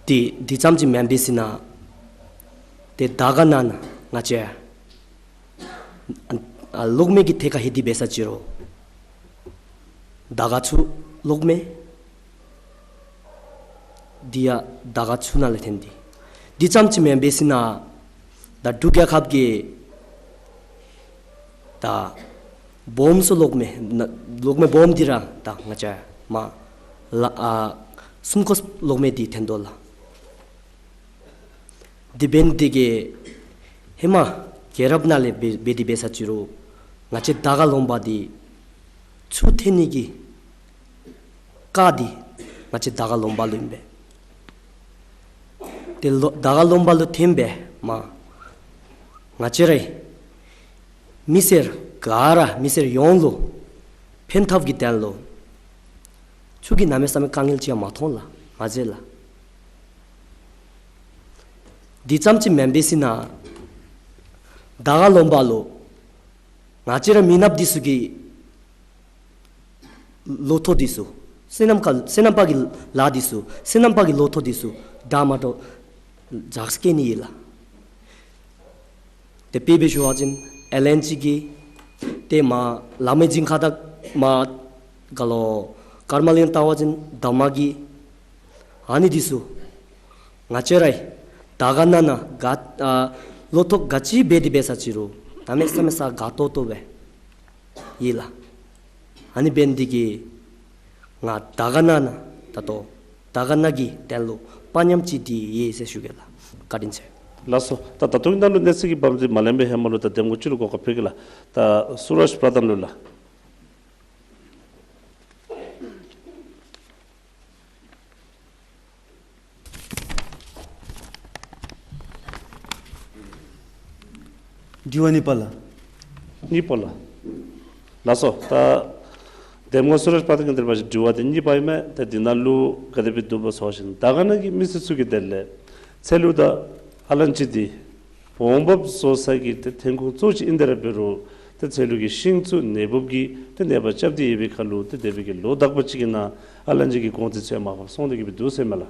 འདི་འདི་ཙམ་ཅིག་མེན་པར་ཟེར་ན་ཏེ་དར་དཀར་ན་ང་བཅས་ཨ་གློག་མེ་གི་ཐད་ཁར་ལྷོད་དེ་འབད་ས་ཅི་རུང་དར་དཀར་ཚུ་གློག་མེ་ འདི་ཡང་དར་དཀར་ཆུ་ནང་ལས་ཐོན་ཏེ། འདི་ཙམ་ཅིག་མེན་པར་ཟེར་ན་ད་འབྲུག་རྒྱལ་ཁབ་ཀྱི་ད་སྦོམ་སུ་གློག་མེ་ན་གློག་མེ་སྦོམ་འདི་ར་ད་ང་བཅས་མར་ལ་ཨ་སུམ་འཁོར་གློག་མེ་འདི་ཐོན་དོ་ལགས། དེ་འབདཝ་ལས་བརྟེན་ཧེ་མ་རྒྱལ་རབས་ནང་ལས་འབད་འབད་དེ་འབད་ས་ཅིག་རུང་ང་བཅས་དར་དཀར་ལུང་པ་འདི་ཆུ་ཐོན་ནི་གི་བཀའ་འདི་ང་བཅས་དར་དཀར་ལུང་པ་ལུ་ཨིན་པས། ཏེ་ལོ་དར་དཀར་ལུང་པ་ལུ་ཐོན་པའི་མར་ང་བཅས་རའི་མི་སེར་ག་ར་མི་སེར་ཡོངས་ལུ་ཕན་ཐབས་ཀྱི་དོན་ལུ་ཆུ་གི་གནམ་མེད་ས་མེད་དཀའ་ངལ་ཅིག་ཡང་མ་མཐོང་ལགས་ང་བཅས་ལགས། འདི་ཙམ་ཅིག་མེན་པར་ཟེར་ན་དར་དཀར་ལུང་པ་ལུ་ང་བཅས་ར་མི་ནགཔ་འདི་ཚུ་གི་ལོ་ཐོག་འདི་ཚུ་སོ་ནམ་ཀ་སོ་ནམ་པ་གི་ལཱ་འདི་ཚུ་སོ་ནམ་པ་གི་ལོ་ཐོག་འདི་ཚུ་དྲག་མ་དྲག་འཛག་སྐྱེལ་ནི་ཨིན་ལགས། ཏེ་དཔེ་འབད་ཞུ་བ་ཅིན་ཨེལ་ཨེན་ཇི་གི་ཏེ་མར་ལ་མེ་ཇིང་ཁ་དང་མར་ག་ལོ་ཀརྨ་གླིང་བལྟ་བ་ཅིན་དར་དམར་གྱི་ཨ་ནི་འདི་ཚུ་ང་བཅས་རའི་དར་དཀར་ན་ན་ག་ཨ་ལོ་ཐོག་ག་ཅི་འབད་དེ་འབད་ས་ཅིག་རུང་གནམ་མེད་ས་མེད་ས་དགའ་ཏོག་ཏོ་སྦེ་ཡོད་ལགས། ཨ་ནི་འབད་ནི་འདི་གིས་ང་དར་དཀར་ན་ན་ད་ལྟོ་དར་དཀར་ན་གི་དོན་ལུ་དཔའ་ཉམས་ཅིག་འདི་ཡོད་ཟེར་ཞུ་གེ་ལགས། བཀའ་དྲིན་ཆེ། ལགས་སོ། ད་ད་ལྟོ་གི་ནང་ལུ་གནས་ཚུལ་གྱི་བབ་འདི་མ་ལེན་པའི་ཧེ་མ་ལུ་ད་འདེམས་ངོ་སྤྱི་ལུ་གོ་སྐབས་ཕུལ་གེ་ལགས། ད་སུ་རཱཇ་པྲ་དྷཱན་ལུ་ལགས། དྲི་བ་གཉིས་པ་ལགས། གཉིས་པ་ལགས། ལགས་སོ། ད་འདེམས་ངོ་སུ་རཱཇ་པྲ་དྷཱན་གྱིས་འདིར་འབད་བའི་དྲི་བ་དེ་གཉིས་པ་ཨིན་མས། ཏེ་འདི་ནང་ལུ་ག་དེ་སྦེ་འདུག་པ་ཟེར་བ་ཅིན་དར་དཀར་ན་གི་མི་སེར་ཚུ་གི་དོན་ལས་ཚལ་ལུ་དང་ཨ་ལན་ཅི་འདི་འོང་འབབ་བཟོ་ས་གི་ཏེ་ཐོན་ཁུངས་གཙོ་ཅིག་ཨིན། དེ་ར་འབད་རུང་ཏེ་ཚལ་ལུ་གི་ཤིང་ཚུ་ནད་འབུཔ་གིས་ཏེ་ནད་པ་རྐྱབ་སྟེ་ཡོད་པའི་ཁར་ལུ་ཏེ་འདས་པའི་གི་ལོ་དག་པ་ཅིག་གི་ནང་ཨ་ལན་ཅི་གི་གོང་ཚད་ཚུ་ཡང་མར་ཕབ་སོང་སྟེ་གི་སྦེ་འདུག་ཟེར་མས་ལགས།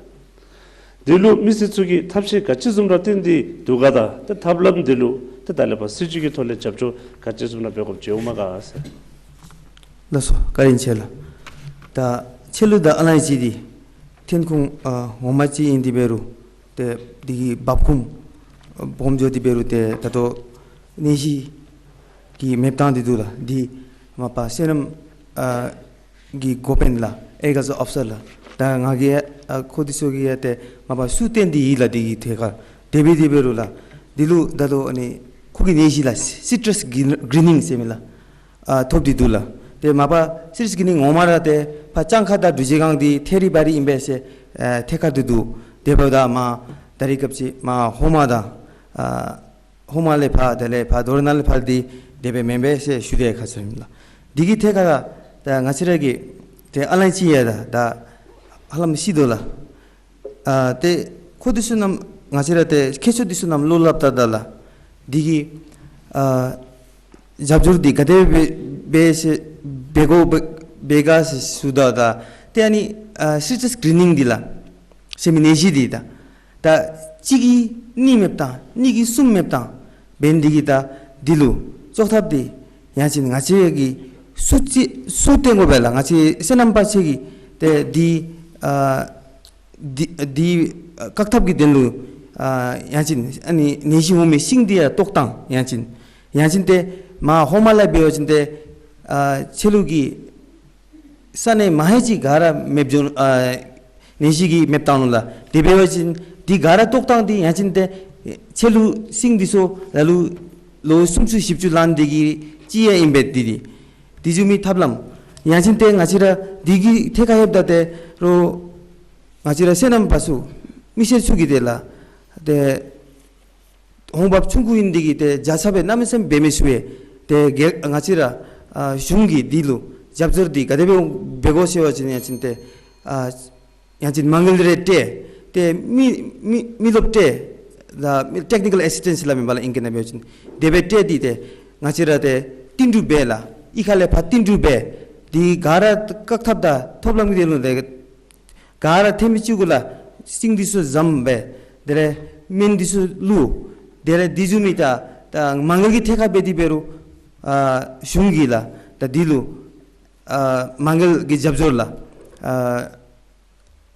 འདི་ལུ་མི་སེར་ཚུ་གིས་ཐབས་ཤེས་ག་ཅི་བཟུམ་ར་བཏོན་ཏེ་འདུག་ག། ད་ཏེ་ཐབས་ལམ་འདི་ལུ་ཏེ་ད་ལས་ཕར་སྲིད་བྱུས་ཀྱི་ཐོག་ལས་རྒྱབ་སྐྱོར་ག་ཅི་བཟུམ་ར་འབད་དགོཔ་ཅིག་འོང་མས་ག་ཟེར། ལགས་སོ། བཀའ་དྲིན་ཆེ་ལགས། ད་ཚལ་ལུ་དང་ཨ་ལན་ཅི་འདི་ཐོན་ཁུངས་ཨ་ངོ་མ་ཅིག་ཨིན་ཏེ་འབད་རུང་ཏེ་འདི་གི་འབབ་ཁུངས་སྦོམ་འགྱོ་སྟེ་འབད་རུང་ཏེ་ད་ལྟོ་ནད་གཞི་གི་མེདཔ་བཏང་སྟེ་འདུག་ལགས། འདི་མ་པ་སོ་ནམ་ཨ་གི་འགོ་དཔོན་ལགས་ཨེ་ག་ཟུ་ཨོ་ཕི་སར་ལགས། ད་ང་གིས་ཡང་ཨ་ཁོང་འདི་ཚུ་གིས་ཡང་ཏེ་མ་པ་ཚུར་བཏོན་ཏེ་ཡོད་ལགས། འདི་གི་ཐད་ཁར་དེ་སྦེ་དེ་འབད་རུང་ལགས་འདི་ལུ་ད་ལྟོ་ཨ་ནི་ཁོ་གི་ནད་གཞི་ལགས་སི་ཊྲས་གི་རི་ནིང་ཟེར་མི་ལགས་ཨ་ཐོབ་སྟེ་འདུག་ལགས། ཏེ་མ་པ་སི་ཊྲས་གི་རི་ནིང་ངོ་མ་ར་ཏེ་ཕར་ལྕང་ཁ་དང་འབྲུག་རྗེས་སྒང་འདི་ཐད་རི་བ་རི་ཨིན་པས་ཟེར་ཨ་ཐད་ཁར་འདི་འདུག། དེ་འབདཝ་ད་མར་ད་རིས་སྐབས་ཅིག་མར་ཧོ་མ་དང་ཨ་ཧོ་མ་ལས་ཕར་དེ་ལས་ཕར་རྡོ་རི་ནང་ལས་ཕར་འདི་དེ་སྦེ་མེན་པས་ཟེར་ཞུ་སྟེ་ཁ་ཙ་ཨིན་ལགས། འདི་གི་ཐད་ཁར་ད་ང་བཅས་ར་གིས་ཏེ་ཨ་ལན་ཅི་ཡང་ད་ད་ཧ་ལམ་ཤེས་དོ་ལགས། ཨ་ཏེ་ཁོང་འདི་ཚུ་རྣམས་ང་བཅས་ར་ཏེ་མཁས་མཆོག་འདི་ཚུ་རྣམས་བློ་སླབ་ད་ད་ལགས་འདི་གི་ཨ་རྒྱབ་སྐྱོར་འདི་ག་དེ་སྦེ་འབད་ཟེར་འབད་དགོ་འབད་འབད་ག་ཟེར་ཞུཝ་ད་ད་ཏེ་ཨ་ནི་ཨ་སི་ཊྲས་གི་རི་ནིང་འདི་ལགས་ཟེར་མི་ནད་གཞི་འདི་ད་ད་གཅིག་གིས་གཉིས་མེདཔ་བཏང་གཉིས་ཀྱིས་གསུམ་མེདཔ་བཏང་འབད་ནི་འདི་གིས་ད་འདི་ལུ་བཙོག་ཐབས་འདི་ཡང་ཅིན་ང་བཅས་ཀྱིས་ཚུར་ཅིག་ཚུར་བཏོན་དགོ་པས་ལགས། ང་བཅས་སོ་ནམ་པ་ཚུ་གིས་ཏེ་འདི་ཨ་འདི་འདི་བཀག་ཐབས་ཀྱི་དོན་ལུ་ཨ་ཡང་ཅིན་ཨ་ནི་ནད་གཞི་འོང་མི་ཤིང་འདི་ཡང་བཏོག་བཏང་ཡང་ཅིན་ཡང་ཅིན་ཏེ་མར་ཧོ་མ་ལས་འབད་བ་ཅིན་ཏེ་ཨ་ཚལ་ལུ་གི་ས་གནས་མ་ཧེ་ཅིག་ག་ར་མེདཔ་འགྱོ་ཨ་ནད་གཞི་གིས་མེདཔ་བཏང་ནུག་ལགས། དེ་འབད་བ་ཅིན་འདི་ག་ར་བཏོག་བཏང་སྟེ་ཡང་ཅིན་ཏེ་ཚལ་ལུ་ཤིང་འདི་ཚུ་ལ་ལུ་ལོ་སུམ་ཅུ་བཞི་བཅུ་ལང་སྟེ་གི་ཅིག་ཡང་ཨིན་པས། འདི་འདི་འདི་བཟུམ་མའི་ཐབས་ལམ་ཡང་ཅིན་ཏེ་ང་བཅས་ར་འདི་གི་ཐད་ཁར་ལྷོདཔ་ད་ཏེ་རོགས་ང་བཅས་ར་སོ་ནམ་པ་ཚུ་མི་སེར་ཚུ་གིས་དེ་ལགས་ཏེ་འོང་འབབ་ཆུང་ཀུ་ཨིན་འདི་གིས་ཏེ་རྒྱ་ཚ་སྦེ་གནམ་མེད་ས་མེད་འབད་མི་ཚུགས་པས། ཏེ་ག་ང་བཅས་ར་ཨ་གཞུང་གིས་འདི་ལུ་རྒྱབ་སྐྱོར་འདི་ག་དེ་སྦེ་འབད་དགོ་ཟེར་བ་ཅིན་ཡང་ཅིན་ཏེ་ཨ་ཡང་ཅིན་མ་དངུལ་རེ་སྤྲོད། ཏེ་མི་མི་མི་རློབས་སྤྲོད། ད་མི་ཊེཀ་ནི་ཀཱལ་ཨེ་སིསི་ཊེནསི་ལགས་མེན་པ་ལགས་ཨིང་སྐད་ནང་འབད་བ་ཅིན། དེ་སྦེ་སྤྲོད་དེ་ཏེ་ང་བཅས་ར་ཏེ་བསྟུན་གྲོས་འབད་ལགས། གཡུས་ཁ་ལས་ཕར་བསྟུན་གྲོས་འབད། འདི་ག་ར་བཀག་ཐབས་དང་ཐབས་ལམ་གྱི་དོན་ལུ་ཏེ་ག་ར་ཐེམ་སྤྱི་གུ་ལགས་ཤིང་འདི་ཚུ་བཟུམ་སྦེ་དེ་ལས་སྨན་འདི་ཚུ་བླུགས། དེ་ལས་འདི་བཟུམ་མའི་ད་ད་མ་དངུལ་གྱི་ཐད་ཁར་འབད་དེ་འབད་རུང་ཨ་གཞུང་གིས་ལགས་ད་འདི་ལུ་ཨ་མ་དངུལ་གྱི་རྒྱབ་སྐྱོར་ལགས་ཨ་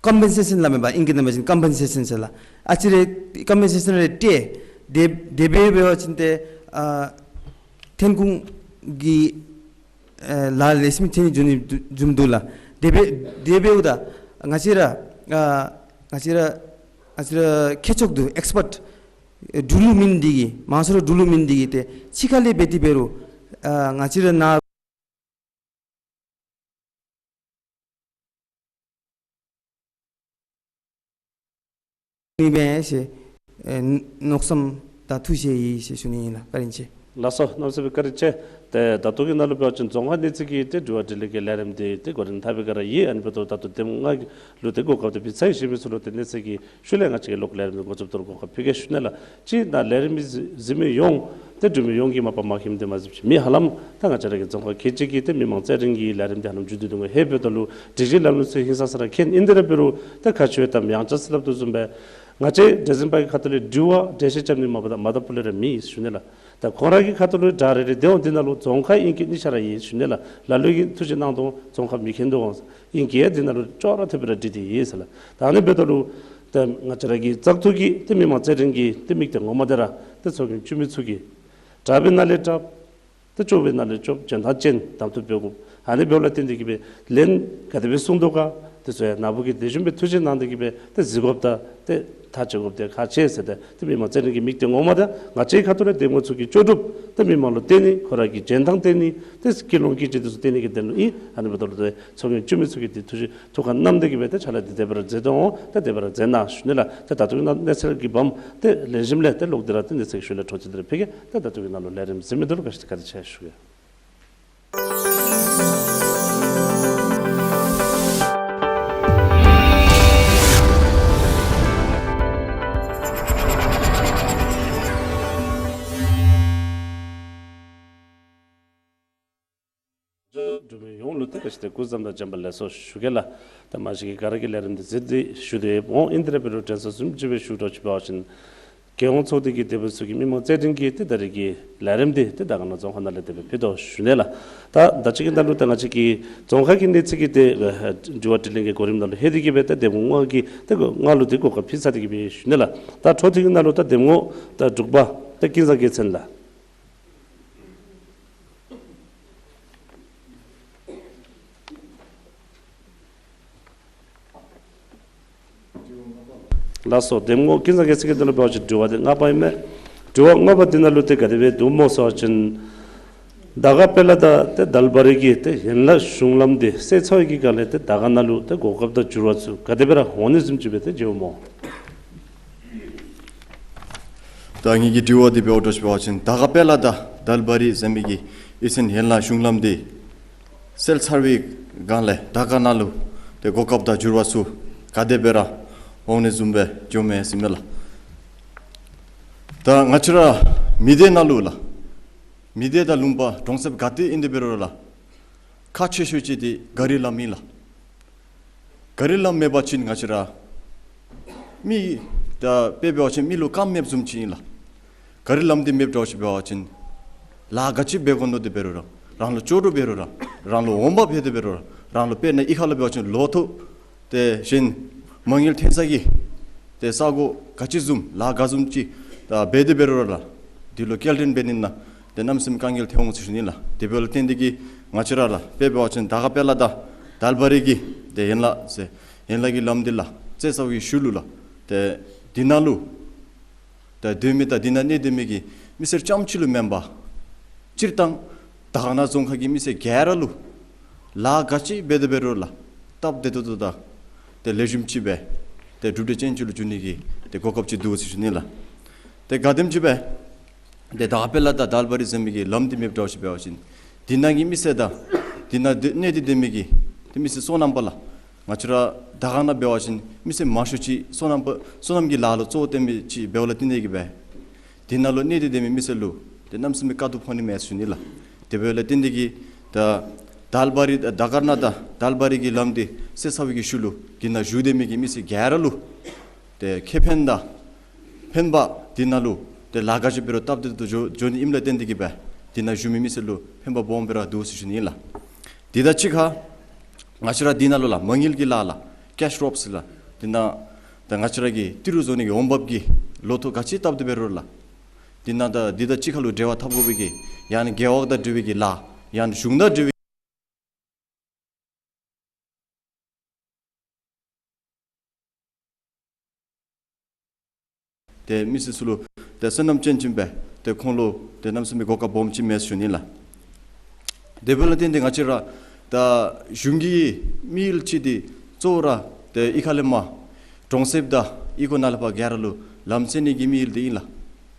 ཀམ་པེན་སེ་ཤཱན་སླབ་མས་པ། ཨིང་སྐད་ནང་འབད་བ་ཅིན་ཀམ་པེན་སེ་ཤཱན་ཟེར་ལགས། ཨ་ཙི་རེ་ཀམ་པེན་སེ་ཤཱན་རེ་སྤྲོད་དེ་དེ་སྦེ་འབད་བ་ཅིན་ཏེ་ཨ་ཐོན་ཁུངས་ཀྱི་ཨེ་ལཱ་ལེགས་ཤོམ་ཐོན་ནི་འགྱོ་ནི་འགྱོཝ་འདུག་ལགས། དེ་སྦེ་དེ་འབདཝ་ད་ང་བཅས་ར་ཨ་ང་བཅས་ར་ང་བཅས་ར་མཁས་མཆོག་འདུག། ཨེགསི་པཊ་འབྲུག་ལུ་མེན་འདི་གིས་མང་ཤོས་ར་འབྲུག་ལུ་མེན་འདི་གིས་ཏེ་ཕྱི་ཁ་ལས་འབད་དེ་འབད་རུང་ཨ་ང་བཅས་ར་ནཱ་མི་འབད་ཟེར་ཨེ་མནོ་བསམ་དང་ཐུགས་བཞེས་ཡི་ཟེར་ཞུ་ནི་ཨིན་ལགས། བཀའ་དྲིན་ཆེ། ལགས་སོ། གནམ་མེད་ས་མེད་བཀའ་དྲིན་ཆེ། ཏེ་ད་ལྟོ་གི་ནང་ལུ་འབད་བ་ཅིན་རྫོང་ཁག་གནས་ཚད་ཀྱི་ཏེ་དྲི་བ་དྲིས་ལན་གྱི་ལས་རིམ་འདི་ཏེ་འགོ་འདྲེན་འཐབ་པའི་སྒང་ར་ཡོད། ཨ་ནི་འབདཝ་ད་ད་ལྟོ་འདེམས་ངོ་ལུ་ཏེ་གོ་སྐབས་དེ་ཕུལ་ཚར་ཡི། གཞན་མི་ཚུ་ལུ་ཏེ་གནས་ཚད་ཀྱི་ཤུལ་ལས་ང་བཅས་ཀྱིས་གློག་ཀླད་ལས་རིམ་འདི་འགོ་བཙུགས་ཏེ་གོ་སྐབས་ཕུལ་གེ་ཞུ་ནི་ལགས། ཅིག་ནཱ་ལས་རིམ་གཟིགས་མི་ཡོངས་ཏེ་འབྲུག་མི་ཡོངས་ཀྱིས་མ་པ་མ་མཁྱེནམ་དེ་མ་གཟིགས་ཅིག་མེད་ཧ་ལམ། ད་ང་བཅས་ར་གི་རྫོང་ཁག་ཁལ་གཅིག་གི་ཏེ་མི་མང་རྩེད་འགྲན་གྱི་ལས་རིམ་འདི་ཧ་ལམ་མཇུག་བསྡུ་དོ་ཧེ་འབདཝ་ད་ལུ་སྒྲིག་གཞི་ལམ་ལུགས་ཚུ་ཧིང་སང་ས་ར་མཁྱེན། ཨིན་ཏེ་ར་འབད་རུང་ཏེ་ཁ་ཆོས་དང་ཡང་ཅིག་སླབ་དོ་བཟུམ་སྦེ་ང་བཅས་འབྲེལ་ཟིན་པ་གི་ཁ་ཐུག་ལས་དྲི་བ་འགྲེལ་བཤད་རྐྱབ་ནི་མ་པ་ད་མ་ད་པུ་ལས་ར་མེད་ཞུ་ནི་ལགས། ད་ཁོང་ར་གི་ཁ་ཐུག་ལུ་དྲི་བ་རེ་རེ་དེ་འོང་། འདི་ནང་ལུ་རྫོང་ཁག་ཨིན་གྱི་གཉིས་ཆ་ར་ཡོད་ཞུ་ནི་ལགས། ལ་ལུ་གིས་ཐུགས་རྗེ་གནང་དོ་རྫོང་ཁག་མི་མཁྱེན་དོ་འོང་། ཨིན་གྱི་འདི་ནང་ལུ་ཅོག་ར་འཐདཔ་སྦེ་ར་བྲིས་ཏེ་ཡོད་ཟེར་ལགས། ད་ཨ་ནི་འབདཝ་ད་ལུ་ཏེ་ང་བཅས་ར་གི་བཙག་འཐུ་གི་ཏེ་མི་མང་རྩེད་འགྲན་གྱི་ཏེ་དམིགས་གཏད་ངོ་མ་འདི་ར་ཏེ་ཚོགས་རྒྱན་བཙུགས་མི་ཚུ་གིས་དྲག་པའི་ནང་ལས་དྲགཔ་ཏེ་སྐྱོ་བའི་ནང་ལས་སྐྱོ་བ་འཇོན་ཐང་ཅན་གདམ་འཐུ་འབད་དགོ། ཨ་ནི་འབདཝ་ལས་བརྟེན་ཏེ་གིས་སྦེ་ལན་ག་དེ་སྦེ་གསུངས་དོ་ག་དེ་ཚུ་ཡང་ནཱ་བུ་གིས་དེ་བཟུམ་སྦེ་ཐུགས་རྗེ་གནང་སྟེ་གིས་སྦེ་ཏེ་གཟིགས་དགོཔ་དང་ཏེ་ཐག་བཅད་དགོཔ་དེ་ཁག་ཆེ་ཟེར་ཏེ་ཏེ་མི་མང་རྩེད་འགྲན་གྱི་དམིགས་གཏད་ངོ་མ་དེ་ང་བཅས་ཁ་ཐུག་ལས་འདེམས་ངོ་ཚུ་གིས་ལྕོགས་གྲུབ་ཏེ་མི་མང་ལུ་བསྟན་ནི། ཁོ་ར་གི་འཇོན་ཐང་བསྟན་ནི། ཏེ་ཀུན་སློང་བསྐྱེད་ཅིག་དེ་ཚུ་བསྟན་ནི་གི་དོན་ལུ་ཨིན། ཨ་ནི་འབདཝ་ད་ལུ་ཏེ་ཚོགས་རྒྱན་བཙུགས་མི་ཚུ་གིས་ཏེ་ཐུགས་རྗེ་ཐུགས་ཁར་བསྣམས་ཏེ་གིས་སྦེ་ཏེ་ཕྱག་ལཱ་འདི་དེ་སྦེ་ར་མཛད་དོ་འོང་། ཏེ་དེ་སྦེ་ར་མཛད་གནང་ཞུ་ནི་ལགས། ཏེ་ད་ལྟོ་གི་གནས་ཚུལ་གྱི་བབ་ཏེ་ལེགས་ཤོམ་ལས་ཏེ་གློག་འདི་ར་ཏེ་གནས་ཚུལ་གྱི་ཤུལ་ལས་འཕྲོ་མཐུད་དེ་ར་ཕུལ་གེ། ཏེ་ད་ལྟོ་གི་ནང་ལུ་ལས་རིམ་གཟིགས་མི་འདི་ལུ་བཀྲིན་ཆེ་ཞུ་གེ། འབྲུག་མི་ཡོངས་ལུ་ཏེ་བཀྲིན་ཆེ་སྐུ་བཟང་དང་བྱོན་པ་ལེགས་སོ་ཞུ་གེ་ལགས། ད་མ་གཞི་གི་ག་ར་གིས་ལས་རིམ་འདི་གཟིགས་ཏེ་བཞུགས་ཏེ་འོང་། ཨིན་ཏེ་ར་འབད་རུང་དྲན་གསོ་བཟུམ་ཅིག་སྦེ་ཞུ་དོ་ཅིག་འབད་བ་ཅིན་རྒྱལ་ཡོངས་ཚོགས་སྡེ་གི་སྡེ་པ་ཚུ་གིས་མི་མང་རྩེད་འགྲན་གྱི་ཏེ་ད་རེས་ཀྱི་ལས་རིམ་འདི་ཏེ་དར་དཀར་ན་རྫོང་ཁག་ནང་ལས་དེ་སྦེ་ཕུལ་དོ་ཞུ་ནི་ལགས། ད་ད་ཅི་གི་ནང་ལུ་ད་ང་བཅས་ཀྱི་རྫོང་ཁག་གི་གནས་ཚད་ཀྱི་ཏེ་དྲི་བ་དྲིས་ལན་གྱི་གོ་རིམ་ནང་ལུ་ལྷོད་དེ་གིས་སྦེ་ད་འདེམས་ངོ་གི་ཏེ་ང་ལུ་ཏེ་གོ་སྐབས་ཕུལ་ཚར་ཏེ་གིས་སྦེ་ཞུ་ནི་ལགས། ད་འཕྲོ་མཐུད་ཀྱི་ནང་ལུ་ད་འདེམས་ངོ་ད་དྲུག་པ་ད་ཀུན་བཟང་རྒྱལ་མཚན་ལགས། ལགས་སོ། འདེམས་ངོ་ཀུན་བཟང་རྒྱལ་མཚན་གྱི་དོན་ལུ་འབད་བ་ཅིན་དྲི་བ་འདི་ལྔ་པ་ཨིན་མས། དྲི་བ་ལྔ་པ་འདི་ནང་ལུ་ཏེ་ག་དེ་སྦེ་འདུག་སྨོ་ཟེར་བ་ཅིན་དར་དཀར་དཔལ་ལ་དང་ཏེ་དལ་བ་རི་གི་ཏེ་ཡན་ལག་གཞུང་ལམ་འདི་སེལ་ཚར་བའི་གི་སྒང་ལས་ཏེ་དར་དཀར་ན་ལུ་ཏེ་གོ་སྐབས་དང་འགྱུར་བ་ཚུ་ག་དེ་སྦེ་ར་འོང་ནི་བཟུམ་ཅིག་སྦེ་ཏེ་མཇལཝ་སྨོ། ད་ངེ་གི་དྲི་བ་འདི་འབདཝ་ད་ཅིག་འབད་བ་ཅིན་དར་དཀར་དཔལ་ལ་དང་དལ་བ་རི་ཟེར་མི་གི་ཡིད་ཚིམ་ཡན་ལག་གཞུང་ལམ་འདི་སེལ་ཚར་བའི་སྒང་ལས་དར་དཀར་ན་ལུ་ཏེ་གོ་སྐབས་དང་འགྱུར་བ་ཚུ་ག་དེ་སྦེ་ར་འོང་ནི་བཟུམ་སྦེ་འགྱོཝ་མས་ཟེར་མས་ལགས། ད་ང་བཅས་ར་མི་སྡེ་ནང་ལུ་ལགས། མི་སྡེ་དང་ལུང་པ་གྲོང་གསེབ་ག་ཏེ་ཨིན་ཏེ་འབད་རུང་ར་ལགས། ཁག་ཆེ་ཤོས་ཅིག་འདི་ག་རི་ལམ་ཨིན་ལགས། ག་རི་ལམ་མེད་པ་ཅིན་ང་བཅས་ར་མི་ད་དཔེ་འབད་བ་ཅིན་མི་ལུ་ཁམས་མེདཔ་བཟུམ་ཅིག་ཨིན་ལགས། ག་རི་ལམ་འདི་མེདཔ་འདྲཝ་ཅིག་འབད་བ་ཅིན་ལཱ་ག་ཅི་འབད་དགོ་མནོ་སྟེ་འབད་རུང་ར་རང་ལུ་ལྕོགས་གྲུབ་འབད་རུང་ར་རང་ལུ་འོང་འབབ་འབད་དེ་འབད་རུང་ར་རང་ལུ་དཔེར་ན་གཡུས་ཁ་ལུ་འབད་བ་ཅིན་ལོ་ཐོག་ཏེ་གཞན་མ་དངུལ་ཐོན་ས་གི་ཏེ་ས་གོ་ག་ཅི་བཟུམ་ལཱ་ག་བཟུམ་ཅིག་ད་འབད་དེ་འབད་རུང་ར་ལགས། འདི་ལུ་སྐྱེལ་འདྲེན་འབད་ནི་ནང་ཏེ་གནམ་མེད་ས་མེད་དཀའ་ངལ་ཐོན་འོང་ཟེར་ཞུ་ནི་ལགས། དེ་འབདཝ་ལས་བརྟེན་ཏེ་གིས་ང་བཅས་ར་ལགས་དཔེ་འབད་བ་ཅིན་དར་དཀར་དཔལ་ལ་དང་དལ་བ་རི་གི་ཏེ་ཡན་ལག་ཟེར་ཡན་ལག་གི་ལམ་འདི་ལགས་སེལ་ཚར་བའི་ཤུལ་ལུ་ལགས་ཏེ་འདི་ནང་ལུ་ད་སྡོད་མི་དང་འདི་ནང་གནས་སྡོད་མི་གི་མི་སེར་རྐྱངམ་ཅིག་ལུ་མེན་པར་སྤྱིར་བཏང་དར་དཀར་ན་རྫོང་ཁག་གི་མི་སེར་ག་ར་ལུ་ལཱ་ག་ཅི་འབད་དེ་འབད་རུང་ར་ལགས་སྟབས་བདེ་ཏོག་ཏོ་དང་ཏེ་ལེགས་ཤོམ་ཅིག་སྦེ་ཏེ་གྲུབ་འབྲས་ཅན་ཅིག་ལུ་འགྱུར་ནི་གི་ཏེ་གོ་སྐབས་ཅིག་འདུག་ཟེར་ཞུ་ནི་ལགས། ཏེ་ག་དེམ་ཅིག་སྦེ་ཏེ་དར་དཀར་དཔལ་ལ་དང་དལ་བ་རི་ཟེར་མི་གི་ལམ་འདི་མེདཔ་འདྲཝ་ཅིག་འབད་བ་ཅིན་འདི་ནང་གི་མི་སེར་དང་འདི་ནང་གནས་ཏེ་སྡོད་མི་གི་ཏེ་མི་སེར་སོ་ནམ་པ་ལགས། ང་བཅས་ར་དར་དཀར་ན་འབད་བ་ཅིན་མི་སེར་མང་ཤོས་ཅིག་སོ་ནམ་པ་སོ་ནམ་གྱི་ལཱ་ལུ་གཙོ་བོ་བཏོན་མི་ཅིག་འབདཝ་ལས་བརྟེན་ཏེ་གིས་སྦེ་འདི་ནང་ལུ་གནས་ཏེ་སྡོད་མི་མི་སེར་ལུ་ཏེ་གནམ་མེད་ས་མེད་དཀའ་སྡུག་ཕོག་ནི་མས་ཟེར་ཞུ་ནི་ལགས། དེ་འབདཝ་ལས་བརྟེན་ཏེ་གིས་ད་དལ་བ་རི་དར་དཀར་ན་དང་དལ་བ་རི་གི་ལམ་འདི་སེལ་ཚར་བའི་གི་ཤུལ་ལུ་འདི་ནང་བཞུགས་སྡོད་མི་གི་མི་སེར་ག་ར་ལུ་ཏེ་ཁེ་ཕན་དང་ཕན་པ་འདི་ནང་ལུ་ཏེ་ལཱ་ག་ཅི་འབད་རུང་སྟབས་བདེ་ཏོག་ཏོ་འགྱོ་འགྱོ་ནི་ཨིནམ་ལས་བརྟེན་ཏེ་གིས་སྦེ་འདི་ནང་བཞུགས་མི་མི་སེར་ལུ་ཕན་པ་སྦོམ་སྦེ་ར་འདུག་ཟེར་ཞུ་ནི་ཨིན་ལགས། དེ་དང་གཅིག་ཁར་ང་བཅས་ར་འདི་ནང་ལུ་ལགས་མ་དངུལ་གྱི་ལཱ་ལགས་ ཀེཤ་རོཔ་ཟེར་ལགས། དེ་ནང་ད་ང་བཅས་ར་གི་ཏི་རུ་བཟོ་ནི་གི་འོང་འབབ་ཀྱི་ལོ་ཐོག་ག་ཅི་བཏབ་སྟེ་འབད་རུང་ལགས། དེ་ནང་ད་འདི་དང་གཅིག་ཁར་ལུ་འབྲེལ་བ་འཐབ་དགོ་པའི་གི་ཡང་ན་རྒེད་འོག་དང་འབྲེལ་བའི་གི་ལཱ་ཡང་ན་གཞུང་དང་འབྲེལ་བའི་ཏེ་མི་སེར་ཚུ་ལུ་ཏེ་བསོད་ནམས་ཅན་ཅིག་ཨིན་པས། ཏེ་ཁོང་ལུ་ཏེ་གནམ་མེད་ས་མེད་གོ་སྐབས་སྦོམ་ཅིག་མས་ཟེར་ཞུ་ནི་ལགས། དེ་འབདཝ་ལས་བརྟེན་ཏེ་ང་བཅས་ར་ད་གཞུང་གི་དམིགས་ཡུལ་ཅིག་འདི་གཙོ་བོ་ར་ཏེ་གཡུས་ཁ་ལས་མར་གྲོང་གསེབ་དང་གཡུས་སྒོ་ནང་ལས་ཕར་ག་ར་ལུ་ལམ་བཙལ་ནི་གི་དམིགས་ཡུལ་འདི་ཨིན་ལགས།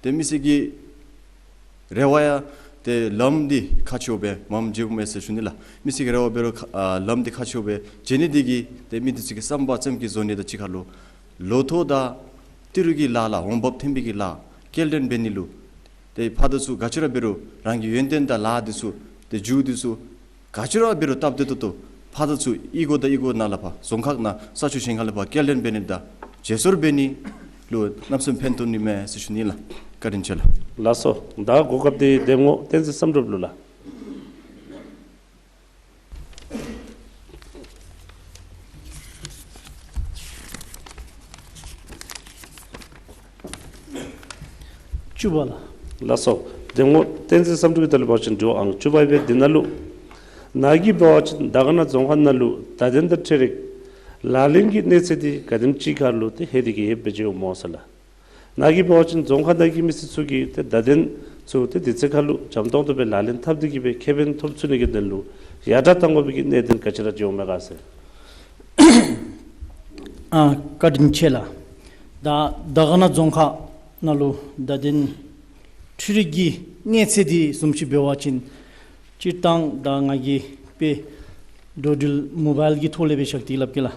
ཏེ་མི་སེར་གྱི་རེ་བ་ཡང་ཏེ་ལམ་འདི་ཁག་ཆེཝ་སྦེ་མངམ་མཇལཝ་མས་ཟེར་ཞུ་ནི་ལགས། མི་སེར་གྱི་རེ་བ་འབད་རུང་ཁ་ཨ་ལམ་འདི་ཁག་ཆེཝ་སྦེ་མཇལ་ནི་འདི་གིས་ཏེ་མི་སྡེ་ཚུ་གི་བསམ་པ་ཙམ་གྱི་བཟོ་ནི་དང་གཅིག་ཁར་ལུ་ལོ་ཐོག་དང་ཏི་རུ་གི་ལཱ་ལགས་འོང་འབབ་ཐོན་པའི་གི་ལཱ་སྐྱེལ་འདྲེན་འབད་ནི་ལུ་ཏེ་ཕར་དང་ཚུར་ག་ཅི་ར་འབད་རུང་རང་གི་ཡོན་ཏན་དང་ལཱ་འདི་ཚུ་ཏེ་མཇུག་འདི་ཚུ་ག་ཅི་ར་འབད་རུང་སྟབས་བདེ་ཏོག་ཏོ་ཕར་དང་ཚུར་གཡུས་སྒོ་དང་གཡུས་སྒོ་ནང་ལས་ཕར་རྫོང་ཁག་ནང་ས་ཕྱོགས་གཞན་ཁ་ལས་ཕར་སྐྱེལ་འདྲེན་འབད་ནི་དང་བརྗེ་སོར་འབད་ནི་ལུ་གནམ་མེད་ས་མེད་ཕན་ཐོགས་ནི་མས་ཟེར་ཞུ་ནི་ལགས། བཀའ་དྲིན་ཆེ་ལགས། ལགས་སོ། ད་གོ་སྐབས་འདི་འདེམས་ངོ་བསྟན་འཛིན་བསམ་གྲུབ་ལུ་ལགས། བཅུ་པ་ལགས། ལགས་སོ། འདེམས་ངོ་བསྟན་འཛིན་བསམ་གྲུབ་ཀྱིས་ད་ལུ་འབད་བ་ཅིན་དྲི་བ་ཨང་བཅུ་པ་ཡོད་པས། འདི་ནང་ལུ་ནཱ་གིས་འབད་བ་ཅིན་དར་དཀར་ན་རྫོང་ཁག་ནང་ལུ་བརྡ་དོན་དང་འཕྲུལ་རིག་ལག་ལེན་གྱི་གནས་ཚད་འདི་ག་དེམ་ཅིག་ཁར་ལུ་ཏེ་ལྷོད་དེ་གི་ཡོདཔ་སྦེ་མཇལཝ་སྨོ་ཟེར་ལགས། ནཱ་གིས་འབད་བ་ཅིན་རྫོང་ཁག་ནང་གི་མི་སེར་ཚུ་གིས་ཏེ་བརྡ་དོན་ཚུ་ཏེ་དུས་ཚོད་ཁར་ལུ་འཇམ་ཏོང་ཏོ་སྦེ་ལག་ལེན་འཐབ་སྟེ་གི་སྦེ་ཁེ་ཕན་ཐོབ་ཚུགས་ནི་གི་དོན་ལུ་ཡར་དྲག་གཏང་དགོ་པའི་གི་གནད་དོན་ག་ཅི་ར་མཇལཝ་མས་ག་ཟེར། ཨ་བཀའ་དྲིན་ཆེ་ལགས། ད་དར་དཀར་ན་རྫོང་ཁག་ནང་ལུ་བརྡ་དོན་འཕྲུལ་རིག་གི་གནས་ཚད་འདི་བཟུམ་ཅིག་འབད་བ་ཅིན་སྤྱིར་བཏང་ད་ང་གིས་དཔེ་འགྲོ་འགྲུལ་མོ་བཱའིལ་གྱི་ཐོག་ལས་སྦེ་བཞག་སྟེ་སླབ་གེ་ལགས།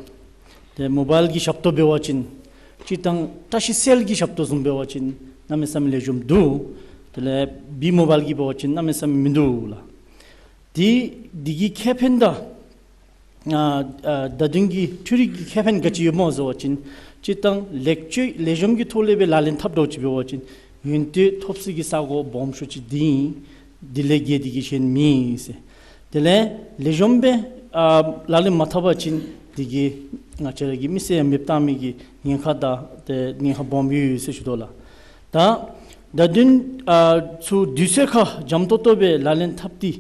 ཏེ་མོ་བཱའིལ་གྱི་ཞབས་ཏོག་འབད་བ་ཅིན་སྤྱིར་བཏང་བཀྲ་ཤིས་སེལ་གྱི་ཞབས་ཏོག་བཟུམ་འབད་བ་ཅིན་གནམ་མེད་ས་མེད་ལེགས་ཤོམ་འདུག། དེ་ལས་བི་མོ་བཱའིལ་གྱི་འབད་བ་ཅིན་གནམ་མེད་ས་མེད་མིན་འདུག་ལགས། དེ་དེ་གི་ཁེ་ཕན་དང་ཨ་ཨ་བརྡ་དོན་གྱི་འཕྲུལ་རིག་གི་ཁེ་ཕན་ག་ཅི་ཡོདཔ་སྨོ་ཟེར་བ་ཅིན་སྤྱིར་བཏང་ལེགས་བཅོས་ལེགས་ཤོམ་གྱི་ཐོག་ལས་སྦེ་ལག་ལེན་འཐབ་འགྱོཝ་ཅིག་འབད་བ་ཅིན་ཡུན་བརྟན་ཐོབ་ས་གི་ས་སྒོ་སྦོམ་ཤོས་ཅིག་འདི་ཨིན། དེ་ལས་བརྒལ་ཏེ་གི་གཞན་མེད་ཟེར། དེ་ལས་ལེགས་ཤོམ་སྦེ་ཨ་ལག་ལེན་མ་འཐབ་པ་ཅིན་དེ་གིས་ང་བཅས་ར་གི་མི་སེར་ཡང་མེདཔ་བཏང་མི་གི་ཉེན་ཁ་དང་ཏེ་ཉེན་ཁ་སྦོམ་ཡོད་ཟེར་ཞུ་དོ་ལགས། ད་བརྡ་དོན་ཨ་ཚུ་དུས་ཚོད་ཁར་འཇམ་ཏོང་ཏོ་སྦེ་ལག་ལེན་འཐབ་སྟེ་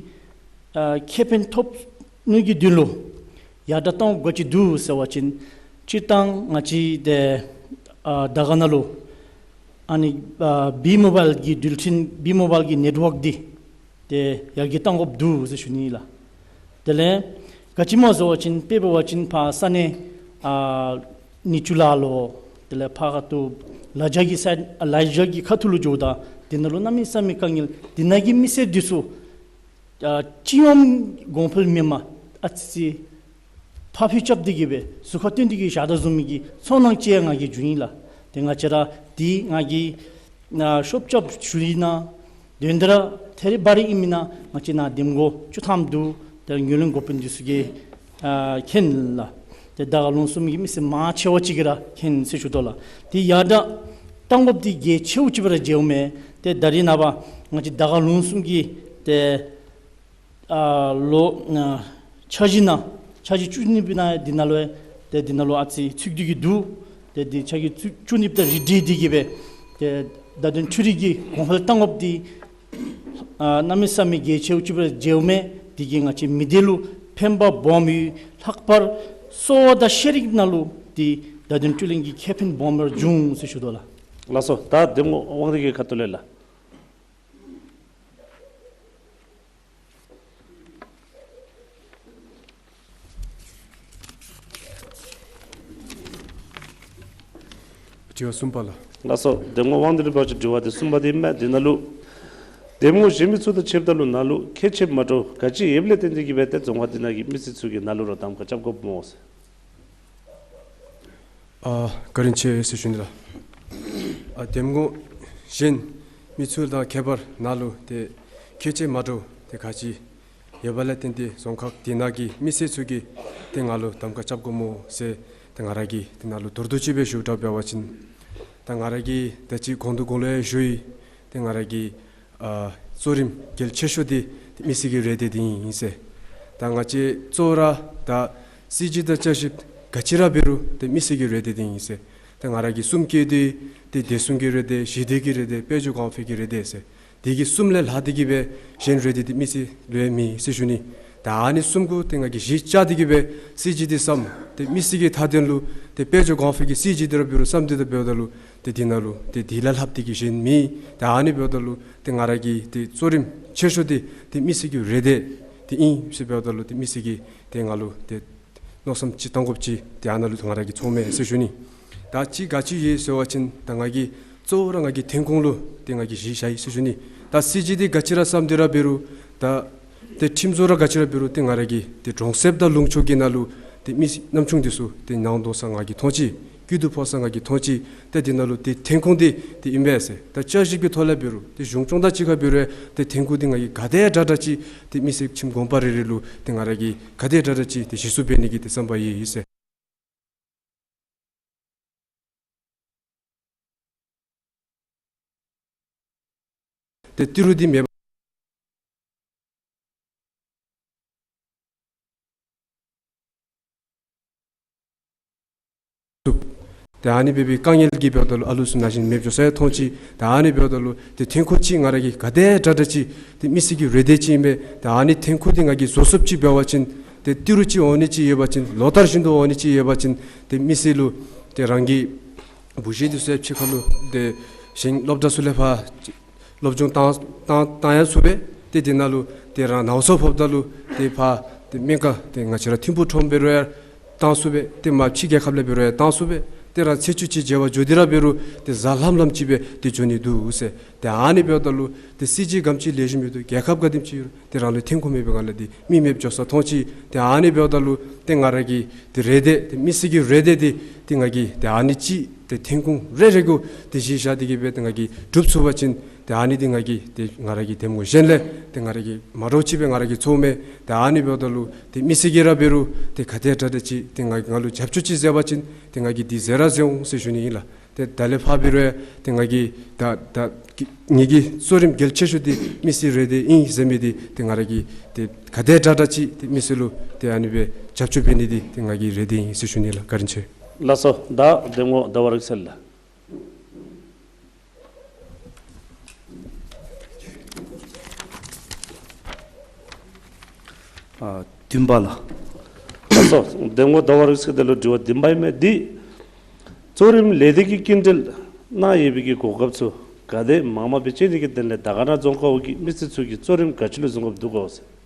ཨ་ཁེ་ཕན་ཐོབ་ནི་གི་དོན་ལུ་ཡར་དྲག་གཏང་དགོཔ་ཅིག་འདུག་ཟེར་བ་ཅིན་སྤྱིར་བཏང་ང་བཅས་ཏེ་ཨ་དར་དཀར་ན་ལུ་ཨ་ནི་ཨ་བི་མོ་བཱའིལ་གྱི་འགྲུལ་འཕྲིན་བི་མོ་བཱའིལ་གྱི་ནེཊ་ཝརཀ་འདི་ཏེ་ཡར་རྒྱས་གཏང་དགོཔ་འདུག་ཟེར་ཞུ་ནི་ལགས། དེ་ལས་ག་ཅི་སྨོ་ཟེར་བ་ཅིན་དཔེ་འབད་བ་ཅིན་ཕར་ས་གནས་ཨ་ནི་ཅུ་ལ་ལུ་དེ་ལས་ཕར་ཁ་ཐུག་ལ་རྒྱ་གི་ས་ལ་རྒྱ་གི་ཁ་ཐུག་ལུ་འགྱོཝ་ད་དེ་ནང་ལུ་གནམ་མེད་ས་མེད་དཀའ་ངལ། དེ་ནང་གི་མི་སེར་འདི་ཚུ་ཨ་སྤྱི་ཡོངས་གོང་འཕེལ་མེནམ་ཨ་ཙི་ཕར་འཕུལ་རྐྱབ་སྟེ་གི་སྦེ་ཟུར་ཁར་བཏོན་ཏེ་གི་བཞག་དོ་བཟུམ་མའི་གི་ཚོར་སྣང་ཅིག་ང་གིས་བྱུང་ཡི་ལགས། ཏེ་ང་བཅས་ར་འདི་ང་གིས་ཨ་ཤོབ་རྐྱབ་ཞུ་ཡི་ན་དོན་དག་ར་ཐད་རི་བ་རི་ཨིན་མེན་ན་ང་བཅས་ནཱ་འདེམས་ངོ་བཅུ་ཐམ་འདུག། ཏེ་ངོས་ལེན་འགོ་དཔོན་འདི་ཚུ་གིས་ཨ་མཁྱེན་ལགས། ཏེ་དར་དཀར་ལུང་གསུམ་གྱི་མི་སེར་མང་ཆེ་བ་ཅིག་གིས་ར་མཁྱེན་ཟེར་ཞུ་དོ་ལགས། ཏེ་ཡར་དྲག་གཏང་དགོཔ་འདི་གལ་ཆེཝ་ཅིག་སྦེ་ར་མཇལཝ་མས། ཏེ་ད་རིས་ནངས་པ་ང་བཅས་དར་དཀར་ལུང་གསུམ་གྱི་ཏེ་ཨ་ལོ་ཨ་འཆར་གཞི་ནང་འཆར་གཞི་བཅུ་གཉིས་པའི་ནང་འདི་ནང་ལུ་ཏེ་འདི་ནང་ལུ་ཨ་ཙི་ཚུད་དེ་གི་འདུག། ཏེ་འདི་འཆར་གཞི་བཅུ་བཅུ་གཉིས་དང་རིགས་བསྒྲེས་ཏེ་གི་སྦེ་ཏེ་བརྡ་དོན་འཕྲུལ་རིག་གི་གོང་འཕེལ་གཏང་དགོཔ་འདི་ཨ་གནམ་མེད་ས་མེད་གལ་ཆེཝ་ཅིག་སྦེ་མཇལཝ་མས། འདི་གིས་ང་བཅས་མི་སྡེ་ལུ་ཕན་པ་སྦོམ་ཡོད། ལྷག་པར་གསོ་བ་དང་ཤེས་རིག་ནང་ལུ་འདི་བརྡ་དོན་འཕྲུལ་ལེན་གྱི་ཁེ་ཕན་སྦོམ་ར་འབྱུང་ཟེར་ཞུ་དོ་ལགས། ལགས་སོ། ད་འདེམས་ངོ་དབང་འདུས་ཀྱི་ཁ་ཐུག་ལས་ལགས། དྲི་བ་གསུམ་པ་ལགས། ལགས་སོ། འདེམས་ངོ་དབང་འདུས་ལུ་འབད་བ་ཅིན་དྲི་བ་འདི་གསུམ་པ་འདི་ཨིན་མས། འདི་ནང་ལུ་འདེམས་ངོ་གཞན་མི་ཚུ་དང་ཕྱདཔ་ད་ལུ་ནཱ་ལུ་ཁྱད་ཆོས་མ་འདྲཝ་ག་ཅི་ཡོདཔ་ལས་བརྟེན་ཏེ་གི་སྦེ་ཏེ་རྫོང་ཁག་འདི་ནང་གི་མི་སེར་ཚུ་གིས་ནཱ་ལུ་ར་གདམ་ཁ་རྐྱབ་དགོཔ་སྨོ་ཟེར། ཨ་བཀའ་དྲིན་ཆེ་ཟེར་ཞུ་ནི་ལགས། ཨ་འདེམས་ངོ་གཞན་མི་ཚུ་དང་ཁྱད་པར་ནཱ་ལུ་ཏེ་ཁྱད་ཆོས་མ་འདྲཝ་ཏེ་ག་ཅི་ཡོདཔ་ལས་བརྟེན་ཏེ་རྫོང་ཁག་འདི་ནང་གི་མི་སེར་ཚུ་གིས་ཏེ་ང་ལུ་གདམ་ཁ་རྐྱབ་དགོཔ་སྨོ་ཟེར་ཏེ་ང་ར་གིས་ཏེ་ནཱ་ལུ་མདོར་བསྡུས་ཅིག་སྦེ་ཞུཝ་འདྲཝ་འབད་བ་ཅིན་ད་ང་ར་གིས་ད་ཅི་གོང་དུ་གོང་ལུ་ཡང་ཞུ་ཡི། ཏེ་ང་ར་གི་ཨ་གཙོ་རིམ་གལ་ཆེ་ཤོས་འདི་ཏེ་མི་སེར་གྱི་རེ་འདོད་འདི་ཨིན་ཟེར། ད་ང་བཅས་གཙོ་བོ་ར་ད་སྲིད་བྱུས་དང་བསྐྱར་ཞིབ་ ག་ཅི་ར་འབད་རུང་ཏེ་མི་སེར་གྱི་རེ་འདོད་འདི་ཨིན་ཟེར། ཏེ་ང་ར་གི་གསུམ་བཀོད་དེ་ཏེ་བདེ་སྲུང་གི་རེ་འདོད་ཞི་བདེ་གི་རེ་འདོད་དཔལ་འབྱོར་གོང་འཕེལ་གྱི་རེ་འདོད་ཟེར། དེ་གི་གསུམ་ལས་ལྷག་སྟེ་གི་སྦེ་གཞན་རེ་འདོད་འདི་མི་སེར་ལུ་ཡང་མེད་ཟེར་ཞུ་ནི། ད་ཨ་ནི་གསུམ་གུ་ཏེ་ང་གིས་གཞི་བཅའ་སྟེ་གི་སྦེ་སྲིད་སྤྱི་འདི་བསམ། ཏེ་མི་སེར་གྱི་མཐའ་དོན་ལུ་ཏེ་དཔལ་འབྱོར་གོང་འཕེལ་གྱི་སྲིད་སྤྱི་འདི་ར་འབད་རུང་བསམ་སྟེ་ད་འབདཝ་ད་ལུ་ཏེ་འདི་ནང་ལུ་ཏེ་འདི་ལས་ལྷག་སྟེ་གི་གཞན་མེད། ད་ཨ་ནི་འབདཝ་ད་ལུ་ཏེ་ང་ར་གི་ཏེ་གཙོ་རིམ་ཆེ་ཤོས་འདི་ཏེ་མི་སེར་གྱི་རེ་འདོད་འདི་ཨིན་ཟེར་འབདཝ་ད་ལུ་ཏེ་མི་སེར་གྱིས་ཏེ་ང་ལུ་ཏེ་མནོ་བསམ་ཅིག་བཏང་དགོཔ་ཅིག་ཏེ་ཨ་ནཱ་ལུ་ང་ར་གིས་ཚོརཝ་མས་ཟེར་ཞུ་ནི། ད་ཅི་ག་ཅི་ཡོད་ཟེར་བ་ཅིན་ད་ང་གིས་གཙོ་བོ་ར་ང་གིས་ཐོན་ཁུངས་ལུ་ཏེ་ང་གིས་གཞི་བཞག་ཡི་ཟེར་ཞུ་ནི། ད་སྲིད་སྤྱི་འདི་ག་ཅི་ར་བསམ་སྟེ་ར་འབད་རུང་ད་ཏེ་ཁྲིམས་བཟོ་ར་ག་ཅི་ར་འབད་རུང་ཏེ་ང་ར་གི་ཏེ་གྲོང་གསེབ་དང་ལུང་ཕྱོགས་ཀྱི་ནང་ལུ་ཏེ་མི་ནམ་ཆུང་འདི་ཚུ་ཏེ་ནང་དོག་ས་ང་གིས་མཐོང་ཅི། སྐྱིད་སྡུག་ཕོག་ས་ང་གིས་མཐོང་ཅི། ཏེ་འདི་ནང་ལུ་ཏེ་ཐོན་ཁུངས་འདི་ཏེ་ཨིན་པས་ཟེར། ད་བསྐྱར་ཞིབ་ཀྱི་ཐོག་ལས་འབད་རུང་ཏེ་གཞུང་སྐྱོང་དང་གཅིག་ཁར་འབད་རུང་ཏེ་ཐོན་ཁུངས་འདི་ང་གིས་ག་དེ་དྲག་དྲག་ཅིག་ཏེ་མི་སེར་ཁྱིམ་གུང་པ་རེ་རེ་ལུ་ཏེ་ང་ར་གིས་ག་དེ་དྲག་དྲག་ཅིག་ཏེ་གཞི་བཙུགས་འབད་ནི་གི་ཏེ་བསམ་པ་ཡོད་ཡི་ཟེར། ཏེ་ཏི་རུ་འདི་མེད་པར་ཏེ་ཨ་ནི་འབད་བའི་དཀའ་ངལ་གྱིས་འབདཝ་ད་ལུ་ཨ་ལུ་ཚུ་ན་གཞོན་མེདཔ་འགྱོ་ས་ཡང་མཐོང་ཅི། ཏེ་ཨ་ནི་འབདཝ་ད་ལུ་ཏེ་ཐོན་ཁུངས་ཅིག་ང་ར་གིས་ག་དེ་དྲག་དྲག་ཅིག་ཏེ་མི་སེར་གྱི་རེ་འདོད་ཅིག་ཨིན་པས། ཏེ་ཨ་ནི་ཐོན་ཁུངས་འདི་ང་གིས་བཟོ་ཚུགསཔ་ཅིག་འབད་བ་ཅིན་ཏེ་ཏི་རུ་ཅིག་འོང་ནི་ཅིག་ཡོད་པ་ཅིན་ལོ་ལྟར་བཞིན་དུ་འོང་ནི་ཅིག་ཡོད་པ་ཅིན་ཏེ་མི་སེར་ལུ་ཏེ་རང་གི་བུ་གཞི་འདི་ཚུ་ཡང་ཕྱི་ཁ་ལུ་ཏེ་ཞིང་སློབ་གྲྭ་ཚུ་ལས་ཕར་སློབ་སྦྱོང་བཏང་བཏང་བཏང་ཡང་ཚུགས་པས། ཏེ་འདི་ནང་ལུ་ཏེ་རང་ནཝ་སོ་ཕོགཔ་ད་ལུ་ཏེ་ཕར་ཏེ་སྨན་ཁང་ཏེ་ང་བཅས་ར་ཐིམ་ཕུག་ཁྲོམ་འབད་རུང་ཡང་བཏང་ཚུགས་པས། ཏེ་མར་ཕྱི་རྒྱལ་ཁབ་ལས་འབད་རུང་ཡང་བཏང་ཚུགས་པས། ཏེ་རང་ཚེ་བཅུད་ཅིག་བརྗེ་བར་འགྱོ་སྟེ་ར་འབད་རུང་ཏེ་བཟའ་ལམ་ལམ་ཅིག་སྦེ་ཏེ་འགྱོ་ནི་འདུག་ཟེར། ཏེ་ཨ་ནི་འབདཝ་ད་ལུ་ཏེ་སྲིད་སྤྱི་ག་དེམ་ཅིག་ལེགས་ཤོམ་ཡོད་དོ་རྒྱལ་ཁབ་ག་དེམ་ཅིག་ཡོད་དོ་ཏེ་རང་ལུ་ཐོན་ཁུངས་མེད་པའི་སྒང་ལས་ཏེ་མི་མེདཔ་འགྱོ་ས་མཐོང་ཅི། ཏེ་ཨ་ནི་འབདཝ་ད་ལུ་ཏེ་ང་ར་གི་ཏེ་རེ་འདོད་ཏེ་མི་སེར་གྱི་རེ་འདོད་འདི་ཏེ་ང་གིས་ཏེ་ཨ་ནི་ཅིག་ཏེ་ཐོན་ཁུངས་རེ་རེ་གུ་ཏེ་གཞི་བཞག་སྟེ་གི་སྦེ་ཏེ་ང་གིས་སྒྲུབ་ཚུགས་པ་ཅིན་ཏེ་ཨ་ནི་འདི་ང་གིས་ཏེ་ང་ར་གི་འདེམས་ངོ་གཞན་ལས་ཏེ་ང་ར་གིས་མ་འདྲཝ་ཅིག་སྦེ་ང་ར་གིས་ཚོརཝ་མས། ཏེ་ཨ་ནི་འབདཝ་ད་ལུ་ཏེ་མི་སེར་གྱིས་ར་འབད་རུང་ཏེ་ག་དེ་དྲག་དྲག་ཅིག་ཏེ་ང་ང་ལུ་རྒྱབ་སྐྱོར་ཅིག་མཛད་པ་ཅིན་ཏེ་ང་གིས་འདི་མཛད་ར་མཛད་འོང་ཟེར་ཞུ་ནི་ཨིན་ལགས། ཏེ་ད་ལས་ཕར་འབད་རུང་ཏེ་ང་གིས་ད་ད་ངེ་གི་གཙོ་རིམ་གལ་ཆེ་ཤོས་འདི་མི་སེར་རེ་འདོད་ཨིན་ཟེར་མི་འདི་ཏེ་ང་ར་གིས་ཏེ་ག་དེ་དྲག་དྲག་ཅིག་ཏེ་མི་སེར་ལུ་ཏེ་ཨ་ནི་སྦེ་རྒྱབ་སྐྱོར་འབད་ནི་འདི་ཏེ་ང་གི་རེ་འདོད་ཨིན་ཟེར་ཞུ་ནི་ལགས། བཀའ་དྲིན་ཆེ། ལགས་སོ། ད་འདེམས་ངོ་ཟླ་བ་རིག་གསལ་ལགས། ཨ་བདུན་པ་ལགས། ལགས་སོ། འདེམས་ངོ་ཟླ་བ་རིག་གསལ་དེ་ལུ་དྲི་བ་བདུན་པ་ཨིན་མས། འདི་གཙོ་རིམ་ལས་སྡེ་གི་སྐྱིན་འགྲུལ་གནང་ཡོད་པའི་གི་གོ་སྐབས་ཚུ་ག་དེ་མང་མང་སྦེ་སྤྱོད་ནི་གི་དོན་ལས་དར་དཀར་ན་རྫོང་ཁག་འོག་གི་མི་སེར་ཚུ་གིས་གཙོ་རིམ་ག་ཅི་ལུ་བཟུང་དགོཔ་འདུག་གོ་ཟེར།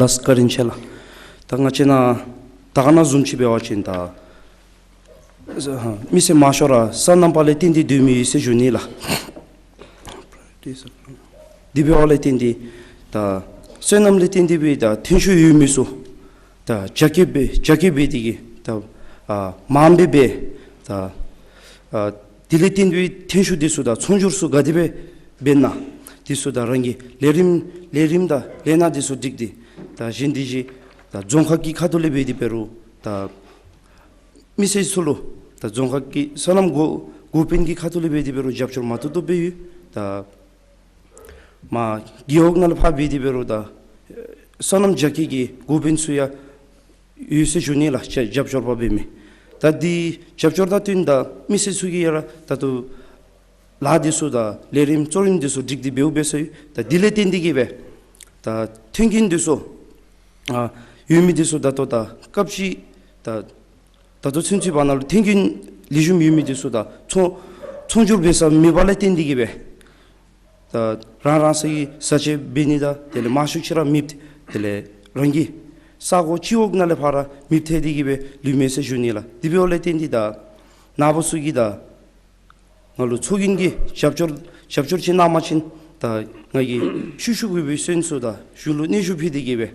ལགས་བཀའ་དྲིན་ཆེ་ལགས། ད་ང་བཅས་ནཱ་དར་དཀར་ན་བཟུམ་ཅིག་འབད་བ་ཅིན་ད་མི་སེར་མང་ཤོས་ར་སོ་ནམ་པ་ལས་བརྟེན་ཏེ་སྡོད་མི་ཡོད་ཟེར་ཞུ་ནི་ལགས། དེ་འབདཝ་ལས་བརྟེན་ཏེ་ད་སོ་ནམ་ལས་བརྟེན་ཏེ་སྦེ་ད་ཐོན་ཤུགས་ཡོད་མི་ཚུ་ད་རྒྱ་སྐྱེད་འབད་རྒྱ་སྐྱེད་འབད་དེ་གིས་ད་ཨ་མངམ་སྦེ་འབད་ད་ཨ་དེ་ལས་བརྟེན་ཏེ་སྦེ་ཐོན་ཤུགས་འདི་ཚུ་དང་ཚོང་སྒྱུར་ཚུ་ག་དེ་སྦེ་འབད་ན་འདི་ཚུ་དང་རང་གི་ལས་རིམ་ལས་རིམ་དང་ལས་སྣ་འདི་ཚུ་སྒྲིག་སྟེ་ད་གཞན་འདི་གཞི་ད་རྫོང་ཁག་གི་ཁ་ཐུག་ལས་འབད་དེ་འབད་རུང་ད་མི་སེར་ཚུ་ལུ་ད་རྫོང་ཁག་གི་སོ་ནམ་འགོ་འགོ་དཔོན་གྱི་ཁ་ཐུག་ལས་འབད་དེ་འབད་རུང་རྒྱབ་སྐྱོར་མ་ཐུབ་ཐུབ་སྦེ་ཡོད། ད་མར་རྒེད་འོག་ནང་ལས་ཕར་འབད་དེ་འབད་རུང་ད་སོ་ནམ་རྒྱ་སྐྱེད་ཀྱི་འགོ་དཔོན་ཚུ་ཡང་ཡོད་ཟེར་ཞུ་ནི་ལགས། རྒྱབ་རྒྱབ་སྐྱོར་པ་འབད་མི་ད་འདི་རྒྱབ་སྐྱོར་དང་བསྟུན་ད་མི་སེར་ཚུ་གིས་ཡང་ར་ད་ལྟོ་ལཱ་འདི་ཚུ་དང་ལས་རིམ་གཙོ་རིམ་འདི་ཚུ་སྒྲིག་སྟེ་འབདཝ་འབད་ས་ཡོད། ད་འདི་ལས་བརྟེན་ཏེ་གིས་སྦེ་ད་ཐོན་ཁུངས་འདི་ཚུ་ཨ་ཡོད་མི་འདི་ཚུ་ད་ལྟོ་ད་སྐབས་ཅིག་ད་ད་ལྟོ་ཚུན་ཚོད་བར་ན་ལུ་ཐོན་ཁུངས་ལེགས་ཤོམ་ཡོད་མི་འདི་ཚུ་ད་ཚོང་ཚོང་སྒྱུར་འབད་ས་མེད་པ་ལས་བརྟེན་ཏེ་གིས་སྦེ་ད་རང་རང་སོའི་བཟའ་ཆས་འབད་ནི་དང་དེ་ལས་མང་ཤོས་ཅིག་ར་མེདཔ་དེ་ལས་རང་གི་ས་གོ་སྤྱི་འོག་ནང་ལས་ཕར་ར་མེདཔ་ཐལ་ཏེ་གིས་སྦེ་ལུས་མས་ཟེར་ཞུ་ནི་ལགས། དེ་འབདཝ་ལས་བརྟེན་ཏེ་ད་ནཱ་བུ་ཚུ་གིས་ད་ང་ལུ་ཚོགས་རྒྱན་གྱིས་རྒྱབ་སྐྱོར་རྒྱབ་སྐྱོར་ཅིག་གནང་བ་ཅིན་ད་ང་གིས་ཤུལ་ཤུལ་ཡོད་པའི་སོན་ཚུ་དང་གཞུང་ལུ་སྙན་ཞུ་ཕུལ་ཏེ་གིས་སྦེ་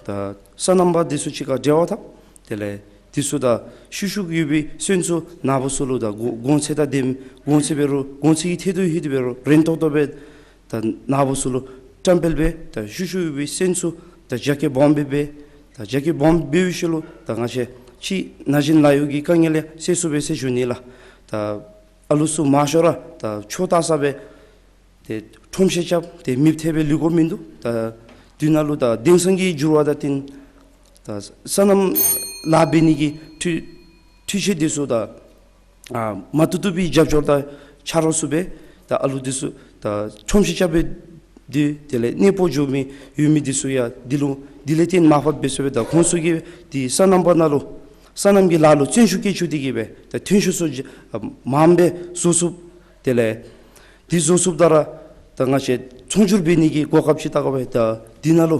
ད་སོ་ནམ་པ་འདི་ཚུ་གཅིག་ཁར་འབྲེལ་བ་འཐབ། དེ་ལས་འདི་ཚུ་དང་ཤུལ་ཤུལ་ཡོད་པའི་སོན་ཚུ་ནཱ་བུ་ཚུ་ལུ་ད་གོང་གོང་ཚད་དང་ལྡནམ་གོང་ཚད་འབད་རུང་གོང་ཚད་ཀྱི་ཐད་དུ་ལྷོད་དེ་འབད་རུང་རན་ཏོག་ཏོ་སྦེ་ད་ནཱ་བུ་ཚུ་ལུ་བཀྲམ་སྤེལ་འབད། ད་ཤུལ་ཤུལ་ཡོད་པའི་སོན་ཚུ་ད་རྒྱ་སྐྱེད་སྦོམ་སྦེ་འབད། ད་རྒྱ་སྐྱེད་སྦོམ་འབད་བའི་ཤུལ་ལུ་ད་ང་བཅས་ ཅིག་ན་གཞོན་ལཱ་གཡོག་གི་དཀའ་ངལ་ཡང་སེལ་ཚུགས་པས་ཟེར་ཞུ་ནི་ལགས། ད་ཨ་ལུ་ཚུ་མང་ཤོས་ར་ད་ཆོས་ལྟ་ས་སྦེ་ཏེ་ཁྲོམ་བཤད་རྐྱབ་སྟེ་མེདཔ་ཐལ་སྦེ་ལུས་དགོཔ་མིན་འདུག། ད་དེ་ནང་ལུ་ད་དེང་སང་གི་འགྱུར་བ་དང་བསྟུན་ད་སོ་ནམ་ལཱ་འབད་ནི་གི་འཕྲུལ་འཕྲུལ་ཆས་འདི་ཚུ་ད་ཨ་མ་བཏུབ་བཏུབ་པའི་རྒྱབ་སྐྱོར་དང་ཆ་རོགས་ཚུ་སྦེ་ད་ཨ་ལུ་འདི་ཚུ་ད་ཁྲོམ་བཤད་རྐྱབ་སྦེ་འདི་དེ་ལས་གནས་སྤོ་འགྱོ་མི་ཡོད་མི་འདི་ཚུ་ཡང་འདི་ལུ་འདི་ལས་བརྟེན་མར་ཕབ་འབད་ཚུགས་པས། ད་ཁོང་ཚུ་གིས་འདི་སོ་ནམ་པ་ནང་ལུ་སོ་ནམ་གྱི་ལཱ་ལུ་བརྩོན་ཤུགས་བསྐྱེད་བཅུག་སྟེ་གིས་སྦེ་ད་ཐོན་ཤུགས་ཚུ་མངམ་སྦེ་བཟོ་ཚུགསཔ། དེ་ལས་འདི་བཟོ་ཚུགསཔ་ད་ར་ད་ང་བཅས་ཚོང་སྒྱུར་འབད་ནི་གི་གོ་སྐབས་ཅིག་ད་ག་སྦེ་ད་འདི་ནང་ལུ་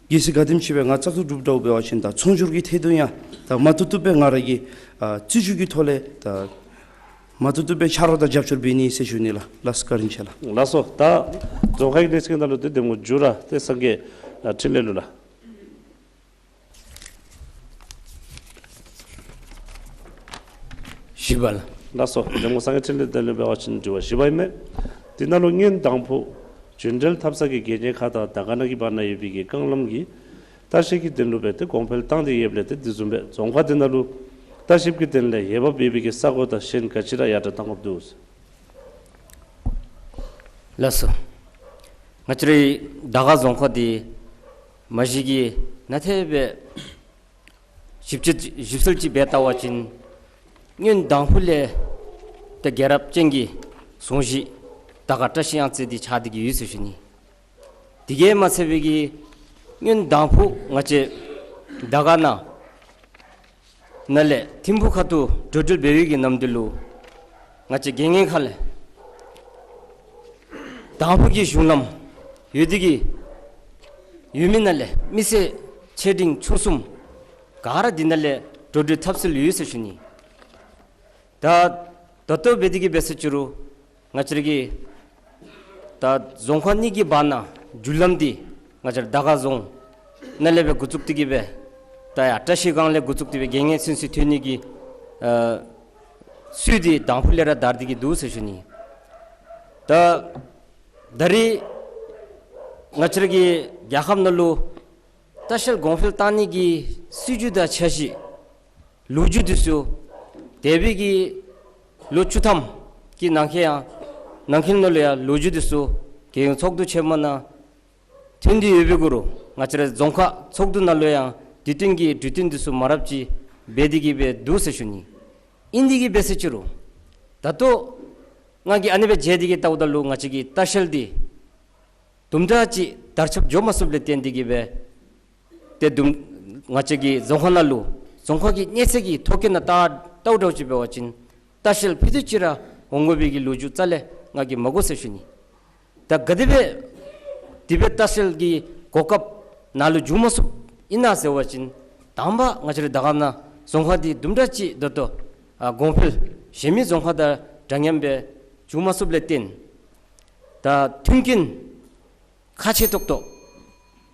གལ་སྲིད་ག་དེམ་ཅིག་སྦེ་ང་བཙག་འཐུ་གྲུབ་འདྲཝ་འབད་བ་ཅིན་ད་ཚོང་སྒྱུར་གྱི་ཐད་དུ་ཡང་ད་མ་བཏུབ་བཏུབ་སྦེ་ང་ར་གིས་ཨ་རྩོད་བཅུག་གི་ཐོག་ལས་ད་མ་བཏུབ་བཏུབ་སྦེ་ཆ་རོགས་དང་རྒྱབ་སྐྱོར་འབད་ནི་ཟེར་ཞུ་ནི་ལགས། ལགས་སོ། བཀའ་དྲིན་ཆེ་ལགས། ལགས་སོ། ད་རྫོང་ཁག་གི་གནས་ཚུལ་ནང་ལུ་ཏེ་གདམ་ངོ་མཇུག་ར་ཏེ་སངས་རྒྱས་ཨ་འཕྲིན་ལས་ལུ་ལགས། བཞི་པ་ལགས། ལགས་སོ། གདམ་ངོ་སངས་རྒྱས་འཕྲིན་ལས་དེ་ལུ་འབད་བ་ཅིན་དྲི་བ་བཞི་པ་ཨིན་མས། དེ་ནང་ལུ་སྔོན་དང་ཕུ་རྒྱུན་འབྲེལ་འཐབ་ས་གི་དགེ་བསྙེན་ཁག་དང་དར་དཀར་ནང་གི་བར་ན་ཡོད་པའི་གི་རྐང་ལམ་གྱི་ལྟ་བཤལ་གྱི་དོན་ལུ་སྦེ་ཏེ་གོང་འཕེལ་བཏང་སྟེ་ཡོདཔ་ལས་ཏེ་དེ་བཟུམ་སྦེ་རྫོང་ཁག་དེ་ནང་ལུ་ལྟ་བཤལ་གྱི་དོན་ལས་འོས་འབབ་ཡོད་པའི་གི་ས་གོ་དང་གཞན་ག་ཅི་ར་ཡར་དྲག་གཏང་དགོཔ་འདུག། ལགས་སོ། ང་བཅས་རའི་དར་དཀར་རྫོང་ཁག་འདི་མ་གཞི་གི་ནང་ཐད་སྦེ་ཞིབ་དཔྱད་ཞིབ་འཚོལ་ཅིག་འབད་བལྟ་བ་ཅིན་སྔོན་དང་ཕུ་ལས་ཏེ་རྒྱལ་རབས་ཅན་གྱི་རྫོང་གཞི་དར་དཀར་བཀྲ་ཤིས་གཡང་རྩེ་འདི་ཆགས་ཏེ་གི་ཡོད་ཟེར་ཞུ་ནི། དེ་གིས་མ་ཚད་པའི་གི་སྔོན་དང་ཕུ་ང་བཅས་དར་དཀར་ནང་ནང་ལས་ཐིམ་ཕུ་ཁ་ཐུག་འགྲོ་འགྲུལ་འབད་བའི་གི་ནམ་དུས་ལུ་ང་བཅས་དགེ་བསྙེན་ཁང་ལས་དང་ཕུ་གི་གཞུང་ལམ་ཡོད་དེ་གི་ཡོད་མི་ནང་ལས་མི་སེར་ཆེ་འབྲིང་ཆུང་གསུམ་ག་ར་འདི་ནང་ལས་འགྲོ་འགྲུལ་འཐབ་སྲོལ་ཡོད་ཟེར་ཞུ་ནི། ད་ད་ལྟོ་འབད་དེ་གི་འབད་ཟེར་ཅི་རུང་ང་བཅས་ར་གི་ད་རྫོང་ཁག་གཉིས་ཀྱི་བར་ན་རྒྱུ་ལམ་འདི་ང་བཅས་ར་དར་དཀར་རྫོང་ནང་ལས་སྦེ་འགོ་བཙུགས་ཏེ་གི་སྦེ་ད་ཡར་བཀྲ་ཤིས་སྒང་ལས་འགོ་བཙུགས་ཏེ་སྦེ་དགེ་བསྙེན་ཚུན་ཚོད་ཐོན་ནི་གི་ཨ་ཚུལ་འདི་དང་ཕུ་ལས་ར་དར་ཏེ་གི་འདུག་ཟེར་ཞུ་ནི། ད་ད་རེས་ང་བཅས་ར་གི་རྒྱལ་ཁབ་ནང་ལུ་ལྟ་བཤལ་གོང་འཕེལ་བཏང་ནི་གི་སྲིད་བྱུས་དང་འཆར་གཞི་ལོ་རྒྱུས་འདི་ཚུ་འདས་པའི་གི་ལོ་བཅུ་ཐམ་གྱི་ནང་འཁོད་ཡང་ནང་འཁོད་ནང་ལུ་ཡང་ལོ་རྒྱུས་འདི་ཚུ་རྒྱལ་ཡོངས་ཚོགས་འདུ་ཆེན་མོ་ནང་ཐོན་ཏེ་ཡོད་པའི་གུ་རུ་ང་བཅས་ར་རྫོང་ཁག་ཚོགས་འདུ་ནང་ལུ་ཡང་དེ་བསྟུན་གྱི་གྲོས་བསྟུན་འདི་ཚུ་མང་རབས་ཅིག་འབད་དེ་གི་སྦེ་འདུག་ཟེར་ཞུ་ནི། ཨིན་དེ་གི་འབད་ཟེར་ཅི་རུང་ད་ལྟོ་ང་གིས་ཨ་ནི་སྦེ་མཇལ་ཏེ་གི་བལྟཝ་ད་ལུ་ང་བཅས་ཀྱི་ལྟ་བཤལ་འདི་དུམ་གྲ་ཅིག་དར་ཁྱབ་འགྱོ་མ་ཚུགསཔ་ལས་བརྟེན་ཏེ་གི་སྦེ་ཏེ་དུམ་ང་བཅས་ཀྱི་རྫོང་ཁག་ནང་ལུ་རྫོང་ཁག་གི་གནས་ཚད་ཀྱི་ཐོ་བཀོད་ནང་ལྟ་ལྟཝ་འདྲཝ་ཅིག་འབད་བ་ཅིན་ལྟ་བཤལ་ཕུད་རྡོག་ཅིག་ར་འོང་དགོ་པའི་གི་ལོ་རྒྱུས་རྩ་ལས་ང་གིས་མ་གོ་ཟེར་ཞུ་ནི། ད་ག་དེ་སྦེ་དེ་སྦེ་ལྟ་བཤལ་གྱི་གོ་སྐབས་ནཱ་ལུ་འབྱུང་མ་ཚུགསཔ་ཨིན་ན་ཟེར་བ་ཅིན་དང་པ་ང་བཅས་ར་དར་དཀར་ནང་རྫོང་ཁག་འདི་དུམ་གྲ་ཅིག་ད་ལྟོ་ཨ་གོང་འཕེལ་གཞན་མི་རྫོང་ཁག་དང་འདྲ་མཉམ་སྦེ་འབྱུང་མ་ཚུགསཔ་ལས་བརྟེན་ད་མཐུན་རྐྱེན་ཁག་ཆེ་ཏོག་ཏོ་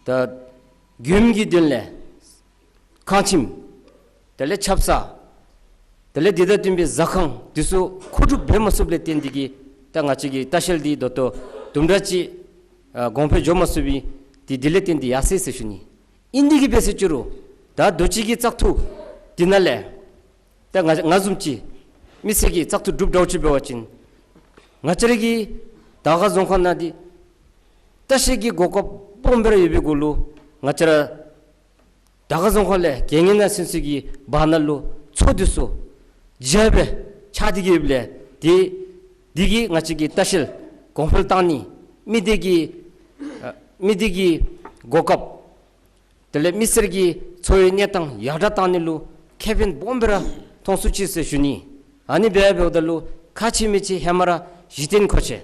ད་མགྱོནམ་གྱི་དོན་ལས་ཁང་ཁྱིམ་དེ་ལས་ཆབ་གསང་དེ་ལས་དེ་དང་བསྟུན་པའི་ཟ་ཁང་འདི་ཚུ་མཁོ་སྒྲུབ་འབད་མ་ཚུགསཔ་ལས་བརྟེན་ཏེ་གི་ད་ང་བཅས་ཀྱི་ལྟ་བཤལ་འདི་ད་ལྟོ་དུམ་གྲ་ཅིག་ཨ་གོང་འཕེལ་འགྱོ་མ་ཚུགས་པའི་འདི་འདི་ལས་བརྟེན་ཏེ་ཡར་སོ་ཡི་ཟེར་ཞུ་ནི། ཨིན་དེ་གི་འབད་ཟེར་ཅི་རུང་ད་དུས་ཅི་གི་བཙག་འཐུ་འདི་ནང་ལས་ད་ང་ང་བཟུམ་ཅིག་མི་སེར་གྱི་བཙག་འཐུ་གྲུབ་འདྲཝ་ཅིག་འབད་བ་ཅིན་ང་བཅས་ར་གི་དར་དཀར་རྫོང་ཁག་ནང་འདི་ལྟ་བཤལ་གྱི་གོ་སྐབས་སྦོམ་སྦེ་ར་ཡོད་པའི་གུ་ལུ་ང་བཅས་ར་དར་དཀར་རྫོང་ཁག་ལས་དགེ་བསྙེན་ནང་ཚུན་ཚོད་ཀྱི་བར་ན་ལུ་མཚོ་འདི་ཚུ་རྒྱ་སྦེ་ཆགས་ཏེ་གི་ཡོདཔ་ལས་དེ་དེ་གིས་ང་བཅས་ཀྱི་ལྟ་བཤལ་གོང་འཕེལ་བཏང་ནི་མི་སྡེ་གི་ཨ་མི་སྡེ་གི་གོ་སྐབས་དེ་ལས་མི་སེར་གྱི་འཚོ་བའི་གནས་སྟངས་ཡར་དྲག་བཏང་ནི་ལུ་ཁེ་ཕན་སྦོམ་སྦེ་ར་མཐོང་ཚུགས་ཅི་ཟེར་ཞུ་ནི། ཨ་ནི་སྦེ་འབདཝ་ད་ལུ་ཁག་ཆེ་མི་ཆེ་ཧེ་མ་ར་གཞི་རྟེན་མཁོ་ཆེ།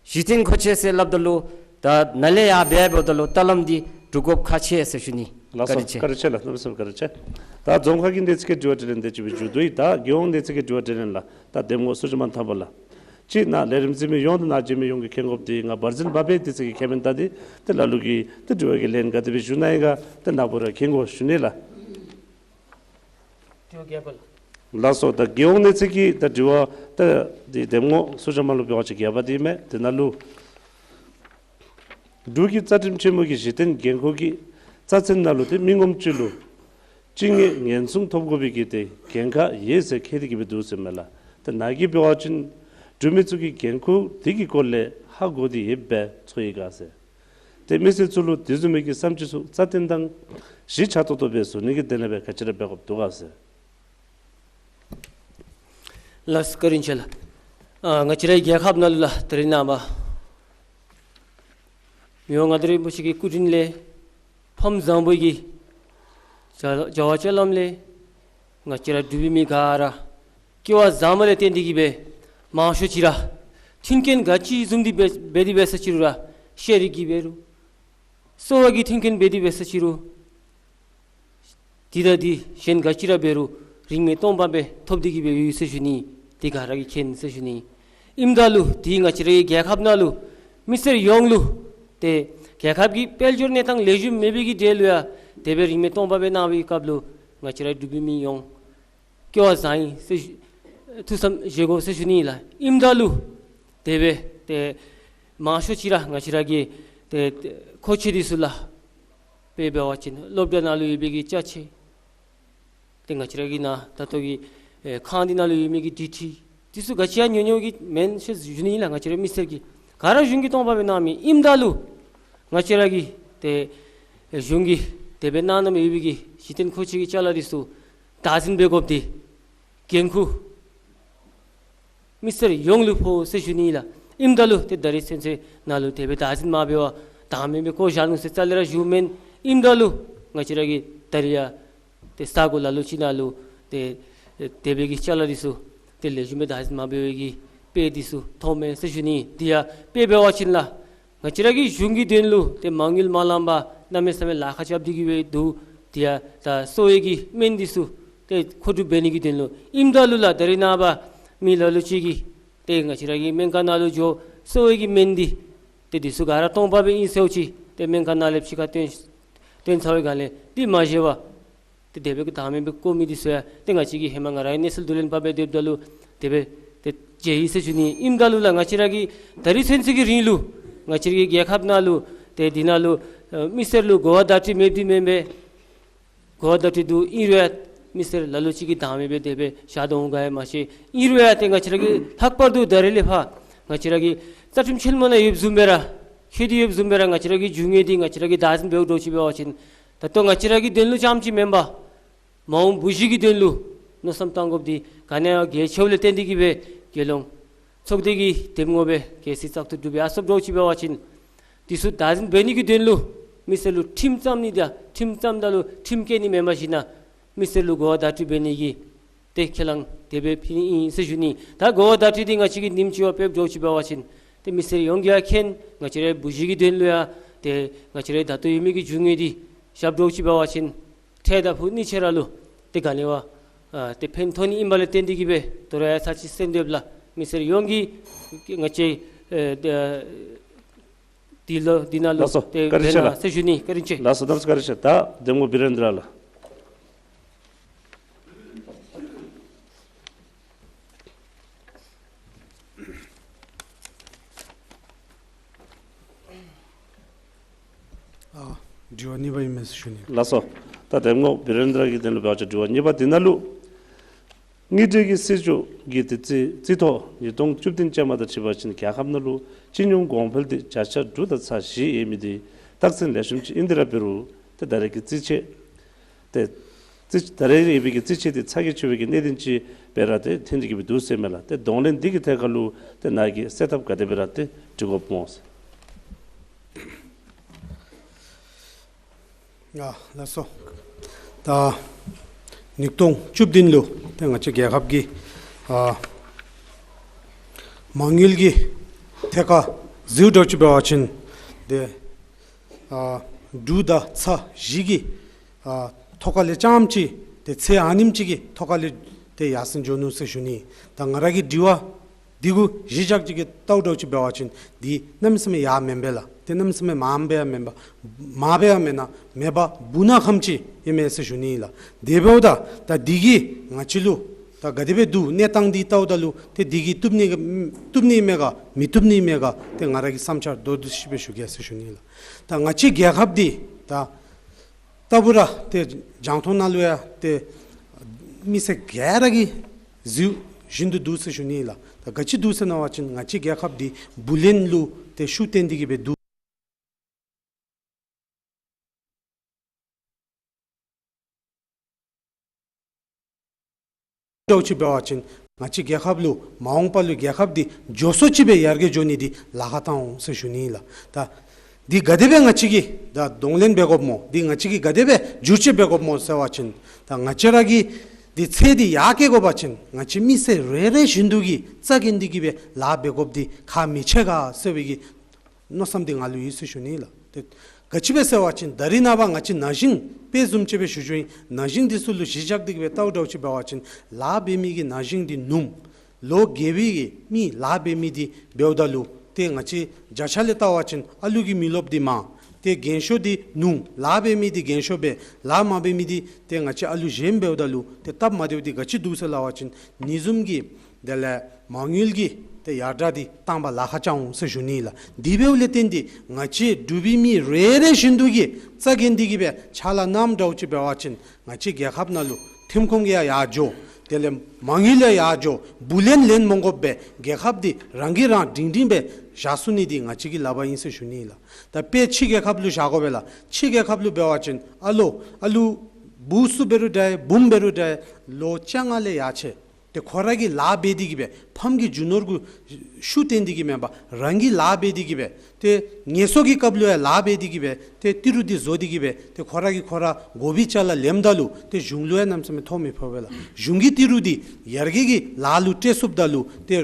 གཞི་རྟེན་མཁོ་ཆེ་ཟེར་སླབ་ད་ལུ་ད་ནཱ་ལས་ཡར་སྦེ་འབདཝ་ད་ལུ་ལྟ་ལམ་འདི་སྒྲུབ་དགོཔ་ཁག་ཆེ་ཟེར་ཞུ་ནི། ལགས་སོ། བཀའ་དྲིན་ཆེ། བཀའ་དྲིན་ཆེ་ལགས། གནམ་མེད་ས་མེད་བཀའ་དྲིན་ཆེ། ད་རྫོང་ཁག་གི་གནས་ཚུལ་གྱི་དྲི་བ་དྲིས་ལན་དེ་ཅིག་སྦེ་མཇུག་བསྡུ་ཡི། ད་རྒྱལ་ཡོངས་གནས་ཚུལ་གྱི་དྲི་བ་དྲིས་ལན་ལགས། ད་གདམ་ངོ་ཟུར་བཞི་མ་དང་པ་ལགས། ཅིག་ནཱ་ལས་རིམ་གཟིགས་མི་ཡོངས་དང་ནཱ་མཇལ་མི་ཡོངས་ཀྱིས་མཁྱེན་དགོཔ་འདི་ང་བར་འཛིན་འབད་བའི་དུས་ཚོད་ཀྱི་ཁེ་ཕན་ད་འདི་ཏེ་ལ་ལུ་གིས་ཏེ་དྲི་བ་གི་ལན་ག་དེ་སྦེ་ཞུ་ནི་ཨིན་ག་ཏེ་ནཱ་བུ་ར་མཁྱེན་དགོ་ཞུ་ནི་ལགས། དྲི་བ་བརྒྱད་པ་ལགས། ལགས་སོ། ད་རྒྱལ་ཡོངས་གནས་ཚུལ་གྱི་ད་དྲི་བ་ད་འདི་གདམ་ངོ་ཟུར་བཞི་མ་ལུ་འབད་བ་ཅིན་བརྒྱད་པ་འདི་མས། དེ་ནང་ལུ་འབྲུག་གི་རྩ་ཁྲིམས་ཆེན་མོ་གི་གཞི་རྟེན་འགན་ཁུར་གྱི་རྩ་ཚན་ནང་ལུ་ཏེ་མི་ངོམ་གཅིག་ལུ་ ཅི་ངེས་ཉེན་སྲུང་ཐོབ་དགོ་པའི་གི་ཏེ་འགན་ཁག་ཡོད་ཟེར་ཁེ་དེ་གི་སྦེ་འདུག་ཟེར་མས་ལགས། ཏེ་ནཱ་གི་འབད་བ་ཅིན་འབྲུག་མི་ཚུ་གིས་འགན་ཁུར་འདི་གི་སྐོར་ལས་ཧ་གོ་སྟེ་ཡོདཔ་སྦེ་ཚོར་ཡི་ག་ཟེར། ཏེ་མི་སེར་ཚུ་ལུ་དེ་བཟུམ་མའི་གི་བསམ་སྤྱོད་ཚུ་རྩ་བརྟན་དང་གཞི་ཆགས་ཏོག་ཏོ་སྦེ་བཟོ་ནི་གི་དོན་ལས་སྦེ་ག་ཅི་ར་འབད་དགོཔ་འདུག་ག་ཟེར། ལགས་སོ་བཀའ་དྲིན་ཆེ་ལགས། ཨ་ང་བཅས་རའི་རྒྱལ་ཁབ་ནང་ལུ་ལགས་ད་རིས་ནངས་པ་མི་དབང་མངའ་བདག་རིན་པོ་ཆེ་གི་སྐུ་དྲིན་ལས་ཕམ་བཟང་པོ་གིས་བྱ་བྱ་བ་ལྕགས་ལམ་ལས་ང་བཅས་ར་འབྲུག་པའི་མི་ག་ར་སྐལ་བ་བཟང་པོ་ལས་བརྟེན་ཏེ་གི་སྦེ་མང་ཤོས་ཅིག་ར་མཐུན་རྐྱེན་ག་ཅི་བཟུམ་འདི་འབད་འབད་དེ་འབད་ས་ཅི་རུང་ར་ཤེས་རིག་གི་འབད་རུང་གསོ་བ་གི་མཐུན་རྐྱེན་འབད་དེ་འབད་ས་ཅི་རུང་འདི་དང་འདི་གཞན་ག་ཅི་ར་འབད་རུང་རིན་མེད་སྟོང་པ་སྦེ་ཐོབ་སྟེ་གི་སྦེ་ཡོད་ཟེར་ཞུ་ནི། དེ་ག་ར་གིས་མཁྱེན་ཟེར་ཞུ་ནི། ཨིནམ་ད་ལུ་དེ་ང་བཅས་རའི་རྒྱལ་ཁབ་ནང་ལུ་མི་སེར་ཡོངས་ལུ་ཏེ་རྒྱལ་ཁབ་ཀྱི་དཔལ་འབྱོར་གནས་སྟངས་ལེགས་ཤོམ་མེད་པའི་གི་དེ་ལུ་ཡང་དེ་སྦེ་རིན་མེད་སྟོང་པ་སྦེ་གནང་བའི་སྐབས་ལུ་ང་བཅས་ར་འབྲུག་པའི་མི་ཡོངས་སྐལ་བ་བཟང་ཡི་ཟེར་ཞུ་ཐུགས་བསམ་བཞེས་དགོ་ཟེར་ཞུ་ནི་ལགས། ཨིནམ་ད་ལུ་དེ་སྦེ་ཏེ་མང་ཤོས་ཅིག་ར་ང་བཅས་ར་གི་ཏེ་ཏེ་མཁོ་ཆས་འདི་ཚུ་ལགས་དཔེ་འབད་བ་ཅིན་སློབ་གྲྭ་ནང་ལུ་ཡོད་པའི་གི་ཅ་ཆས་ཏེ་ང་བཅས་ར་གི་ནཱ་ད་ལྟོ་གི་ཨེ་ཁང་འདི་ནང་ལུ་ཡོད་མི་གི་འདི་ཏི་འདི་ཚུ་ག་ཅི་ཡང་ཉོ་ཉོ་གི་མེན་ཟེར་ཞུ་ནི་ལགས། ང་བཅས་ར་མི་སེར་གྱིས་ག་ར་གཞུང་གིས་སྟོང་པ་སྦེ་གནང་མི་ཨིནམ་ད་ལུ་ང་བཅས་ར་གི་ཏེ་ཨེ་གཞུང་གིས་དེ་སྦེ་གནང་གནངམ་ཡོད་པའི་གི་གཞི་རྟེན་མཁོ་ཆས་ཀྱི་ཅ་ལ་འདི་ཚུ་བདག་འཛིན་འབད་དགོཔ་འདི་འགན་ཁུར་མི་སེར་ཡོངས་ལུ་ཕོག་ཟེར་ཞུ་ནི་ལགས། ཨིནམ་ད་ལུ་ཏེ་ད་རིས་ཚུན་ཚོད་ནང་ལུ་དེ་སྦེ་བདག་འཛིན་མ་འབད་བར་བདག་མེད་སྦེ་བཀོ་བཞག་ནུག་ཟེར་རྩ་ལས་ར་ཞུཝ་མེན། ཨིནམ་ད་ལུ་ང་བཅས་ར་གིས་ད་རིས་ཡང་ཏེ་ས་གོ་ལ་ལུ་ཅིག་ནང་ལུ་ཏེ་དེ་སྦེ་གི་ཅ་ལ་འདི་ཚུ་ཏེ་ལེགས་ཤོམ་སྦེ་བདག་འཛིན་མ་འབད་བའི་གི་དཔེ་འདི་ཚུ་མཐོང་མས་ཟེར་ཞུ་ནི། དེ་ཡང་དཔེ་འབད་བ་ཅིན་ལགས་ང་བཅས་ར་གི་གཞུང་གི་དོན་ལུ་ཏེ་མ་དངུལ་མ་ལངམ་པར་གནམ་མེད་ས་མེད་ལཱ་ཁག་རྐྱབ་སྟེ་གི་སྦེ་འདུག། དེ་ཡང་ད་གསོ་བའི་གི་སྨན་འདི་ཚུ་ཏེ་མཁོ་སྒྲུབ་འབད་ནི་གི་དོན་ལུ་ཨིནམ་ད་ལུ་ལགས་ད་རིས་ནངས་པ་མི་ལ་ལུ་ཅིག་གིས་ཏེ་ང་བཅས་ར་གི་སྨན་ཁང་ནང་ལུ་འགྱོ་གསོ་བའི་གི་སྨན་འདི་ཏེ་འདི་ཚུ་ག་ར་སྟོང་པ་སྦེ་ཨིན་ཟེར་ཅི། ཏེ་སྨན་ཁང་ནང་ལས་ཕྱི་ཁར་བཏོན་བཏོན་ཚར་བའི་སྒང་ལས་འདི་མ་བཞེས་པར་ཏེ་དེ་སྦེ་གི་བདག་མེད་སྦེ་བཀོ་མི་འདི་ཚུ་ཡང་ཏེ་ང་བཅས་ཀྱིས་ཧེ་མ་ང་རའི་གནས་ཚུལ་བསྡུ་ལེན་པ་སྦེ་སྡོདཔ་ད་ལུ་དེ་སྦེ་ཏེ་མཇལ་ཡི་ཟེར་ཞུ་ནི། ཨིནམ་ད་ལུ་ལགས་ང་བཅས་ར་གི་ད་རིས་ཚུན་ཚོད་ཀྱི་རིང་ལུ་ང་བཅས་ར་གི་རྒྱལ་ཁབ་ནང་ལུ་ཏེ་འདི་ནང་ལུ་ཨ་མི་སེར་ལུ་གོ་བ་བརྡ་སྤྲོད་མེདཔ་འདི་མེན་པས། གོ་བ་བརྡ་སྤྲོད་འདུག། ཨིན་རུང་ཡང་མི་སེར་ལ་ལུ་ཅིག་གིས་བདག་མེད་སྦེ་དེ་སྦེ་བཞག་དོ་འོང་ག་ཡང་མ་ཤེས། ཨིན་རུང་ཡང་ཏེ་ང་བཅས་ར་གིས་ལྷག་པར་དུ་ད་རིས་ལས་ཕར་ང་བཅས་ར་གི་རྩ་ཁྲིམས་ཆེན་མོ་ནང་ཡོདཔ་བཟུམ་སྦེ་ར་ཁྱོད་འདི་ཡོདཔ་བཟུམ་སྦེ་ར་ང་བཅས་ར་གི་རྒྱུ་དངོས་འདི་ང་བཅས་ར་གིས་བདག་འཛིན་འབད་འགྱོ་ཅི་འབད་བ་ཅིན་ད་ལྟོ་ང་བཅས་ར་གི་དོན་ལུ་རྐྱངམ་ཅིག་མེན་པར་མ་འོངས་བུ་གཞི་གི་དོན་ལུ་མནོ་བསམ་བཏང་དགོཔ་འདི་ག་ནི་ཡང་གལ་ཆེཝ་ལས་བརྟེན་ཏེ་གི་སྦེ་རྒྱལ་ཡོངས་ཚོགས་སྡེ་གི་འདེམས་ངོ་སྦེ་གལ་སྲིད་བཙག་འཐུ་གྲུབ་སྦེ་ཡར་སོང་འགྱོ་ཅི་འབད་བ་ཅིན་འདི་ཚུ་བདག་འཛིན་འབད་ནི་གི་དོན་ལུ་མི་སེར་ལུ་ཁྲིམས་བརྩམ་ནི་དང་ཁྲིམས་བརྩམ་ད་ལུ་ཁྲིམས་བཀལ་ནི་མེན་པར་ཞིན་ན་མི་སེར་ལུ་གོ་བ་བརྡ་སྤྲོད་འབད་ནི་གི་ཏེ་ཁས་བླངས་དེ་སྦེ་ཕུལ་ནི་ཨིན་ཟེར་ཞུ་ནི། ད་གོ་བ་བརྡ་སྤྲོད་འདི་ང་བཅས་ཀྱིས་ཉིནམ་གཅིག་བ་ཕེབས་འགྱོ་ཅི་འབད་བ་ཅིན་ཏེ་མི་སེར་ཡོངས་ཀྱིས་ཡང་མཁྱེན། ང་བཅས་རའི་བུ་གཞི་གི་དོན་ལུ་ཡང་ཏེ་ང་བཅས་རའི་ད་ལྟོ་ཡོད་མི་གི་རྒྱུ་དངོས་འདི་བཞག་འགྱོ་ཅི་འབད་བ་ཅིན་འཕྲལ་དང་ཕུགས་གཉིས་ཆ་ར་ལུ་ཏེ་ག་ནི་བ་ཨ་ཏེ་ཕན་ཐོགས་ནི་ཨིནམ་ལས་བརྟེན་ཏེ་གི་སྦེ་དོ་རུང་ཡང་ཚར་གཅིག་གསན་འདོདཔ་ལགས། མི་སེར་ཡོངས་ཀྱིས་ང་བཅས་ཨེ་ཏེ་འདི་ལུ་འདི་ནང་ལུ་ལགས་སོ། ཏེ་བཀའ་དྲིན་ཆེ་འབད་གནང་ལགས། ཟེར་ཞུ་ནི། བཀའ་དྲིན་ཆེ། ལགས་སོ། གནམ་མེད་ས་མེད་བཀའ་དྲིན་ཆེ། ད་འདེམས་ངོ་བི་རེན་དྲ་ལགས། ཨ་དྲི་བ་གཉིས་པ་ཨིན་མས་ཟེར་ཞུ་ནི། ལགས་སོ། ད་འདེམས་ངོ་བི་རེན་དྲ་གི་དོན་ལུ་འབད་བ་ཅིན་དྲི་བ་གཉིས་པ་འདི་ནང་ལུ་དངུལ་འབྲེལ་གྱི་སྲིད་བྱུས་ཀྱི་དེ་རྩིས་རྩིས་ཐོ་ཉིས་སྟོང་བཅུ་བདུན་ཅན་མ་དང་འཁྲིལ་བ་ཅིན་རྒྱལ་ཁབ་ནང་ལུ་སྤྱི་སྙོམས་གོང་འཕེལ་འདི་བརྒྱ་ཆ་དྲུག་དང་ཚག་བཞི་ཡོད་མི་འདི་རྟགས་མཚན་ལེགས་ཤོམ་ཅིག་ཨིན། དེ་ར་འབད་རུང་ཏེ་ད་རེས་ཀྱི་རྩིས་ཆད་ཏེ་རྩིས་ད་རེས་ཡོད་པའི་གི་རྩིས་ཆད་འདི་ཚ་གྱང་ཆེ་བའི་གི་གནད་དོན་ཅིག་སྦེ་ར་ཏེ་ཐོན་ཏེ་གི་སྦེ་འདུག་ཟེར་མས་ལགས། ཏེ་གདོང་ལེན་འདི་གི་ཐད་ཁར་ལུ་ཏེ་ནཱ་གིས་གསལ་ཐབས་ག་དེ་སྦེ་ར་ཏེ་འབྲི་དགོཔ་སྨོ་ཟེར། ཡ་ལགས་སོ། ད་ཉིས་སྟོང་བཅུ་བདུན་ལུ་ཏེ་ང་བཅས་རྒྱལ་ཁབ་ཀྱི་ཨ་མ་དངུལ་གྱི་ཐད་ཁར་གཟིགས་འགྱོ་ཅི་འབད་བ་ཅིན་ཏེ་ཨ་དྲུག་དང་ཚག་བཞི་གི་ཨ་ཐོག་ཁ་ལས་རྐྱངམ་ཅིག་ཏེ་ཚད་ཨ་ནེམ་ཅིག་གི་ཐོག་ཁ་ལས་ཏེ་ཡར་སེང་འགྱོ་ནུག་ཟེར་ཞུ་ནི། ད་ང་ར་གི་དྲི་བ་འདི་གུ་གཞི་བཞག་ཅིག་གིས་བལྟཝ་འདྲཝ་ཅིག་འབད་བ་ཅིན་འདི་གནམ་མེད་ས་མེད་ཡར་མེན་པས་ལགས། ཏེ་གནམ་མེད་ས་མེད་མར་སྦེ་ཡང་མེན་པར་མར་སྦེ་ཡང་མེན་ན་མེད་པར་སྦུག་ན་ཁམ་ཅིག་ཨིན་མས་ཟེར་ཞུ་ནི་ལགས། དེ་འབདཝ་ད་ད་འདི་གིས་ང་བཅས་ལུ་ད་ག་དེ་སྦེ་འདུག་གནས་སྟངས་འདི་བལྟཝ་ད་ལུ་ཏེ་འདི་གིས་བཏུབ་ནི་བཏུབ་ནི་མས་ག་མི་བཏུབ་ནི་མས་ག་ཏེ་ང་ར་གི་བསམ་འཆར་མདོར་བསྡུས་ཅིག་སྦེ་ཞུ་གེ་ཟེར་ཞུ་ནི་ལགས། ད་ང་བཅས་རྒྱལ་ཁབ་འདི་ད་ ལྟ་བུ་ར་ཏེ་རྒྱང་མཐོང་ནང་ལུ་ཡང་ཏེ་མི་སེར་ག་ར་གིས་གཟིགས་བཞིན་དུ་འདུག་ཟེར་ཞུ་ནི་ལགས། ད་ག་ཅི་འདུག་ཟེར་ན་བ་ཅིན་ང་བཅས་རྒྱལ་ཁབ་འདི་བུ་ལོན་ལུ་ཏེ་ཤུགས་བཏོན་ཏེ་གི་སྦེ་འདུག། འདྲཝ་ཅིག་འབད་བ་ཅིན་ང་བཅས་རྒྱལ་ཁབ་ལུ་མ་འོངས་པ་ལུ་རྒྱལ་ཁབ་འདི་མགྱོགས་སུ་ཅིག་སྦེ་ཡར་རྒྱས་འགྱོ་ནི་འདི་ལཱ་ཁག་བཏང་འོང་ཟེར་ཞུ་ནི་ལགས། ད་འདི་ག་དེ་སྦེ་ང་བཅས་ཀྱིས་ད་གདོང་ལེན་འབད་དགོཔ་སྨོ། འདི་ང་བཅས་ཀྱིས་ག་དེ་སྦེ་བསྒྱུར་བཅོས་འབད་དགོཔ་སྨོ་ཟེར་བ་ཅིན་ད་ང་བཅས་ར་གི་འདི་ཚད་འདི་ཡར་བསྐྱེད་དགོ་པ་ཅིན་ང་བཅས་མི་སེར་རེ་རེ་བཞིན་དུ་གིས་རྩ་འགེངས་ཏེ་གི་སྦེ་ལཱ་འབད་དགོཔ་འདི་ཁག་མི་ཆེ་ག་ཟེར་བའི་གི་མནོ་བསམ་འདི་ང་ལུ་ཡོད་ཟེར་ཞུ་ནི་ལགས། ཏེ་ག་ཅི་སྦེ་ཟེར་བ་ཅིན་ད་རིས་ནངས་པ་ང་བཅས་ན་གཞོན་དཔེ་བཟུམ་ཅིག་སྦེ་ཞུ་ཞུཝ་ཨིན། ན་གཞོན་འདི་ཚུ་ལུ་གཞི་བཞག་སྟེ་གི་སྦེ་ལྟཝ་འདྲཝ་ཅིག་འབད་བ་ཅིན་ལཱ་འབད་མི་གི་ན་གཞོན་འདི་ཉུངམ། ལོ་རྒས་པའི་གི་མི་ལཱ་འབད་མི་འདི་འབདཝ་ད་ལུ་ཏེ་ང་བཅས་བརྒྱ་ཆ་ལས་བལྟ་བ་ཅིན་ཨ་ལུ་གི་མི་རློབས་འདི་མང་། ཏེ་རྒན་ཤོས་འདི་ཉུང་། ལཱ་འབད་མི་འདི་རྒན་ཤོས་སྦེ་ལཱ་མ་འབད་མི་འདི་ཏེ་ང་བཅས་ཨ་ལུ་གཞོནམ་འབདཝ་ད་ལུ་ཏེ་སྟབས་མ་བདེཝ་འདི་ག་ཅི་འདུག་ཟེར་སླབ་པ་ཅིན་ཨ་ནི་བཟུམ་གྱི་དེ་ལས་མ་དངུལ་གྱི་ཏེ་ཡར་དྲག་འདི་བཏང་པར་ལཱ་ཁག་བྱུང་འོང་ཟེར་ཞུ་ནི་ལགས། དེ་འབདཝ་ལས་བརྟེན་ཏེ་ང་བཅས་འབྲུག་པའི་མི་རེ་རེ་བཞིན་དུ་གིས་རྩ་འགེངས་ཏེ་གི་སྦེ་ཕྱག་ལཱ་གནངམ་འདྲཝ་ཅིག་འབད་བ་ཅིན་ང་བཅས་རྒྱལ་ཁབ་ནང་ལུ་ཐོན་ཁུངས་ཀྱི་ཡང་ཡར་འགྱོ། དེ་ལས་མ་དངུལ་ཡང་ཡར་འགྱོ། བུ་ལོན་ལེན་མ་དགོཔ་སྦེ་རྒྱལ་ཁབ་འདི་རང་གིས་རང་སྒྲིང་སྒྲིང་སྦེ་བཞག་ཚུགས་ནི་འདི་ང་བཅས་ཀྱི་ལག་པར་ཨིན་ཟེར་ཞུ་ནི་ལགས། ད་དཔེ་ཕྱི་རྒྱལ་ཁབ་ལུ་བཞག་དགོ་པས་ལགས། ཕྱི་རྒྱལ་ཁབ་ལུ་འབད་བ་ཅིན་ཨ་ལོ་ཨ་ལུ་བུ་ཚུ་འབད་རུང་འདྲ་བུམོ་འབད་རུང་འདྲ་ལོ་བཅོ་ལྔ་ལས་ཡར་ཆེ། ཏེ་ཁོ་ར་གིས་ལཱ་འབད་དེ་གི་སྦེ་ཕམ་གྱི་རྒྱུ་ནོར་གུ་ཤུགས་བཏོན་ཏེ་གི་མེན་པར་རང་གིས་ལཱ་འབད་དེ་གི་སྦེ་ཏེ་ངལ་གསོ་གི་སྐབས་ལུ་ཡང་ལཱ་འབད་དེ་གི་སྦེ་ཏེ་ཏི་རུ་འདི་བཟོ་སྟེ་གི་སྦེ་ཏེ་ཁོ་ར་གིས་ཁོ་ར་དགོ་པའི་ཅ་ལ་ལེནམ་ད་ལུ་ཏེ་གཞུང་ལུ་ཡང་གནམ་མེད་ས་མེད་ཐོ་མི་ཕོག་པས་ལགས། གཞུང་གི་ཏི་རུ་འདི་ཡར་རྒྱས་ཀྱི་ལཱ་ལུ་སྤྲོད་ཚུགསཔ་ད་ལུ་ཏེ་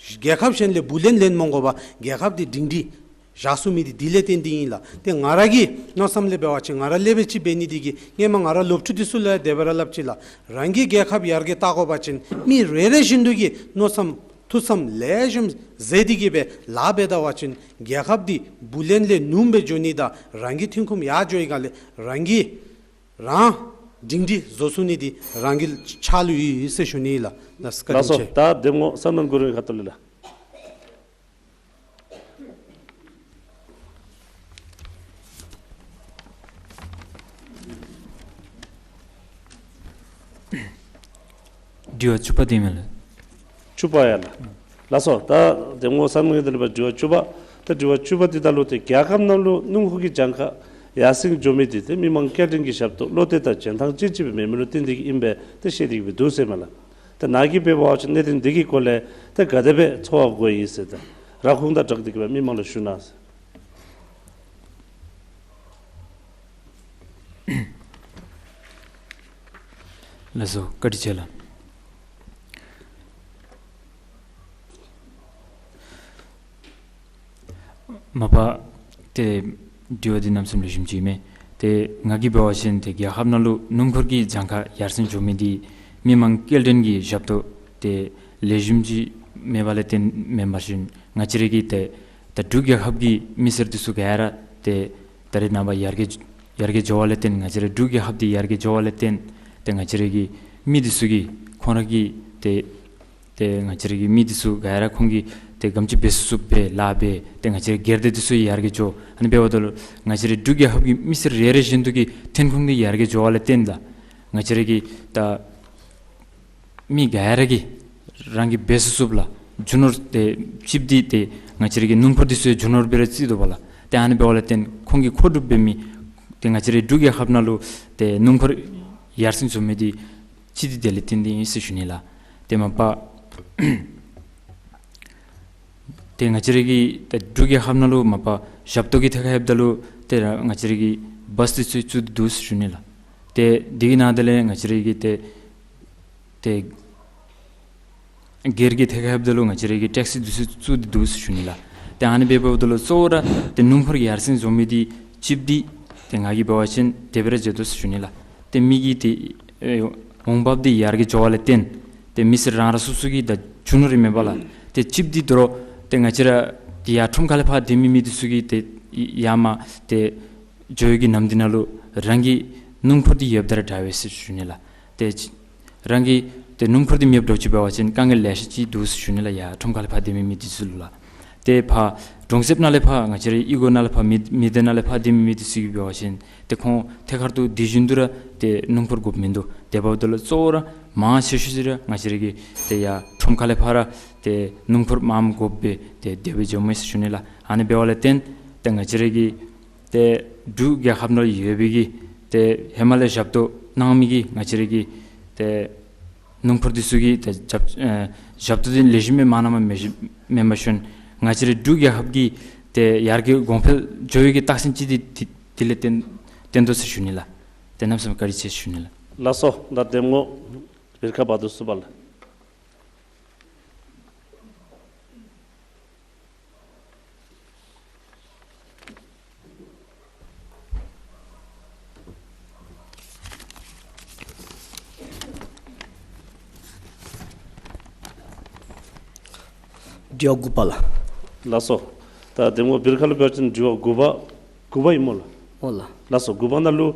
རྒྱལ་ཁབ་གཞན་ལས་བུ་ལོན་ལེན་མ་དགོ་པར་རྒྱལ་ཁབ་འདི་སྒྲིང་སྒྲིང་བཞག་ཚུགས་མི་འདི་དེ་ལས་བརྟེན་ཏེ་ཨིན་ལགས། ཏེ་ང་ར་གི་མནོ་བསམ་ལས་འབད་བ་ཅིན་ང་ར་ལས་སྦེ་ཅིག་འབད་ནི་འདི་གིས་སྔོན་མ་ང་ར་སློབ་ཕྲུག་འདི་ཚུ་ལུ་ཡང་དེ་སྦེ་ར་སླབ་ཅི་ལགས། རང་གི་རྒྱལ་ཁབ་ཡར་རྒྱས་བལྟ་དགོ་པ་ཅིན་མི་རེ་རེ་བཞིན་དུ་གིས་མནོ་བསམ་ཐུགས་བསམ་ལེགས་ཤོམ་མཛད་དེ་གི་སྦེ་ལཱ་འབད་ད་པ་ཅིན་རྒྱལ་ཁབ་འདི་བུ་ལོན་ལས་ཉུངམ་སྦེ་འགྱོ་ནི་དང་རང་གི་ཐོན་ཁུངས་ཡར་འགྱོ་བའི་སྒང་ལས་རང་གིས་རང་སྒྲིང་སྒྲིང་བཟོ་ཚུགས་ནི་འདི་རང་གི་ཕྱག་ལུ་ཡོད་ཟེར་ཞུ་ནི་ལགས། ལགས་སོ། ད་འདེམས་ངོ་བསམ་གནས་གུ་རུ་ཁ་ཐུག་ལས་ལགས། དྲི་བ་བཅུ་པ་དེ་མེན་ལགས། བཅུ་པ་ཡ་ལགས། ལགས་སོ། ད་འདེམས་ངོ་བསམ་གནས་དེ་ལས་ཕར་དྲི་བ་བཅུ་པ། ད་དྲི་བ་བཅུ་པ་འདི་ད་ལུ་ཏེ་རྒྱལ་ཁབ་ནང་ལུ་སྣུམ་འཁོར་གྱི་གྱངས་ཁ་ཡར་སེང་འགྱོ་མི་འདི་ཏེ་མི་མང་སྐྱེལ་འདྲེན་གྱི་ཞབས་ཏོག་བློ་གཏད་དང་འཇོན་ཐང་ཅན་ཅིག་སྦེ་མེན་མི་ལུ་བརྟེན་ཏེ་གི་ཨིན་པས་ཏེ་བཤད་དེ་གི་སྦེ་འདུག་ཟེར་མས་ལགས། ད་ནཱ་གིས་འབད་བ་ཅིན་གནད་དོན་འདི་གི་སྐོར་ལས་ད་ག་དེ་སྦེ་ཚོར་བ་གོ་ཡི་ཟེར་ད་ར་ཁུངས་དང་སྦྲགས་ཏེ་གི་སྦེ་མི་མང་ལུ་ཞུ་གནང་ཟེར། ལགས་སོ། བཀའ་དྲིན་ཆེ་ལགས། མ་པ་ཏེ་དྲི་བ་འདི་གནམ་མེད་ས་མེད་ལེགས་ཤོམ་ཅིག་མས། ཏེ་ང་གིས་འབད་བ་ཅིན་ཏེ་རྒྱལ་ཁབ་ནང་ལུ་སྣུམ་འཁོར་གྱི་གྱངས་ཁ་ཡར་སེང་འགྱོ་མི་འདི་མི་མང་སྐྱེལ་འདྲེན་གྱི་ཞབས་ཏོག་ཏེ་ལེགས་ཤོམ་ཅིག་མེད་པ་ལས་བརྟེན་མེན་པར་ཞིན་ང་བཅས་ར་གི་ཏེ་ད་འབྲུག་རྒྱལ་ཁབ་ཀྱི་མི་སེར་འདི་ཚུ་ག་ར་ཏེ་ད་རེས་ནངས་པ་ཡར་རྒྱས་ཡར་རྒྱས་འགྱོ་བ་ལས་བརྟེན་ང་བཅས་ར་འབྲུག་རྒྱལ་ཁབ་འདི་ཡར་རྒྱས་འགྱོ་བ་ལས་བརྟེན་ཏེ་ང་བཅས་ར་གི་མི་འདི་ཚུ་གིས་ཁོང་ར་གི་ཏེ་ཏེ་ང་བཅས་ར་གི་མི་འདི་ཚུ་ག་ར་ཁོང་གིས་ཏེ་ག་དེམ་ཅིག་འབད་ཚུགས་ཚུགསཔ་སྦེ་ལཱ་འབད་ཏེ་ང་བཅས་ར་སྒེར་སྡེ་འདི་ཚུ་ཡར་རྒྱས་འགྱོ། ཨ་ནི་འབདཝ་ད་ལུ་ང་བཅས་ར་འབྲུག་རྒྱལ་ཁབ་ཀྱི་མི་སེར་རེ་རེ་བཞིན་དུ་གི་ཐོན་ཁུངས་འདི་ཡར་རྒྱས་འགྱོ་བ་ལས་བརྟེན་ད་ང་བཅས་ར་གི་ད་མི་ག་ར་གིས་རང་གིས་འབད་ཚུགས་ཚུགསཔ་ལགས། རྒྱུ་ནོར་ཏེ་ཅིག་འདི་ཏེ་ང་བཅས་ར་གི་སྣུམ་འཁོར་འདི་ཚུ་ཡང་རྒྱུ་ནོར་སྦེ་ར་བརྩི་དོ་བ་ལགས། ཏེ་ཨ་ནི་འབདཝ་ལས་བརྟེན་ཁོང་གིས་མཁོ་སྒྲུབ་འབད་མི་ཏེ་ང་བཅས་ར་འབྲུག་རྒྱལ་ཁབ་ནང་ལུ་ཏེ་སྣུམ་འཁོར་ཡར་སེང་འགྱོ་མི་འདི་ཅིག་འདི་དེ་ལས་བརྟེན་ཏེ་ཨིན་ཟེར་ཞུ་ནི་ལགས། ཏེ་མ་པ་ཏེ་ང་བཅས་ར་གི་ད་འབྲུག་རྒྱལ་ཁབ་ནང་ལུ་མ་པ་ཞབས་ཏོག་གི་ཐད་ཁར་ལྷོདཔ་ད་ལུ་ཏེ་ར་ང་བཅས་ར་གི་བཱས་འདི་ཚུ་བཙུགས་ཏེ་འདུག་ཟེར་ཞུ་ནི་ལགས། ཏེ་འདི་གི་ནང་དེ་ལས་ང་བཅས་ར་གི་ཏེ་ཏེ་སྒེར་གྱི་ཐད་ཁར་ལྷོདཔ་ད་ལུ་ང་བཅས་ར་གི་ཊེགསི་འདི་ཚུ་བཙུགས་ཏེ་འདུག་ཟེར་ཞུ་ནི་ལགས། ཏེ་ཨ་ནི་འབདཝ་ད་ལུ་གཙོ་བོ་ར་ཏེ་སྣུམ་འཁོར་ཡར་སེང་འགྱོ་མི་འདི་ཅིག་འདི་ཏེ་ང་གིས་འབད་བ་ཅིན་དེ་སྦེ་ར་མཇལ་དོ་ཟེར་ཞུ་ནི་ལགས། ཏེ་མི་གི་ཏེ་ཨེ་འོང་འབབ་འདི་ཡར་རྒྱས་འགྱོ་བ་ལས་བརྟེན་ཏེ་མི་སེར་རང་ར་སོ་སོ་གི་ད་རྒྱུ་ནོར་རེ་མེད་པ་ལགས། ཏེ་ཅིག་འདི་དོ་རུང་ཏེ་ང་བཅས་ར་ཏེ་ཡར་ཁྲོམ་ཁ་ལས་ཕར་སྡོད་མི་མི་འདི་ཚུ་གིས་ཏེ་ཡར་མར་ཏེ་འགྱོ་བའི་གི་ནམ་འདི་ནང་ལུ་རང་གི་སྣུམ་འཁོར་འདི་ཡོདཔ་ད་ར་དྲག་པས་ཟེར་ཞུ་ནི་ལགས། ཏེ་རང་གི་ཏེ་སྣུམ་འཁོར་འདི་མེདཔ་འདྲཝ་ཅིག་འབད་བ་ཅིན་དཀའ་ངལ་ལེ་ཤ་ཅིག་འདུག་ཟེར་ཞུ་ནི་ལགས། ཡར་ཁྲོམ་ཁ་ལས་ཕར་སྡོད་མི་མི་འདི་ཚུ་ལུ་ལགས། ཏེ་ཕར་གྲོང་གསེབ་ནང་ལས་ཕར་ང་བཅས་རའི་གཡུས་སྒོ་ནང་ལས་ཕར་མི་མི་སྡེ་ནང་ལས་ཕར་སྡོད་མི་འདི་ཚུ་གིས་འབད་བ་ཅིན་ཏེ་ཁོང་ཐད་ཀར་དུ་དུས་རྒྱུན་དུ་ར་ཏེ་སྣུམ་འཁོར་དགོཔ་མིན་འདུག། དེ་འབདཝ་ད་ལུ་གཙོ་བོ་ར་མང་ཆེ་ཤོས་ཅིག་ར་ང་བཅས་རའི་གི་ཏེ་ཡར་ཁྲོམ་ཁ་ལས་ཕར་ར་ཏེ་སྣུམ་འཁོར་མངམ་དགོ་པའི་ཏེ་དེ་སྦེ་འགྱོཝ་མས་ཟེར་ཞུ་ནི་ལགས། ཨ་ནི་འབདཝ་ལས་བརྟེན་ཏེ་ང་བཅས་རའི་གི་ཏེ་འབྲུག་རྒྱལ་ཁབ་ནང་ཡོད་པའི་གི་ཏེ་ཧེ་མ་ལས་ཞབས་ཏོག་གནང་མི་གི་ང་བཅས་རའི་གི་ཏེ་སྣུམ་འཁོར་འདི་ཚུ་གི་ཏེ་ཞབས་ཨེ་ཞབས་ཏོག་འདི་ལེགས་ཤོམ་སྦེ་མ་གནངམ་མེན་མེན་པར་ཞུ་ནི། ང་བཅས་རའི་འབྲུག་རྒྱལ་ཁབ་ཀྱི་ཏེ་ཡར་རྒྱས་གོང་འཕེལ་འགྱོ་བའི་གི་རྟགས་མཚན་ཅིག་འདི་འདི་འདི་ལས་བརྟེན་བརྟེན་དོ་ཟེར་ཞུ་ནི་ལགས། ཏེ་གནམ་མེད་ས་མེད་བཀའ་དྲིན་ཆེ་ཞུ་ནི་ལགས། ལགས་སོ། ད་གདམ་ངོ་བེར་ཁ་བ་དུར་སུ་པ་ལགས། དྲི་བ་དགུ་པ་ལགས། ལགས་སོ། ད་གདམ་ངོ་བེར་ཁ་ལུ་འབད་བ་ཅིན་དྲི་བ་དགུ་པ་དགུ་པ་ཨིན་སྨོ་ལགས། ཨོ་ལགས། ལགས་སོ། དགུ་པ་ནང་ལུ་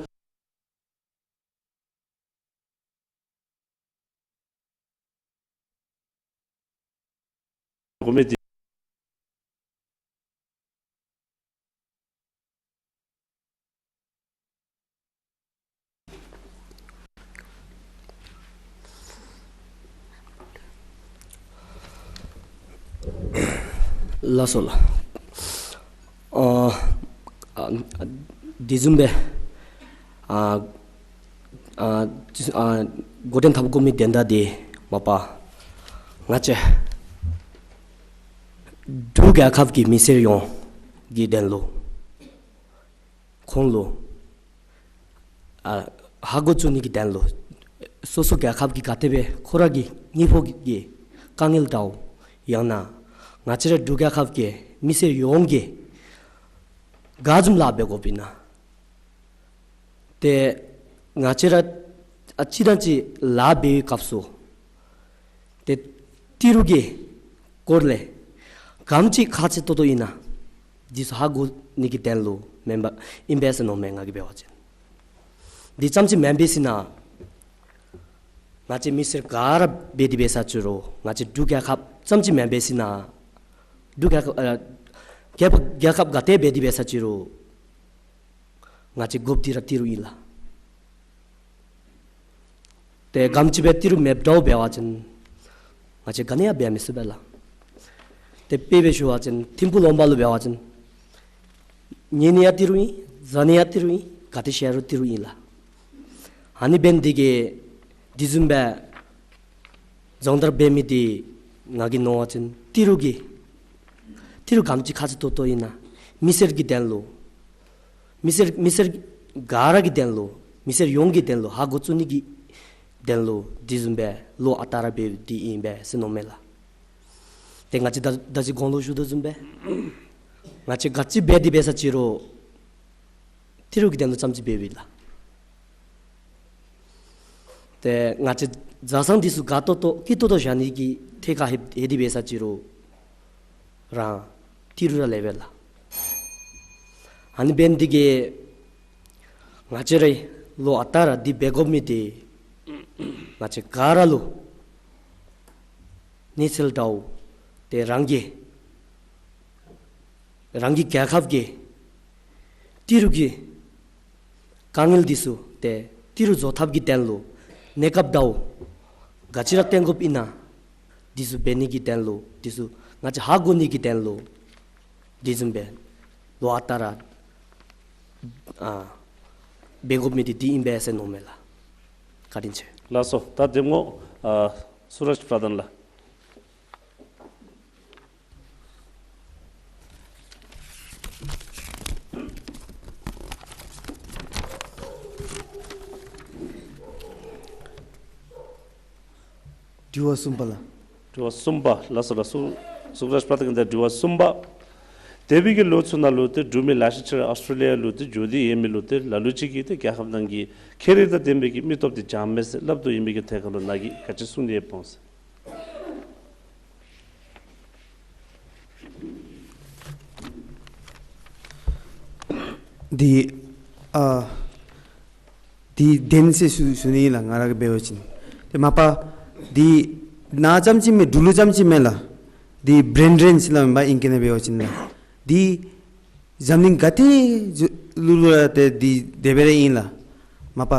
གོ་མི་འདི། ལགས་སོ་ལགས། ཨ་ཨ་དེ་བཟུམ་སྦེ་ཨ་ཨ་ཨ་འགོ་འདྲེན་འཐབ་དགོ་མི་དོན་དག་འདི་མ་པ་ང་བཅས་འབྲུག་རྒྱལ་ཁབ་ཀྱི་མི་སེར་ཡོངས་ཀྱི་དོན་ལུ་ཁོང་ལུ་ཨ་ཧ་གོ་བཅུག་ནི་གི་དོན་ལུ་སོ་སོ་རྒྱལ་ཁབ་ཀྱི་ག་དེ་སྦེ་ཁོ་ར་གི་དངོས་པོ་གི་དཀའ་ངལ་འདྲཝ་ཡང་ན་ང་བཅས་ར་འབྲུག་རྒྱལ་ཁབ་ཀྱི་མི་སེར་ཡོངས་ཀྱིས་ག་བཟུམ་ལཱ་འབད་དགོཔ་ཨིན་ན། ཏེ་ང་བཅས་ར་ཨ་གཅིག་དང་གཅིག་ལཱ་འབད་བའི་སྐབས་སུ་ཏེ་ཏི་རུ་གི་སྐོར་ལས་ག་དེམ་ཅིག་ཁག་ཆེ་ཏོག་ཏོ་ཨིན་ན་འདི་ཚུ་ཧ་གོ་ནི་གི་དོན་ལུ་མེན་པ་ཨིན་པས་ཟེར་མནོཝ་མས་ང་གིས་འབད་བ་ཅིན། འདི་ཙམ་ཅིག་མེན་པས་ཟེར་ན་ང་བཅས་མི་སེར་ག་ར་འབད་དེ་འབད་ས་ཅི་རུང་ང་བཅས་འབྲུག་རྒྱལ་ཁབ་ཙམ་ཅིག་མེན་པས་ཟེར་ན་འབྲུག་རྒྱལ་ཁབ་ཨ་རྒྱལ་ཁབ་རྒྱལ་ཁབ་ག་ཏེ་འབད་དེ་འབད་ས་ཅི་རུང་ང་བཅས་དགོཔ་འདི་ར་ཏི་རུ་ཨིན་ལགས། ཏེ་ག་དེམ་ཅིག་སྦེ་ཏི་རུ་མེདཔ་འདྲཝ་འབད་བ་ཅིན་ང་བཅས་ག་ནི་ཡང་འབད་མི་ཚུགས་པས་ལགས། ཏེ་དཔེ་སྦེ་ཞུ་བ་ཅིན་ཐིམ་ཕུག་ལུང་པ་ལུ་འབད་བ་ཅིན་ཉིན་ནི་ཡང་ཏི་རུ་ཨིན། གཟའ་ནི་ཡང་ཏི་རུ་ཨིན། ག་ཏེ་ཤར་རུང་ཏི་རུ་ཨིན་ལགས། ཨ་ནི་འབད་ནི་འདི་གིས་དེ་བཟུམ་སྦེ་སྦྱོང་བརྡར་འབད་མི་འདི་ང་གིས་མནོ་བ་ཅིན་ཏི་རུ་གི་ཏི་རུ་ག་དེམ་ཅིག་ཁག་ཆེ་ཏོག་ཏོ་ཨིན་ན་མི་སེར་གྱི་དོན་ལུ་མི་སེར་མི་སེར་ག་ར་གི་དོན་ལུ་མི་སེར་ཡོངས་ཀྱི་དོན་ལུ་ཧ་གོ་བཅུག་ནི་གི་དོན་ལུ་དེ་བཟུམ་སྦེ་ལོ་ཨ་རྟག་ར་འབད་དེ་ཨིན་པས་ཟེར་མནོཝ་མས་ལགས། ཏེ་ང་བཅས་ད་ད་ཅི་གོང་ལུ་ཞུ་དོ་བཟུམ་སྦེ་ང་བཅས་ག་ཅི་འབད་དེ་འབད་ས་ཅི་རུང་ཏི་རུ་གི་དོན་ལུ་ཙམ་ཅིག་འབདཝ་ཨིན་ལགས། ཏེ་ང་བཅས་བཟའ་ཚང་འདི་ཚུ་དགའ་ཏོག་ཏོ་སྐྱིད་ཏོག་ཏོ་བཞག་ནི་གི་ཐད་ཁར་ལྷོད་ལྷོད་དེ་འབད་ས་ཅི་རུང་རང་ཏི་རུ་ར་ལེགས་པས་ལགས། ཨ་ནི་འབད་ནི་འདི་གིས་ང་བཅས་ར་ལོ་ཨ་རྟག་ར་འདི་འབད་དགོ་མི་འདི་ང་བཅས་ག་ར་ལུ་གནས་ཚུལ་འདྲཝ་ཏེ་རང་གི་རང་གི་རྒྱལ་ཁབ་ཀྱི་ཏི་རུ་གི་དཀའ་ངལ་འདི་ཚུ་ཏེ་ཏི་རུ་བཟོ་ཐབས་ཀྱི་དོན་ལུ་གནས་སྐབས་འདྲཝ་ག་ཅི་ར་བཏོན་དགོཔ་ཨིན་ན་འདི་ཚུ་འབད་ནི་གི་དོན་ལུ་འདི་ཚུ་ང་བཅས་ཧ་གོ་ནི་གི་དོན་ལུ་དེ་བཟུམ་སྦེ་ལོ་ཨ་རྟག་ར་ཨ་འབད་དགོ་མི་འདི་འདི་ཨིན་པས་ཟེར་མནོཝ་མས་ལགས། བཀའ་དྲིན་ཆེ། ལགས་སོ། ད་གདམ་ངོ་ཨ་སུ་རཱཇ་པྲ་དཱན་ལགས། དྲི་བ་གསུམ་པ་ལགས། དྲི་བ་གསུམ་པ། ལགས་སོ་ལགས་སོ། སུ་རཱཇ་པྲ་དཱན་གྱི་དྲི་བ་གསུམ་པ། འདས་པའི་གི་ལོ་ཚུ་ནང་ལུ་ཏེ་འབྲུག་མི་ལེ་ཤ་ཅིག་ར་ཨོསི་ཊྲེ་ལི་ཡ་ལུ་ཏེ་འགྱོ་སྟེ་ཡོད་མི་ལུ་ཏེ་ལ་ལུ་ཅིག་གིས་ཏེ་རྒྱལ་ཁབ་ནང་གི་ཁེ་རིང་དང་ལྡན་པའི་གི་མི་སྟོབས་འདི་འཇམ་མས་ཟེར་སླབ་དོ་ཨིན་པའི་གི་ཐད་ཁར་ལུ་ནཱ་གིས་ག་ཅི་གསུང་ནི་ཡོདཔ་འོང་ཟེར། འདི་ཨ་འདི་བདེན་ཟེར་ཞུ་ཞུ་ནི་ལགས། ང་ར་གིས་འབད་བ་ཅིན་ཏེ་མ་པ་འདི་ནཱ་ཙམ་ཅིག་མེན། འབྲུག་ལུ་ཙམ་ཅིག་མེན་ལགས། འདི་བྲེན་བྲེན་ཟེར་སླབ་མས་པ་ཨིང་སྐད་ནང་འབད་བ་ཅིན་ལགས། འདི་འཛམ་གླིང་ག་ཏེ་ལུ་ལུ་ར་ཏེ་འདི་དེ་སྦེ་ར་ཨིན་ལགས། མ་པ་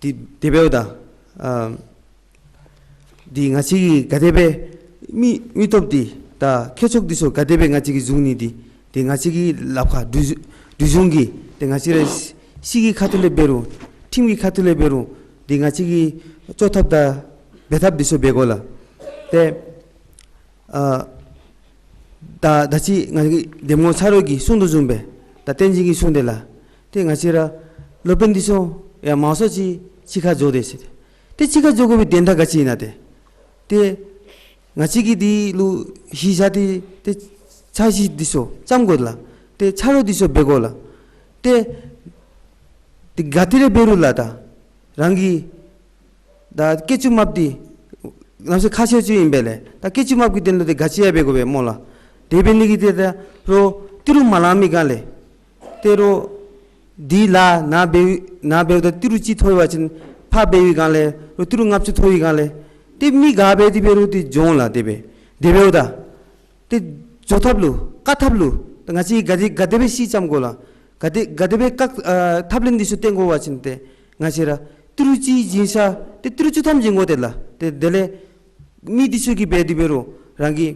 འདི་དེ་འབདཝ་ད་ཨ་འདི་ང་བཅས་ཀྱིས་ག་དེ་སྦེ་མི་མི་སྟོབས་འདི་དང་མཁས་མཆོག་འདི་ཚུ་ག་དེ་སྦེ་ང་བཅས་ཀྱིས་བཟུང་ནི་འདི་ཏེ་ང་བཅས་ཀྱི་ལགཔ་ཁར་འདི་འདི་བཟུང་གི་ཏེ་ང་བཅས་ར་སྲིད་ཀྱི་ཁ་ཐུག་ལས་འབད་རུང་ཁྲིམས་ཀྱི་ཁ་ཐུག་ལས་འབད་རུང་འདི་ང་བཅས་ཀྱིས་བཅོ་ཐབས་དང་འབད་ཐབས་འདི་ཚུ་འབད་དགོ་ལགས། ཏེ་ཨ་ད་ད་ཅི་ང་གི་འདེམས་ངོ་ཚ་རོགས་ཀྱིས་གསུང་དོ་བཟུམ་སྦེ་ད་བསྟན་འཛིན་གྱིས་གསུངས་དེ་ལགས། ཏེ་ང་བཅས་ར་སློབ་དཔོན་འདི་ཚུ་ཡང་མང་སུ་ཅིག་གཅིག་ཁར་འགྱོ་དེས་ཟེར། ཏེ་གཅིག་ཁར་འགྱོ་དགོ་པའི་དོན་དག་ག་ཅི་ཨིན་ན་ཏེ། ཏེ་ང་བཅས་ཀྱིས་འདི་ལུ་གཞི་བཞག་སྟེ་ཏེ་འཆར་གཞི་འདི་ཚུ་བརྩམ་དགོ་ལགས། ཏེ་ཆ་རོགས་འདི་ཚུ་འབད་དགོ་ལགས། ཏེ་ཏེ་ག་ཏེ་ར་འབད་རུང་ལགས་ད་རང་གི་ད་སྐད་ཅིག་མ་པ་འདི་ནམ་ཟེར་ཁ་ཤས་ཅིག་ཨིན་པས་ལགས། ད་སྐད་ཅིག་མ་པ་གི་དོན་ལུ་ཏེ་ག་ཅི་ཡང་འབད་དགོ་པས་སྨོ་ལགས། དེ་འབད་ནི་གི་ཏེ་ད་རོགས་ཏི་རུ་མ་ལང་མི་སྒང་ལས་ཏེ་རོགས་འདི་ལགས་ནཱ་འབད་ནཱ་འབདཝ་ད་ཏི་རུ་ཅིག་ཐོབ་པ་ཅིན་ཕར་འབད་བའི་སྒང་ལས་རོགས་ཏི་རུ་ལྔ་བཅུ་ཐོབ་པའི་སྒང་ལས་ཏེ་མི་ག་འབད་དེ་འབད་རུང་ཏེ་འགྱོ་འོང་ལགས། དེ་སྦེ་དེ་འབདཝ་ད་ཏེ་འགྱོ་ཐབས་ལུ་བཀག་ཐབས་ལུ་ད་ང་བཅས་ག་དེ་ག་དེ་སྦེ་སྲིད་བརྩམ་དགོ་ལགས། ག་དེ་ག་དེ་སྦེ་བཀག་ཨ་ཐབས་ལམ་འདི་ཚུ་བཏོན་དགོ་པ་ཅིན་ཏེ་ང་བཅས་ར་ཏི་རུ་གཅིག་བྱིན་ས་ཏེ་ཏི་རུ་བཅུ་ཐམ་བྱིན་དགོ་དེས་ལགས། ཏེ་དེ་ལས་མི་འདི་ཚུ་གིས་འབད་དེ་འབད་རུང་རང་གི་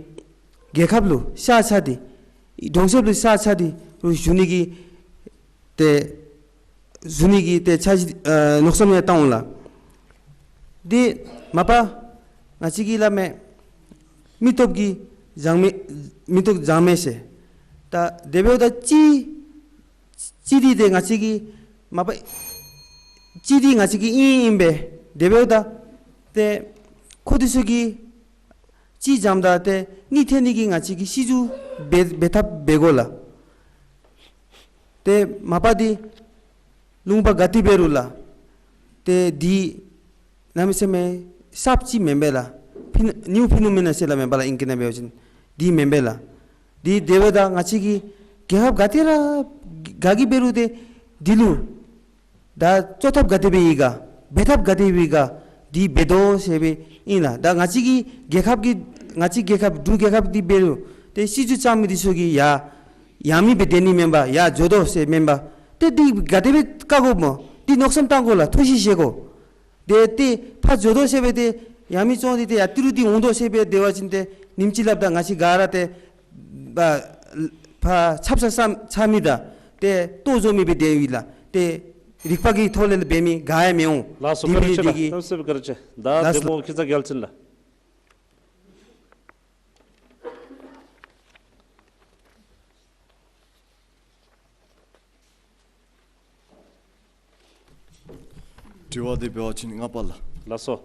རྒྱལ་ཁབ་ལུ་ཤ་ཚ་སྟེ་གྲོང་གསེབ་ལུ་ཤ་ཚ་སྟེ་རོགས་བཞུགས་ནི་གི་ཏེ་བཞུགས་ནི་གི་ཏེ་འཆར་གཞི་ཨ་མནོ་བསམ་ཡང་བཏང་འོང་ལགས། འདི་མ་པ་ང་བཅས་ཀྱིས་སླབ་མས་མི་སྟོབས་ཀྱིས་བཟང་མི་མི་སྟོབས་བཟང་མི་ཟེར། ད་དེ་འབདཝ་ད་གཅིག་གཅིག་འདི་ཏེ་ང་བཅས་ཀྱིས་མ་པ་གཅིག་འདི་ང་བཅས་ཀྱི་ཨིན་ཨིན་པས། དེ་འབདཝ་ད་ཏེ་ཁོང་འདི་ཚུ་གིས་གཅིག་བཟུངམ་ད་ཏེ་གཉིས་ཐོན་ནི་གི་ང་བཅས་ཀྱིས་སྲིད་བྱུས་འབད་འབད་ཐབས་འབད་དགོ་ལགས། ཏེ་མ་པ་འདི་ལུང་པ་ག་ཏེ་འབད་རུང་ལགས། ཏེ་འདི་གནམ་མེད་ས་མེད་གསརཔ་ཅིག་མེན་པས་ལགས། ཕི་ནིའུ་ཕི་ནོ་མི་ནཱ་ཟེར་སླབ་མས་པ་ལགས་ཨིང་སྐད་ནང་འབད་བ་ཅིན། འདི་མེན་པས་ལགས། འདི་དེ་འབདཝ་ད་ང་བཅས་ཀྱི་རྒྱལ་ཁབ་ག་ཏེ་ར་ག་གིས་འབད་རུང་ཏེ་འདི་ལུ་ད་བཅོ་ཐབས་ག་དེ་སྦེ་ཡོད་ག་འབད་ཐབས་ག་དེ་སྦེ་ཡོད་ག་འདི་འབད་དོ་ཟེར་སྦེ་ཨིན་ལགས། ད་ང་བཅས་ཀྱི་རྒྱལ་ཁབ་ཀྱི་ང་བཅས་རྒྱལ་ཁབ་འབྲུག་རྒྱལ་ཁབ་འདི་འབད་རུང་ཏེ་སྲིད་བྱུས་བརྩམ་མི་འདི་ཚུ་གིས་ཡ་ཡང་མི་སྦེ་སྡོད་ནི་མེན་པར་ཡར་འགྱོ་དོ་ཟེར་མེན་པར་ཏེ་འདི་ག་དེ་སྦེ་བཀག་དགོཔ་སྨོ། འདི་མནོ་བསམ་བཏང་དགོ་ལགས། ཐུགས་བཞེད་བཞེས་དགོ། ཏེ་ཏེ་ཕར་འགྱོ་དོ་ཟེར་སྦེ་ཏེ་ཡང་མི་བཙོང་སྟེ་ཏེ་ཡར་ཏི་རུ་འདི་འོང་དོ་ཟེར་སྦེ་སྡོད་པ་ཅིན་ཏེ་ཉིནམ་ཅིག་སླབ་ད་ང་བཅས་ག་ར་ཏེ་ཕར་ཕར་ཆབ་གསང་ཆ་མི་དང་ཏེ་ལྟོ་བཟོ་མི་སྦེ་སྡོད་ཡི་ལགས། ཏེ་རིག་པ་གི་ཐོག་ལས་འབད་མི་ག་ཡང་མི་འོང་། ལགས་སོ། འདི་བཀའ་དྲིན་ཆེ་ལགས། འདི་གིས་གནམ་མེད་ས་མེད་བཀའ་དྲིན་ཆེ། ད་ལགས་སོ། འདེམས་ངོ་ཁྱེད་ཚ་རྒྱལ་ཆེན་ལགས། དྲི་བ་འདི་འབད་བ་ཅིན་ལྔ་པ་ལགས། ལགས་སོ།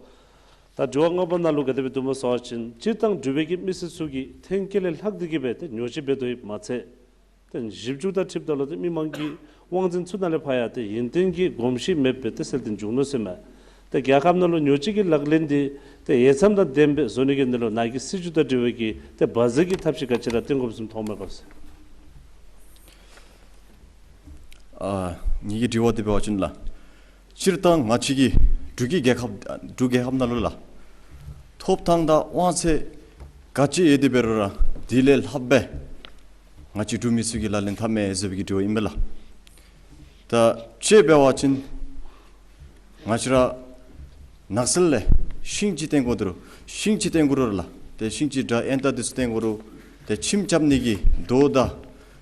ད་དྲི་བ་ལྔ་པ་ནང་ལུ་ག་དེ་སྦེ་འདུག་སྨོ་ཟེར་བ་ཅིན་སྤྱིར་བཏང་འབྲུག་པའི་གི་མི་སེར་ཚུ་གིས་ཐོན་སྐྱེད་ལས་ལྷག་སྟེ་གི་སྦེ་ཏེ་ཉོ་སྤྱོད་འབད་དོ་ཡོདཔ་མ་ཚད་ཏེ་ཞིབ་འཇུག་དང་འཁྲིལཝ་ད་ལུ་ཏེ་མི་མང་གི་དབང་འཛིན་ཚུ་ནང་ལས་ཕར་ཡང་ཏེ་ཡུན་བརྟན་གྱི་གོམས་གཤིས་མེདཔ་སྦེ་ཏེ་སེལ་ཏེ་འགྱོ་ནུག་ཟེར་མས། ཏེ་རྒྱལ་ཁབ་ནང་ལུ་ཉོ་སྤྱོད་ཀྱི་ལག་ལེན་འདི་ཏེ་འོས་འཚམ་དང་ལྡནམ་སྦེ་བཟོ་ནི་གི་དོན་ལུ་ནཱ་གི་སྲིད་བྱུས་དང་འབྲེལ་བའི་གི་ཏེ་བར་འཛེགས་ཀྱི་ཐབས་ཤེས་ག་ཅི་ར་བཏོན་དགོཔ་བཟུམ་མཐོངམ་མས་ག་ཟེར། ཨ་ངེ་གི་དྲི་བ་འདི་འབད་བ་ཅིན་ལགས། སྤྱིར་བཏང་ང་བཅས་ཀྱི་འབྲུག་གི་རྒྱལ་ཁབ་འབྲུག་རྒྱལ་ཁབ་ནང་ལུ་ལགས། ཐོབ་ཐང་དང་དབང་ཚད་ག་ཅི་ཡོད་དེ་འབད་རུང་ར་དེ་ལས་ལྷགཔ་སྦེ་ང་བཅས་འབྲུག་མི་ཚུ་གིས་ལག་ལེན་འཐབ་མས་ཟེར་བའི་གི་དྲི་བ་ཨིན་པས་ལགས། ད་དཔྱེ་འབད་བ་ཅིན་ང་བཅས་ར་ནགས་ཚལ་ལས་ཤིང་ཅིག་བཏོན་དགོ་དེ་རུང་ཤིང་ཅིག་བཏོན་དགོ་རུང་ལགས། ཏེ་ཤིང་ཅིག་དང་ཨེན་ཏ་འདི་ཚུ་བཏོན་དགོ་རུང་ཏེ་ཁྱིམ་རྐྱབ་ནི་གི་རྡོ་དང་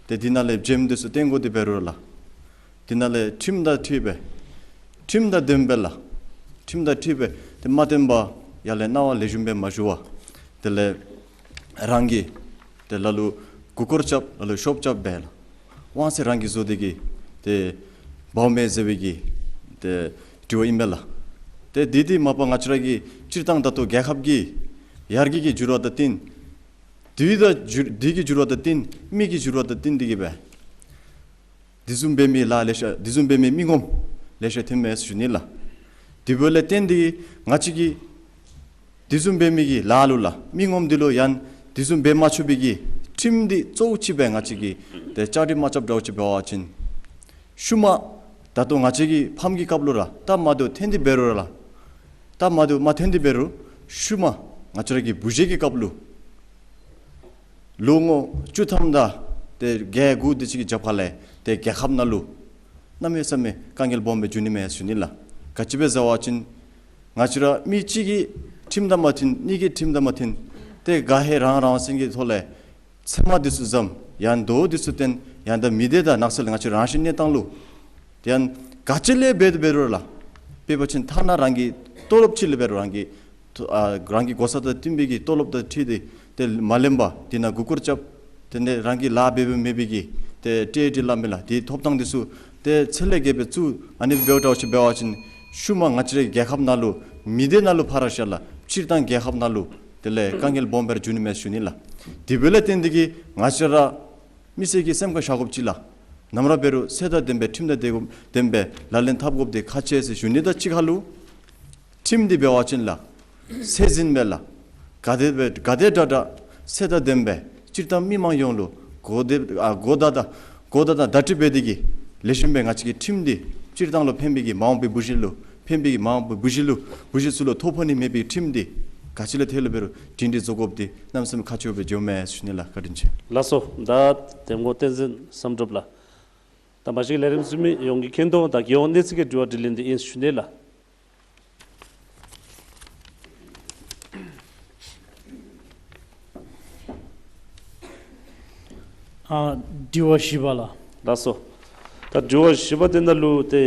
ཏེ་དེ་ནང་ལས་བྱེམ་འདི་ཚུ་བཏོན་དགོ་དེ་འབད་རུང་ལགས། དེ་ནང་ལས་ཁྲིམས་དང་འཁྲིལ་སྦེ་ཁྲིམས་དང་ལྡནམ་སྦེ་ལགས། ཁྲིམས་དང་འཁྲིལ་སྦེ་ཏེ་མ་བཏོན་པར་ཡར་ལས་གནང་བ་ལེགས་ཤོམ་སྦེ་མ་ཞུ་བར་དེ་ལས་རང་གིས་ཏེ་ལ་ལུ་མགུ་སྐོར་རྐྱབ་ལ་ལུ་ཤོབ་རྐྱབ་སྦེ་ལགས། དབང་ཚད་རང་གིས་བཟོ་སྟེ་གི་ཏེ་འབདཝ་མས་ཟེར་བའི་གི་ཏེ་དྲི་བ་ཨིན་པས་ལགས། ཏེ་འདི་འདི་མ་པ་ང་བཅས་ར་གི་སྤྱིར་བཏང་ད་ལྟོ་རྒྱལ་ཁབ་ཀྱི་ཡར་རྒྱས་ཀྱི་འགྱུར་བ་དང་བསྟུན་དུས་དང་འགྱུར་དུས་ཀྱི་འགྱུར་བ་དང་བསྟུན་མི་གི་འགྱུར་བ་དང་བསྟུན་ཏེ་གི་སྦེ་དེ་བཟུམ་འབད་མི་ལཱ་ལེ་ཤ་དེ་བཟུམ་འབད་མི་མི་ངོམ་ལེ་ཤ་ཐོན་མས་ཟེར་ཞུ་ནི་ལགས། དེ་འབདཝ་ལས་བརྟེན་ཏེ་ང་བཅས་ཀྱིས་དེ་བཟུམ་འབད་མི་གི་ལཱ་ལུ་ལགས་མི་ངོམ་འདི་ལུ་ཡང་དེ་བཟུམ་འབད་མ་ཆོག་པའི་གི་ཁྲིམས་འདི་གཙོ་བོ་ཅིག་སྦེ་ང་བཅས་ཀྱིས་ཏེ་བཅའ་སྒྲིག་མ་རྐྱབ་འདྲཝ་ཅིག་འབད་བ་ཅིན་ཤུལ་མ་ད་ལྟོ་ང་བཅས་ཀྱི་ཕམ་གྱི་སྐབས་ལུ་ར་སྟབས་མ་བདེཝ་ཐོན་ཏེ་འབད་རུང་ར་ལགས། སྟབས་མ་བདེཝ་མ་ཐོན་ཏེ་འབད་རུང་ཤུལ་མ་ང་བཅས་ར་གི་བུ་གཞི་གི་སྐབས་ལུ་ ལོ་ངོ་བཅུ་ཐམ་དང་ཏེ་བརྒྱད་དགུ་དེ་ཅིག་གི་རྒྱབ་ཁ་ལས་ཏེ་རྒྱལ་ཁབ་ནང་ལུ་གནམ་མེད་ས་མེད་དཀའ་ངལ་སྦོམ་སྦེ་འབྱུང་ནི་མས་ཟེར་ཞུ་ནི་ལགས། ག་ཅི་སྦེ་ཟེར་བ་ཅིན་ང་བཅས་ར་མི་གཅིག་གིས་ཁྲིམས་དང་མ་མཐུན་གཉིས་ཀྱིས་ཁྲིམས་དང་མ་མཐུན་ཏེ་ག་ཧེ་རང་རང་སེང་གེའི་ཐོག་ལས་ཚེར་མ་འདི་ཚུ་བཟུམ་ཡང་རྡོ་འདི་ཚུ་བཏོན་ཡང་ད་མི་སྡེ་དང་ནགས་ཚལ་ང་བཅས་རང་བཞིན་གནས་སྟངས་ལུ་ཏེ་ཡང་ག་ཅི་ལས་འབད་དེ་འབད་རུང་ལགས། དཔེ་འབད་བ་ཅིན་ཐ་ན་རང་གི་ཏོ་ལོབ་ཅིག་ལས་འབད་རུང་རང་གི་ཏོ་ཨ་རང་གི་གོ་ས་དང་བསྟུན་པའི་གི་ཏོ་ལོབ་དང་འཁྲིལ་ཏེ་ཏེ་མ་ལེན་པར་དེ་ནང་མགུ་སྐོར་རྐྱབ། དེ་ནས་རང་གི་ལཱ་འབད་འབདཝ་མེད་པའི་གི་ཏེ་ཊེ་ཌི་སླབ་མས་ལགས། དེའི་ཐོབ་ཐང་འདི་ཚུ་ཏེ་ཚད་ལས་བརྒལ་སྦེ་བཙུགས། ཨ་ནི་འབདཝ་ད་ཅིག་འབད་བ་ཅིན་ཤུལ་མ་ང་བཅས་རའི་རྒྱལ་ཁབ་ནང་ལུ་མི་སྡེ་ནང་ལུ་ཕར་བཞག་ལགས། སྤྱིར་བཏང་རྒྱལ་ཁབ་ནང་ལུ་དེ་ལས་དཀའ་ངལ་སྦོམ་སྦེ་ར་འབྱུང་ནི་མས་ཟེར་ཞུ་ནི་ལགས། དེ་འབདཝ་ལས་བརྟེན་ཏེ་གིས་ང་བཅས་ར་མི་སེར་གྱིས་སེམས་ཁར་བཞག་དགོཔ་ཅིག་ལགས། ནམ་ར་འབད་རུང་ཚད་དང་ལྡན་པའི་ཁྲིམས་དང་ལྡན་པའི་ལག་ལེན་འཐབ་དགོཔ་འདི་ཁག་ཆེ་ཟེར་ཞུ་ནི་དང་གཅིག་ཁར་ལུ་ཁྲིམས་འདི་འབད་བ་ཅིན་ལགས་ཚད་འཛིན་སྦེ་ལགས་ག་དེ་སྦེ་ག་དེ་དྲག་དྲག་ཚད་དང་ལྡན་པའི་སྤྱིར་བཏང་མི་མང་ཡོངས་ལུ་གོ་བདེ་ཨ་གོ་བརྡ་དང་གོ་བརྡ་དང་བརྡ་སྤྲོད་འབད་དེ་གིས་ལེགས་ཤོམ་སྦེ་ང་བཅས་ཀྱི་ཁྲིམས་འདི་སྤྱིར་བཏང་ལུ་ཕན་པའི་གི་མ་འོངས་པའི་བུ་གཞི་ལུ་ཕན་པའི་གི་མ་འོངས་པའི་བུ་གཞི་ལུ་བུ་གཞི་ཚུ་ལུ་ཐོ་ཕོག་ནི་མེད་པའི་ཁྲིམས་འདི་ག་ཅི་ལས་ཐད་ལུ་འབད་རུང་སྒྲིང་སྒྲིང་བཟོ་དགོཔ་འདི་གནམ་མེད་ས་མེད་ཁག་ཆེཝ་སྦེ་འགྱོཝ་མས་ཟེར་ཞུ་ནི་ལགས། བཀའ་དྲིན་ཆེ། ལགས་སོ། ད་འདེམས་ངོ་བསྟན་འཛིན་བསམ་གྲུབ་ལགས། ད་མ་གཞི་ལས་རིམ་གཟིགས་མི་ཡོངས་ཀྱིས་མཁྱེན་དོ་བཟུམ་ད་རྒྱལ་ཡོངས་གནས་ཚད་ཀྱི་དྲི་བ་དྲིས་ལན་འདི་ཨིན་ཟེར་ཞུ་ནི་ལགས། ཨ་དྲི་བ་བཞི་པ་ལགས། ལགས་སོ། ད་དྲི་བ་བཞི་པ་འདི་ནང་ལུ་ཏེ་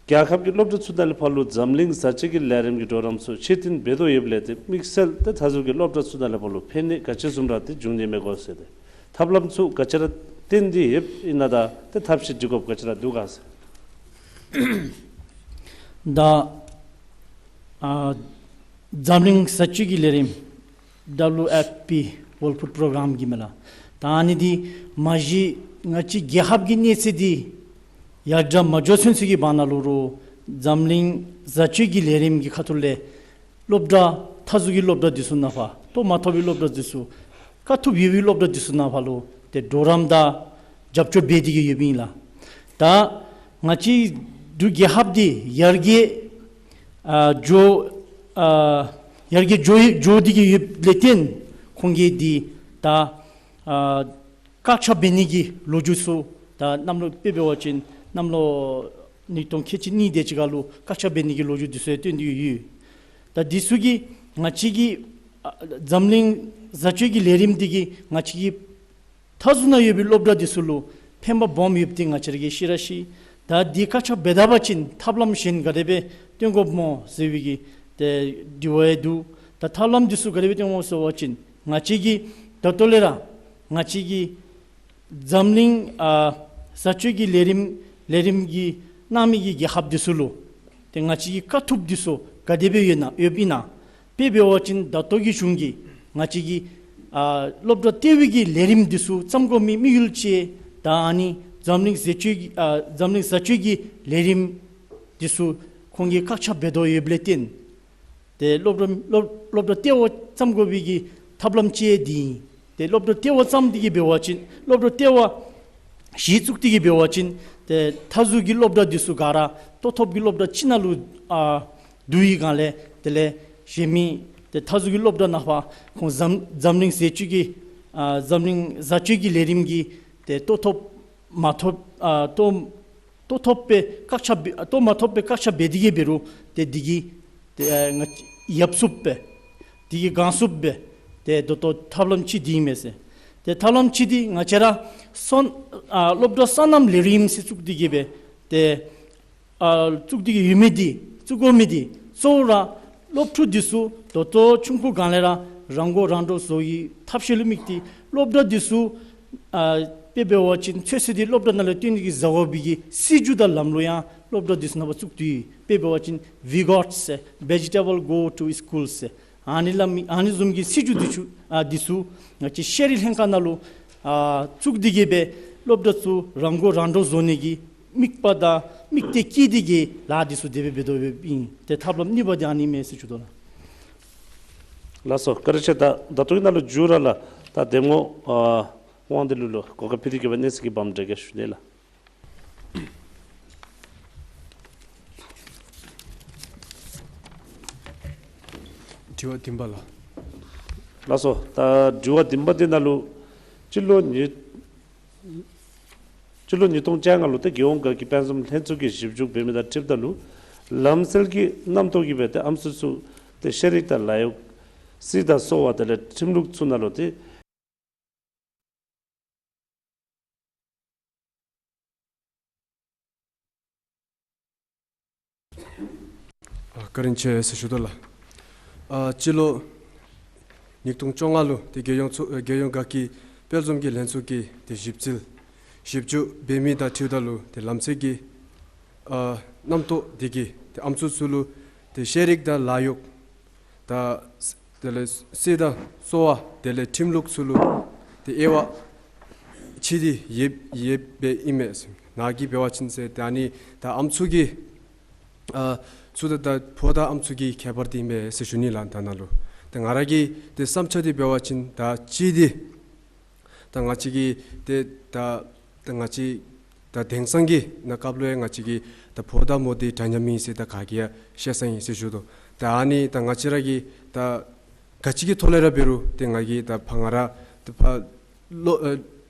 རྒྱལ་ཁབ་ཀྱི་སློབ་གྲྭ་ཚུ་ནང་ལས་ཕར་ལུ་འཛམ་གླིང་བཟའ་སྤྱོད་ཀྱི་ལས་རིམ་གྱི་གྲོགས་རམ་ཚུ་ཕྱིར་འཐེན་འབད་དོ་ཡོདཔ་ལས་ཏེ་དམིགས་བསལ་ཏེ་མཐའ་ཟུར་གྱི་སློབ་གྲྭ་ཚུ་ནང་ལས་ཕར་ལུ་ཕན་ནུས་ག་ཅི་བཟུམ་ར་ཏེ་འབྱུང་ནི་མས་གོ་ཟེར་ཏེ་ཐབས་ལམ་ཚུ་ག་ཅི་ར་བཏོན་ཏེ་ཡོདཔ་ཨིན་ན་ད་ཏེ་ཐབས་ཤེས་སྒྲིག་དགོཔ་ག་ཅི་ར་འདུག་ག་ཟེར། ད་ཨ་འཛམ་གླིང་བཟའ་སྤྱོད་ཀྱི་ལས་རིམ་ཌབ་ལུ་ཨེཕ་པི་World Food Programme གི་མས་ལགས། ད་ཨ་ནི་འདི་མ་གཞི་ང་བཅས་རྒྱལ་ཁབ་ཀྱི་གནས་ཚད་འདི་ཡར་དྲག་མ་འགྱོ་ཚུན་ཚོད་ཀྱི་བར་ན་ལུ་རུང་འཛམ་གླིང་བཟའ་སྤྱོད་ཀྱི་ལས་རིམ་གྱི་ཁ་ཐུག་ལས་སློབ་གྲྭ་མཐའ་ཟུར་གྱི་སློབ་གྲྭ་འདི་ཚུ་ནང་ཕར་ལྟོ་མ་ཐོབ་པའི་སློབ་གྲྭ་འདི་ཚུ་དཀའ་ཐུབ་ཡོད་པའི་སློབ་གྲྭ་འདི་ཚུ་ནང་ཕར་ལུ་ཏེ་གྲོགས་རམ་དང་རྒྱབ་སྐྱོར་འབད་དེ་གིས་ཡོདཔ་ཨིན་ལགས། ད་ང་བཅས་འབྲུག་རྒྱལ་ཁབ་འདི་ཡར་རྒྱས་ཨ་འགྱོ་ཨ་ཡར་རྒྱས་འགྱོ་འགྱོ་སྟེ་གིས་ཡོདཔ་ལས་བརྟེན་ཁོང་གིས་འདི་ད་ཨ་བཀག་ཆ་འབད་ནི་གི་ལོ་རྒྱུས་ཚུ་ད་གནམ་ལོ་དཔེ་འབད་བ་ཅིན་གནམ་ལོ་ཉིས་སྟོང་ཁལ་གཅིག་གཉིས་དེ་ཅིག་ཁར་ལུ་བཀག་ཆ་འབད་ནི་གི་ལོ་རྒྱུས་འདི་ཚུ་ཡང་བཏོན་ཏེ་ཡོད། ད་འདི་ཚུ་གིས་ང་བཅས་ཀྱི་ཨ་འཛམ་གླིང་བཟའ་སྤྱོད་ཀྱི་ལས་རིམ་འདི་གིས་ང་བཅས་ཀྱི་མཐའ་ཟུར་ནང་ཡོད་པའི་སློབ་གྲྭ་འདི་ཚུ་ལུ་ཕན་པ་སྦོམ་ཡོདཔ་འདི་ང་བཅས་ར་གིས་ཤེས་ར་ཤེས། ད་འདི་བཀག་ཆ་འབད་ད་པ་ཅིན་ཐབས་ལམ་གཞན་ག་དེ་སྦེ་སྟོན་དགོཔ་སྨོ་ཟེར་བའི་གི་ཏེ་དྲི་བ་ཡང་འདུག། ད་ཐབས་ལམ་འདི་ཚུ་ག་དེ་སྦེ་སྟོན་དགོཔ་སྨོ་ཟེར་བ་ཅིན་ང་བཅས་ཀྱིས་ད་ལྟོ་ལས་ར་ང་བཅས་ཀྱིས་འཛམ་གླིང་ཨ་བཟའ་སྤྱོད་ཀྱི་ལས་རིམ་ལས་རིམ་གྱི་གནང་མི་གི་རྒྱལ་ཁབ་འདི་ཚུ་ལུ་ཏེ་ང་བཅས་ཀྱི་དཀའ་ཐུབ་འདི་ཚུ་ག་དེ་སྦེ་ཡོད་ན་ཡོདཔ་ཨིན་ན། དཔེ་འབད་བ་ཅིན་ད་ལྟོ་གི་གཞུང་གིས་ང་བཅས་ཀྱི་ཨ་སློབ་གྲྭ་ལྟེ་བའི་གི་ལས་རིམ་འདི་ཚུ་བརྩམ་དགོ་མི་དམིགས་ཡུལ་ཅིག་ད་ཨ་ནི་འཛམ་གླིང་བཟའ་སྤྱོད་ཀྱི་ཨ་འཛམ་གླིང་བཟའ་སྤྱོད་ཀྱི་ལས་རིམ་འདི་ཚུ་ཁོང་གིས་བཀག་ཆ་འབད་དོ་ཡོདཔ་ལས་བརྟེན་ཏེ་སློབ་གྲྭ་སློབ་སློབ་གྲྭ་ལྟེ་བ་བརྩམ་དགོ་པའི་གི་ཐབས་ལམ་ཅིག་འདི་ཨིན། ཏེ་སློབ་གྲྭ་ལྟེ་བ་བརྩམས་ཏེ་གིས་འབད་བ་ཅིན་སློབ་གྲྭ་ལྟེ་བ་བཞི་བཙུགས་ཏེ་གིས་འབད་བ་ཅིན་ཏེ་མཐའ་ཟུར་གྱི་སློབ་གྲྭ་འདི་ཚུ་ག་ར་ལྟོ་ཐོབ་ཀྱི་སློབ་གྲྭ་ཅིག་ནང་ལུ་ཨ་བསྡུ་བའི་སྒང་ལས་དེ་ལས་གཞན་མི་ཏེ་མཐའ་ཟུར་གྱི་སློབ་གྲྭ་ནང་ཕར་ཁོང་འཛམ་འཛམ་གླིང་བཟའ་སྤྱོད་ཀྱི་ཨ་འཛམ་གླིང་བཟའ་སྤྱོད་ཀྱི་ལས་རིམ་གྱི་ཏེ་ལྟོ་ཐོབ་མ་ཐོབ་ཨ་ལྟོ་ལྟོ་ཐོབ་པའི་བཀག་ཆ་འབད་ལྟོ་མ་ཐོབ་པའི་བཀག་ཆ་འབད་དེ་གིས་འབད་རུང་ཏེ་འདི་གིས་ཏེ་ཨ་ང་ཡབ་སུབ་སྦེ་འདི་གིས་གང་སུབ་སྦེ་ཏེ་ད་ལྟོ་ཐབས་ལམ་ཅིག་འདི་ཨིན་མས་ཟེར། ཏེ་ཐབས་ལམ་ཅིག་འདི་ང་བཅས་ར་སོ་ཨ་སློབ་གྲྭ་སོ་ནམ་ལས་རིམ་ཟེར་བཙུགས་ཏེ་གིས་སྦེ་ཏེ་ཨ་བཙུགས་ཏེ་གིས་ཡོད་མི་འདི་བཙུགས་དགོ་མི་འདི་གཙོ་བོ་ར་སློབ་ཕྲུག་འདི་ཚུ་ད་ལྟོ་ཆུང་ཀུ་སྒང་ལས་ར་རང་མགོ་རང་འདྲོངས་བཟོ་བའི་ཐབས་ཤེས་ལུ་དམིགས་ཏེ་སློབ་གྲྭ་འདི་ཚུ་ཨ་དཔེ་འབད་བ་ཅིན་ཚོད་བསྲེ་འདི་སློབ་གྲྭ་ནང་ལས་བཏོན་ཏེ་གིས་བཟའ་དགོ་པའི་གི་སྲིད་བྱུས་དང་ལམ་ལུགས་ཡང་སློབ་གྲྭ་འདི་ཚུ་ནང་ཕར་བཙུགས་ཏེ་ཡོད། དཔེ་འབད་བ་ཅིན་ཝི་གོཊ་ཟེར་Vegetable Go to School ཟེར། ཨ་ནི་ལམ་ཨ་ནི་བཟུམ་གྱི་སྲིད་བྱུས་འདི་ཚུ་ཨ་འདི་ཚུ་ང་བཅས་ཤེས་རིག་ལྷན་ཁག་ནང་ལུ་ཨ་བཙུགས་ཏེ་གིས་སྦེ་སློབ་གྲྭ་ཚུ་རང་མགོ་རང་འདྲོངས་བཟོ་ནི་གི་དམིགས་པ་དང་དམིགས་གཏད་བསྐྱེད་དེ་གིས་ལཱ་འདི་ཚུ་དེ་སྦེ་འབད་དོ་ཡོདཔ་ཨིན། ཏེ་ཐབས་ལམ་གཉིས་པ་འདི་ཨ་ནི་མས་ཟེར་ཞུ་དོ་ལགས། ལགས་སོ། བཀའ་དྲིན་ཆེ། ད་ད་ལྟོ་གི་ནང་ལུ་མཇུག་ར་ལགས་ད་འདེམས་ངོ་ཨ་དབང་འདུས་ལུ་ལུ་གོ་སྐབས་ཕུལ་ཏེ་གིས་སྦེ་གནས་ཚུལ་གྱི་བབ་འདྲེན་གེ་ཞུ་ནི་ལགས། དྲི་བ་བདུན་པ་ལགས། ལགས་སོ། ད་དྲི་བ་བདུན་པ་འདི་ནང་ལུ་སྤྱི་ལོ་ཉིས་སྤྱི་ལོ་ཉིས་སྟོང་བཅོ་ལྔ་ལུ་ཏེ་རྒྱལ་ཡོངས་དགའ་སྐྱིད་དཔལ་འཛོམས་ལྷན་ཚོགས་ཀྱིས་ཞིབ་འཇུག་འབད་མི་དང་འཁྲིལཝ་ད་ལུ་ལམ་སྲོལ་གྱི་རྣམ་རྟོག་གིས་སྦེ་ཏེ་ཨམ་སྲུ་ཚུ་ཏེ་ཤེས་རིག་དང་ལཱ་གཡོག་རྩིས་དང་གསོ་བ་དེ་ལས་ཁྲིམས་ལུགས་ཚུ་ནང་ལུ་ཏེ། ཨ་བཀའ་དྲིན་ཆེ་ཟེར་ཞུ་དོ་ལགས། ཨ་སྤྱི་ལོ་ཉིས་སྟོང་བཅོ་ལྔ་ལུ་ཏེ་རྒྱལ་ཡོངས་ཚོགས་ཨ་རྒྱལ་ཡོངས་དགའ་སྐྱིད་དཔལ་འཛོམས་ཀྱི་ལྷན་ཚོགས་ཀྱིས་ཏེ་ཞིབ་འཚོལ་ཞིབ་འཇུག་འབད་མི་དང་འཁྲིལཝ་ད་ལུ་ཏེ་ལམ་སྲོལ་གྱི་ཨ་རྣམ་རྟོག་འདི་གིས་ཏེ་ཨམ་སྲུ་ཚུ་ལུ་ཏེ་ཤེས་རིག་དང་ལཱ་གཡོག་ད་དེ་ལས་རྩིས་དང་གསོ་བ་དེ་ལས་ཁྲིམས་ལུགས་ཚུ་ལུ་ཏེ་དབྱེ་བ་ཕྱེ་སྟེ་ཡོདཔ་ཡོདཔ་སྦེ་ཨིན་མས་ཟེར། ནཱ་གིས་འབད་བ་ཅིན་ཟེར་ཏེ་ཨ་ནི་ད་ཨམ་སྲུ་གི་ཨ་ཚུ་དང་ད་ཕོ་དང་ཨམ་སྲུ་གི་ཁྱད་པར་འདི་ཨིན་མས་ཟེར་ཞུ་ནི་ལགས། ད་ནཱ་ལུ་ཏེ་ང་ར་གི་ཏེ་བསམ་འཆར་འདི་འབད་བ་ཅིན་ད་གཅིག་འདི་ད་ང་བཅས་ཀྱི་ཏེ་ད་ད་ང་བཅས་ད་དེང་སང་གི་ནང་སྐབས་ལུ་ཡང་ང་བཅས་ཀྱི་ད་ཕོ་དང་མོ་འདི་འདྲ་མཉམ་ཨིན་ཟེར་ད་ག་གིས་ཡང་བཤད་ས་ཨིན་ཟེར་ཞུ་དོ། ད་ཨ་ནི་ད་ང་བཅས་ར་གི་ད་ག་ཅི་གི་ཐོག་ལས་ར་འབད་རུང་ཏེ་ང་གིས་ད་ཕར་ང་ར་ད་ཕར་སློབ་ཨ་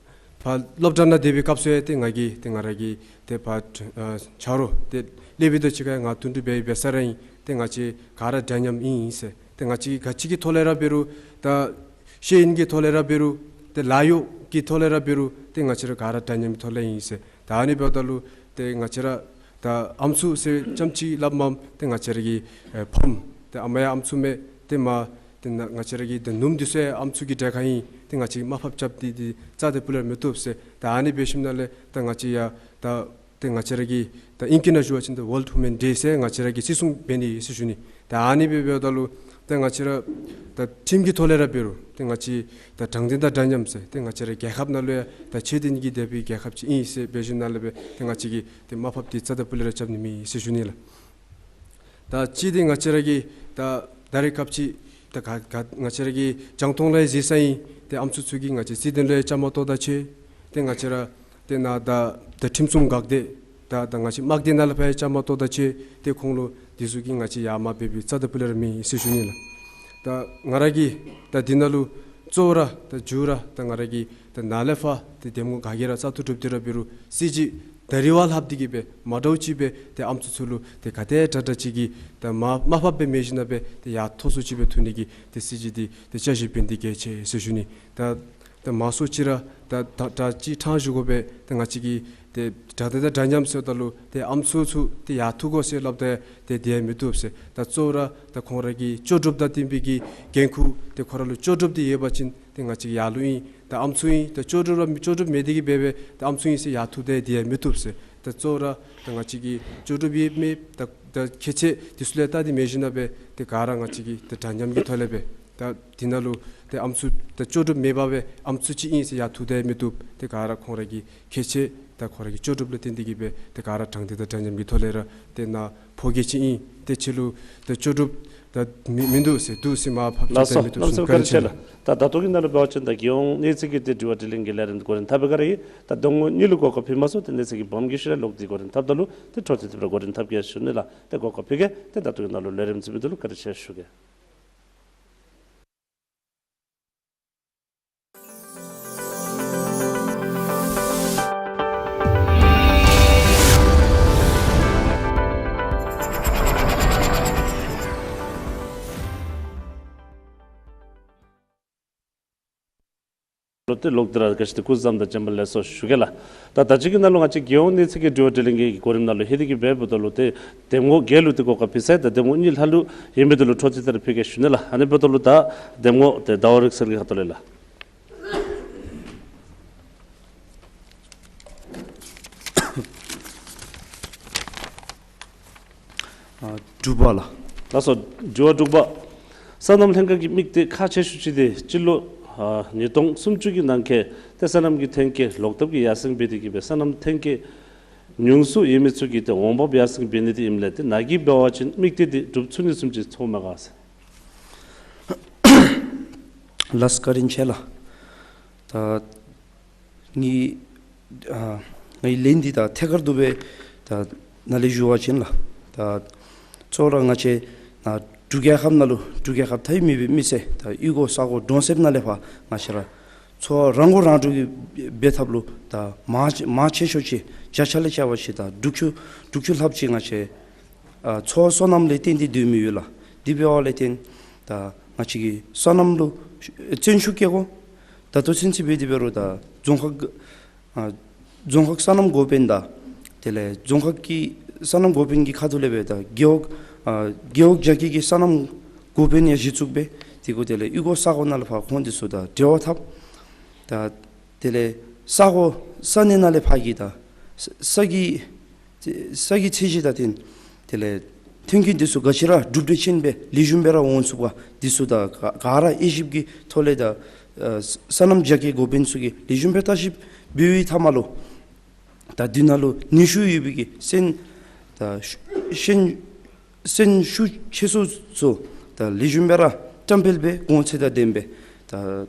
ཕར་སློབ་གྲྭ་ནང་སྡོད་པའི་སྐབས་སུ་ཡང་ཏེ་ང་གིས་ཏེ་ང་ར་གི་ཏེ་ཕར་ཨ་ཆ་རོགས་ཏེ་སློབ་དཔོན་དང་གཅིག་ཁར་ང་དུམ་གྲ་འབད་འབད་ས་ར་ཨིན། ཏེ་ང་བཅས་ག་ར་འདྲ་མཉམ་ཨིན་ཟེར། ཏེ་ང་བཅས་ཀྱིས་ག་ཅི་གི་ཐོག་ལས་ར་འབད་རུང་ད་ཤེས་ཡོན་གྱི་ཐོག་ལས་ར་འབད་རུང་ཏེ་ལཱ་གཡོག་གི་ཐོག་ལས་ར་འབད་རུང་ཏེ་ང་བཅས་ར་ག་ར་འདྲ་མཉམ་གྱི་ཐོག་ལས་ཨིན་ཟེར། ད་ཨ་ནི་འབདཝ་ད་ལུ་ཏེ་ང་བཅས་ར་ད་ཨམ་སྲུ་ཟེར་རྐྱངམ་ཅིག་སླབ་མས། ཏེ་ང་བཅས་ར་གི་ཨེ་ཕམ་ཏེ་ཨ་མ་ཡང་ཨམ་སྲུ་མས། ཏེ་མ་ཏེ་ན་ང་བཅས་ར་གི་ཏེ་ནུམོ་འདི་ཚུ་ཡང་ཨམ་སྲུ་གི་གྲལ་ཁར་ཨིན། ཏེ་ང་བཅས་ཀྱིས་དམའ་ཕབ་རྐྱབ་སྟེ་ཏེ་རྩ་དང་སྤུ་ལས་ར་མི་བཏུབ་ཟེར། ད་ཨ་ནི་འབད་ཞིནམ་ལས་ད་ང་བཅས་ཡང་ད་ཏེ་ང་བཅས་ར་གི་ད་ཨིང་སྐད་ནང་ཞུ་བ་ཅིན་ད་World Women Day ཟེར་ང་བཅས་ར་གིས་བརྩི་སྲུང་འབད་ནི་ཟེར་ཞུ་ནི། ད་ཨ་ནི་སྦེ་འབདཝ་ད་ལུ་ཏེ་ང་བཅས་ར་ད་ཁྲིམས་ཀྱི་ཐོག་ལས་ར་འབད་རུང་ཏེ་ང་བཅས་ད་དྲང་བདེན་དང་འདྲ་མཉམ་ཟེར་ཏེ་ང་བཅས་ར་རྒྱལ་ཁབ་ནང་ལུ་ཡང་ད་ཆོས་ལྡན་གྱི་སྡེ་པའི་རྒྱལ་ཁབ་ཅིག་ཨིན་ཟེར་འབད་ཞིནམ་ལས་སྦེ་ཏེ་ང་བཅས་ཀྱིས་ཏེ་དམའ་ཕབ་འདི་རྩ་དང་སྤུ་ལས་ར་རྐྱབ་ནི་མེད་ཟེར་ཞུ་ནི་ལགས། ད་གཅིག་འདི་ང་བཅས་ར་གི་ད་ད་རེས་སྐབས་ཅིག་ད་ག་ག་ང་བཅས་ར་གི་རྒྱང་མཐོང་ལས་གཟིགས་ས་ཨིན། ཏེ་ཨམ་སྲུ་ཚུ་གིས་ང་བཅས་རྩིས་དོན་ལུ་ཡང་བཅའ་མར་གཏོགས་ད་ཆེ། ཏེ་ང་བཅས་ར་ཏེ་ནཱ་ད་ད་ཁྲིམས་སྲུང་འགག་སྡེ་ད་ད་ང་བཅས་དམག་སྡེ་ནང་ལས་ཕར་ཡང་བཅའ་མར་གཏོགས་ད་ཆེ། ཏེ་ཁོང་ལུ་འདི་ཚུ་གིས་ང་བཅས་ཡར་མར་འབད་བའི་རྩ་དང་སྤུ་ལས་ར་མེད་ཟེར་ཞུ་ནི་ལགས། ད་ང་ར་གིས་ད་འདི་ནང་ལུ་གཙོ་བོ་ར་ད་མཇུག་ར་ད་ང་ར་གིས་ད་ནཱ་ལས་ཕར་ཏེ་འདེམས་ངོ་ག་གིས་ར་བཙག་འཐུ་གྲུབ་སྟེ་ར་འབད་རུང་སྲིད་བྱུས་ད་རིས་བ་ལྷགཔ་འདི་གིས་སྦེ་མ་འདྲཝ་ཅིག་སྦེ་ཏེ་ཨམ་སྲུ་ཚུ་ལུ་ཏེ་ག་དེ་དྲག་དྲག་ཅིག་གིས་ད་མ་མར་ཕབ་སྦེ་མེད་ཞིན་ན་སྦེ་ཏེ་ཡར་མཐོ་སུ་ཅིག་སྦེ་འཐུ་ནི་གི་ཏེ་སྲིད་བྱུས་འདི་ཏེ་བསྐྱར་ཞིབ་འབད་ནི་འདི་གལ་ཆེ་ཟེར་ཞུ་ནི། ད་ད་མང་སུ་ཅིག་ར་ད་ད་ད་ཅི་ཐང་ཞུ་དགོ་པས། ཏེ་ང་བཅས་ཀྱིས་ཏེ་དྲང་བདེན་དང་འདྲ་མཉམ་ཟེརཝ་ད་ལུ་ཏེ་ཨམ་སྲུ་ཚུ་ཏེ་ཡར་འཐུ་དགོ་ཟེར་སླབ་ད་ཏེ་དེ་ཡང་མི་བཏུབ་ཟེར། ད་གཙོ་བོ་ར་ད་ཁོང་ར་གི་ལྕོགས་གྲུབ་དང་བསྟུན་པའི་གི་འགན་ཁུར་ཏེ་ཁོང་ར་ལུ་ལྕོགས་གྲུབ་འདི་ཡོད་པ་ཅིན་ཏེ་ང་བཅས་ཀྱིས་ཡར་ལུ་ཨིན། ད་ཨམ་སྲུ་ཨིན་ད་ལྕོགས་གྲུབ་ར་ལྕོགས་གྲུབ་མེད་དེ་གིས་འབད་འབད་ད་ཨམ་སྲུ་ཨིན་ཟེར་ཡར་འཐུ་ད་དེ་ཡང་མི་བཏུབ་ཟེར། ད་གཙོ་བོ་ར་ད་ང་བཅས་ཀྱི་ལྕོགས་གྲུབ་ཡོད་མེད་ད་ད་ཁྱད་ཆོས་འདི་ཚུ་ལུ་བལྟ་སྟེ་མེད་ཞིན་ན་སྦེ་ཏེ་ག་ར་ང་བཅས་ཀྱིས་ཏེ་འདྲ་མཉམ་གྱི་ཐོག་ལས་སྦེ་ད་འདི་ནང་ལུ་ཏེ་ཨམ་སྲུ་ད་ལྕོགས་གྲུབ་མེད་པར་སྦེ་ཨམ་སྲུ་ཅིག་ཨིན་ཟེར་ཡར་འཐུ་ད་ཡང་མི་བཏུབ། ཏེ་ག་ར་ཁོང་ར་གི་ཁྱད་ཆོས་ད་ཁོང་ར་གི་ལྕོགས་གྲུབ་ལུ་བརྟེན་ཏེ་གིས་སྦེ་ཏེ་ག་ར་དྲང་བདེན་དང་འདྲ་མཉམ་གྱི་ཐོག་ལས་ར་ཏེ་ནཱ་ཕོ་སྐྱེས་ཅིག་ཨིན། ཏེ་ཁྱོད་ལུ་ད་ལྕོགས་གྲུབ་ད་མི་མིན་འདུག་ཟེར་འདུག་ཟེར་མར་ཕབ་ལགས་སོ། ད་མི་བཏུབ་གནམ་མེད་ས་མེད་བཀའ་དྲིན་ཆེ་ལགས། ད་ད་ལྟོ་གི་ནང་ལུ་འབད་བ་ཅིན་ད་རྒྱལ་ཡོངས་གནས་ཚད་ཀྱི་ཏེ་དྲི་བ་དྲིས་ལན་གྱི་ལས་རིམ་འདི་འགོ་འདྲེན་འཐབ་པའི་སྒང་ར་ཨིན། ད་གདམ་ངོ་གཉིས་ལུ་གོ་སྐབས་ཕུལ་མ་ཚུགས། ཏེ་གནས་ཚད་ཀྱི་སྦོམ་གྱི་ཤུལ་ལས་ལོག་སྟེ་འགོ་འདྲེན་འཐབ་ད་ལུ་ཏེ་འཕྲོ་མཐུད་དེ་འགོ་འདྲེན་འཐབ་གེ་ཞུ་ནི་ལགས། ཏེ་གོ་སྐབས་ཕུལ་གེ། ཏེ་ད་ལྟོ་གི་ནང་ལུ་ལས་རིམ་གཟིགས་མི་འདི་ལུ་བཀའ་དྲིན་ཆེ་ཞུ་གེ། ལོག་སྟེ་ལོག་སྟེ་ར་ག་ཅི་ཏེ་སྐུ་གཟུགས་བཟང་དང་བྱོན་པ་ལེགས་སོ་ཞུ་གེ་ལགས། ད་ད་ཅི་གི་ནང་ལུ་ང་བཅས་རྒྱལ་ཡོངས་གནས་ཚད་ཀྱི་དྲི་བ་དྲིས་ལན་གྱི་གོ་རིམ་ནང་ལུ་ཧེ་དེ་གི་འབདཝ་ད་ལུ་ཏེ་གདམ་ངོ་བརྒྱད་ལུ་ཏེ་གོ་སྐབས་ཕུལ་ཚར་ཡི། ད་གདམ་ངོ་གཉིས་ལྷག་ལུ་ཡོད་མི་འདི་ལུ་འཕྲོ་མཐུད་དེ་ར་ཕུལ་གེ་ཞུ་ནི་ལགས། ཨ་ནི་འབདཝ་ད་ལུ་ད་གདམ་ངོ་ཏེ་ཟླ་བ་རིག་གསལ་གྱི་ཁ་ཐུག་ལས་ལགས། ཨ་དྲུག་པ་ལགས། ལགས་སོ། དྲི་བ་དྲུག་པ། སོ་ནམ་ལྷན་ཁག་གི་དམིགས་གཏད་ཁག་ཆེ་ཤོས་ཅིག་འདི་སྤྱི་ལོ་ཨ་ཉིས་སྟོང་སུམ་ཅུ་གི་ནང་འཁོད་ཏེ་སོ་ནམ་གྱི་ཐོན་སྐྱེད་ལོག་ཐབས་ཀྱིས་ཡར་སེང་འབད་དེ་གིས་སྦེ་སོ་ནམ་ཐོན་སྐྱེད་ཉུང་སུ་ཡོད་མི་ཚུ་གི་ཏེ་འོང་འབབ་ཡར་སེང་འབད་ནི་འདི་ཨིནམ་ལས་ཏེ་ནཱ་གིས་འབད་བ་ཅིན་དམིགས་གཏད་འདི་འགྲུབ་ཚུགས་ནི་བཟུམ་ཅིག་ཚོར་མས་ག་ཟེར། ལགས་བཀའ་དྲིན་ཆེ་ལགས། ད་ངེའི་ཨ་ངེའི་ལན་འདི་ད་ཐད་ཀར་དུ་སྦེ་ད་ནཱ་ལས་ཞུ་བ་ཅིན་ལགས། ད་གཙོ་བོ་ར་ང་བཅས་ནཱ་ འབྲུག་རྒྱལ་ཁབ་ནང་ལུ་འབྲུག་རྒྱལ་ཁབ་མཐའ་དབུས་མེད་པའི་མི་སེར་ད་གཡུས་སྒོ་ས་སྒོ་གྲོང་གསེབ་ནང་ལས་ཕར་ང་བཅས་ར་ཚོ་རང་མགོ་རང་འདྲོངས་ཀྱི་འབད་ཐབས་ལུ་ད་མང་ཆེ་མང་ཆེ་ཤོས་ཅིག་བརྒྱ་ཆ་ལས་བརྒྱ་ཅིག་ད་དྲུག་ཅུ་དྲུག་ཅུ་ལྷགཔ་ཅིག་ང་བཅས་ཨ་ཚོ་སོ་ནམ་ལས་བརྟེན་ཏེ་སྡོད་མི་ཡོད་ལགས། དེ་འབདཝ་ལས་བརྟེན་ད་ང་བཅས་ཀྱི་སོ་ནམ་ལུ་བརྩོན་ཤུགས་བསྐྱེད་དགོ། ད་ལྟོ་ཚུན་ཚོད་འབད་དེ་འབད་རུང་ད་རྫོང་ཁག་ཨ་རྫོང་ཁག་སོ་ནམ་འགོ་དཔོན་དང་དེ་ལས་རྫོང་ཁག་གི་སོ་ནམ་འགོ་དཔོན་གྱི་ཁ་ཐུག་ལས་འབད་ད་རྒེད་འོག་ཨ་རྒེད་འོག་རྒྱ་སྐྱེད་ཀྱི་སོ་ནམ་འགོ་དཔོན་ཡང་གཞི་བཙུགས་འབད། དེ་གུ་དེ་ལས་གཡུས་སྒོ་ས་སྒོ་ནང་ལས་ཕར་ཁོང་དེ་ཚུ་དང་འབྲེལ་བ་འཐབ། ད་དེ་ལས་ས་སྒོ་ས་གནས་ནང་ལས་ཕར་གྱི་ད་ས་ས་གི་ས་གི་ཚད་གཞི་དང་བསྟུན་དེ་ལས་མཐུན་རྐྱེན་དེ་ཚུ་ག་ཅི་ར་གྲུབ་འབྲས་ཅན་སྦེ་ལེགས་ཤོམ་སྦེ་ར་འོང་ཚུགས་པ་དེ་ཚུ་ད་ག་ག་ར་དབྱེ་ཞིབ་ཀྱི་ཐོག་ལས་ད་ཨ་སོ་ནམ་རྒྱ་སྐྱེད་འགོ་དཔོན་ཚུ་གིས་ལེགས་ཤོམ་སྦེ་བརྟག་ཞིབ་འབད་བའི་མཐའ་མ་ལུ་ད་དེ་ནང་ལུ་ནུས་ཤུགས་ཡོད་པའི་གི་སོན་ད་ཤུ་སོན་སོན་ཤུགས་ཆེ་སུ་ཚུ་ད་ལེགས་ཤོམ་སྦེ་ར་བཀྲམ་སྤེལ་འབད་གོང་ཚད་དང་ལྡནམ་སྦེ་ད་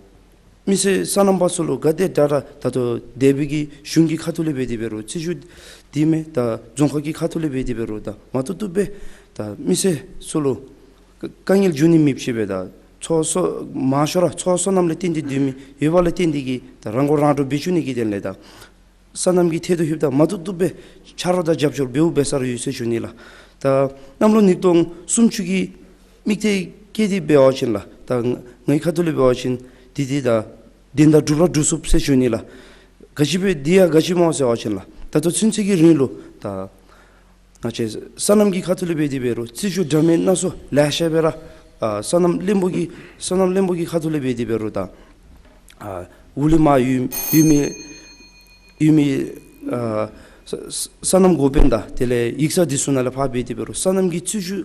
མི་སེར་སོ་ནམ་པ་ཚུ་ལུ་ག་དེ་དྲག་དྲག་ད་ལྟོ་འདས་པའི་གི་གཞུང་གི་ཁ་ཐུག་ལས་འབད་དེ་འབད་རུང་རྩིས་ཞུ་དེ་མེན་ད་རྫོང་ཁག་གི་ཁ་ཐུག་ལས་འབད་དེ་འབད་རུང་ད་མ་བཏུབ་བཏུབ་སྦེ་ད་མི་སེར་ཚུ་ལུ་དཀའ་ངལ་འབྱུང་ནི་མེདཔ་ཅིག་སྦེ་ད་ཚོ་སོ་མང་ཤོས་ར་ཚོ་སོ་ནམ་ལས་བརྟེན་ཏེ་སྡོད་མི་ཡོདཔ་ལས་བརྟེན་ཏེ་གིས་ད་རང་མགོ་རང་འདྲོངས་འབད་བཅུག་ནི་གི་དོན་ལས་ད་སོ་ནམ་གྱི་ཐད་དུ་ལྷོདཔ་ད་མ་བཏུབ་བཏུབ་སྦེ་ཆ་རོགས་དང་རྒྱབ་སྐྱོར་འབདཝ་འབད་ས་ར་ཡོད་ཟེར་ཞུ་ནི་ལགས། ད་གནམ་ལོ་ཉིས་སྟོང་སུམ་ཅུ་གི་དམིགས་གཏད་བསྐྱེད་དེ་འབད་བ་ཅིན་ལགས་ད་ང་ངེའི་ཁ་ཐུག་ལས་འབད་བ་ཅིན་དེ་དེ་ད་དོན་དག་འགྲུབ་ར་འགྲུབ་ཚུགས་ཟེར་ཞུ་ནི་ལགས། ག་ཅི་སྦེ་དེ་ཡང་ག་ཅི་སྨོ་ཟེར་བ་ཅིན་ལགས་ད་ལྟོ་ཚུན་ཚོད་ཀྱི་རིང་ལུ་ད་ང་བཅས་སོ་ནམ་གྱི་ཁ་ཐུག་ལས་འབད་དེ་འབད་རུང་རྩིས་ཞུ་འདྲ་མིན་སྣ་ཚོགས་ལེ་ཤ་སྦེ་ར་ཨ་སོ་ནམ་བློན་པོ་གི་སོ་ནམ་བློན་པོ་གི་ཁ་ཐུག་ལས་འབད་དེ་འབད་རུང་ད་ཨ་འོག་ལས་མར་ཡོད་ཡོད་མི་ཡོད་མི་ཨ་ས་ས་སོ་ནམ་འགོ་དཔོན་དང་དེ་ལས་ཡིག་ཚང་དེ་ཚུ་ནང་ལས་ཕར་འབད་དེ་འབད་རུང་སོ་ནམ་གྱི་རྩིས་ཞུ་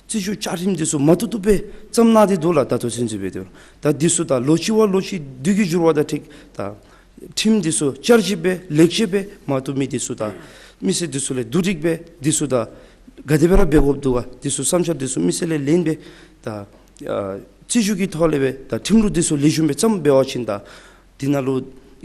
རྩིས་ཞུ་བཅའ་ཁྲིམས་དེ་ཚུ་མ་བཏུབ་བཏུབ་སྦེ་བརྩམས་གནང་སྟེ་འདུག་ལགས། ད་ལྟོ་ཚུན་ཚོད་འབད་དེ་འབད་རུང་ད་དེ་ཚུ་ད་ལོ་གཅིག་བ་ལོ་གཅིག་དུས་ཀྱི་འགྱུར་བ་དང་འཁྲིལ་ད་ཁྲིམས་དེ་ཚུ་བསྐྱར་ཞིབ་འབད་ལེགས་བཅོས་འབད་མ་བཏུབ་མི་དེ་ཚུ་ད་མི་སེར་དེ་ཚུ་ལས་བསྡུ་སྒྲིག་འབད་དེ་ཚུ་ད་ག་དེ་སྦེ་ར་འབད་དགོཔ་འདུག་ག་དེ་ཚུ་བསམ་འཆར་དེ་ཚུ་མི་སེར་ལས་ལེན་འབད་ད་ཨ་རྩིས་ཞུ་གི་ཐོག་ལས་འབད་ད་ཁྲིམས་ལུགས་དེ་ཚུ་ལེགས་ཤོམ་སྦེ་བརྩམས་འབད་བ་ཅིན་ད་དེ་ནང་ལུ་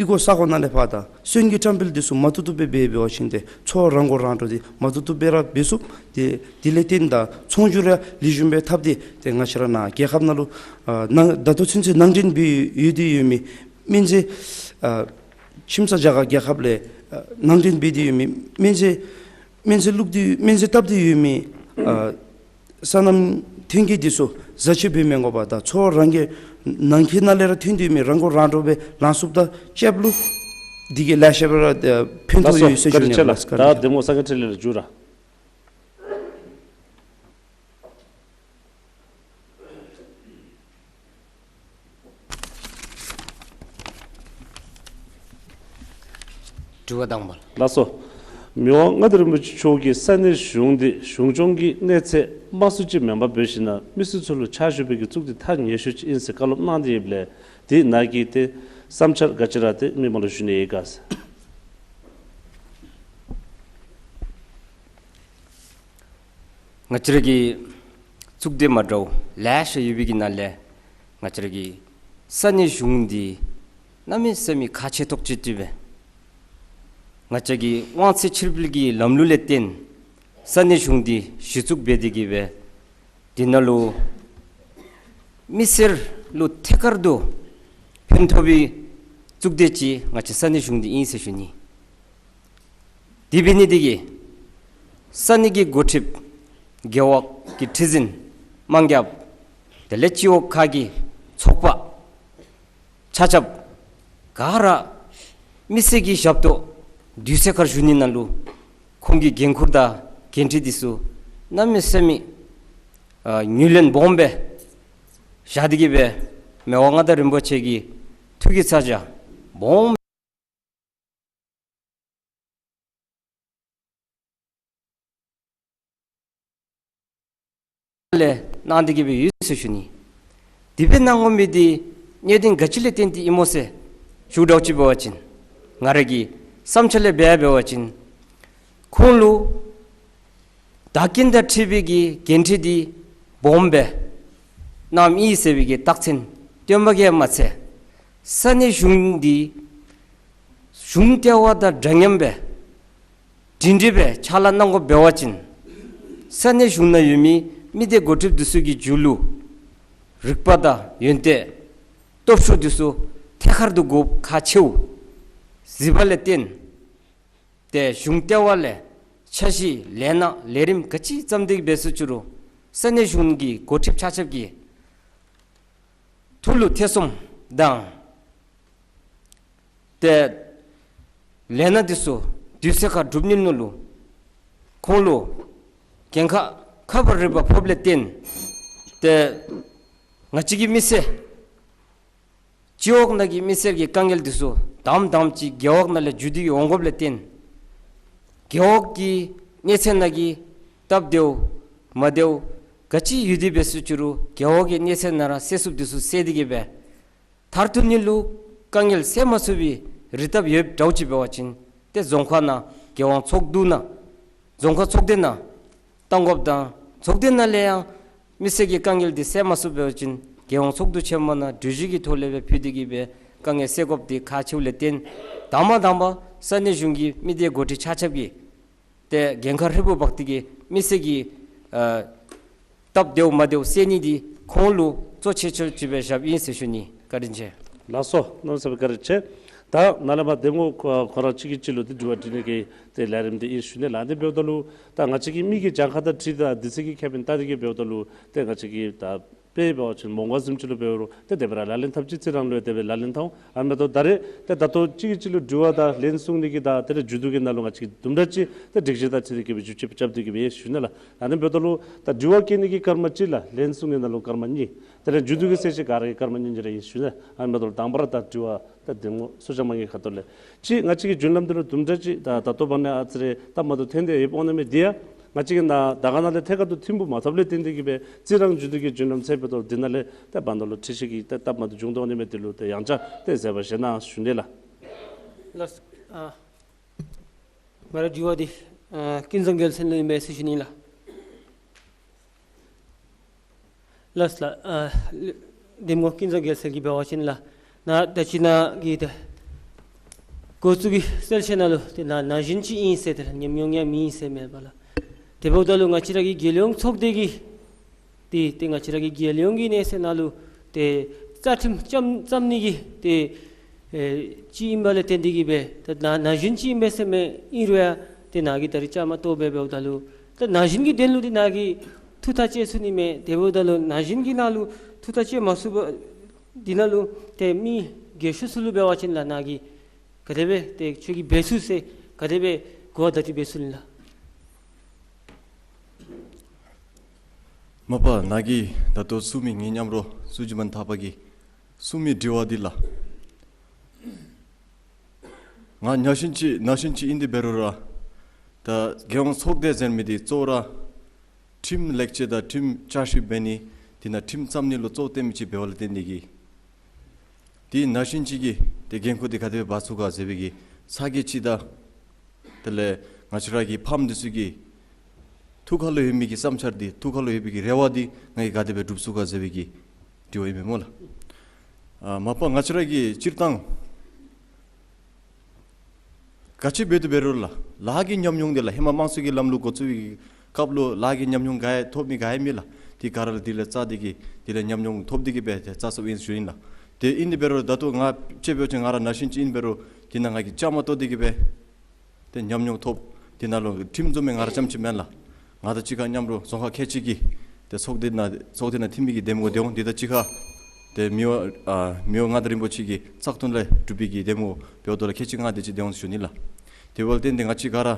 གཡུས་སྒོ་ས་སྒོ་ནང་ལས་ཕར་ད་སོན་གྱི་བཀྲམ་སྤེལ་དེ་ཚུ་མ་བཏུབ་བཏུབ་སྦེ་འབད་འབད་བ་ཅིན་ཏེ་ཚོ་རང་མགོ་རང་འདྲོངས་དེ་མ་བཏུབ་བཏུབ་སྦེ་ར་འབད་ཚུགས། དེ་དེ་ལས་བརྟེན་ད་ཚོང་སྒྱུར་ཡང་ལེགས་ཤོམ་སྦེ་འཐབ་སྟེ་ཏེ་ང་བཅས་ར་ནཱ་རྒྱལ་ཁབ་ནང་ལུ་ཨ་ནང་ད་ལྟོ་ཚུན་ཚོད་ནང་འདྲེན་འབད་ཡོད་དེ་ཡོད་མི་སྨན་རྫས་ཨ་ཁྱིམ་ཚང་རྒྱ་གར་རྒྱལ་ཁབ་ལས་ཨ་ནང་འདྲེན་འབད་དེ་ཡོད་མི་སྨན་རྫས་སྨན་རྫས་བླུགས་ཏེ་སྨན་རྫས་བཏབ་སྟེ་ཡོད་མི་ཨ་སོ་ནམ་ཐོན་སྐྱེད་དེ་ཚུ་བཟའ་ཆས་འབད་མི་དགོ་པར་ད་ཚོ་རང་གི་ནང་འཁོད་ནང་ལས་ར་ཐོན་ཏེ་ཡོད་མི་རང་མགོ་རང་འདྲོངས་སྦེ་ལང་ཚུགསཔ་དང་ཅིག་ལུ་དེ་གིས་ལེ་ཤ་སྦེ་ར་ཨ་ཕན་ཐོགས་ཡོད་ཟེར་ཞུ་ནི་ལགས། བཀའ་དྲིན་ཆེ་ལགས། ད་དེ་མོ་ས་ག་ཁྲི་ལས་ར་འཇུ་ར། དྲི་བ་དང་པ། ལགས་སོ། མི་དབང་མངའ་བདག་རིན་པོ་ཆེ་མཆོག་གིས་ས་གནས་གཞུང་འདི་གཞུང་སྐྱོང་གི་གནས་ཚད་དམའ་སུ་ཅིག་མེན་པར་འབད་ཞིནམ་ལས་མི་སེར་ཚུ་ལུ་ཕྱག་ཞུ་བའི་གི་གཙུག་སྡེ་ཐག་ཉེ་ཤོས་ཅིག་ཨིན་ཟེར་བཀའ་སློབ་གནང་སྟེ་ཡོདཔ་ལས་དེ་ནང་གི་ཏེ་བསམ་འཆར་ག་ཅི་ར་ཏེ་མི་མང་ལུ་ཞུ་ནི་ཡོད་ག་ཟེར། ང་བཅས་ར་གི་གཙུག་སྡེ་མ་འདྲཝ་ལེ་ཤ་ཡོད་པའི་གི་ནང་ལས་ང་བཅས་ར་གི་ས་གནས་གཞུང་འདི་གནམ་མེད་ས་མེད་ཁག་ཆེ་ཏོག་ཏོ་ཅིག་སྦེ་ང་བཅས་ཀྱི་དབང་ཚད་ཕྱིར་སྤེལ་གྱི་ལམ་ལུགས་ལས་བརྟེན་ས་གནས་གཞུང་འདི་གཞི་བཙུགས་འབད་དེ་གིས་སྦེ་དེ་ནང་ལུ་མི་སེར་ལུ་ཐད་ཀར་དུ་ཕན་ཐོགས་པའི་གཙུག་སྡེ་ཅིག་ང་བཅས་ས་གནས་གཞུང་འདི་ཨིན་ཟེར་ཞུ་ནི། དེ་འབད་ནི་དེ་གིས་ས་གནས་ཀྱི་འགོ་ཁྲིདཔ་རྒེད་འོག་གི་ཁྲི་འཛིན་དམངས་ཀྱི་དེ་ལས་སྤྱི་འོག་ཁག་གི་ཚོགས་པ་ཆ་ཁྱབ་ག་ར་མི་སེར་གྱི་ཞབས་ཏོག་དུས་ཚོད་ཁར་ཞུ་ནི་ནང་ལུ་ཁོང་གི་འགན་ཁུར་དང་འགན་འཁྲི་དེ་ཚུ་གནམ་མེད་ས་མེད་ཨ་ངོས་ལེན་སྦོམ་སྦེ་བཞག་སྟེ་གིས་སྦེ་མི་དབང་མངའ་བདག་རིན་པོ་ཆེ་གི་ཐུགས་ཀྱི་ཚ་གྱང་སྦོམ་ལས་གནང་སྟེ་གིས་སྦེ་ཡོད་ཟེར་ཞུ་ནི། དེ་སྦེ་གནང་དགོ་མི་དེ་གནད་དོན་ག་ཅི་ལས་བརྟེན་ཏེ་ཨིན་སྨོ་ཟེར་ཞུ་དགོཔ་ཅིག་འབད་བ་ཅིན་ང་ར་གི་བསམ་འཆར་ལས་འབད་འབད་བ་ཅིན་ཁོང་ལུ་བདག་རྐྱེན་དང་འཁྲིལ་བའི་གི་འགན་འཁྲི་དེ་སྦོམ་སྦེ་གནངམ་ཨིན་ཟེར་བའི་གི་རྟགས་མཚན་སྟོན་པ་གིས་མ་ཚད་ས་གནས་གཞུང་འདི་གཞུང་ལྟེ་བ་དང་འདྲ་མཉམ་སྦེ་སྒྲིང་སྒྲི་སྦེ་ཕྱག་ལཱ་གནང་དགོཔ་འབད་བ་ཅིན་ས་གནས་གཞུང་ནང་ཡོད་མི་ མི་སྡེ་འགོ་ཁྲིདཔ་འདི་ཚུ་གི་མཇུག་ལུ་རིག་པ་དང་ཡོན་ཏན་སྟོབས་ཤུགས་འདི་ཚུ་ཐད་ཀར་དུ་དགོཔ་ཁག་ཆེཝ་གཟིགས་པ་ལས་བརྟེན་ཏེ་གཞུང་ལྟེ་བ་ལས་འཆར་གཞི་ལས་སྣ་ལས་རིམ་ག་ཅི་བརྩམས་ཏེ་འབད་སོང་ཅི་རུང་ས་གནས་གཞུང་གི་འགོ་ཁྲིདཔ་ཆ་ཁྱབ་ཀྱིས་ཐུགས་ལུ་ཐེ་ཚོམ་དང་ཏེ་ལས་སྣ་འདི་ཚུ་དུས་ཚོད་ཁར་སྒྲུབ་ནི་ནང་ལུ་ཁོང་ལུ་འགན་ཁག་ཁག་པར་རིམ་པ་ཕོགཔ་ལས་བརྟེན་ཏེ་ང་བཅས་ཀྱི་མི་སེར་སྤྱི་འོག་ནང་གི་མི་སེར་གྱི་དཀའ་ངལ་འདི་ཚུ་དང་དང་ཅིག་རྒེད་འོག་ནང་ལས་བརྒྱུད་དེ་འོང་དགོཔ་ལས་བརྟེན་རྒེད་འོག་གི་གནས་ཚད་ནང་གི་སྟབས་བདེཝ་མ་བདེཝ་ག་ཅི་ཡོད་དེ་འབད་སོང་ཅི་རུང་རྒེད་འོག་གི་གནས་ཚད་ནང་ར་སེལ་ཚུགསཔ་འདི་ཚུ་སེལ་ཏེ་གི་སྦེ་མཐར་ཐུག་ནི་ལུ་དཀའ་ངལ་སེལ་མ་ཚུགས་པའི་རིགས་སྟོབས་ཡོདཔ་འདྲཝ་ཅིག་འབད་བ་ཅིན་ཏེ་རྫོང་ཁག་ནང་རྒྱལ་ཡོངས་ཚོགས་འདུ་ནང་རྫོང་ཁག་ཚོགས་སྡེ་ནང་བཏང་དགོཔ་དང་ཚོགས་སྡེ་ནང་ལས་ཡང་མི་སེར་གྱི་དཀའ་ངལ་འདི་སེལ་མ་ཚུགས་པ་ཅིན་རྒྱལ་ཡོངས་ཚོགས་འདུ་ཆེན་མོ་ནང་གྲོས་གཞི་གི་ཐོག་ལས་སྦེ་ཕུལ་ཏེ་གི་སྦེ་དཀའ་ངལ་སེལ་དགོཔ་འདི་ཁག་ཆེཝ་ལས་བརྟེན་དང་པ་དང་པ་ས་གནས་གཞུང་གི་མི་སྡེ་འགོ་ཁྲིདཔ་ཆ་ཁྱབ་ཀྱིས་ཏེ་འགན་ཁག་ཧྲིལ་བུ་འབག་སྟེ་གི་མི་སེར་གྱི་ཨ་སྟབས་བདེཝ་མ་བདེཝ་སེལ་ནི་འདི་ཁོང་ལུ་གཙོ་ཆེ་ཤོས་ཅིག་སྦེ་བཞགཔ་ཨིན་ཟེར་ཞུ་ནི། བཀའ་དྲིན་ཆེ། ལགས་སོ། གནམ་མེད་ས་མེད་བཀའ་དྲིན་ཆེ། ད་ནཱ་ལས་མར་གདམ་ངོ་ཁོ་ཁོ་ར་གཅིག་གིས་གཅིག་ལུ་ཏེ་དྲི་བ་དྲི་ནི་གི་ཏེ་ལས་རིམ་འདི་ཨིན་ཞུ་ནི་ལགས། དེ་འབདཝ་ད་ལུ་ད་ང་བཅས་ཀྱི་མི་གི་གྱངས་ཁ་དང་འཁྲིལ་ད་དུས་ཚོད་ཀྱི་ཁེ་ཕན་བལྟ་སྟེ་གི་འབདཝ་ད་ལུ་ཏེ་ང་བཅས་ཀྱིས་ད་དཔེ་འབད་བ་ཅིན་མོང་སྒར་བཟུམ་ཅིག་ལུ་འབད་རུང་ཏེ་དེ་སྦེ་ར་ལག་ལེན་འཐབ་ཅི། རྩི་རང་ལུ་ཡང་དེ་སྦེ་ལག་ལེན་འཐབ་འོང་། ཨ་ནི་འབདཝ་ད་ད་རེས་ཏེ་ད་ལྟོ་གཅིག་གིས་གཅིག་ལུ་དྲི་བ་དང་ལན་གསུང་ནི་གི་ད་དེ་ལས་མཇུག་བསྡུ་གི་ནང་ལུ་ང་བཅས་ཀྱིས་དུམ་གྲ་ཅིག་ཏེ་སྒྲིག་གཞི་དང་འཁྲིལ་ཏེ་གི་སྦེ་བསྒྱུར་བཅོས་རྐྱབ་སྟེ་གི་སྦེ་ཞུ་ནི་ལགས། ཨ་ནི་འབདཝ་ད་ལུ་ད་དྲི་བ་བཀོད་ནི་གི་སྐར་མ་གཅིག་ལགས། ལན་གསུང་ནི་ནང་ལུ་སྐར་མ་གཉིས། དེ་ལས་མཇུག་བསྡུ་གི་གསལ་བཤད་ག་ར་གི་སྐར་མ་གཉིས་གཉིས་ར་ཨིན་ཞུ་ནི། ཨ་ནི་འབདཝ་ད་ལུ་དང་པ་ར་ད་དྲི་བ་ད་གདམ་ངོ་ཚུལ་ཤ་མ་ངེ་ཁ་ཐུག་ལས་གཅིག་ང་བཅས་ཀྱི་རྒྱུན་ལམ་འདི་ལུ་དུམ་གྲ་ཅིག་ད་ད་ལྟོ་བར་ན་ཨ་ཙི་རེ་སྟབས་མ་བདེཝ་ཐོན་ཏེ་ཡོདཔ་འོང་ནི་མས། དེ་ཡང་ང་བཅས་ཀྱི་ནང་དར་དཀར་ནང་ལས་ཐད་ཀར་དུ་ཐིམ་ཕུག་མ་ཐོབ་ལས་བརྟེན་ཏེ་གི་སྦེ་རྩི་རང་མཇུག་བསྡུ་གི་རྒྱུན་ལམ་ཚད་འབདཝ་ད་འདི་ནང་ལས་ཏེ་བར་ན་ལུ་འཁྲུལ་ཞིག་གི་ཏེ་སྟབས་མ་བདེཝ་བྱུང་དོ་འོང་ནི་མས། དེ་ལུ་ཏེ་ཡང་བསྐྱར་ཏེ་བཟོད་པ་བཞེས་གནང་ཞུ་ནི་ལགས། ལགས། ཨ་ང་རའི་དྲི་བ་འདི་ཨ་ཀུན་བཟང་རྒྱལ་མཚན་ལུ་ཨིན་པས་ཟེར་ཞུ་ནི་ལགས། ལགས་ལགས། ཨ་གདམ་ངོ་ཀུན་བཟང་རྒྱལ་མཚན་གྱིས་འབད་བ་ཅིན་ལགས་ནཱ་ད་ཅི་ནཱ་གི་ཏེ་འགོ་བཙུགས་ཀྱི་གསལ་བཤད་ནང་ལུ་ཏེ་ན་ན་གཞོན་ཅིག་ཨིན་ཟེར་ཏེ་ལགས་ཉམས་མྱོང་ཡང་མེད་ཟེར་མེན་པ་ལགས། དེ་འབདཝ་ད་ལུ་ང་བཅས་ར་གི་རྒྱལ་ཡོངས་ཚོགས་སྡེ་གི་ཏེ་ཏེ་ང་བཅས་ར་གི་རྒྱལ་ཡོངས་ཀྱི་གནས་ཚད་ནང་ལུ་ཏེ་རྩ་ཁྲིམས་བརྩམ་བརྩམ་ནི་གི་ཏེ་ཨེ་ཅིག་ཨིན་པ་ལས་བརྟེན་ཏེ་གི་སྦེ་ད་ན་ན་གཞོན་ཅིག་ཨིན་པས་ཟེར་མས། ཨིན་རུང་ཡང་ཏེ་ནཱ་གིས་ད་རིས་བཅའ་མར་གཏོགས་སྦེ་འབདཝ་ད་ལུ་ད་ན་གཞོན་གྱི་དོན་ལུ་ཏེ་ནཱ་གིས་ཐུགས་ཐག་བཅད་ཚུགས་ནི་མས། དེ་འབདཝ་ད་ལུ་ན་གཞོན་གྱི་ནང་ལུ་ཐུགས་ཐག་བཅད་མ་ཚུགས་པ་འདི་ནང་ལུ་ཏེ་མི་རྒས་ཤོས་ཚུ་ལུ་འབད་བ་ཅིན་ལགས་ནཱ་གིས་ག་དེ་སྦེ་ཏེ་ཁྱོད་ཀྱིས་འབད་ཚུགས་ཟེར་ག་དེ་སྦེ་གོ་བརྡ་ཅིག་འབད་ཚུགས་ནི་ལགས། མ་པ་ནཱ་གིས་ད་ལྟོ་གསུང་མི་ངེའི་མཉམ་རོགས་ཟུར་བཞུགས་མ་ཐག་པ་གིས་གསུང་མི་དྲི་བ་འདི་ལགས། ང་ན་གཞོན་ཅིག་ན་གཞོན་ཅིག་ཨིན་ཏེ་འབད་རུང་ར་ད་རྒྱལ་ཡོངས་ཚོགས་སྡེ་ཟེར་མི་འདི་གཙོ་བོ་ར་ཁྲིམས་ལེགས་བཅོས་དང་ཁྲིམས་བསྐྱར་ཞིབ་འབད་ནི་དེ་ནང་ཁྲིམས་བརྩམ་ནི་ལུ་གཙོ་བོ་བཏོན་མི་ཅིག་འབདཝ་ལས་བརྟེན་ཏེ་གི་ཏེ་ན་གཞོན་ཅིག་གིས་ཏེ་འགན་ཁུར་འདི་ག་དེ་སྦེ་འབག་ཚུགས་ག་ཟེར་བའི་གི་ཚ་གྱང་ཅིག་དང་དེ་ལས་ང་བཅས་ར་གི་ཕམ་འདི་ཚུ་གི་ཐུགས་ཁ་ལུ་ཡོད་མི་གི་བསམ་འཆར་འདི་ཐུགས་ཁ་ལུ་ཡོད་པའི་གི་རེ་བ་འདི་ང་གིས་ག་དེ་སྦེ་སྒྲུབ་ཚུགས་ག་ཟེར་བའི་གི་དྲི་བ་ཨིན་མས་སྨོ་ལགས། ཨ་མ་པ་ང་བཅས་ར་གིས་སྤྱིར་བཏང་ག་ཅི་འབད་དེ་འབད་རུང་ལགས་ལཱ་གི་ཉམས་མྱོང་འདི་ལགས་ཧེ་མ་དམངས་གཙོ་གི་ལམ་ལུགས་འགོ་བཙུགས་པའི་སྐབས་ལུ་ལཱ་གི་ཉམས་མྱོང་ག་ཡང་ཐོབ་མི་ག་ཡང་མེད་ལགས། དེ་ག་ར་ལུ་དེ་ལས་རྩ་དེ་གིས་དེ་ལས་ཉམས་མྱོང་ཐོབ་སྟེ་གི་སྦེ་ཏེ་རྩ་སོངམ་ཨིན་ཟེར་ཞུ་ནི་ལགས། དེ་ཨིན་ཏེ་འབད་རུང་ད་ལྟོ་ང་ཅིག་འབད་བ་ཅིན་ང་ར་ན་གཞོན་ཅིག་ཨིན་འབད་རུང་དེ་ནང་ང་གིས་བཅའ་མར་གཏོགས་ཏེ་གི་སྦེ་ཏེ་ཉམས་མྱོང་ཐོབ། དེ་ནང་ལུ་ཁྲིམས་བཟོ་མི་ང་ར་རྐྱངམ་ཅིག་མེན་ལགས། ང་དང་གཅིག་ཁར་མཉམ་རོགས་རྫོང་ཁག་ཁལ་གཅིག་གི་ཏེ་ཚོགས་སྡེ་ནང་ཚོགས་སྡེ་ནང་འཐུས་མི་གི་གདམ་ངོ་དེ་འོང་། དེ་དང་གཅིག་ཁར་ཏེ་མི་དབང་ཨ་མི་དབང་མངའ་བདག་རིན་པོ་ཆེ་གི་བཙག་འཐུ་ལས་གྲུབ་པའི་གི་གདམ་ངོ་འབདཝ་ད་ལུ་ཁལ་གཅིག་ང་དེ་ཅིག་དེ་འོང་ཟེར་ཞུ་ནི་ལགས། དེ་འབདཝ་ལས་བརྟེན་ཏེ་ང་བཅས་ག་ར་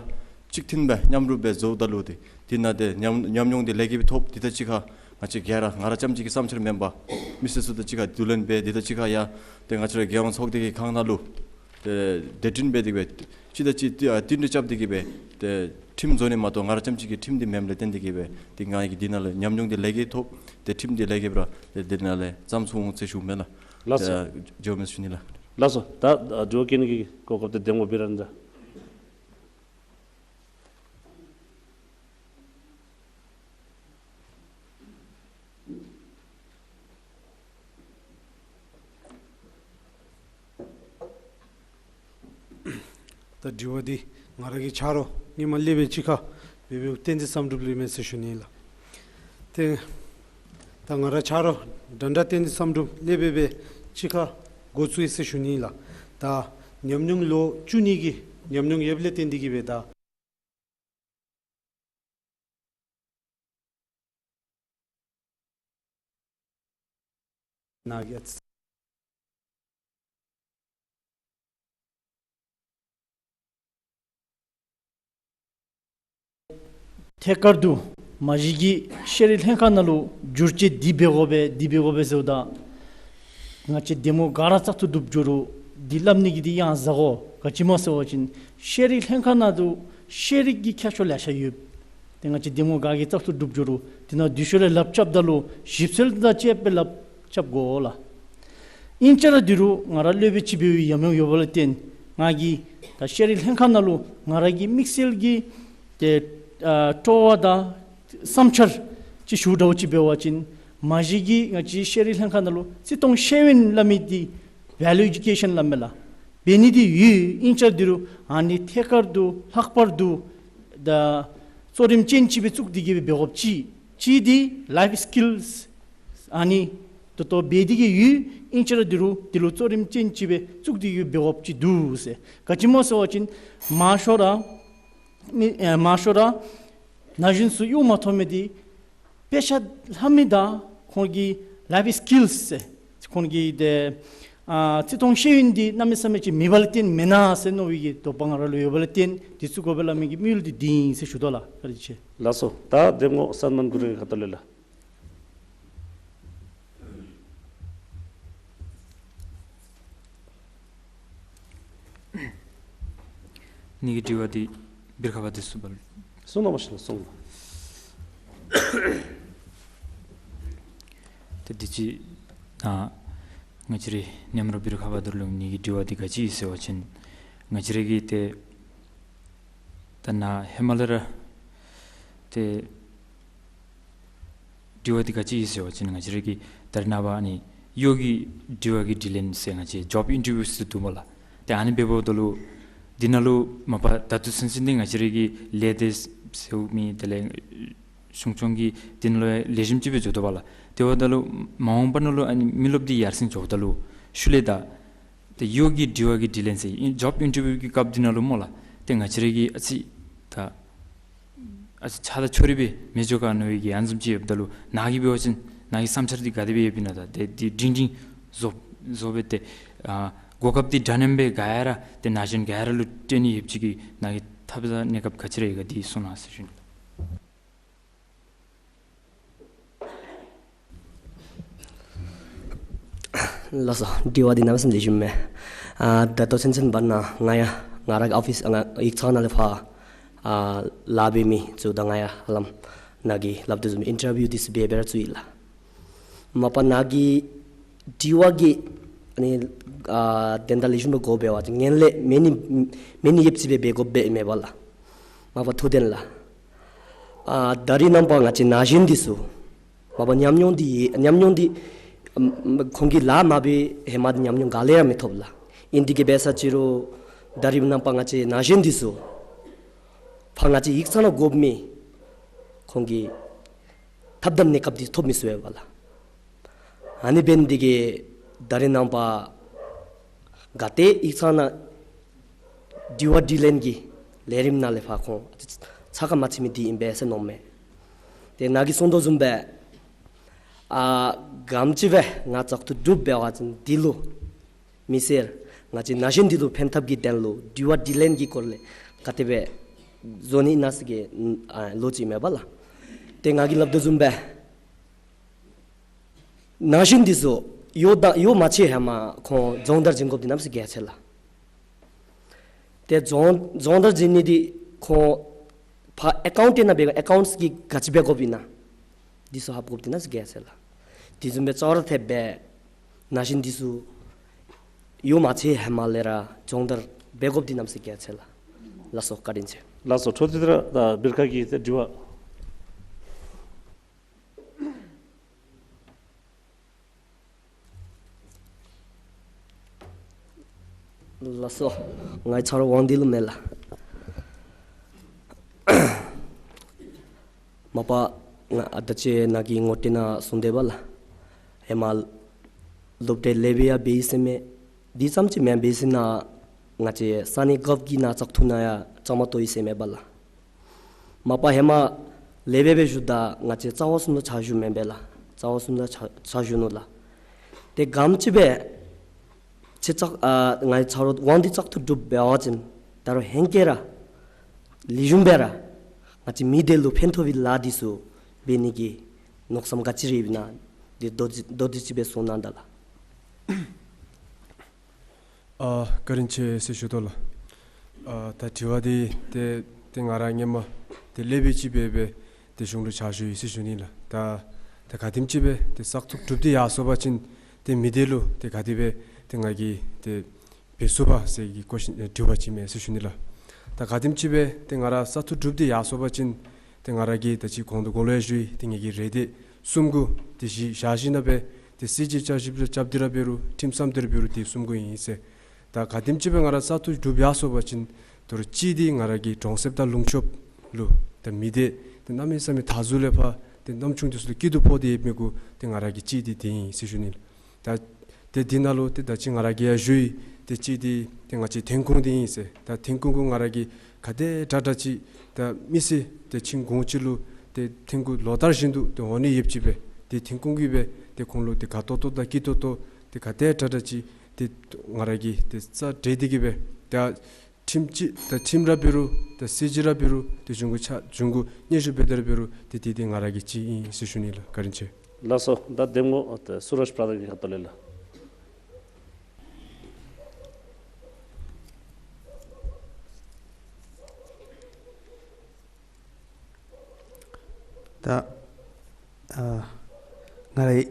གཅིག་མཐུན་སྦེ་མཉམ་རུབ་སྦེ་བཟོཝ་ད་ལུ་ཏེ་དེ་ནང་ཏེ་ཉམས་ཉམས་མྱོང་འདི་ལེགས་སྐྱེས་སྦེ་ཐོབ། དེ་དང་གཅིག་ཁར་ང་བཅས་ག་ར་ང་ར་རྐྱངམ་ཅིག་གི་བསམ་འཆར་མེན་པར་མི་སེར་ཚུ་དང་གཅིག་ཁར་བསྡུ་ལེན་འབད། དེ་དང་གཅིག་ཁར་ཡང་ཏེ་ང་བཅས་ར་རྒྱལ་ཡོངས་ཚོགས་སྡེ་གི་ཁང་ནང་ལུ་ཏེ་སྡེ་འཕྲིན་འབད་དེ་གི་སྦེ་གཅིག་དང་གཅིག་བསྟུན་ཨ་བསྟུན་གྲོས་རྐྱབ་སྟེ་གི་སྦེ་ཏེ་ཁྲིམས་བཟོ་ནི་མ་གཏོགས་ང་ར་རྐྱངམ་ཅིག་གི་ཁྲིམས་འདི་མེནམ་ལས་བརྟེན་ཏེ་གི་སྦེ་ཏེ་ང་གིས་འདི་ནང་ལས་ཉམས་མྱོང་འདི་ལེགས་སྐྱེས་ཐོབ། ཏེ་ཁྲིམས་འདི་ལེགས་སྐྱེས་སྦེ་ར་ཏེ་འདི་ནང་ལས་བརྩམ་ཚུགས་འོང་ཟེར་ཞུཝ་མས་ལགས། ལགས་སོ། ཏེ་ཇོ་མེད་ཞུ་ནི་ལགས། ལགས་སོ། ད་ཨ་དྲི་བ་བཀོད་ནི་གི་གོ་སྐབས་འདི་གདམ་ངོ་བི་རན་ད། ད་དྲི་བ་འདི་ང་ར་གི་ཆ་རོགས་ཧེ་མ་སླབ་པའི་གཅིག་ཁར་འབད་འབདཝ་བརྟེན་ཏེ་བསམ་གྲུབ་ལུ་ཨིན་མས་ཟེར་ཞུ་ནི་ལགས། ཏེ་ད་ང་ར་ཆ་རོགས་འདྲ་འདྲ་བསྟེན་ཏེ་བསམ་གྲུབ་ལས་འབད་སྦེ་གཅིག་ཁར་འགོ་བཙུགས་ཡི་ཟེར་ཞུ་ནི་ལགས། ད་ཉམས་མྱོང་ལོ་བཅུ་གཉིས་ཀྱི་ཉམས་མྱོང་ཡོདཔ་ལས་བརྟེན་ཏེ་གིས་སྦེ་ད་ནཱ་གི་ཐད་ཀར་དུ་མ་གཞི་གི་ཤེས་རིག་ལྷན་ཁག་ནང་ལུ་བསྒྱུར་བཅོས་འདི་འབད་དགོ་པས་འདི་འབད་དགོ་པས་ཟེརཝ་ད་ང་བཅས་འདེམས་ངོ་ག་ར་བཙག་འཐུ་གྲུབ་འགྱོ་རུང་འདི་སླབ་ནི་གི་འདི་ཡང་བཟའ་དགོ། ག་ཅི་སྨོ་ཟེར་བ་ཅིན་ཤེས་རིག་ལྷན་ཁག་ནང་དུ་ཤེས་རིག་གི་ཁྱད་ཆོས་ལེ་ཤ་ཡོད། ཏེ་ང་བཅས་འདེམས་ངོ་ག་གིས་བཙག་འཐུ་གྲུབ་འགྱོ་རུང་དེ་ནང་འདི་ཤུལ་ལས་ལགཔ་རྐྱབ་ད་ལུ་ཞིབ་འཚོལ་དང་བཅས་པའི་ལགཔ་རྐྱབ་དགོ་ལགས། ཨིན་ཅི་ར་འདི་རུ་ང་ར་སློབ་དཔོན་ཅིག་འབད་བའི་ཉམས་མྱོང་ཡོདཔ་ལས་བརྟེན་ང་གིས་ད་ཤེས་རིག་ལྷན་ཁག་ནང་ལུ་ང་ར་གི་དམིགས་བསལ་གྱི་ཏེ་ཨ་སྤྲོ་བ་དང་བསམ་འཆར་ཅིག་ཞུ་འདྲཝ་ཅིག་འབད་བ་ཅིན་མ་གཞི་གི་ང་བཅས་ཤེས་རིག་ལྷན་ཁག་ནང་ལུ་རྩིས་མཐོང་ཤེས་ཡོན་སླབ་མི་འདི་value education སླབ་མས་ལགས། འབད་ནི་འདི་ཡོད། ཨིན་ཅི་ར་འདི་རུ་ཨ་ནི་ཐད་ཀར་དུ་ལྷག་པར་དུ་ད་གཙོ་རིམ་ཅན་ཅིག་སྦེ་བཙུགས་ཏེ་གིས་སྦེ་འབད་དགོཔ་ཅིག་གཅིག་འདི་life skills ཨ་ནི་ད་ལྟོ་འབད་དེ་གིས་ཡོད། ཨིན་ཅི་ར་འདི་རུ་འདི་ལུ་གཙོ་རིམ་ཅན་ཅིག་སྦེ་བཙུགས་ཏེ་གིས་སྦེ་འབད་དགོཔ་ཅིག་འདུག་ཟེར། ག་ཅི་སྨོ་ཟེར་བ་ཅིན་མང་ཤོས་ར་མི་ཨེ་མང་ཤོས་ར་ན་གཞོན་ཚུ་གཡོག་མ་ཐོབ་མི་འདི་དཔེ་ཆ་ལྷབ་མི་དང་ཁོང་གི་life skills ཟེར་ཁོང་གི་ཏེ་ཨ་རྩིས་མཐོང་ཤེས་ཡོན་འདི་གནམ་མེད་ས་མེད་ཅིག་མེད་པ་ལས་བརྟེན་མེན་ན་ཟེར་མནོ་བའི་གི་དོགས་པ་ང་ར་ལུ་ཡོདཔ་ལས་བརྟེན་འདི་བཙུགས་དགོ་པས་སླབ་མི་གི་དམིགས་ཡུལ་འདི་འདི་ཨིན་ཟེར་ཞུ་དོ་ལགས། བཀའ་དྲིན་ཆེ། ལགས་སོ། ད་འདེམས་ངོ་སན་མན་གུ་རུ་ཁ་ཐུག་ལས་ལགས། ངེ་གི་དྲི་བ་འདི་བི་རི་ཁ་པ་འདི་གསུངས་པ་ལགས། གསུངས་གནང་བ་ཞུ་ལགས། གསུངས་ལགས། ཏེ་དུས་ཅི་ཨ་ང་བཅས་རའི་མཉམ་རོགས་བི་རི་ཁ་པ་འདི་ལུ་ངེ་གི་དྲི་བ་འདི་ག་ཅི་ཨིན་ཟེར་བ་ཅིན་ང་བཅས་ར་གི་ཏེ་ད་ནཱ་ཧེ་མ་ལས་ར་ཏེ་དྲི་བ་འདི་ག་ཅི་ཨིན་ཟེར་བ་ཅིན་ང་བཅས་ར་གི་ད་རེས་ནངས་པ་ཨ་ནི་གཡོག་གི་དྲི་བ་གི་དྲི་ལན་ཟེར་ང་བཅས་job interview ཟེར་འདུག་སྨོ་ལགས། ཏེ་ཨ་ནི་འབདཝ་ད་ལུ་འདི་ནང་ལུ་མ་པ་ད་ལྟོ་ཚུན་ཚོད་འདི་ང་བཅས་ར་གི་ལས་སྡེ་ཟེར་མི་དེ་ལས་གཞུང་སྐྱོང་གི་འདི་ནང་ལུ་ལེགས་ཤོམ་ཅིག་སྦེ་འགྱོ་དོ་བ་ལགས། དེ་འབདཝ་ད་ལུ་མ་འོངས་པ་ནང་ལུ་ཨ་ནི་མི་རློབས་འདི་ཡར་སེང་འགྱོཝ་ད་ལུ་ཤུལ་ལས་ད་ཏེ་གཡོག་གི་དྲི་བ་གི་དྲི་ལན་ཟེར་ཨིན་job interview གི་སྐབས་འདི་ནང་ལུ་སྨོ་ལགས། ཏེ་ང་བཅས་ར་གི་ཨ་ཙི་ད་ཨ་ཙི་ཆ་ད་ཆོ་རི་སྦེ་མི་འགྱོ་ག་མནོ་བའི་གི་ཨ་ནི་བཟུམ་ཅིག་ཡོདཔ་ད་ལུ་ནཱ་གིས་འབད་བ་ཅིན་ནཱ་གི་བསམ་འཆར་འདི་ག་དེ་སྦེ་ཡོདཔ་ཨིན་ན། ད་ཏེ་འདི་སྒྲིང་སྒྲིང་བཟོ་བཟོ་སྦེ་ཏེ་ཨ་གོ་སྐབས་འདི་འདྲ་མཉམ་སྦེ་ག་ཡ་ར་ཏེ་ན་གཞོན་ག་ཡ་ར་ལུ་སྤྲོད་ནི་ཡོདཔ་ཅིག་གི་ནཱ་གི་ཐབས་དང་གནས་སྐབས་ག་ཅི་ར་ཡོད་ག་འདི་གསུངས་གནང་ཟེར་ཞུ་ནི། ལགས་སོ། དྲི་བ་འདི་གནམ་མེད་ས་མེད་ལེགས་ཤོམ་མས། ཨ་ད་ལྟོ་ཚུན་ཚོད་བར་ན་ང་ཡང་ང་ར་གི་ཨོ་ཕིསི་ང་ཡིག་ཚང་ནང་ལས་ཕར་ཨ་ལཱ་འབད་མི་ཚུ་དང་ང་ཡང་ཧ་ལམ་ནཱ་གིས་སླབ་དོ་བཟུམ་ཨིན་ཊར་བིའུ་འདི་ཚུ་འབད་འབད་ར་ཚུགས་ཡི་ལགས། མ་པ་ནཱ་གི་དྲི་བ་གི་ཨ་ནི་ཨ་དོན་དག་ལེགས་ཤོམ་སྦེ་གོ་བ་ཅིན་ངན་ལས་མེད་ནི་མེད་ནི་ཡོདཔ་ཅིག་སྦེ་འབད་དགོཔ་སྦེ་མེན་པ་ལགས། མ་པ་ཐུགས་བདེན་ལགས། ཨ་ད་རེས་ནངས་པ་ང་བཅས་ན་གཞོན་འདི་ཚུ་མ་པ་ཉམས་མྱོང་འདི་ཉམས་མྱོང་འདི་ཨམ་ཁོང་གིས་ལཱ་མ་འབད་ཧེ་མ་འདི་ཉམས་མྱོང་ག་ལས་ཡང་མི་ཐོབ་ལགས། ཨིན་དེ་གིས་འབད་ས་ཅི་རུང་ད་རེས་ནངས་པ་ང་བཅས་ན་གཞོན་འདི་ཚུ་ཕར་ང་བཅས་ཡིག་ཚང་ནང་དགོ་མི་ཁོང་གིས་ཐབས་དང་གནས་སྐབས་འདི་ཐོབ་མི་ཚུགས་པས་ལགས། ཨ་ནི་འབད་ནི་དེ་གིས་ད་རེས་ནངས་པ་ག་ཏེ་ཡིག་ཚང་ནང་དྲི་བ་དྲིས་ལན་གྱི་ལས་རིམ་ནང་ལས་ཕར་ཁོང་ཚ་ཁ་མ་ཚུད་མི་འདི་ཨིན་པས་ཟེར་མནོཝ་མས། ཏེ་ནཱ་གིས་གསུངས་དོ་བཟུམ་སྦེ་ཨ་ག་དེམ་ཅིག་སྦེ་ང་བཙག་འཐུ་གྲུབ་འབད་བ་ཅིན་འདི་ལུ་མི་སེར་ང་བཅས་ན་གཞོན་འདི་ལུ་ཕན་ཐབས་ཀྱི་དོན་ལུ་དྲི་བ་དྲིས་ལན་གྱི་སྐོར་ལས་ག་དེ་སྦེ་བཟོ་ནི་ཨིན་ན་ཟེར་གྱི་ཨ་བློ་ཅིག་མས་པ་ལགས། ཏེ་ང་གིས་སླབ་དོ་བཟུམ་སྦེ་ན་གཞོན་འདི་ཚུ་གཡོག་དང་གཡོག་མ་ཆེ་ཧེ་མ་ཁོང་སྦྱོང་བརྡར་བྱིན་དགོཔ་འདི་གནམ་མེད་ས་མེད་གལ་ཆེ་ལགས། ཏེ་སྦྱོང་སྦྱོང་བརྡར་བྱིན་ནི་འདི་ཁོང་ཕར་ཨེ་ཀའུནཊ་ནང་འབད་ཨེ་ཀའུནཊསི་གི་ག་ཅི་འབད་དགོཔ་ཨིན་ན་འདི་ཚུ་ཧབ་དགོཔ་འདི་གནམ་མེད་ས་མེད་གལ་ཆེ་ལགས། དེ་བཟུམ་སྦེ་ཅོག་ར་འཐདཔ་སྦེ་ན་གཞོན་འདི་ཚུ་གཡོག་མ་ཆེ་ཧེ་མ་ལས་ར་སྦྱོང་བརྡར་འབད་དགོཔ་འདི་གནམ་མེད་ས་མེད་གལ་ཆེ་ལགས། ལགས་སོ། བཀའ་དྲིན་ཆེ། ལགས་སོ། འཕྲོ་མཐུད་དེ་ར་ད་བི་རི་ཁ་གི་དྲི་བ། ལགས་སོ། ངེའི་ཆ་རོགས་དབང་འདུས་ལུ་མས་ལགས། མ་པ་ ང་ད་ཅི་ནཱ་གི་ངོ་སྤྲོད་ནང་གསུངས་དེ་སྦེ་ལགས། ཧེ་མ་སློབ་གྲྭའི་ལེགས་པའི་ཡང་འབད་ཡི་ཟེར་མས། དེ་ཙམ་ཅིག་མེན་པར་ཟེར་ན་ང་བཅས་ས་གནས་རྒཔོ་གི་ནང་བཙག་འཐུ་ནང་ཡང་བཅའ་མར་གཏོགས་ཡི་ཟེར་མས་པ་ལགས། མ་པ་ཧེ་མ་ལེགས་པའི་སྦེ་བཞུགས་ད་ང་བཅས་རྩ་བ་གསུམ་ལུ་ཕྱག་ཞུ་མེན་པས་ལགས། རྩ་བ་གསུམ་ལུ་ཕྱག་ཕྱག་ཞུ་ནུག་ལགས། ཏེ་ག་དེམ་ཅིག་སྦེ་ཁྱེད་ཅག་ཨ་ང་བཅས་ར་དབང་འདུས་བཙག་འཐུ་གྲུབ་འབད་བ་ཅིན་ད་རུང་ཧེང་སྐལ་ར་ལེགས་ཤོམ་སྦེ་ར་ང་བཅས་མི་སྡེ་ལུ་ཕན་ཐོགས་པའི་ལཱ་འདི་ཚུ་འབད་ནི་གི་མནོ་བསམ་ག་ཅི་ར་ཡོདཔ་ཨིན་ན་འདི་མདོར་བསྡུས་མདོར་བསྡུས་ཅིག་སྦེ་གསུང་གནང་ད་ལགས། ཨ་བཀའ་དྲིན་ཆེ་ཟེར་ཞུ་དོ་ལགས། ཨ་ད་དྲི་བ་འདི་ཏེ་ཏེ་ང་ར་ཧེ་མ་ཏེ་ལེགས་པའི་ཅིག་སྦེ་སྦེ་ཏེ་གཞུང་ལུ་ཕྱག་ཞུ་ཡི་ཟེར་ཞུ་ནི་ལགས། ད་ད་ག་དེམ་ཅིག་སྦེ་ཏེ་བཙག་འཐུ་གྲུབ་སྟེ་ཡར་སོང་པ་ཅིན་ཏེ་མི་སྡེ་ལུ་ཏེ་ག་དེ་སྦེ་ཏེ་ང་གིས་ཏེ་འབད་ཚུགས་པ་ཟེར་གྱི་ཀོ་ཤིན་ཨེ་དྲི་བ་ཅིག་མས་ཟེར་ཞུ་ནི་ལགས། ད་ག་དེམ་ཅིག་སྦེ་ཏེ་ང་ར་བཙག་འཐུ་གྲུབ་སྟེ་ཡར་སོང་པ་ཅིན་ཏེ་ང་ར་གིས་ད་ཅི་གོང་དུ་གོང་ལུ་ཡང་ཞུ་ཡི། ཏེ་ངེ་གི་རེ་འདོད་གསུམ་གུ་ཏེ་གཞི་བཞག་ཞིནམ་ལས་སྦེ་ཏེ་སྲིད་སྤྱི་བསྐྱར་ཞིབ་ལུ་རྐྱབ་སྟེ་ར་འབད་རུང་ཁྲིམས་བསམ་སྟེ་ར་འབད་རུང་ཏེ་གསུམ་གུ་ཨིན་ཟེར། ད་ག་དེམ་ཅིག་སྦེ་ང་ར་བཙག་འཐུ་གྲུབ་ཡར་སོང་པ་ཅིན་ད་རུང་གཅིག་འདི་ང་ར་གི་གྲོང་གསེབ་དང་ལུང་ཕྱོགས་ལུ་ད་མི་སྡེ་ཏེ་གནམ་མེད་ས་མེད་ད་ཚུ་ལས་ཕར་ཏེ་གནམ་ཆུང་འདི་ཚུ་ལུ་སྐྱིད་སྡུག་ཕོག་སྟེ་ཡོད་མི་གུ་ཏེ་ང་ར་གི་གཅིག་འདི་དེ་ཨིན་ཟེར་ཞུ་ནི། ད་ཏེ་འདི་ནང་ལུ་ཏེ་ད་ཅི་ང་ར་གིས་ཡང་ཞུ་ཡི། ཏེ་གཅིག་འདི་ཏེ་ང་བཅས་ཐོན་ཁུངས་འདི་ཨིན་ཟེར། ད་ཐོན་ཁུངས་གུ་ང་ར་གིས་ག་དེ་དྲག་དྲག་ཅིག་ད་མི་སེར་ཏེ་ཁྱིམ་གུང་ཅིག་ལུ་ཏེ་ཐོན་ཁུངས་ལོ་ལྟར་བཞིན་དུ་ཏེ་འོང་ནི་ཡོདཔ་ཅིག་སྦེ་ཏེ་ཐོན་ཁུངས་ཀྱིས་སྦེ་ཏེ་ཁོང་ལུ་ཏེ་དགའ་ཏོག་ཏོ་དང་སྐྱིད་ཏོག་ཏོ་ཏེ་ག་དེ་དྲག་དྲག་ཅིག་ཏེ་ང་ར་གིས་ཏེ་རྩ་འགྲེལ་ཏེ་གིས་སྦེ་ད་ཁྲིམས་ཅིག་ད་ཁྲིམས་ར་འབད་རུང་ད་སྲིད་སྤྱི་ར་འབད་རུང་ཏེ་གཞུང་གུ་ཕྱག་གཞུང་གུ་སྙན་ཞུ་འབད་དེ་ར་འབད་རུང་ཏེ་དེ་ཏེ་ང་ར་གི་གཅིག་ཨིན་ཟེར་ཞུ་ནི་ལགས། བཀའ་དྲིན་ཆེ། ལགས་སོ། ད་གདམ་ངོ་ཨ་ཏེ་སུ་ར་ཇ་པྲ་དྷཱན་གྱི་ཁ་ཐུག་ལས་ལགས། ད་ཨ་ང་རའི་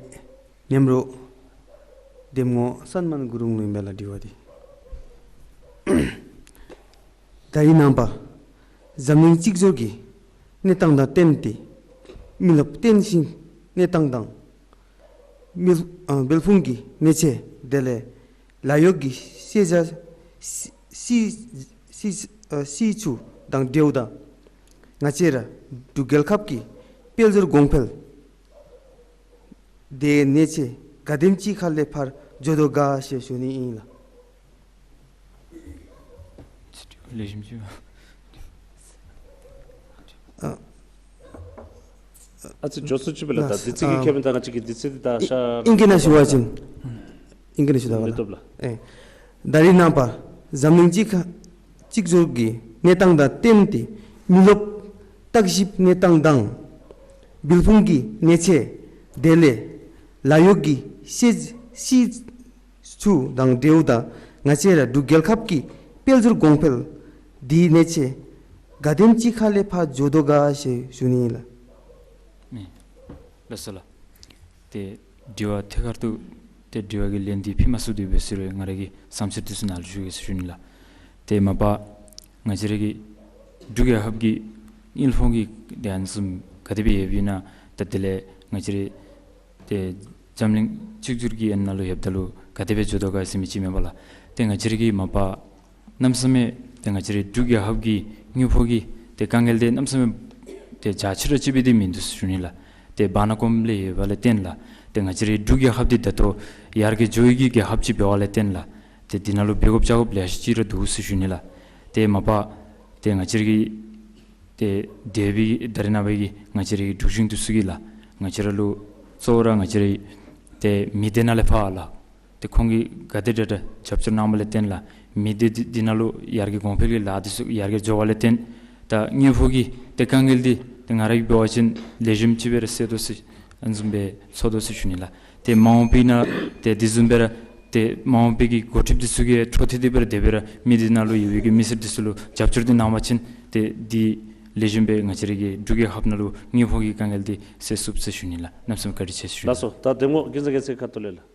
མཉམ་རོགས་གདམ་ངོ་སན་མཱན་གུ་རུང་ལུ་ཨིན་པས་ལགས་དྲི་བ་འདི། ད་རིས་ནངས་པ་འཛམ་གླིང་གཅིག་གྱུར་གྱི་གནས་སྟངས་དང་བསྟུན་ཏེ་མི་རློབས་བསྟེན་ཞིང་གནས་སྟངས་དང་མི་ཨ་འབད་འབུངས་ཀྱི་གནས་ཚད་དེ་ལས་ལཱ་གཡོག་གི་ཤེས་བྱ་སྲིད་སྲིད་སྲིད་ཨ་སྲིད་བྱུས་དང་འབྲེལཝ་དང་ང་བཅས་ར་འབྲུག་རྒྱལ་ཁབ་ཀྱི་དཔལ་འབྱོར་གོང་འཕེལ་དེ་གནས་ཚད་ག་དེམ་ཅིག་ཁ་ལས་ཕར་འགྱོ་དོ་ག་ཞེས་ཞུ་ནི་ཨིན་ལགས། ལེགས་ཤོམ་ཅིག་ཨ་ཨ་ཙི་འགྱོ་ཚུགས་ཅིག་སྦེ་ལགས། ད་དུས་ཚོད་ཀྱི་ཨ་ཁྱད་པར་ད་ང་བཅས་ཀྱི་དུས་ཚོད་འདི་ད་ཤར་ཨིང་སྐད་ནང་ཞུ་བ་ཅིན་ཨིང་སྐད་ནང་ཞུ་ད་ག་ལགས། ཨེ་ད་རིས་ནངས་པ་འཛམ་གླིང་གཅིག་ཁ་གཅིག་གྱུར་གྱི་གནས་སྟངས་དང་བསྟུན་ཏེ་མི་རློབས་བརྟག་ཞིབ་གནས་སྟངས་དང་འབད་འབུངས་ཀྱི་གནས་ཚད་དེ་ལས་ལཱ་གཡོག་གི་ཤེས་སྲིད་བྱུས་དང་འབྲེལཝ་དང་ང་བཅས་ར་འབྲུག་རྒྱལ་ཁབ་ཀྱི་དཔལ་འབྱོར་གོང་འཕེལ་དེ་གནས་ཚད་ག་དེམ་ཅིག་ཁ་ལས་ཕར་འགྱོ་དོ་ག་ཞེས་ཞུ་ནི་ཨིན་ལགས། ཨེ་ལགས་སོ་ལགས། ཏེ་དྲི་བ་ཐད་ཀར་དུ་ཏེ་དྲི་བ་གི་ལན་འདི་ཕུལ་མ་ཚུགས་ཏེ་འབད་ཟེར་རུང་ང་ར་གི་བསམ་འཆར་འདི་ཚུ་ནཱ་ལུ་ཞུ་གེ་ཟེར་ཞུ་ནི་ལགས། ཏེ་མ་པ་ང་བཅས་ར་གི་འབྲུག་རྒྱལ་ཁབ་ཀྱི་དངུལ་ཕོགས་ཀྱི་དེ་ཨ་ནི་བཟུམ་ག་དེ་སྦེ་ཡོདཔ་ཨིན་ན། ད་དེ་ལས་ང་བཅས་ར་ཏེ་འཛམ་གླིང་གཅིག་གྱུར་གྱི་ཨ་ནཱ་ལུ་ཡོདཔ་ད་ལུ་ག་དེ་སྦེ་འགྱོ་དོ་ག་ཟེར་མི་ཅིག་མེན་པ་ལགས། ཏེ་ང་བཅས་ར་གི་མ་པ་གནམ་མེད་ས་མེད་ཏེ་ང་བཅས་ར་འབྲུག་རྒྱལ་ཁབ་ཀྱི་དངུལ་ཕོགས་ཀྱི་ཏེ་དཀའ་ངལ་འདི་གནམ་མེད་ས་མེད་ཏེ་རྒྱ་ཆེ་ར་ཅིག་སྦེ་འདི་མིན་འདུག་ཟེར་ཞུ་ནི་ལགས། ཏེ་བར་ན་གོངམ་ལས་ཡོདཔ་ལས་བརྟེན་ལགས། ཏེ་ང་བཅས་ར་འབྲུག་རྒྱལ་ཁབ་འདི་ད་ལྟོ་ཡར་རྒྱས་འགྱོ་ཡི་གི་རྒྱལ་ཁབ་ཅིག་འབདཝ་ལས་བརྟེན་ལགས། ཏེ་འདི་ནང་ལུ་འབད་དགོཔ་བྱ་དགོཔ་ལེ་ཤ་ཅིག་ར་འདུག་ཟེར་ཞུ་ནི་ལགས། ཏེ་མ་པ་ཏེ་ང་བཅས་ར་གི་ཏེ་འདས་པའི་ད་རེས་ནངས་པའི་གི་ང་བཅས་ར་གི་འབྲུག་གཞུང་འདི་ཚུ་གིས་ལགས། ང་བཅས་ར་ལུ་གཙོ་བོ་ར་ང་བཅས་ར་གི་ཏེ་མི་སྡེ་ནང་ལས་ཕར་ལགས། ཏེ་ཁོང་གིས་ག་དེ་དྲག་དྲག་རྒྱབ་སྐྱོར་གནངམ་ལས་བརྟེན་ལགས། མི་སྡེ་འདི་འདི་ནང་ལུ་ཡར་རྒྱས་གོང་འཕེལ་གྱི་ལཱ་འདི་ཚུ་ཡར་རྒྱས་འགྱོ་བ་ལས་བརྟེན་ད་དངུལ་ཕོགས་ཀྱི་ཏེ་དཀའ་ངལ་འདི་ཏེ་ང་ར་གིས་འབད་བ་ཅིན་ལེགས་ཤོམ་ཅིག་སྦེ་ར་སེལ་དོ་ཟེར་ཨ་ནི་བཟུམ་སྦེ་ཚོར་དོ་ཟེར་ཞུ་ནི་ལགས། ཏེ་མ་འོངས་པའི་ནང་ཏེ་དེ་བཟུམ་སྦེ་ར་ཏེ་མ་འོངས་པའི་གི་འགོ་ཁྲིདཔ་འདི་ཚུ་གིས་འཕྲོ་མཐུད་དེ་སྦེ་ར་དེ་སྦེ་ར་མི་སྡེ་ནང་ལུ་ཡོད་པའི་གི་མི་སེར་འདི་ཚུ་ལུ་རྒྱབ་སྐྱོར་འདི་གནང་བ་ཅིན་ཏེ་འདི་ལེགས་ཤོམ་སྦེ་ང་བཅས་ར་གི་འབྲུག་རྒྱལ་ཁབ་ནང་ལུ་དངུལ་ཕོགས་ཀྱི་དཀའ་ངལ་འདི་སེལ་ཚུགས་ཟེར་ཞུ་ནི་ལགས། གནམ་མེད་ས་མེད་བཀའ་དྲིན་ཆེ་ཟེར་ཞུ་ནི། ལགས་སོ། ད་གདམ་ངོ་ཀུན་བཟང་རྒྱལ་མཚན་ཁ་ཐུག་ལས་ལགས།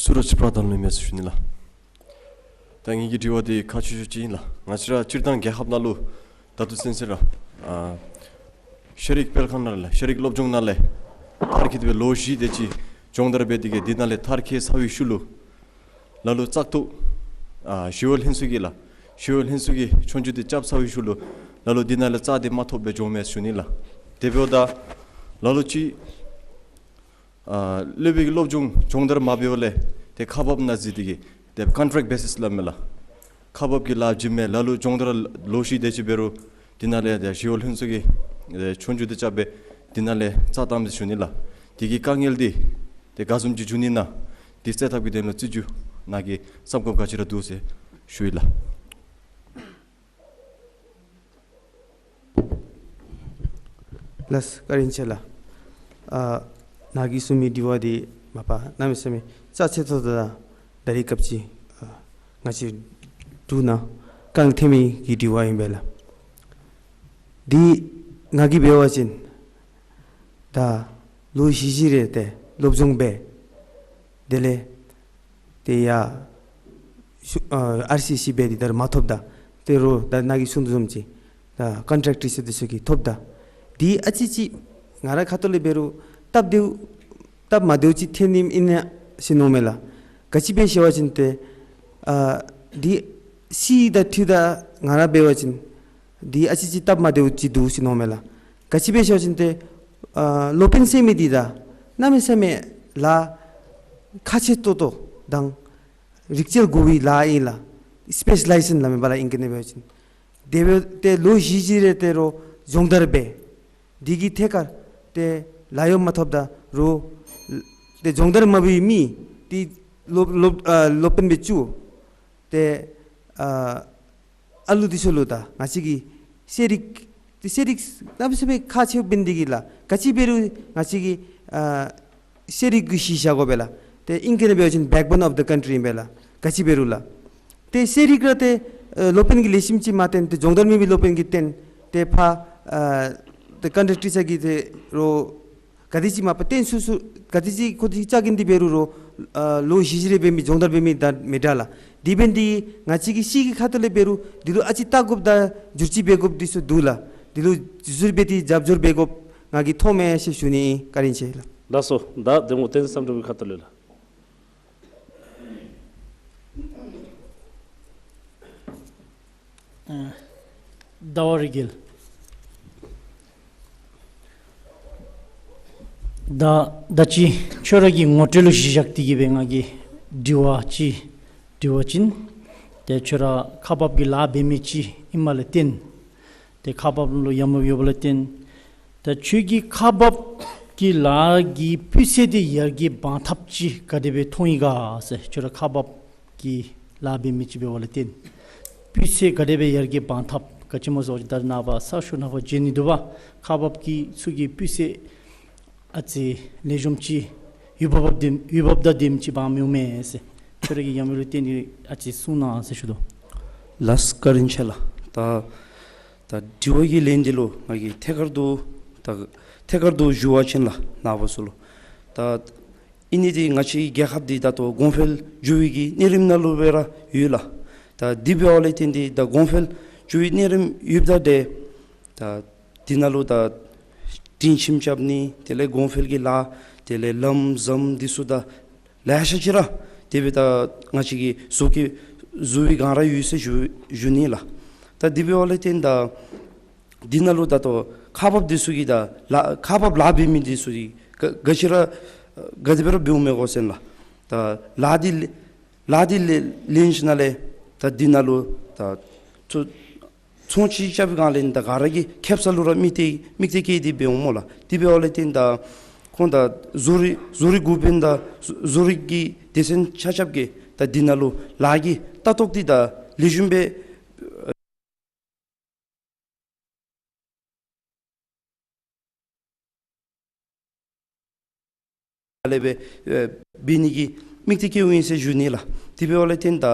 སུ་ར་ཅིག་པྲ་དྷཱན་ལུ་ཨིན་མས་ཟེར་ཞུ་ནི་ལགས། ད་ངེ་གི་དྲི་བ་འདི་ཁག་ཆེ་ཤོས་ཅིག་ཨིན་ལགས། ང་བཅས་ར་སྤྱིར་བཏང་རྒྱལ་ཁབ་ནང་ལུ་ད་ལྟོ་ཚུན་ཚོད་ར་ཨ་ཤེས་རིག་སྤེལ་ཁང་ནང་ལས་ཤེས་རིག་སློབ་སྦྱོང་ནང་ལས་མཐར་འཁྱོལ་ཏེ་སྦེ་ལོ་བཞི་དེ་ཅིག་སྦྱོང་བརྡར་འབད་དེ་གིས་འདི་ནང་ལས་མཐར་འཁྱོལ་ཚར་བའི་ཤུལ་ལུ་ ལ་ལུ་བཙག་འཐུ་ཨ་ཞི་གཡོག་ལྷན་ཚོགས་ཀྱིས་ལགས། ཞི་གཡོག་ལྷན་ཚོགས་ཀྱིས་ཆོས་རྒྱུགས་འདི་རྐྱབ་ཚར་བའི་ཤུལ་ལུ་ལ་ལུ་འདི་ནང་ལས་རྩ་འདི་མ་ཐོབ་སྦེ་འགྱོཝ་མས་ཟེར་ཞུ་ནི་ལགས། དེ་འབདཝ་ད་ལ་ལུ་ཅིག་ཨ་སློབ་དཔོན་གྱི་སློབ་སྦྱོང་སྦྱོང་བརྡར་མ་འབད་བར་ལས་ཏེ་ཁག་འབགཔ་ནང་འཛུལ་ཏེ་གིས་ཏེ་ཀོན་ཊེཀཊ་བེ་སིསི་སླབ་མས་ལགས། ཁག་འབགཔ་གི་ལཱ་བྱིནམ་མས། ལ་ལུ་སྦྱོང་བརྡར་ལོ་བཞི་དེ་ཅིག་འབད་རུང་འདི་ནང་ལས་ཏེ་ཞི་གཡོག་ལྷན་ཚོགས་ཀྱིས་ཏེ་ཆོས་རྒྱུགས་འདི་རྐྱབ་སྦེ་འདི་ནང་ལས་རྩ་བཏངམ་ཟེར་ཞུ་ནི་ལགས། དེ་གི་དཀའ་ངལ་འདི་ཏེ་ག་བཟུམ་ཅིག་འབྱུང་ནི་ཨིན་ན་འདི་སེལ་ཐབས་ཀྱི་དོན་ལུ་རྩོད་བརྒྱུད་ནང་གི་གསརཔ་འགོཔ་ག་ཅི་ར་འདུག་ཟེར་ཞུ་ཡི་ལགས། ལགས་སོ། བཀའ་དྲིན་ཆེ་ལགས། ཨ་ནཱ་གིས་གསུངས་མི་དྲི་བ་འདི་མ་པ་གནམ་མེད་ས་མེད་རྩ་ཆེ་ཏོག་ཏོ་དང་ད་རིས་སྐབས་ཅིག་ཨ་ང་བཅས་འབྲུག་ནང་གང་ཐོན་མི་གི་དྲི་བ་ཨིན་པས་ལགས། འདི་ང་གིས་འབད་བ་ཅིན་ད་ལོ་བཞི་བཞི་རེ་ཏེ་སློབ་སྦྱོང་འབད། དེ་ལས་ཏེ་ཡ་ཨ་ཨར་སི་སི་འབད་དེ་ད་རུང་མ་ཐོབ་ད། ཏེ་རོགས་ད་ནཱ་གིས་གསུངས་དོ་བཟུམ་ཅིག་ད་ཀོན་ཊེཀཊ་ཊི་ཅར་འདི་ཚུ་གིས་ཐོབ་ད། འདི་ཨ་ཙི་ཅིག་ང་རའི་ཁ་ཐུག་ལས་འབད་རུང་སྟབས་བདེཝ་སྟབས་མ་བདེཝ་ཅིག་ཐོན་ནི་ཨིན་ན་ཟེར་མནོཝ་མས་ལགས། ག་ཅི་འབད་ཟེར་བ་ཅིན་ཏེ་ཨ་འདི་སྲིད་དང་འཁྲིལ་ད་ང་ར་འབད་བ་ཅིན་འདི་ཨ་ཙི་ཅིག་སྟབས་མ་བདེཝ་ཅིག་འདུག་ཟེར་མནོཝ་མས་ལགས། ག་ཅི་འབད་ཟེར་བ་ཅིན་ཏེ་ཨ་སློབ་དཔོན་ཟེར་མི་འདི་ད་གནམ་མེད་ས་མེད་ལཱ་ཁག་ཆེ་ཏོག་ཏོ་དང་རིག་རྩལ་དགོ་པའི་ལཱ་ཨིན་ལགས། སི་པེ་ཤ་ལའི་ཟེཤ་ལབ་མས་པ་ལགས་ཨིང་སྐད་ནང་འབད་བ་ཅིན། དེ་འབདཝ་ད་ལོ་བཞི་བཞི་རེ་ཏེ་རོགས་སྦྱོང་བརྡར་འབད། འདི་གི་ཐད་ཁར་ཏེ་ལཱ་གཡོག་མ་ཐོབ་ད་རོགས་ཏེ་སྦྱོང་བརྡར་མ་འབད་བའི་མི་འདི་སློབ་སློབ་ཨ་སློབ་དཔོན་སྦེ་བཙུགས། ཏེ་ཨ་ཨ་ལུ་འདི་ཚུ་ལུ་ད་ང་བཅས་ཀྱི་ཤེས་རིག་ཏེ་ཤེས་རིག་གནམ་མེད་ས་མེད་ཁག་ཆེཝ་འབད་ནི་འདི་གིས་ལགས། ག་ཅི་འབད་རུང་ང་བཅས་ཀྱི་ཨ་ཤེས་རིག་གུ་གཞི་བཞག་དགོ་པས་ལགས། ཏེ་ཨིང་སྐད་ནང་འབད་བ་ཅིན་backbone of the country ཨིན་པས་ལགས། ག་ཅི་འབད་རུང་ལགས། ཏེ་ཤེས་རིག་ར་ཏེ་ཨ་སློབ་དཔོན་གྱིས་ལེགས་ཤོམ་ཅིག་མ་བསྟན་ཏེ་སྦྱོང་བརྡར་མེད་པའི་སློབ་དཔོན་གྱིས་བསྟན་ཏེ་ཕར་ཨ་ཏེ་ཀོན་ཊེཀཊ་ཊི་ཅར་གྱིས་ཏེ་རོགས་ག་དེ་ཅིག་མ་པ་བསྟན་ཚུགས་ཚུགས་ག་དེ་ཅིག་ཁོ་དེ་ཅིག་རྐྱབ་གིན་འདི་འབད་རུང་རོགས་ཨ་ལོ་བཞི་བཞི་རེ་འབད་མི་སྦྱོང་བརྡར་འབད་མི་ད་མི་འདྲ་ལགས། དེ་འབད་ནི་འདི་ང་བཅས་ཀྱི་སྤྱི་གི་ཁ་ཐུག་ལས་འབད་རུང་འདི་ལུ་ཨ་ཙི་བལྟ་དགོཔ་དང་བསྒྱུར་བཅོས་འབད་དགོཔ་འདི་ཚུ་འདུག་ལགས། འདི་ལུ་ཟུར་འབད་དེ་རྒྱབ་སྐྱོར་འབད་དགོཔ་ང་གིས་མཐོངམ་མས་ཟེར་ཞུ་ནི་ཨིན། བཀའ་དྲིན་ཆེ་ལགས། ལགས་སོ། ད་གདམ་ངོ་བསྟན་འཛིན་བསམ་གྲུབ་ཀྱི་ཁ་ཐུག་ལས་ལགས། ཨ་ཟླ་བ་རི་རྒྱལ། ད་ད་ཅི་ཁྱོད་ར་གི་ངོ་སྤྲོད་ལུ་གཞི་བཞག་སྟེ་གིས་སྦེ་ང་གིས་དྲི་བ་ཅིག་དྲི་བ་ཅིན་ཏེ་ཁྱོད་ར་ཁག་འབགཔ་གི་ལཱ་འབད་མི་ཅིག་ཨིནམ་ལས་བརྟེན་ཏེ་ཁག་འབགཔ་ལུ་ཡ་མོ་ཡོདཔ་ལས་བརྟེན་ཏེ་ཁྱོད་ཀྱིས་ཁག་འབགཔ་གི་ལཱ་གི་སྤུས་ཚད་འདི་ཡར་རྒྱས་འབག་ཐབས་ཅིག་ག་དེ་སྦེ་མཐོང་ཡི་ག་ཟེར། ཁྱོད་ར་ཁག་འབགཔ་གི་ལཱ་འབད་མི་ཅིག་འབདཝ་ལས་བརྟེན་སྤུས་ཚད་ག་དེ་སྦེ་ཡར་རྒྱས་འབག་ཐབས་ག་ཅི་སྨོ་ཟེར་བ་ཅིན་ད་རེས་ནངས་པ་གསར་ཤོག་ནང་ཕར་མཇལ་ནི་འདུག་པ། ཁག་འབགཔ་གི་ཚུ་གི་སྤུས་ཚད་ཨ་ཙི་ལེགས་ཤོམ་ཅིག་ཡུལ་བབ་དང་ལྡནམ་ཡུལ་བབ་དང་ལྡནམ་ཅིག་འབག་མི་འོང་མས་ཟེར། ཁྱོད་ར་གི་ཡ་མོ་ལུ་བརྟེན་ཏེ་ཨ་ཙི་གསུང་གནང་ཟེར་ཞུ་དོ། ལགས་བཀའ་དྲིན་ཆེ་ལགས། ད་ད་དྲི་བ་གི་ལན་འདི་ལུ་ང་གིས་ཐད་ཀར་དུ་ད་ཐད་ཀར་དུ་ཞུ་བ་ཅིན་ལགས་ནཱ་བུ་ཚུ་ལུ་ད་ཨིན་ནི་འདི་ང་བཅས་རྒྱལ་ཁབ་འདི་ད་ལྟོ་གོང་འཕེལ་འགྱོ་བའི་གི་གནས་རིམ་ནང་ལུ་སྦེ་ར་ཡོད་ལགས། ད་དེ་འབདཝ་ལས་བརྟེན་ཏེ་ད་གོང་འཕེལ་འགྱོ་བའི་གནས་རིམ་ཡོདཔ་ད་ཏེ་ད་འདི་ནང་ལུ་ད་སྒྲིང་ཁྱིམ་རྐྱབ་ནི་དེ་ལས་གོང་འཕེལ་གྱི་ལཱ་དེ་ལས་ལམ་ཟམ་འདི་ཚུ་ད་ལེ་ཤ་ཅིག་ར་དེ་སྦེ་ད་ང་བཅས་ཀྱིས་བཟོ་བཀོད་བཟོ་བའི་སྒང་ར་ཡོད་ཟེར་ཞུ་ཞུ་ནི་ལགས། ད་དེ་འབདཝ་ལས་བརྟེན་ད་འདི་ནང་ལུ་ད་ལྟོ་ཁག་འབགཔ་འདི་ཚུ་གིས་ད་ལཱ་ཁག་འབགཔ་ལཱ་འབད་མི་འདི་ཚུ་གིས་ག་ག་ཅི་ར་ག་དེ་སྦེ་ར་འབདཝ་མས་གོ་ཟེར་ལགས། ད་ལཱ་འདི་ལཱ་འདི་ལེན་ཞིནམ་ལས་ད་འདི་ནང་ལུ་ད་ཚོང་ཚོང་ཅིག་རྐྱབ་པའི་སྒང་ལས་ད་ག་ར་གིས་ཁེ་སང་ལུ་ར་དམིགས་གཏད་དམིགས་གཏད་བསྐྱེད་དེ་འབདཝ་སྨོ་ལགས། དེ་འབདཝ་ལས་བརྟེན་ད་ཁོང་ད་བཟོ་རིག་བཟོ་རིག་འགོ་དཔོན་དང་བཟོ་བཟོ་རིག་གི་སྡེ་ཚན་ཆ་ཁྱབ་ཀྱིས་ད་འདི་ནང་ལུ་ལཱ་གི་ལྟ་རྟོག་འདི་ད་ལེགས་ཤོམ་སྦེ་ལས་སྦེ་ཨེ་འབད་ནི་གི་དམིགས་གཏད་བསྐྱེདཔ་ཨིན་ཟེར་ཞུ་ནི་ལགས། དེ་འབདཝ་ལས་བརྟེན་ད་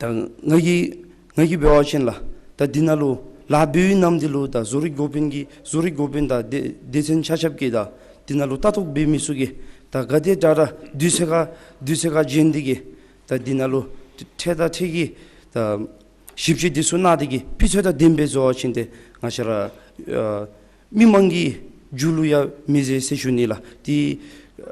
ད་ང་གིས་ང་གིས་འབད་བ་ཅིན་ལགས་ད་འདི་ནང་ལུ་ལཱ་འབད་བའི་ནམ་འདི་ལུ་ད་བཟོ་རིག་འགོ་དཔོན་གྱིས་བཟོ་རིག་འགོ་དཔོན་དང་སྡེ་སྡེ་ཚན་ཆ་ཁྱབ་ཀྱིས་ད་འདི་ནང་ལུ་ལྟ་རྟོག་འབད་མི་ཚུ་གིས་ད་ག་དེ་དྲག་དྲག་དུས་ཚོད་ཁར་དུས་ཚོད་ཁར་འབྱོན་ཏེ་གིས་ད་འདི་ནང་ལུ་འཕྲལ་དང་འཕྲལ་གྱི་ད་ཞིབ་དཔྱད་འདི་ཚུ་གནང་སྟེ་གིས་སྤུས་ཚད་དང་ལྡནམ་སྦེ་བཟོ་བ་ཅིན་ཏེ་ང་བཅས་ར་ཨ་མི་མང་གི་རྒྱུད་ལུ་ཡང་མི་བཟད་ཟེར་ཞུ་ནི་ལགས། ཏེ་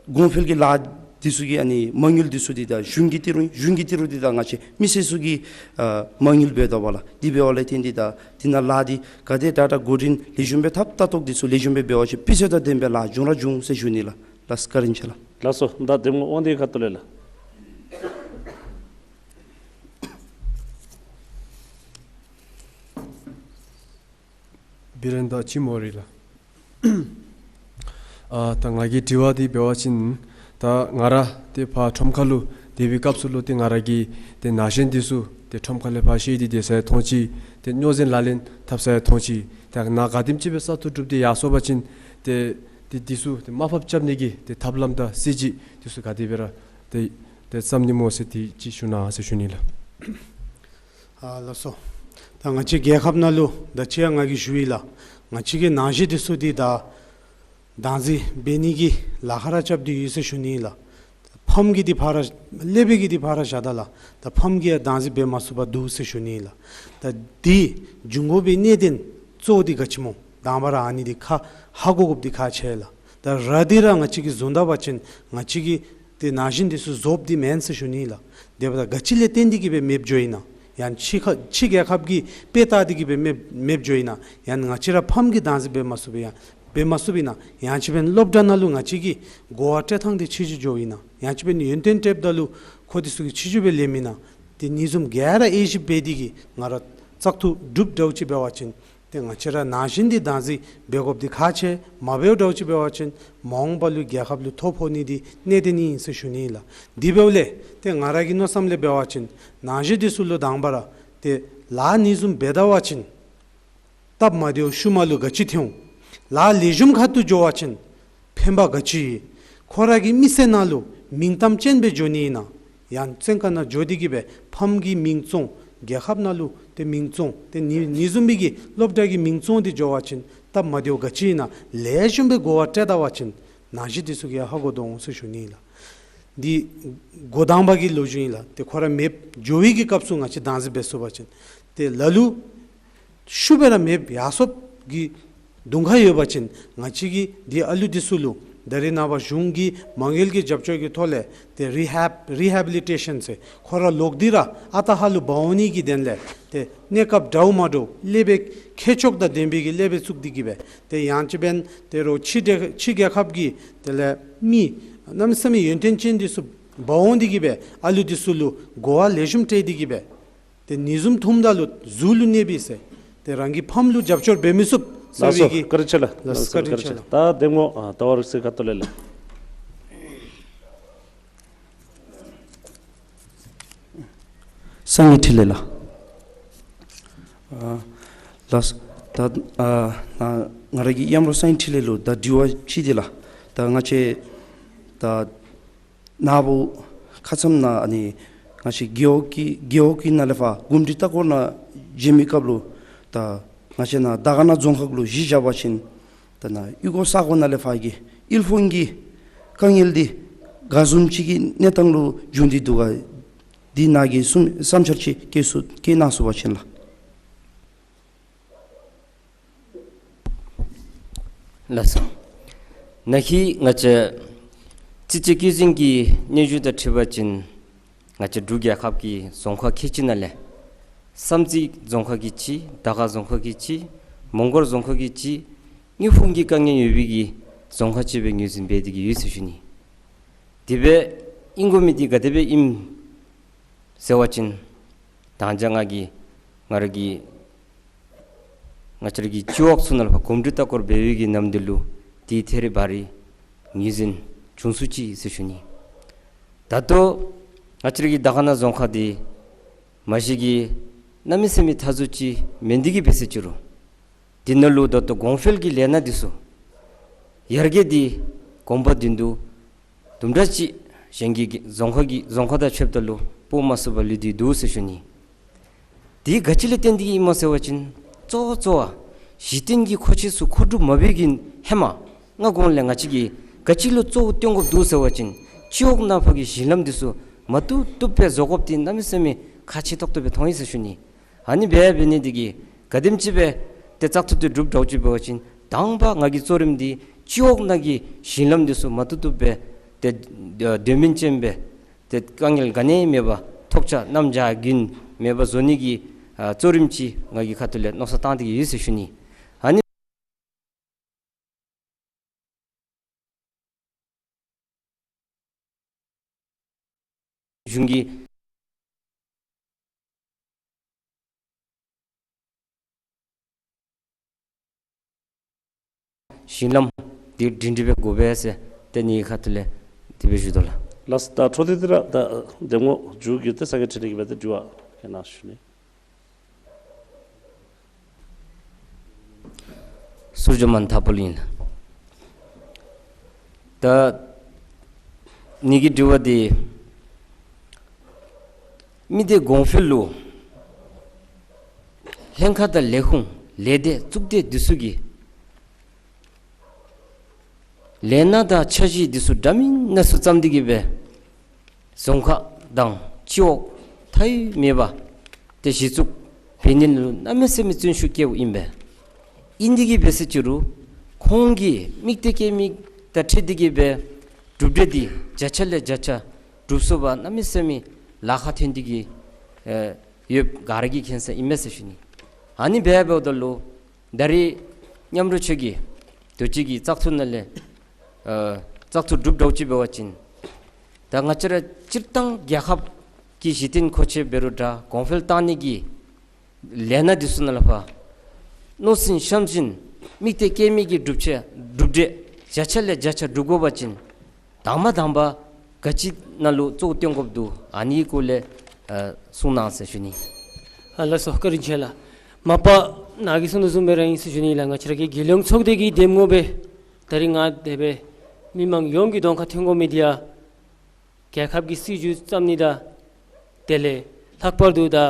གོང་འཕེལ་གྱི་ལཱ་ འདི་ཚུ་གི་ཨ་ནི་མ་དངུལ་འདི་ཚུ་འདི་ད་གཞུང་གིས་སྟེར་རུང་གཞུང་གིས་སྟེར་རུང་འདི་ད་ང་བཅས་མི་སེར་ཚུ་གི་ཨ་མ་དངུལ་འབདཝ་ད་པ་ལགས། འདི་འབདཝ་ལས་བརྟེན་འདི་ད་འདི་ནང་ལཱ་འདི་ག་དེ་དྲག་དྲག་འགོ་འདྲེན་ལེགས་ཤོམ་སྦེ་འཐབ་ལྟ་རྟོག་འདི་ཚུ་ལེགས་ཤོམ་སྦེ་འབད་བ་ཅིན་སྤུས་ཚད་དང་ལྡནམ་སྦེ་ལཱ་འབྱུང་ར་འབྱུང་ཟེར་ཞུ་ནི་ལགས། ལགས་སོ། བཀའ་དྲིན་ཆེ་ལགས། ལགས་སོ། ད་གདམ་ངོ་དབང་འདུས་ཁ་ཐུག་ལས་ལགས། བི་རེན་དྲ་ཅི་མོ་རི་ལགས། ཨ་ད་ང་གི་དྲི་བ་འདི་འབད་བ་ཅིན་ད་ང་ར་ཏེ་ཕར་ཁྲོམ་ཁ་ལུ་སྡོད་པའི་སྐབས་སུ་ལུ་ཏེ་ང་ར་གི་ཏེ་ན་གཞོན་འདི་ཚུ་ཏེ་ཁྲོམ་ཁ་ལས་ཕར་བཤལ་ཏེ་སྡོད་ས་ཡང་མཐོང་ཅི། ཏེ་སྨྱོ་རྫས་ལག་ལེན་འཐབ་ས་ཡང་མཐོང་ཅི། ད་ནཱ་ག་དེམ་ཅིག་སྦེ་གསར་གཏོད་གྲུབ་སྟེ་ཡར་སོང་པ་ཅིན་ཏེ་ཏེ་འདི་ཚུ་ཏེ་དམའ་ཕབ་རྐྱབ་ནི་གི་ཏེ་ཐབས་ལམ་དང་སྲིད་བྱུས་འདི་ཚུ་ག་དེ་སྦེ་ར་ཏེ་ཏེ་བརྩམ་ནི་སྨོ་ཟེར་ཏེ་ཅིག་ཞུ་གནང་ཟེར་ཞུ་ནི་ལགས། ཨ་ལགས་སོ། ད་ང་བཅས་རྒྱལ་ཁབ་ནང་ལུ་ད་ཅི་ཡང་ང་གིས་ཞུ་ཡི་ལགས། ང་བཅས་ཀྱི་ན་གཞོན་འདི་ཚུ་འདི་ད་བདག་འཛིན་འབད་ནི་གི་ལཱ་ཁག་ར་རྐྱབ་སྟེ་ཡོད་ཟེར་ཞུ་ནི་ལགས། ཕམ་གྱི་འདི་ཕར་ར་སློབ་དཔོན་གྱི་འདི་ཕར་ར་བཞག་ད་ལགས། ད་ཕམ་གྱིས་ཡང་བདག་འཛིན་འབད་མ་ཚུགས་པར་འདུག་ཟེར་ཞུ་ནི་ལགས། ད་འདི་འབྱུང་དགོ་པའི་གནད་དོན་གཙོ་བོ་འདི་ག་ཅི་སྨོ། དང་པ་ར་ཨ་ནི་འདི་ཁ་ཧ་གོ་དགོཔ་འདི་ཁག་ཆེ་ལགས། ད་ར་འདི་ར་ང་བཅས་ཀྱིས་བཟུང་ད་པ་ཅིན་ང་བཅས་ཀྱི་ཏེ་ན་གཞོན་འདི་ཚུ་བཟོཔ་འདི་མེན་ཟེར་ཞུ་ནི་ལགས། དེ་འབདཝ་ད་ག་ཅི་ལས་བརྟེན་ཏེ་གིས་སྦེ་མེདཔ་འགྱོཝ་ཨིན་ན། ཡང་ཕྱི་ཁ་ཕྱི་རྒྱལ་ཁབ་ཀྱིས་དཔེ་བལྟ་སྟེ་གིས་སྦེ་མེདཔ་མེདཔ་འགྱོཝ་ཨིན་ན། ཡང་ང་བཅས་ར་ཕམ་གྱིས་བདག་འཛིན་འབད་མ་ཚུགས་པས་ཡང་འབད་མ་ཚུགསཔ་ཨིན་ན། ཡང་ཅིན་འབདན་སློབ་གྲྭ་ནང་ལུ་ང་བཅས་ཀྱི་གོ་བ་སྤྲོད་ཐངས་འདི་ཕྱི་འགྱུར་འགྱོཝ་ཨིན་ན། ཡང་ཅིན་འབདན་ཡོན་ཏན་སྤྲོདཔ་ད་ལུ་ཁོང་འདི་ཚུ་གིས་ཕྱི་འགྱུར་སྦེ་ལེནམ་ཨིན་ན། ཏེ་ནི་བཟུམ་ག་ར་དབྱེ་ཞིབ་འབད་དེ་གིས་ང་ར་བཙག་འཐུ་གྲུབ་འདྲཝ་ཅིག་འབད་བ་ཅིན་ཏེ་ང་བཅས་ར་ན་གཞོན་འདི་བདག་འཛིན་འབད་དགོཔ་འདི་ཁག་ཆེ། མ་འབདཝ་འདྲཝ་ཅིག་འབད་བ་ཅིན་མ་འོངས་པ་ལུ་རྒྱལ་ཁབ་ལུ་ཐོ་ཕོག་ནི་འདི་གནད་དོན་ཨིན་ཟེར་ཞུ་ནི་ལགས། དེ་འབདཝ་ལས་ཏེ་ང་ར་གི་མནོ་བསམ་ལས་འབད་བ་ཅིན་ན་གཞོན་འདི་ཚུ་ལུ་དང་པ་ར་ཏེ་ལཱ་ནི་བཟུམ་འབད་ད་པ་ཅིན་སྟབས་མ་བདེཝ་ཤུལ་མ་ལུ་ག་ཅི་ཐོན། ལཱ་ལེགས་ཤོམ་ཁ་ཐུག་འགྱོ་བ་ཅིན་ཕན་པ་ག་ཅི་ཡོད། ཁོ་ར་གི་མི་སེར་ནང་ལུ་མིང་གཏམ་ཅན་སྦེ་འགྱོ་ནི་ཨིན་ན། ཡང་བཙོན་ཁང་ནང་འགྱོ་སྟེ་གིས་སྦེ་ཕམ་གྱི་མིང་བཙོང་། རྒྱལ་ཁབ་ནང་ལུ་ཏེ་མིང་བཙོང་། ཏེ་ནི་ནི་བཟུམ་མའི་གི་སློབ་གྲྭ་གི་མིང་བཙོང་སྟེ་འགྱོ་བ་ཅིན་སྟབས་མ་བདེཝ་ག་ཅི་ཨིན་ན། ལེགས་ཤོམ་སྦེ་གོ་བ་སྤྲོད་ད་པ་ཅིན་ན་གཞོན་འདི་ཚུ་གིས་ཡང་ཧ་གོ་དོ་འོང་ཟེར་ཞུ་ནི་ལགས། འདི་འགོ་དང་པ་གི་ལོ་རྒྱུས་ཨིན་ལགས། ཏེ་ཁོ་ར་མེདཔ་འགྱོ་བའི་གི་སྐབས་སུ་ང་བཅས་བདག་འཛིན་འབད་ཚུགས་པ་ཅིན་ཏེ་ལ་ལུ་ཤུལ་སྦེ་ར་མེདཔ་ཡར་སོངམ་གི་གདོང་ཁར་ཡོད་པ་ཅིན་ང་བཅས་ཀྱིས་འདི་ཨ་ལུ་འདི་ཚུ་ལུ་ད་རེས་ནངས་པ་གཞུང་གི་མ་དངུལ་གྱི་རྒྱབ་སྐྱོར་གྱི་ཐོག་ལས་ཏེ་རི་ཧེབ་རི་ཧེ་བི་ལི་ཊེ་ཤཱན་ཟེར་ཁོ་ར་ལོག་སྟེ་ར་ཨ་རྟག་ཧ་ལུ་འབག་འོང་ནི་གི་དོན་ལས་ཏེ་གནས་སྐབས་འདྲཝ་མ་འདྲཝ་སློབ་དཔོན་མཁས་མཆོག་དང་ལྡན་པའི་གི་སློབ་དཔོན་བཙུགས་ཏེ་གིས་སྦེ་ཏེ་ཡང་ཅིན་འབདན་ཏེ་རོགས་ཕྱི་རྒྱལ་ཕྱི་རྒྱལ་ཁབ་ཀྱི་དེ་ལས་མི་གནམ་མེད་ས་མེད་ཡོན་ཏན་ཅན་འདི་ཚུ་འབག་འོང་སྟེ་གིས་སྦེ་ཨ་ལུ་འདི་ཚུ་ལུ་གོ་བ་ལེགས་ཤོམ་སྤྲོད་དེ་གིས་སྦེ་ཏེ་ནི་བཟུམ་ཐོནམ་ད་ལུ་གཟུགས་ལུ་གནོདཔ་ཨིན་ཟེར། ཏེ་རང་གི་ཕམ་ལུ་རྒྱབ་སྐྱོར་འབད་མི་ཚུགས་ཟེར་བའི་གི། ལགས་སོ། བཀའ་དྲིན་ཆེ་ལགས། ལགས་སོ། བཀའ་དྲིན་ཆེ་ལགས། ད་གདམ་ངོ་ཨ་ཟླ་བ་རིག་འཛིན་ཁ་ཐུག་ལས་ལགས། སངས་རྒྱས་འཕྲིན་ལས་ལགས། ཨ་ལགས་སོ། ད་ཨ་ང་ང་ར་གི་ཡམ་རོགས་སངས་རྒྱས་འཕྲིན་ལས་ལུ་ད་དྲི་བ་ཅིག་འདི་ལགས། ད་ང་བཅས་ད་ནཱ་བུ་ཁ་ཙ་ན་ཨ་ནི་ང་བཅས་རྒེད་འོག་གི་རྒེད་འོག་གི་ནང་ལས་ཕར་གོམས་འདྲིས་ལྟ་སྐོར་ནང་འགྱོ་མི་སྐབས་ལུ་ད་ང་བཅས་ནཱ་དར་དཀར་ན་རྫོང་ཁག་ལུ་གཞི་བཞག་པ་ཅིན་ད་ནཱ་གཡུས་སྒོ་ས་སྒོ་ནང་ལས་ཕར་གྱི་དབུལ་ཕོངས་ཀྱི་དཀའ་ངལ་འདི་ག་བཟུམ་ཅིག་གི་གནས་སྟངས་ལུ་འགྱོ་སྟེ་འདུག་ག། འདི་ནང་གི་བསམ་བསམ་འཆར་ཅིག་བཀོད་ཚུགས་བཀོད་གནང་ཚུགས་པ་ཅིན་ལགས། ལགས་སོ། ནཱ་གི་ང་བཅས་རྩིས་དཔྱད་བཀོད་འཛིན་གྱི་སྙན་ཞུ་དང་འཁྲིལ་བ་ཅིན་ང་བཅས་འབྲུག་རྒྱལ་ཁབ་ཀྱི་རྫོང་ཁག་ཁལ་གཅིག་ནང་ལས་བསམ་རྩེ་རྫོང་ཁག་གིས་གཅིག། དར་དཀར་རྫོང་ཁག་གིས་གཅིག། མོང་སྒར་རྫོང་ཁག་གིས་གཅིག། དབུལ་ཕོངས་ཀྱི་དཀའ་ངལ་ཡོད་པའི་གི་རྫོང་ཁག་ཅིག་སྦེ་ངོས་འཛིན་འབད་དེ་གིས་ཡོད་ཟེར་ཞུ་ནི། དེ་སྦེ་ཨིན་དགོ་མི་འདི་ག་དེ་སྦེ་ཨིནམ་ཟེར་བ་ཅིན་ད་ཅི་ང་གིས་ང་ར་གི་ང་བཅས་ར་གི་སྤྱི་འོག་ཚུ་ནང་ལས་ཕར་གོམས་འདྲིས་ལྟ་སྐོར་འབད་བའི་གི་ནམ་དུས་ལུ་འདི་ཐད་རི་བ་རི་ངོས་འཛིན་བྱུང་སོ་ཅི་ཟེར་ཞུ་ནི། ད་ལྟོ་ང་བཅས་ར་གི་དར་དཀར་ན་རྫོང་ཁག་འདི་མ་གཞི་གིས་གནམ་མེད་ས་མེད་མཐའ་མཇུག་ཅིག་མེན་འདི་གིས་འབད་ཟེར་ཅི་རུང་འདི་ནང་ལུ་ད་ལྟོ་གོང་འཕེལ་གྱི་ལས་སྣ་འདི་ཚུ་ཡར་རྒྱས་འདི་གོམ་པ་མདུན་དུ་དུམ་གྲ་ཅིག་གཞན་གྱི་རྫོང་ཁག་གི་རྫོང་ཁག་དང་ཕྱདཔ་ད་ལུ་སྤོ་མ་ཚུགས་པར་ལུས་ཏེ་འདུག་ཟེར་ཞུ་ནི། དེ་ག་ཅི་ལས་བརྟེན་ཏེ་གིས་ཨིནམ་ཟེར་བ་ཅིན་གཙོ་བོ་གཙོ་བོ་གཞི་རྟེན་གྱི་མཁོ་ཆས་ཚུ་མཁོ་སྒྲུབ་མ་འབད་བའི་གི་ཧེ་མ་སྔ་གོང་ལས་ང་བཅས་ཀྱིས་ག་ཅི་ལུ་གཙོ་བོ་བཏོན་དགོཔ་འདུག་ཟེར་བ་ཅིན་སྤྱི་འོག་ནང་ཕར་གྱི་ཞིང་ལམ་འདི་ཚུ་མ་བཏུབ་བཏུབ་སྦེ་བཟོ་དགོཔ་འདི་གནམ་མེད་ས་མེད་ཁག་ཆེ་ཏོག་ཏོ་སྦེ་མཐོང་ཡི་ཟེར་ཞུ་ནི། ཨ་ནི་འབད་འབད་ནི་འདི་གིས་ག་དེམ་ཅིག་སྦེ་ཏེ་བཙག་འཐུ་འདི་གྲུབ་འགྱོ་ཅི་འབད་བ་ཅིན་དང་པ་ང་གི་གཙོ་རིམ་འདི་སྤྱི་འོག་ནང་གི་ཞིང་ལམ་འདི་ཚུ་མ་བཏུབ་བཏུབ་སྦེ་ ཏེ་དོན་སྨིན་ཅན་སྦེ་ཏེ་དཀའ་ངལ་ག་ནི་མེད་པར་ཐོགས་ཆགས་རྣམ་རྒྱལ་རྒྱུན་མེད་པར་བཟོ་ནི་གི་ཨ་གཙོ་རིམ་ཅིག་ང་གི་ཁ་ཐུག་ལས་མནོ་བསམ་བཏང་སྟེ་གི་ཡོད་ཟེར་ཞུ་ནི། ཨ་ནི་གཞུང་གི་ཞིང་ལམ་འདི་སྒྲིང་སྒྲི་སྦེ་དགོ་པས་ཟེར་ཏེ་ངེའི་ཁ་ཐུག་ལས་དེ་སྦེ་ཞུ་དོ་ལགས། ལགས་སོ། ད་འཕྲོ་མཐུད་དེ་ར་ད་གདམ་ངོ་མཇུག་གི་ཏེ་ས་གི་ཁྲིད་ནི་གི་སྦེ་ཏེ་དྲི་བ་ག་ནི་ཡང་ཞུ་ནི། ཟུར་བཞག་མ་ཐག་པོ་ལུ་ཨིན། ད་ངེ་གི་དྲི་བ་འདི་མི་སྡེ་གོང་འཕེལ་ལུ་ལྷན་ཁག་དང་ལས་ཁུངས་ལས་སྡེ་གཙུག་སྡེ་འདི་ཚུ་གིས་ལས་སྣ་དང་འཆར་གཞི་འདི་ཚུ་འདྲ་མིན་སྣ་ཚོགས་བརྩམས་ཏེ་གི་སྦེ་རྫོང་ཁག་དང་སྤྱི་འོག་མཐའ་དབུས་མེད་པར་ཏེ་གཞི་བཙུགས་འབད་ནི་ལུ་གནམ་མེད་ས་མེད་བརྩོན་ཤུགས་བསྐྱེདཔ་ཨིན་པས། ཨིན་ཏེ་གི་འབད་ཟེར་ཅི་རུང་ཁོང་གི་དམིགས་གཏད་དཀྱིལ་མའི་དང་འཁྲིལ་ཏེ་གི་སྦེ་གྲུབ་འབྲས་འདི་བརྒྱ་ཆ་ལས་བརྒྱ་ཆ་སྒྲུབ་ཚུགས་པར་གནམ་མེད་ས་མེད་ལཱ་ཁག་ཐོན་ཏེ་གི་ཨེ་ཡོདཔ་ག་ར་གིས་མཁྱེན་གསལ་ཨིན་མས་ཟེར་ཞུ་ནི། ཨ་ནི་འབདཝ་ད་ལུ་ད་རེས་མཉམ་རོགས་ཚུ་གིས་དུས་ཅི་གི་བཙག་འཐུ་ནང་ལས་ཨ་བཙག་འཐུ་གྲུབ་འགྱོ་ཅི་འབད་བ་ཅིན་ད་ང་བཅས་ར་སྤྱིར་བཏང་རྒྱལ་ཁབ་ཀྱི་གཞི་རྟེན་མཁོ་ཆས་འབད་རུང་འདྲ་གོང་འཕེལ་བཏང་ནི་གི་ལས་སྣ་འདི་ཚུ་ནང་ལས་ཕར་མནོ་བསམ་བཤམས་བཞིན་དམིགས་གཏད་དཀྱིལ་མའི་གི་གྲུབ་ཆ་གྲུབ་འབྲས་བརྒྱ་ཆ་ལས་བརྒྱ་ཆ་སྒྲུབ་དགོ་པ་ཅིན་དང་པ་དང་པ་ག་ཅི་ནང་ལུ་གཙོ་བོ་བཏོན་དགོཔ་འདུག། ཨ་ནི་གི་སྐོར་ལས་ཨ་གསུང་གནང་ཟེར་ཞུ་ནི། ཨ་ལགས་སོ། བཀའ་དྲིན་ཆེ་ལགས། མ་པ་ནཱ་གིས་གསུང་དོ་བཟུམ་སྦེ་ར་ཨིན་ཟེར་ཞུ་ནི་ལགས། ང་བཅས་ར་གི་རྒྱལ་ཡོངས་ཚོགས་སྡེ་གི་གདམ་ངོ་སྦེ་ད་རིས་ང་དེ་སྦེ་མི་མང་ཡོངས་ཀྱི་གདོང་ཁར་ཐོན་དགོ་མི་འདི་ཡང་རྒྱལ་ཁབ་ཀྱི་སྲིད་བྱུས་བརྩམ་ནི་དང་དེ་ལས་ལྷག་པར་དུ་ད་ཨ་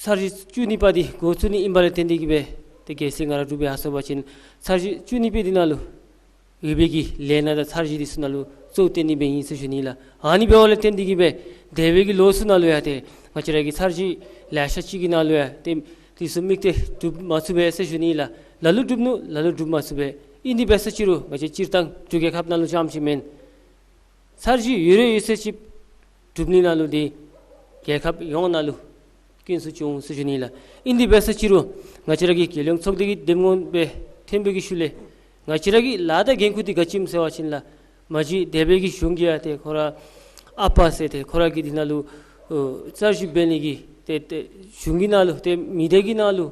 འཆར་གཞི་བཅུ་གཉིས་པ་འདི་འགོ་བཙུགས་ནི་ཨིན་པ་ལས་བརྟེན་ཏེ་གི་སྦེ་ཏེ་གལ་སྲིད་ང་ར་གྲུབ་ཡར་སོང་པ་ཅིན་འཆར་གཞི་བཅུ་གཉིས་པའི་འདི་ནང་ལུ་ཡོད་པའི་གི་ལས་སྣ་དང་འཆར་གཞི་འདི་ཚུ་ནང་ལུ་གཙོ་བོ་བཏོན་ནི་སྦེ་ཨིན་ཟེར་ཞུ་ནི་ལགས། ཨ་ནི་འབདཝ་ལས་བརྟེན་ཏེ་གི་སྦེ་འདས་པའི་གི་ལོ་ཚུ་ནང་ལུ་ཡང་ཏེ་ང་བཅས་ར་གི་འཆར་གཞི་ལེ་ཤ་ཅིག་གི་ནང་ལུ་ཡང་ཏེ་འདི་ཚུ་དམིགས་གཏད་གྲུབ་མ་ཚུགས་པས་ཟེར་ཞུ་ནི་ལགས། ལ་ལུ་གྲུབ་ནུག་ལ་ལུ་གྲུབ་མ་ཚུགས་པས། ཨིན་ཏེ་འབད་ཟེར་ཅི་རུང་ང་བཅས་སྤྱིར་བཏང་འབྲུག་རྒྱལ་ཁབ་ནང་ལུ་རྐྱངམ་ཅིག་མེན། འཆར་གཞི་ཡོད་རེ་ཡོད་ཚད་ཅིག་གྲུབ་ནི་ནང་ལུ་འདི་རྒྱལ་ཁབ་ཡོངས་ནང་ལུ་སྐྱོན་ཚུ་བྱུང་ཟེར་ཞུ་ནི་ལགས། ཨིན་ཏེ་འབད་ཟེར་ཅི་རུང་ང་བཅས་ར་གི་རྒྱལ་ཡོངས་ཚོགས་སྡེ་གི་གདམ་ངོ་སྦེ་ཐོན་པའི་གི་ཤུལ་ལས་ང་བཅས་ར་གི་ལཱ་དང་འགན་ཁུར་འདི་ག་ཅི་སྨོ་ཟེར་བ་ཅིན་ལགས། མ་གཞི་འདས་པའི་གི་གཞུང་གིས་ཡང་ཏེ་ཁོ་ར་ཨ་པ་ཟེར་ཏེ་ཁོ་ར་གི་འདི་ནང་ལུ་ཨོ་འཆར་གཞི་འབད་ནི་གི་ཏེ་ཏེ་གཞུང་གི་ནང་ལུ་ཏེ་མི་སྡེ་གི་ནང་ལུ་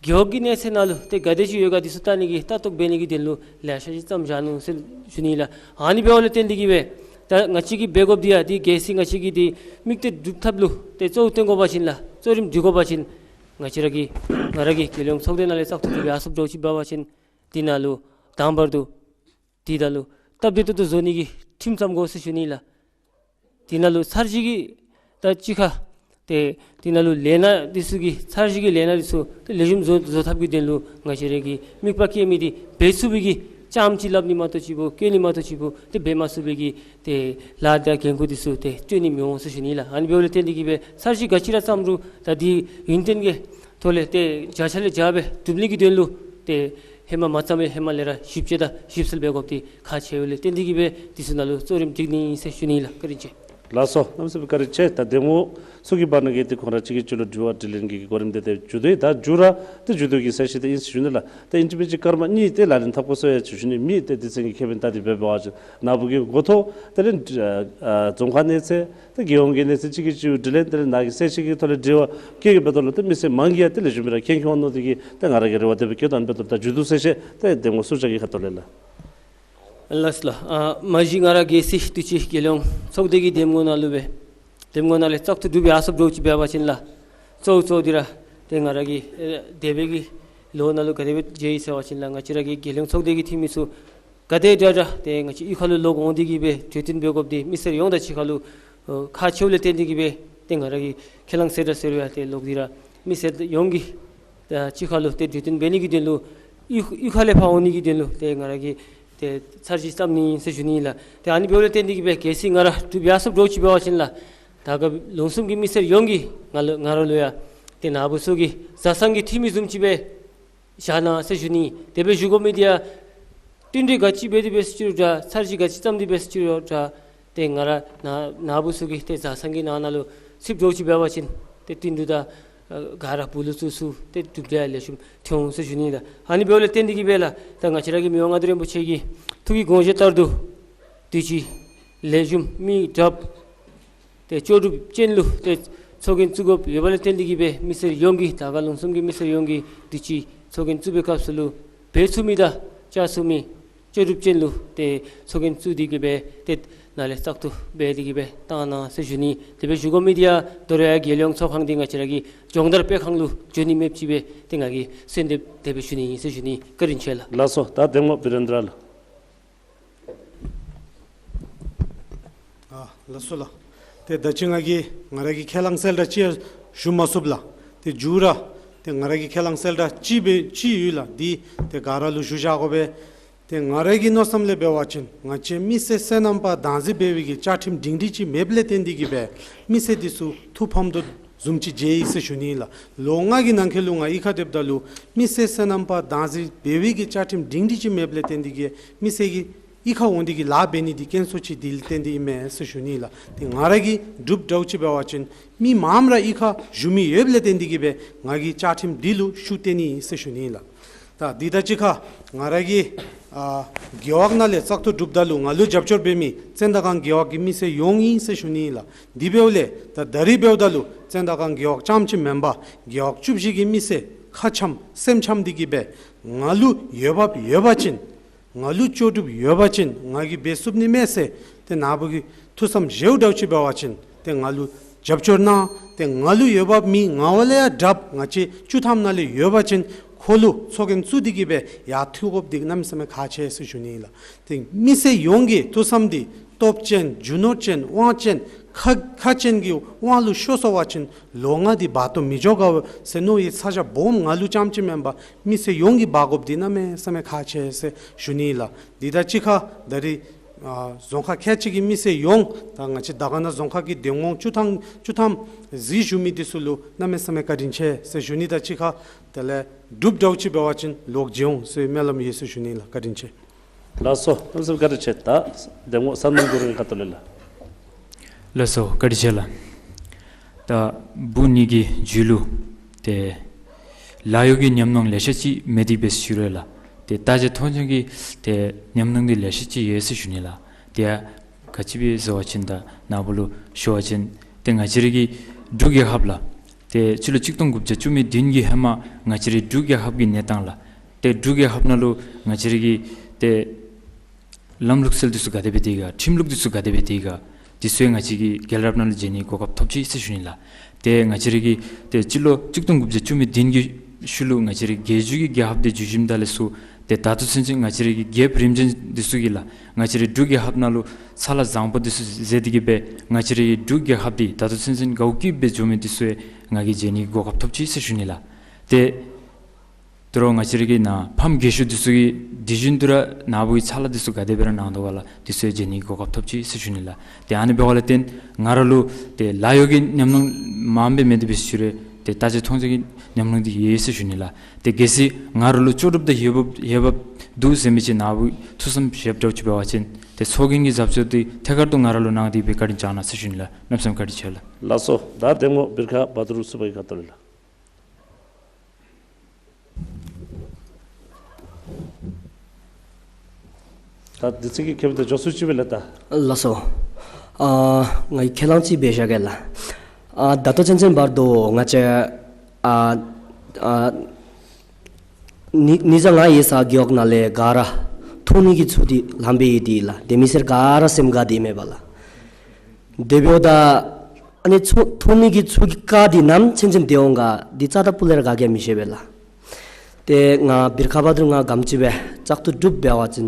རྒེད་འོག་གི་གནས་ཚད་ནང་ལུ་ཏེ་ག་དེ་ཅིག་ཡོད་ག་འདི་ཚུ་བལྟ་ནི་གི་ལྟ་རྟོག་འབད་ནི་གི་དོན་ལུ་ལེ་ཤ་ཅིག་བརྩམས་བཞག་ནུག་ཟེར་ཞུ་ནི་ལགས། ཨ་ནི་འབདཝ་ལས་བརྟེན་ཏེ་གི་སྦེ་ད་ང་བཅས་ཀྱིས་འབད་དགོཔ་འདི་ཡང་འདི་གལ་སྲིད་ང་བཅས་ཀྱིས་འདི་དམིགས་གཏད་སྒྲུབ་ཐབས་ལུ་ཏེ་གཙོ་བོ་བཏོན་དགོ་པ་ཅིན་ལགས་གཙོ་རིམ་སྒྲིག་དགོ་པ་ཅིན་ང་བཅས་ར་གི་ང་ར་གི་རྒྱལ་ཡོངས་ཚོགས་སྡེ་ནང་ལས་བཙག་འཐུ་གྲུབ་ཡར་སོངམ་འདྲཝ་ཅིག་འབད་བ་ཅིན་འདི་ནང་ལུ་དང་པར་དུ་འདི་ད་ལུ་སྟབས་བདེ་ཏོག་ཏོ་བཟོ་ནི་གི་ཁྲིམས་བརྩམ་དགོ་ཟེར་ཞུ་ནི་ལགས། འདི་ནང་ལུ་འཆར་གཞི་གི་ད་གཅིག་ཁར་ཏེ་འདི་ནང་ལུ་ལས་སྣ་འདི་ཚུ་གི་འཆར་གཞི་གི་ལས་སྣ་འདི་ཚུ་ཏེ་ལེགས་ཤོམ་བཟོ་བཟོ་ཐབས་ཀྱི་དོན་ལུ་ང་བཅས་ར་གི་དམིགས་པ་བསྐྱེད་མི་འདི་འབད་ཚུགས་པའི་གི་རྐྱངམ་ཅིག་སླབ་ནི་མ་གཏོགས་ཅིག་པོ་བཀོད་ནི་མ་གཏོགས་ཅིག་པོ་ཏེ་འབད་མ་ཚུགས་པའི་གི་ཏེ་ལཱ་དང་འགན་ཁུར་འདི་ཚུ་ཏེ་སྤྲོད་ནི་མི་འོང་ཟེར་ཞུ་ནི་ལགས། ཨ་ནི་འབདཝ་ལས་བརྟེན་ཏེ་གི་སྦེ་འཆར་གཞི་ག་ཅི་ར་བརྩམ་རུང་ད་འདི་ཡུན་བརྟན་གྱི་ཐོག་ལས་ཏེ་བརྒྱ་ཆ་ལས་བརྒྱ་སྦེ་སྒྲུབ་ནི་གི་དོན་ལུ་ཏེ་ཧེ་མ་མ་བརྩམས་པའི་ཧེ་མ་ལས་ར་ཞིབ་དཔྱད་དང་ཞིབ་འཚོལ་འབད་དགོཔ་འདི་ཁག་ཆེ་བས་ལས་བརྟེན་ཏེ་གི་སྦེ་འདི་ཚུ་ནང་ལུ་གཙོ་རིམ་སྒྲིག་ནི་ཨིན་ཟེར་ཞུ་ནི་ལགས། བཀའ་དྲིན་ཆེ། ལགས་སོ། གནམ་མེད་ས་མེད་བཀའ་དྲིན་ཆེ། ད་གདམ་ངོ་ཚུ་གི་བར་ན་གི་ཏེ་ཁོང་ར་གཅིག་གིས་གཅིག་ལུ་དྲི་བ་དྲིས་ལན་གྱི་གོ་རིམ་འདི་ཏེ་མཇུག་བསྡུ་ཡི། ད་མཇུག་ར་ཏེ་མཇུག་བསྡུ་གི་གསལ་བཤད་འདི་ཨིན་ཟེར་ཞུ་ནི་ལགས། ཏེ་ཨིན་ཅི་མིན་ཅི་སྐར་མ་གཉིས་ཏེ་ལག་ལེན་འཐབ་དགོ་ཟེར་ཡང་ཞུ་ནི་མེད། ཏེ་སྡེ་ཚན་གྱི་ཁེ་ཕན་ལྟ་སྟེ་འབད་བ་ཅིན་ནཱ་བུ་གིས་འགོ་ཐོག་དེ་ལས་ཨ་ཨ་རྫོང་ཁག་གནས་ཚད་ཏེ་རྒྱལ་ཡོངས་ཀྱི་གནས་ཚད་གཅིག་གིས་གཅིག་དྲིས་ལན་དེ་ལས་ནཱ་གི་གསལ་བཤད་ཀྱི་ཐོག་ལས་དྲི་བ་བཀོད་ཀྱི་འབདཝ་ད་ལུ་ཏེ་མི་སེར་མང་གིས་ཡང་ཏེ་ལེགས་ཤོམ་སྦེ་ར་མཁྱེན་མཁྱེནམ་འོང་མནོ་སྟེ་གི་ཏེ་ང་ར་གིས་རེ་བ་དེ་སྦེ་བསྐྱེད་དོ། ཨ་ནི་འབདཝ་ད་ད་མཇུག་བསྡུ་གསལ་བཤད་ཏེ་གདམ་ངོ་ཟུར་བཞག་གི་ཁ་ཐུག་ལས་ལགས། ལགས་སོ་ལགས། ཨ་མ་གཞི་ང་ར་གལ་སྲིད་དུས་ཅི་རྒྱལ་ཡོངས་ཚོགས་སྡེ་གི་གདམ་ངོ་ནང་ལུ་སྦེ་གདམ་ངོ་ནང་ལས་བཙག་འཐུ་གྲུབ་ཡར་སོངམ་འདྲཝ་ཅིག་འབད་བ་ཅིན་ལགས་གཙོ་བོ་གཙོ་བོ་འདི་ར་ཏེ་ང་ར་གི་ཨེ་འདས་པའི་གི་ལོ་ནང་ལུ་ག་དེ་སྦེ་མཇལ་ཡི་ཟེར་བ་ཅིན་ལགས་ང་བཅས་ར་གི་རྒྱལ་ཡོངས་ཚོགས་སྡེ་གི་འཐུས་མི་ཚུ་ག་དེ་དྲག་དྲག་ཏེ་ང་བཅས་གཡུས་ཁ་ལུ་ལོག་འོང་སྟེ་གི་སྦེ་གྲོས་བསྟུན་འབད་དགོཔ་འདི་མི་སེར་ཡོངས་དང་གཅིག་ཁར་ལུ་ཨོ་ཁག་ཆེཝ་ལས་བརྟེན་ཏེ་གི་སྦེ་ཏེ་ང་ར་གིས་ཁས་བླངས་ཟེར་ད་ཟེར་རུང་ཡང་ཏེ་ལོག་སྟེ་ར་མི་སེར་ཡོངས་ཀྱིས་ད་གཅིག་ཁར་ལུ་ཏེ་གྲོས་བསྟུན་འབད་ནི་གི་དོན་ལུ་གཡུས་གཡུས་ཁ་ལས་ཕར་འོང་ནི་གི་དོན་ལུ་ཏེ་ང་ར་གིས་ཏེ་འཆར་གཞི་བརྩམ་ནི་ཨིན་ཟེར་ཞུ་ནི་ཨིན་ལགས། ཏེ་ཨ་ནི་འབདཝ་ལས་བརྟེན་ཏེ་གི་སྦེ་གལ་སྲིད་ང་ར་གྲུབ་ཡར་སོངམ་འདྲཝ་ཅིག་འབད་བ་ཅིན་ལགས་ད་ག་ལུང་གསུམ་གྱི་མི་སེར་ཡོངས་ཀྱིས་ང་ལུ་ང་ར་ལུ་ཡང་ཏེ་ནཱ་བུ་ཚུ་གི་བཟའ་ཚང་གི་འཐུས་མི་བཟུམ་ཅིག་སྦེ་བཞག་གནང་ཟེར་ཞུ་ནི། དེ་སྦེ་ཞུ་དགོ་མི་འདི་ཡང་ བསྟུན་གྲོས་ག་ཅི་འབད་དེ་འབད་ཟེར་ཅི་རུང་འདྲ་ཚར་གཅིག་ག་ཅི་བརྩམས་ཏེ་འབད་ཟེར་ཅི་རུང་འདྲ་ཏེ་ང་ར་ནཱ་ནཱ་བུ་ཚུ་གིས་ཏེ་བཟའ་ཚང་གི་ནང་ན་ལུ་ཚིགཔ་འདྲཝ་ཅིག་འབད་བ་ཅིན་ཏེ་བསྟུན་གྲོས་དང་ཨ་ག་ར་བུ་ལུ་བཙུགས་ཚུགས་ཏེ་གྲུབ་འབྲས་ལེགས་ཤོམ་ཐོན་འོང་ཟེར་ཞུ་ནི་ལགས། ཨ་ནི་འབདཝ་ལས་བརྟེན་ཏེ་གིས་སྦེ་ལགས་ད་ང་བཅས་ར་གི་མི་དབང་མངའ་བདག་རིན་པོ་ཆེ་གི་ཐུགས་ཀྱི་དགོངས་བཞེད་ལྟར་དུ་དུས་ཅི་ལེགས་ཤོམ་མི་དྲགཔ་ཏེ་ལྕོགས་གྲུབ་ཅན་ལུ་ཏེ་ཚོགས་རྒྱན་བཙུགས་དགོཔ་ཡོདཔ་ལས་བརྟེན་ཏེ་གིས་སྦེ་མི་སེར་ཡོངས་ཀྱིས་དར་དཀར་ལུང་གསུམ་གྱི་མི་སེར་ཡོངས་ཀྱིས་དུས་ཅི་ཚོགས་རྒྱན་བཙུགས་པའི་སྐབས་སུ་ལུ་འབད་ཚུགས་མི་དང་བཅའ་ཚུགས་མི་ལྕོགས་གྲུབ་ཅན་ལུ་ཏེ་ཚོགས་རྒྱན་བཙུགས་ཏེ་གིས་སྦེ་ཏེ་ནཱ་ལས་བཙག་འཐུ་འབད་དེ་གིས་སྦེ་བཏང་གནང་ཟེར་ཞུ་ནི། དེ་སྦེ་ཞུ་དགོ་མི་འདི་ཡང་དོ་རུང་ཡང་རྒྱལ་ཡོངས་ཚོགས་ཁང་འདི་ང་བཅས་ར་གི་སྦྱོང་བརྡར་སྤེལ་ཁང་ལུ་འགྱོ་ནི་མེདཔ་ཅིག་སྦེ་ཏེ་ང་གིས་གསོལ་འདེབས་དེ་སྦེ་ཞུ་ནི་ཨིན་ཟེར་ཞུ་ནི། བཀའ་དྲིན་ཆེ་ལགས། ལགས་སོ། ད་གདམ་ངོ་བི་རེན་དྲ་ལགས། ཨ་ལགས་སོ་ལགས། ཏེ་ད་ཅི་ང་གིས་ང་ར་གི་ཁས་བླངས་གསལ་བསྒྲགས་ཅིག་ཞུ་མ་ཚུགས་ལགས། ཏེ་མཇུག་ར་ཏེ་ང་ར་གི་ཁས་བླངས་གསལ་བསྒྲགས་ཅིག་སྦེ་ཅིག་ཡོད་ལགས། འདི་ཏེ་ག་ར་ལུ་ཞུ་བཞག་དགོ་པས། ཏེ་ང་ར་གི་མནོ་བསམ་ལས་འབད་བ་ཅིན་ང་བཅས་མི་སེར་སོ་ནམ་པ་བདག་འཛིན་འབད་བའི་གི་བཅའ་ཁྲིམས་སྒྲིང་སྒྲིང་ཅིག་མེདཔ་ལས་བརྟེན་ཏེ་གིས་སྦེ་མི་སེར་འདི་ཚུ་ཐུགས་ཕམ་དོ་བཟུམ་ཅིག་མཇལ་ཡི་ཟེར་ཞུ་ནི་ལགས། ལོ་ལྔ་གི་ནང་འཁོད་ལུ་ང་གཡུས་ཁར་སྡོདཔ་ད་ལུ་མི་སེར་སོ་ནམ་པ་བདག་འཛིན་འབད་བའི་གི་བཅའ་ཁྲིམས་སྒྲིང་སྒྲིང་ཅིག་མེདཔ་ལས་བརྟེན་ཏེ་གིས་མི་སེར་གྱིས་གཡུས་ཁར་འོང་སྟེ་གིས་ལཱ་འབད་ནི་འདི་དཀོན་སོ་ཅིག་འདི་ལས་བརྟེན་ཏེ་ཨིན་མས་ཟེར་ཞུ་ནི་ལགས། ཏེ་ང་ར་གི་སྒྲུབ་འདྲཝ་ཅིག་འབད་བ་ཅིན་མི་མངམ་ར་གཡུས་ཁར་བཞུགས་མི་ཡོདཔ་ལས་བརྟེན་ཏེ་གིས་སྦེ་ང་གིས་བཅའ་ཁྲིམས་འདི་ལུ་ཤུགས་བཏོན་ནི་ཟེར་ཞུ་ནི་ལགས། ད་འདི་དང་གཅིག་ཁར་ང་ར་གི་ཨ་རྒེད་འོག་ནང་ལས་བཙག་འཐུ་གྲུབ་ད་ལུ་ང་ལུ་རྒྱབ་སྐྱོར་འབད་མི་བཙན་དར་སྒང་རྒེད་འོག་གི་མི་སེར་ཡོངས་ཨིན་ཟེར་ཞུ་ནི་ལགས། འདི་འབདཝ་ལས་ད་ད་རིས་འབདཝ་ད་ལུ་བཙན་དར་སྒང་རྒེད་འོག་རྐྱངམ་ཅིག་མེན་པར་རྒེད་འོག་བཅུ་བཞི་གི་མི་སེར་ཁ་འཆམ་སེམས་འཆམ་སྟེ་གིས་སྦེ་ང་ལུ་འོས་འབབ་ཡོད་པ་ཅིན་ང་ལུ་ལྕོགས་གྲུབ་ཡོད་པ་ཅིན་ང་གིས་འབད་ཚུགས་ནི་མས་ཟེར་ཏེ་ནཱ་བུ་གིས་ཐུགས་བསམ་བཞེསཝ་འདྲཝ་ཅིག་འབད་བ་ཅིན་ཏེ་ང་ལུ་རྒྱབ་སྐྱོར་གནང་། ཏེ་ང་ལུ་འོས་འབབ་མི་ང་བ་ལས་ཡང་དྲགཔ་ང་བཅས་བཅུ་ཐམ་ནང་ལས་ཡོད་པ་ཅིན་ཁོ་ལུ་ཚོགས་རྒྱན་བཙུགས་ཏེ་གིས་སྦེ་ཡར་འཐུ་དགོཔ་འདི་གནམ་མེད་ས་མེད་ཁག་ཆེ་ཟེར་ཞུ་ནི་ལགས། ཏེ་མི་སེར་ཡོངས་ཀྱི་ཐུགས་བསམ་འདི་སྟོབས་ཅན་རྒྱུ་ནོར་ཅན་དབང་ཅན་ཁ་ཁ་ཅན་གྱི་དབང་ལུ་ཤོར་སོང་པ་ཅིན་ལོ་ལྔ་འདི་བར་དོ་མི་འགྱོ་ག་ཟེར་མནོ་བའི་ཚ་གྱང་སྦོམ་ང་ལུ་རྐྱངམ་ཅིག་མེན་པར་མི་སེར་ཡོངས་ཀྱིས་འབག་དགོཔ་འདི་གནམ་མེད་ས་མེད་ཁག་ཆེ་ཟེར་ཞུ་ནི་ལགས། འདི་དང་གཅིག་ཁར་ད་རིས་ཨ་རྫོང་ཁག་ཁལ་གཅིག་གི་མི་སེར་ཡོངས་ད་ང་བཅས་དར་དཀར་ན་རྫོང་ཁག་གི་འདེམས་ངོ་བཅུ་ཐམ་བཅུ་ཐམ་གཟིགས་བཞུགས་མི་འདི་ཚུ་ལུ་གནམ་མེད་ས་མེད་བཀའ་དྲིན་ཆེ་ཟེར་ཞུ་ནི་དང་གཅིག་ཁར་དེ་ལས་འགྲུབ་འདྲཝ་ཅིག་འབད་བ་ཅིན་ལོག་མཇལ་འོང་ཟེར་སྨོན་ལམ་ཡོད་ཟེར་ཞུ་ནི་ལགས། བཀའ་དྲིན་ཆེ། ལགས་སོ། གནམ་མེད་ས་མེད་བཀའ་དྲིན་ཆེ། ད་གདམ་ངོ་བསམ་གཏན་གུ་རུ་ཁ་ཐུག་ལས་ལགས། ལགས་སོ། བཀའ་དྲིན་ཆེ་ལགས། ད་འབུམ་གཉིས་ཀྱི་རྒྱུད་ལུ་ཏེ་ལཱ་གཡོག་གི་ཉམས་མྱོང་ལེ་ཤ་ཅིག་མེད་དེ་འབད་ཟེར་ཞུ་རུང་ལགས། ཏེ་ལྟ་རྒྱ་མཐོང་རྒྱ་གི་ཏེ་ཉམས་མྱོང་འདི་ལེ་ཤ་ཅིག་ཡོད་ཟེར་ཞུ་ནི་ལགས། ཏེ་ཡང་ག་ཅི་སྦེ་ཟེར་བ་ཅིན་ད་ནཱ་བུ་ལུ་ཞུ་བ་ཅིན་ཏེ་ང་བཅས་ར་གི་འབྲུག་རྒྱལ་ཁབ་ལགས། ཏེ་སྤྱི་ལོ་གཅིག་སྟོང་དགུ་བརྒྱ་བཅུ་མེད་བདུན་གྱི་ཧེ་མ་ང་བཅས་རའི་འབྲུག་རྒྱལ་ཁབ་ཀྱི་གནས་སྟངས་ལགས། ཏེ་འབྲུག་རྒྱལ་ཁབ་ནང་ལུ་ང་བཅས་ར་གི་ཏེ་ལམ་ལུགས་སྲོལ་འདི་ཚུ་ག་དེ་སྦེ་འདུག་ག། ཁྲིམས་ལུགས་འདི་ཚུ་ག་དེ་སྦེ་འདུག་ག། འདི་ཚུ་ཡང་ང་བཅས་ཀྱིས་རྒྱལ་རབས་ནང་ལུ་མཇལ་ནི་གོ་སྐབས་ཐོབ་ཅི་ཟེར་ཞུ་ནི་ལགས། ཏེ་ང་བཅས་ར་གི་ཏེ་སྤྱི་ལོ་གཅིག་སྟོང་དགུ་བརྒྱ་བཅུ་མེད་བདུན་གྱི་ཤུལ་ལུ་ང་བཅས་ར་རྒྱལ་བརྒྱུད་ཀྱི་རྒྱལ་ཁབ་འདི་བརྒྱུད་ཞིནམ་ད་ལས་ཚུར་ཏེ་ད་ལྟོ་ཚུན་ཚོད་ང་བཅས་ར་གི་རྒྱལཔོ་རིམ་བྱོན་འདི་ཚུ་གིས་ལགས་ང་བཅས་ར་འབྲུག་རྒྱལ་ཁབ་ནང་ལུ་ཚ་ལ་བཟང་པོ་འདི་ཚུ་མཛད་དེ་གིས་སྦེ་ང་བཅས་ར་གི་འབྲུག་རྒྱལ་ཁབ་འདི་ད་ལྟོ་ཚུན་ཚོད་དགའཝ་སྐྱིདཔ་སྦེ་འགྱོ་མི་འདི་ཚུ་ཡང་ང་གིས་མཇལ་ནི་གོ་སྐབས་ཐོབ་ཅི་ཟེར་ཞུ་ནི་ལགས། ཏེ་དོ་རུང་ང་བཅས་ར་གི་ནཱ་ཕམ་རྒས་ཤོས་འདི་ཚུ་གི་དུས་རྒྱུན་དུ་ར་ནཱ་བུ་གི་ཚ་ལ་འདི་ཚུ་ག་དེ་སྦེ་ར་གནང་དོ་ག་ལགས། འདི་ཚུ་ཡང་མཇལ་ནི་གོ་སྐབས་ཐོབ་ཅི་ཟེར་ཞུ་ནི་ལགས། ཏེ་ཨ་ནི་འབདཝ་ལས་བརྟེན་ང་ར་ལུ་ཏེ་ལཱ་གཡོག་གི་ཉམས་མྱོང་མངམ་སྦེ་མེད་དེ་འབད་ཟེར་ཞུ་རུང་ཏེ་ལྟ་རྒྱ་མཐོང་རྒྱ་གི་ཉམས་མྱོང་འདི་ཡོད་ཟེར་ཞུ་ནི་ལགས། ཏེ་གལ་སྲིད་ང་ར་ལུ་ལྕོགས་གྲུབ་དང་འོས་འབབ་འོས་འབབ་འདུག་ཟེར་མི་ཅིག་ནཱ་བུ་ཐུགས་བསམ་བཞེསཔ་འདྲཝ་ཅིག་འབད་བ་ཅིན་ཏེ་ཚོགས་རྒྱན་གྱི་རྒྱབ་སྐྱོར་འདི་ཐད་ཀར་དུ་ང་ར་ལུ་གནང་སྟེ་སྦེ་བཀའ་དྲིན་བསྐྱང་གནང་ཟེར་ཞུ་ནི་ལགས། གནམ་མེད་ས་མེད་བཀའ་དྲིན་ཆེ་ལགས། ལགས་སོ། ད་གདམ་ངོ་བི་རི་ཁ་བ་དུར་སུ་བ་གི་ཁ་ཐུག་ལས་ལགས། ད་འདི་ཚིག་གི་ཁེབས་དེ་འཇོག་ཚུལ་ཅིག་སྦེ་ལགས་ད། ལགས་སོ། ཨ་ང་གིས་ཁས་བླངས་ཅིག་འབད་བཞག་གེ་ལགས། ཨ་ད་ལྟོ་ཚུན་ཚོད་བར་དུ་ང་བཅས་ཨ་ཨ་ནི་ནི་ཟ་ང་ཡོད་ས་རྒེད་འོག་ནང་ལས་ག་ར་འཐུང་ནི་གི་ཚུ་འདི་ལངམ་སྦེ་ཡོད་དེ་ལགས། ཏེ་མི་སེར་ག་ར་སེམས་དགའ་སྟེ་མེད་པས་ལགས། དེ་འབདཝ་ད་ཨ་ནི་ཚུ་འཐུང་ནི་གི་ཚུ་གི་ཀ་འདི་ནམ་ཚུན་ཚོད་སྡོད་འོང་ག་འདི་རྩ་དང་སྤུ་ལས་ར་ག་གིས་མི་ཤེས་པས་ལགས། ཏེ་ང་བི་རི་ཁ་བ་དུར་ང་ག་དེམ་ཅིག་སྦེ་བཙག་འཐུ་གྲུབ་འབད་བ་ཅིན་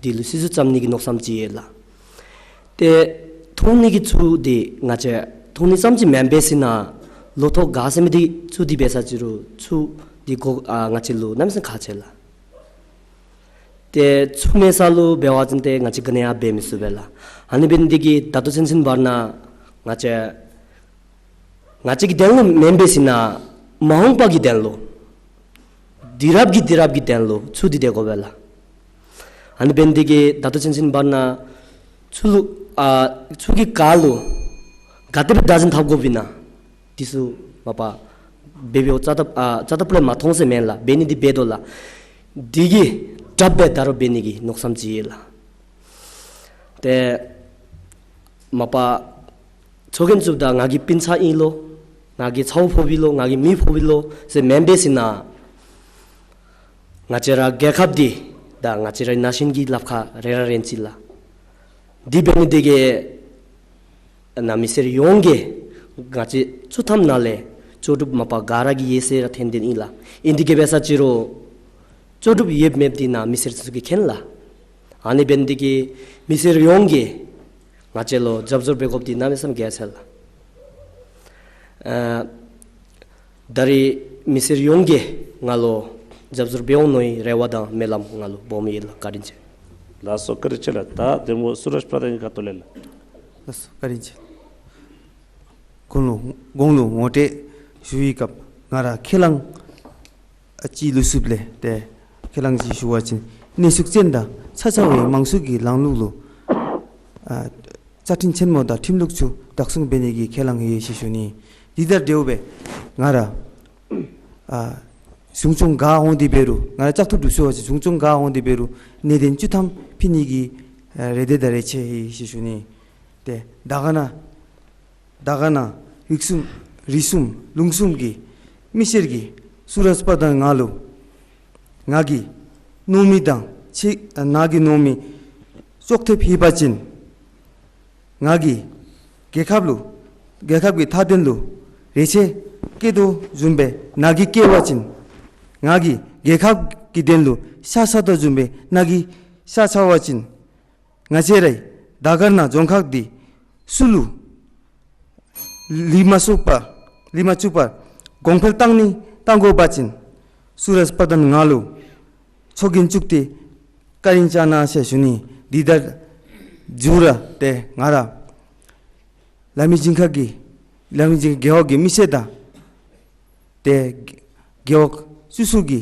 འདི་ལུ་སྲིད་ཟུར་བརྩམ་ནི་གི་མནོ་བསམ་ཅིག་ཡོད་ལགས། ཏེ་འཐུང་ནི་གི་ཚུ་འདི་ང་བཅས་འཐུང་ནི་ཙམ་ཅིག་མེན་པས་ཟེར་ན་ལོ་ཐོག་ག་ཟེར་མི་འདི་ཚུ་འདི་འབད་ས་ཅི་རུང་ཚུ་འདི་གོ་ཨ་ང་བཅས་ལུ་གནམ་མེད་ས་མེད་ཁག་ཆེ་ལགས། ཏེ་ཚུ་མེད་ས་ལུ་འབད་བ་ཅིན་ཏེ་ང་བཅས་ག་ནི་ཡང་འབད་མི་ཚུགས་པས་ལགས། ཨ་ནི་འབད་ནི་འདི་གིས་ད་ལྟོ་ཚུན་ཚོད་བར་ན་ང་བཅས་ང་བཅས་ཀྱི་དོན་ལུ་མེན་པས་ཟེར་ན་མ་འོངས་པ་གི་དོན་ལུ་དུས་རབས་ཀྱི་དུས་རབས་ཀྱི་དོན་ལུ་ཚུ་འདི་སྡོད་དགོ་པས་ལགས། ཨ་ནི་འབད་ནི་འདི་གིས་ད་ལྟོ་ཚུན་ཚོད་བར་ན་ཚུ་ལུ་ཨ་ཚུ་གི་ག་ལུ་ག་དེ་སྦེ་བདག་འཛིན་འཐབ་དགོཔ་ཨིན་ན་འདི་ཚུ་མ་པ་འབད་འབདཝ་རྩ་དང་ཨ་རྩ་དང་ཕུ་ལས་མ་མཐོང་ཟེར་མེན་ལགས། འབད་ནི་འདི་འབད་དོ་ལགས། འདི་གི་དྲགཔ་སྦེ་ད་རུང་འབད་ནི་གི་མནོ་བསམ་ཅིག་ཡོད་ལགས། ཏེ་མ་པ་ཚོགས་རྒྱན་བཙུགསཔ་ད་ང་གི་སྤུན་ཆ་ཨིན་ལོ། ང་གི་ཚ་བོ་ཕོགཔ་ཨིན་ལོ། ང་གི་མི་ཕོགཔ་ཨིན་ལོ་ཟེར་མེན་པས་ཟེར་ན། ང་བཅས་ར་རྒྱལ་ཁབ་འདི་དང་ང་བཅས་རའི་ན་གཞོན་གྱི་ལགཔ་ཁར་རེ་ར་རན་ཅི་ལགས། འདི་འབད་ནི་འདི་གིས་ནཱ་མི་སེར་ཡོངས་ཀྱིས་ང་བཅས་ཚུ་ཐམ་ནང་ལས་ལྕོགས་གྲུབ་མ་པ་ག་ར་གིས་ཡོད་ཟེར་ར་ཏན་ཏན་ཨིན་ལགས། ཨིན་འདི་གིས་འབད་ས་ཅི་རུང་ལྕོགས་གྲུབ་ཡོདཔ་མེདཔ་འདི་ནཱ་མི་སེར་ཚུ་གིས་མཁྱེན་ལགས། ཨ་ནི་འབད་ནི་འདི་གིས་མི་སེར་ཡོངས་ཀྱིས་ང་བཅས་ལུ་རྒྱབ་སྐྱོར་འབད་དགོཔ་འདི་གནམ་མེད་ས་མེད་གལ་ཆེ་ལགས། ཨ་ད་རེས་མི་སེར་ཡོངས་ཀྱིས་ང་ལུ་རྒྱབ་སྐྱོར་འབད་འོང་མནོ་བའི་རེ་བ་དང་སྨོན་ལམ་ང་ལུ་སྦོམ་ཡོད་ལགས། བཀའ་དྲིན་ཆེ། ལགས་སོ། བཀའ་དྲིན་ཆེ་ལགས། ད་འདེམས་ངོ་སུ་རཱཇ་པར་དྷན་གྱི་ཁ་ཐུག་ལས་ལགས། ལགས་སོ། བཀའ་དྲིན་ཆེ། གོང་ལུ་གོང་ལུ་ངོ་སྤྲོད་ཞུ་བའི་སྐབས་ང་ར་ཁས་བླངས་ཨ་ཅིག་ལུ་ཚུདཔ་ལས་ཏེ་ཁས་བླངས་ཅིག་ཞུ་བ་ཅིན་གནས་ཚུལ་ཅན་དང་ཆ་ཚང་བའི་མང་གཙོ་གི་ལམ་ལུགས་ལུ་ཨ་བཅའ་ཁྲིམས་ཆེན་མོ་དང་ཁྲིམས་ལུགས་ཚུ་བདག་བཟུང་འབད་ནི་གི་ཁས་བླངས་ཡོད་ཟེར་ཞུ་ནི། འདི་དང་འབྲེལ་བའི་ང་ར་ཨ་གཞུང་སྐྱོང་ག་འོང་སྟེ་འབད་རུང་ང་ར་བཙག་འཐུ་གྲུབ་ཚར་བ་ཅིན་གཞུང་སྐྱོང་ག་འོང་སྟེ་འབད་རུང་གནད་དོན་བཅུ་ཐམ་ཕུལ་ནི་གི་ཨ་རེ་འདོད་དང་རེ་ཆེ་ཡོད་ཟེར་ཞུ་ནི། ཏེ་དར་དཀར་ན་དར་དཀར་ན་རིགས་གསུམ་རིགས་གསུམ་ལུང་གསུམ་གྱི་མི་སེར་གྱིས་སུ་རཱཇ་པར་དྷན་ང་ལུ་ང་གིས་མནོ་མི་དང་ཆེ་ང་གིས་མནོ་མི་ཅོག་འཐདཔ་ཡོད་པ་ཅིན་ང་གིས་རྒྱལ་ཁབ་ལུ་རྒྱལ་ཁབ་ཀྱི་མཐའ་དོན་ལུ་རེ་ཆེ་བསྐྱེད་དོ་བཟུམ་སྦེ་ནཱ་གིས་བསྐྱེད་པ་ཅིན་ང་གིས་རྒྱལ་ཁབ་ཀྱི་དོན་ལུ་ཤ་ཚ་དོ་བཟུམ་སྦེ་ནཱ་གིས་ཤ་ཚ་བ་ཅིན་ང་བཅས་རའི་དར་དཀར་ན་རྫོང་ཁག་འདི་ཚུ་ལུ་ལུས་མ་བཅུག་པར་ལུས་མ་བཅུག་པར་གོང་འཕེལ་གཏང་ནི་གཏང་དགོ་པ་ཅིན་སུ་རཱཇ་པར་དྷན་ང་ལུ་ཚོགས་རྒྱན་བཙུགས་ཏེ་བཀའ་དྲིན་བསྐྱང་གནང་ཟེར་ཞུ་ནི། འདི་དང་འབྱོར་ར་ཏེ་ང་ར་ལ་མི་ཇིང་ཁ་གི་ལ་མི་ཇིང་ཁ་རྒེད་འོག་གི་མི་སེར་དང་ཏེ་རྒེད་འོག་ཚུ་ཚུ་གི་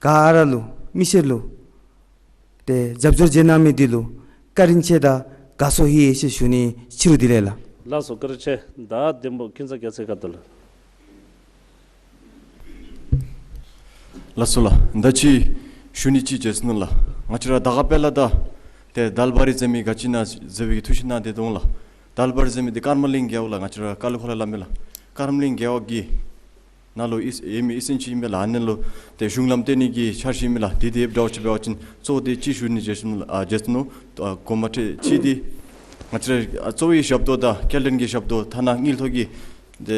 ག་ར་ལུ་མི་སེར་ལུ་ཏེ་རྒྱབ་སྐྱོར་བྱིན་གནང་མི་འདི་ལུ་བཀའ་དྲིན་ཆེ་དང་དགའ་ཚོར་ཡོད་ཟེར་ཞུ་ནི་ཕྱི་རུ་འདི་ལས་ལགས། ལགས་སོ། བཀའ་དྲིན་ཆེ། ད་འདེམས་པོ་ཀུན་བཟང་རྒྱལ་མཚན་ཁ་ཐུག་ལས། ལགས་སོ་ལགས། ད་ཅི་ཞུ་ནི་ཅིག་བྱོན་སོ་ནུག་ལགས། ང་བཅས་ར་དར་དཀར་དཔལ་ལ་དང་ཏེ་དལ་བ་རི་ཟེར་མི་ག་ཅི་ཨིན་ན་ཟེར་བའི་གི་ཐུགས་བཞེད་གནང་སྟེ་འདུག་ལགས། དལ་བ་རི་ཟེར་མི་འདི་ཀརྨ་གླིང་རྒེད་འོག་ལགས། ང་བཅས་ར་ཀ་ལུ་ཁོ་ལ་སླབ་མི་ལགས། ཀརྨ་གླིང་རྒེད་འོག་གི་ནང་ལུ་ཨིན་ཨིན་མི་ཨིན་ཅིག་ཨིན་མས་ལགས། ཨ་ནི་ལུ་ཏེ་གཞུང་ལམ་བཏོན་ནི་གི་འཆར་གཞི་ཨིན་མས་ལགས། འདི་དེ་འདྲཝ་ཅིག་འབད་བ་ཅིན་གཙོ་བོ་དེ་ཅིག་ཞུ་ནི་བྱོན་སོ་ནུག་ལགས། ཨ་བྱོན་སོ་ནུག། ཨ་གོ་མ་ཁྲིད་ཅིག་འདི་ང་བཅས་ར་ཨ་གཙོ་བོའི་ཞབས་ཏོག་དང་སྐྱེལ་འདྲེན་གྱི་ཞབས་ཏོག་ཐ་ན་དངུལ་ཐོག་གི་ཏེ་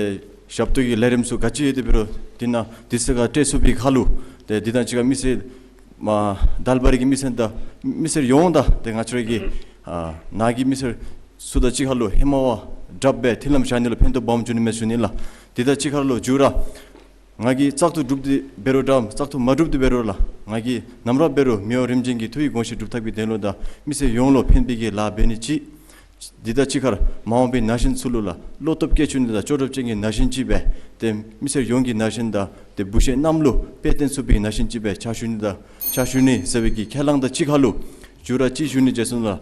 ཞབས་ཏོག་གི་ལས་རིམ་ཚུ་ག་ཅི་ཡོད་དེ་འབད་རུང་འདི་ནང་འདི་ཚུ་ག་སྤྲོད་ཚུགས་པའི་ཁར་ལུ་ཏེ་འདི་དང་གཅིག་ཁར་མི་སེར་མ་དལ་བ་རི་གི་མི་སེར་དང་མི་སེར་ཡོངས་དང་ཏེ་ང་བཅས་ར་གི་ཨ་ནཱ་གི་མི་སེར་ཚུ་དང་གཅིག་ཁར་ལུ་ཧེ་མ་བ་དྲགཔ་སྦེ་མཐུན་ལམ་བཞག་ནི་ལུ་ཕན་ཐོགས་སྦོམ་འབྱུང་ནི་མས་ཞུ་ནི་ལགས། འདི་དང་གཅིག་ཁར་ལུ་མཇུག་ར་ང་གིས་བཙག་འཐུ་གྲུབ་སྟེ་འབད་རུང་འདྲ་བཙག་འཐུ་མ་གྲུབ་སྟེ་འབད་རུང་ལགས། ང་གིས་ནམ་ར་འབད་རུང་མི་དབང་རིམ་བྱོན་གྱི་ཐུགས་ཀྱི་དགོངས་བཞེད་སྒྲུབ་ཐབས་ཀྱི་དོན་ལུ་དང་མི་སེར་ཡོངས་ལུ་ཕན་པའི་གི་ལཱ་འབད་ནི་ཅིག། འདི་དང་གཅིག་ཁར་མ་འོངས་པའི་ན་གཞོན་ཚུ་ལུ་ལགས་བློ་སྟོབས་བསྐྱེད་བཅུག་ནི་དང་ལྕོགས་གྲུབ་ཅན་གྱི་ན་གཞོན་ཅིག་སྦེ་ཏེ་མི་སེར་ཡོངས་ཀྱི་ན་གཞོན་དང་ཏེ་བུ་གཞི་རྣམས་ལུ་དཔེ་སྟོན་ཚུགས་པའི་ན་གཞོན་ཅིག་སྦེ་ཕྱག་ཞུ་ནི་དང་ཕྱག་ཞུ་ནི་ཟེར་བའི་གི་ཁས་བླངས་དང་གཅིག་ཁར་ལུ་མཇུག་ར་ཅིག་ཞུ་ནི་བྱོན་སོ་ནུག་ལགས།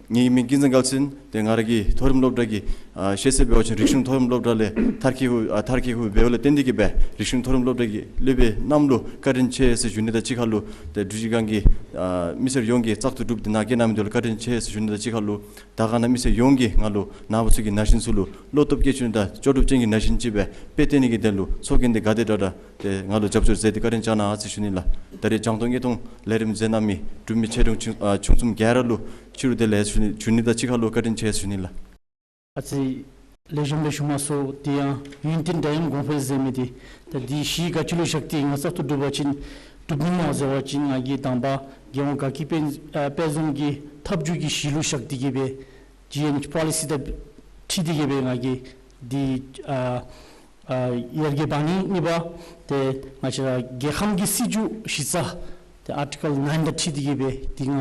ངེའི་མིང་ཀུན་བཟང་རྒྱལ་མཚན། ཏེ་ང་ར་གི་མཐོ་རིམ་སློབ་གྲྭ་གི་ཨ་ཤེས་ཚད་འབད་བ་ཅིན་རིག་གཞུང་མཐོ་རིམ་སློབ་གྲྭ་ལས་མཐར་འཁྱོལ་ཨ་མཐར་འཁྱོལ་འབདཝ་ལས་བརྟེན་ཏེ་གིས་སྦེ་རིག་གཞུང་མཐོ་རིམ་སློབ་གྲྭ་གི་སློབ་དཔོན་རྣམས་ལུ་བཀའ་དྲིན་ཆེ་ཟེར་ཞུ་ནི་དང་གཅིག་ཁར་ལུ་ཏེ་འབྲུག་གཞིས་སྒང་གི་ཨ་མི་སེར་ཡོངས་ཀྱིས་བཙག་འཐུ་གྲུབ་སྟེ་ནཱ་བསྐྱལ་གནང་མི་འདི་ལུ་བཀའ་དྲིན་ཆེ་ཟེར་ཞུ་ནི་དང་གཅིག་ཁར་ལུ་དར་དཀར་ན་མི་སེར་ཡོངས་ཀྱིས་ང་ལུ་ནཱ་བུ་ཚུ་གི་ན་གཞོན་ཚུ་ལུ་བློ་སྟོབས་བསྐྱེད་བཅུག་ནི་དང་ལྕོགས་གྲུབ་ཅན་གྱི་ན་གཞོན་ཅིག་སྦེ་དཔེ་སྟོན་ནི་གི་དོན་ལུ་ཚོགས་རྒྱན་འདི་ག་དེ་དྲག་དྲག་ཏེ་ང་ལུ་རྒྱབ་སྐྱོར་མཛད་དེ་བཀའ་དྲིན་བསྐྱང་གནང་ཟེར་ཞུ་ནི་ལགས། ད་རེས་རྒྱང་མཐོང་དངོས་མཐོང་ལས་རིམ་མཛད་གནང་མི་འབྲུག་མི་ཆེ་འབྲིང་ཆུང་ཨ་ཆུང་གསུམ་ག་ར་ལུ་ཕྱི་རུ་བདེ་ལེགས་ཞུ་ནི་ཞུ་ནི་དང་གཅིག་ཁར་ལུ་བཀའ་དྲིན་ཆེ་ཞུ་ནི་ལགས། ཨ་ཙི་ལེགས་ཤོམ་སྦེ་ཞུ་མ་ཚུགས། དེ་ཡང་ཡུན་བརྟན་དྲག་ཡང་གོང་འཕེལ་ཟེར་མི་འདི་ད་འདི་གཞི་ག་ཅི་ལུ་བཞག་སྟེ་ང་བཙག་འཐུ་གྲུབ་པ་ཅིན་གྲུབ་ནི་སྨོ་ཟེར་བ་ཅིན་ང་གིས་དང་པ་རྒྱལ་ཡོངས་དགའ་སྐྱིད་དཔལ་ཨ་དཔལ་འཛོམས་ཀྱི་ཐབས་བྱུས་ཀྱི་གཞི་ལུ་བཞག་སྟེ་གིས་སྦེ་ཇི་ཨེན་པོ་ལི་སི་དང་འཁྲིལ་ཏེ་གིས་སྦེ་ང་གིས་འདི་ཨ་ཨ་ཡར་རྒྱས་འབག་ནི། གཉིས་པ་ཏེ་ང་བཅས་ར་རྒྱལ་ཁམས་ཀྱི་སྲིད་བྱུས་གཞི་རྩ་ཏེ་ཨར་ཊི་ཀལ་ནཱའིན་དང་འཁྲིལ་ཏེ་གིས་སྦེ་འདི་ང་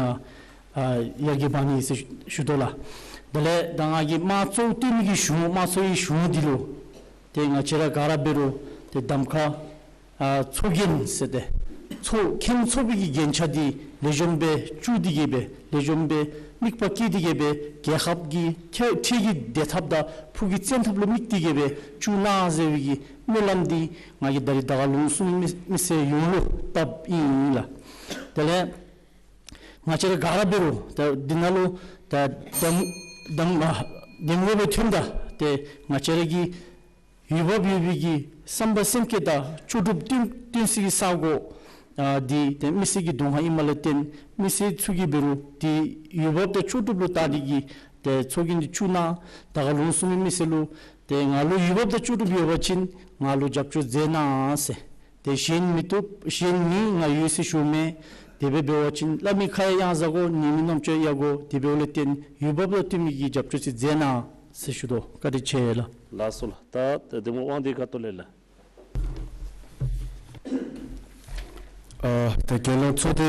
ཨ་ཡར་རྒྱས་འབག་ནི་ཟེར་ཞུ་དོ་ལགས། དེ་ལས་ད་ང་གིས་དམངས་གཙོ་བསྟན་ནི་གི་གཞུང་དམངས་གཙོའི་གཞུང་འདི་ལུ་ཏེ་ང་བཅས་ར་ག་ར་འབད་རུང་ཏེ་གདམ་ཁ་ཨ་ཚོགས་རྒྱན་ཟེར་ཏེ་ ཚོགས་མཁན་ཚོགས་པའི་གི་འགན་ཆ་འདི་ལེགས་ཤོམ་སྦེ་བཙུགས་ཏེ་གི་སྦེ་ལེགས་ཤོམ་སྦེ་དམིགས་པ་བསྐྱེད་དེ་གི་སྦེ་རྒྱལ་ཁབ་ཀྱི་ཁྲལ་ཁྲལ་གྱི་བདེ་ཐབས་དང་ཕུགས་ཀྱི་བཙན་ཐབས་ལུ་དམིགས་ཏེ་གི་སྦེ་བཙུགས་གནང་ཟེར་བའི་གི་སྨོན་ལམ་འདི་ང་གིས་ད་རིས་དར་དཀར་ལུང་གསུམ་མི་མི་སེར་ཡོངས་ལུ་བཏབ་ཨིན་ལགས། དེ་ལས་ང་བཅས་ར་ག་ར་འབད་རུང་ད་འདི་ནང་ལུ་ད་འདེམས་འདེམས་ཨ་འདེམས་ངོ་སྦེ་ཐོནམ་ད་ཏེ་ང་བཅས་ར་གི་འོས་འབབ་ཡོད་པའི་གི་བསམ་པ་སེམས་བསྐྱེད་དང་ལྕོགས་གྲུབ་སྟོན་སྟོན་སའི་གི་ས་གོ་ཨ་འདི་ཏེ་མི་སེར་གྱི་གདོང་ཁར་ཨིནམ་ལས་བརྟེན་མི་སེར་ཚུ་གིས་འབད་རུང་འདི་འོས་འབབ་དང་ལྕོགས་གྲུབ་ལུ་བལྟ་སྟེ་གི་ཏེ་ཚོགས་རྒྱན་འདི་བཙུགས་གནང་། དར་དཀར་ལུང་གསུམ་མི་མི་སེར་ལུ་ཏེ་ང་ལུ་འོས་འབབ་དང་ལྕོགས་གྲུབ་ཡོད་པ་ཅིན་ང་ལུ་རྒྱབ་སྐྱོར་མཛད་གནང་ཟེར། ཏེ་གཞན་མི་བཏུབ་གཞན་མི་ང་ཡོད་ཟེར་ཞུ་མི། དེ་སྦེ་འབད་བ་ཅིན་སླབ་མི་ཁ་ཡང་བཟའ་དགོ། ཉན་མི་རྣམ་ཅོ་ཡང་དགོ། དེ་འབདཝ་ལས་བརྟེན་འོས་འབབ་ལུ་བསྟུན་མི་གི་རྒྱབ་སྐྱོར་ཅིག་མཛད་གནང་ཟེར་ཞུ་དོ། བཀའ་དྲིན་ཆེ་ལགས། ལགས་སོ་ལགས། ད་འདེམས་ངོ་དབང་འདུས་ཁ་ཐུག་ལས་ལགས། ཨ་ད་རྒྱལ་ཡོངས་ཚོགས་སྡེ་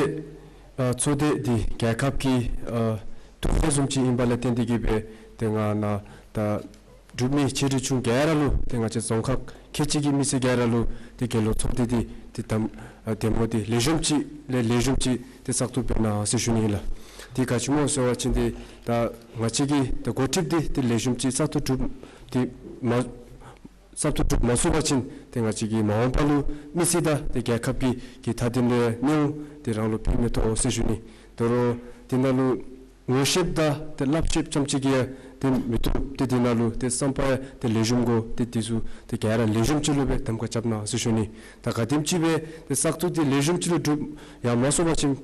ཨ་ཚོགས་སྡེ་འདི་རྒྱལ་ཁབ་ཀྱི་ཨ་ཐུགས་རེ་བཟུམ་ཅིག་ཨིནམ་ལས་བརྟེན་ཏེ་གི་སྦེ་ཏེ་ང་ནཱ་ད་འབྲུག་མི་ཆེ་འབྲིང་ཆུང་ག་ར་ལུ་ཏེ་ང་བཅས་རྫོང་ཁག་ཁལ་གཅིག་གི་མི་སེར་ག་ར་ལུ་ཏེ་རྒྱལ་ཡོངས་ཚོགས་སྡེ་འདི་ཏེ་འདེམས་ཨ་འདེམས་ངོ་འདི་ལེགས་ཤོམ་ཅིག་ལས་ལེགས་ཤོམ་ཅིག་ཏེ་བཙག་འཐུ་འབད་གནང་ཟེར་ཞུ་ནི་ཨིན་ལགས། ཏེ་ག་ཅི་སྨོ་ཟེར་བ་ཅིན་ཏེ་ད་ང་བཅས་ཀྱི་ཏེ་འགོ་ཁྲིདཔ་འདི་ཏེ་ལེགས་ཤོམ་ཅིག་བཙག་འཐུ་གྲུབ་ཏེ་མ་བཙག་འཐུ་གྲུབ་མ་ཚུགས་པ་ཅིན་ཏེ་ང་བཅས་ཀྱི་མ་འོངས་པ་ལུ་མི་སེར་དང་ཏེ་རྒྱལ་ཁབ་ཀྱི་གི་མཐའ་དོན་ལུ་གནོད་འོང་། ཏེ་རང་ལུ་ཕན་མི་ཐོགས་ཟེར་ཞུ་ནི། དོ་རུང་འདི་ནང་ལུ་ངོ་ཤེསཔ་དང་ཏེ་སླབ་ཤེསཔ་ཙམ་ཅིག་གིས་ཡང་ཏེ་མི་བཏུབ། ཏེ་འདི་ནང་ལུ་ཏེ་བསམ་པ་ཡང་ཏེ་ལེགས་ཤོམ་དགོ། ཏེ་འདི་ཚུ་ཏེ་ག་ར་ལེགས་ཤོམ་ཅིག་ལུ་སྦེ་གདམ་ཁ་རྐྱབ་གནང་ཟེར་ཞུ་ནི། ད་ག་དེམ་ཅིག་སྦེ་ཏེ་བཙག་འཐུ་འདི་ལེགས་ཤོམ་ཅིག་ལུ་གྲུབ་ཡར་མ་སོང་པ་ཅིན་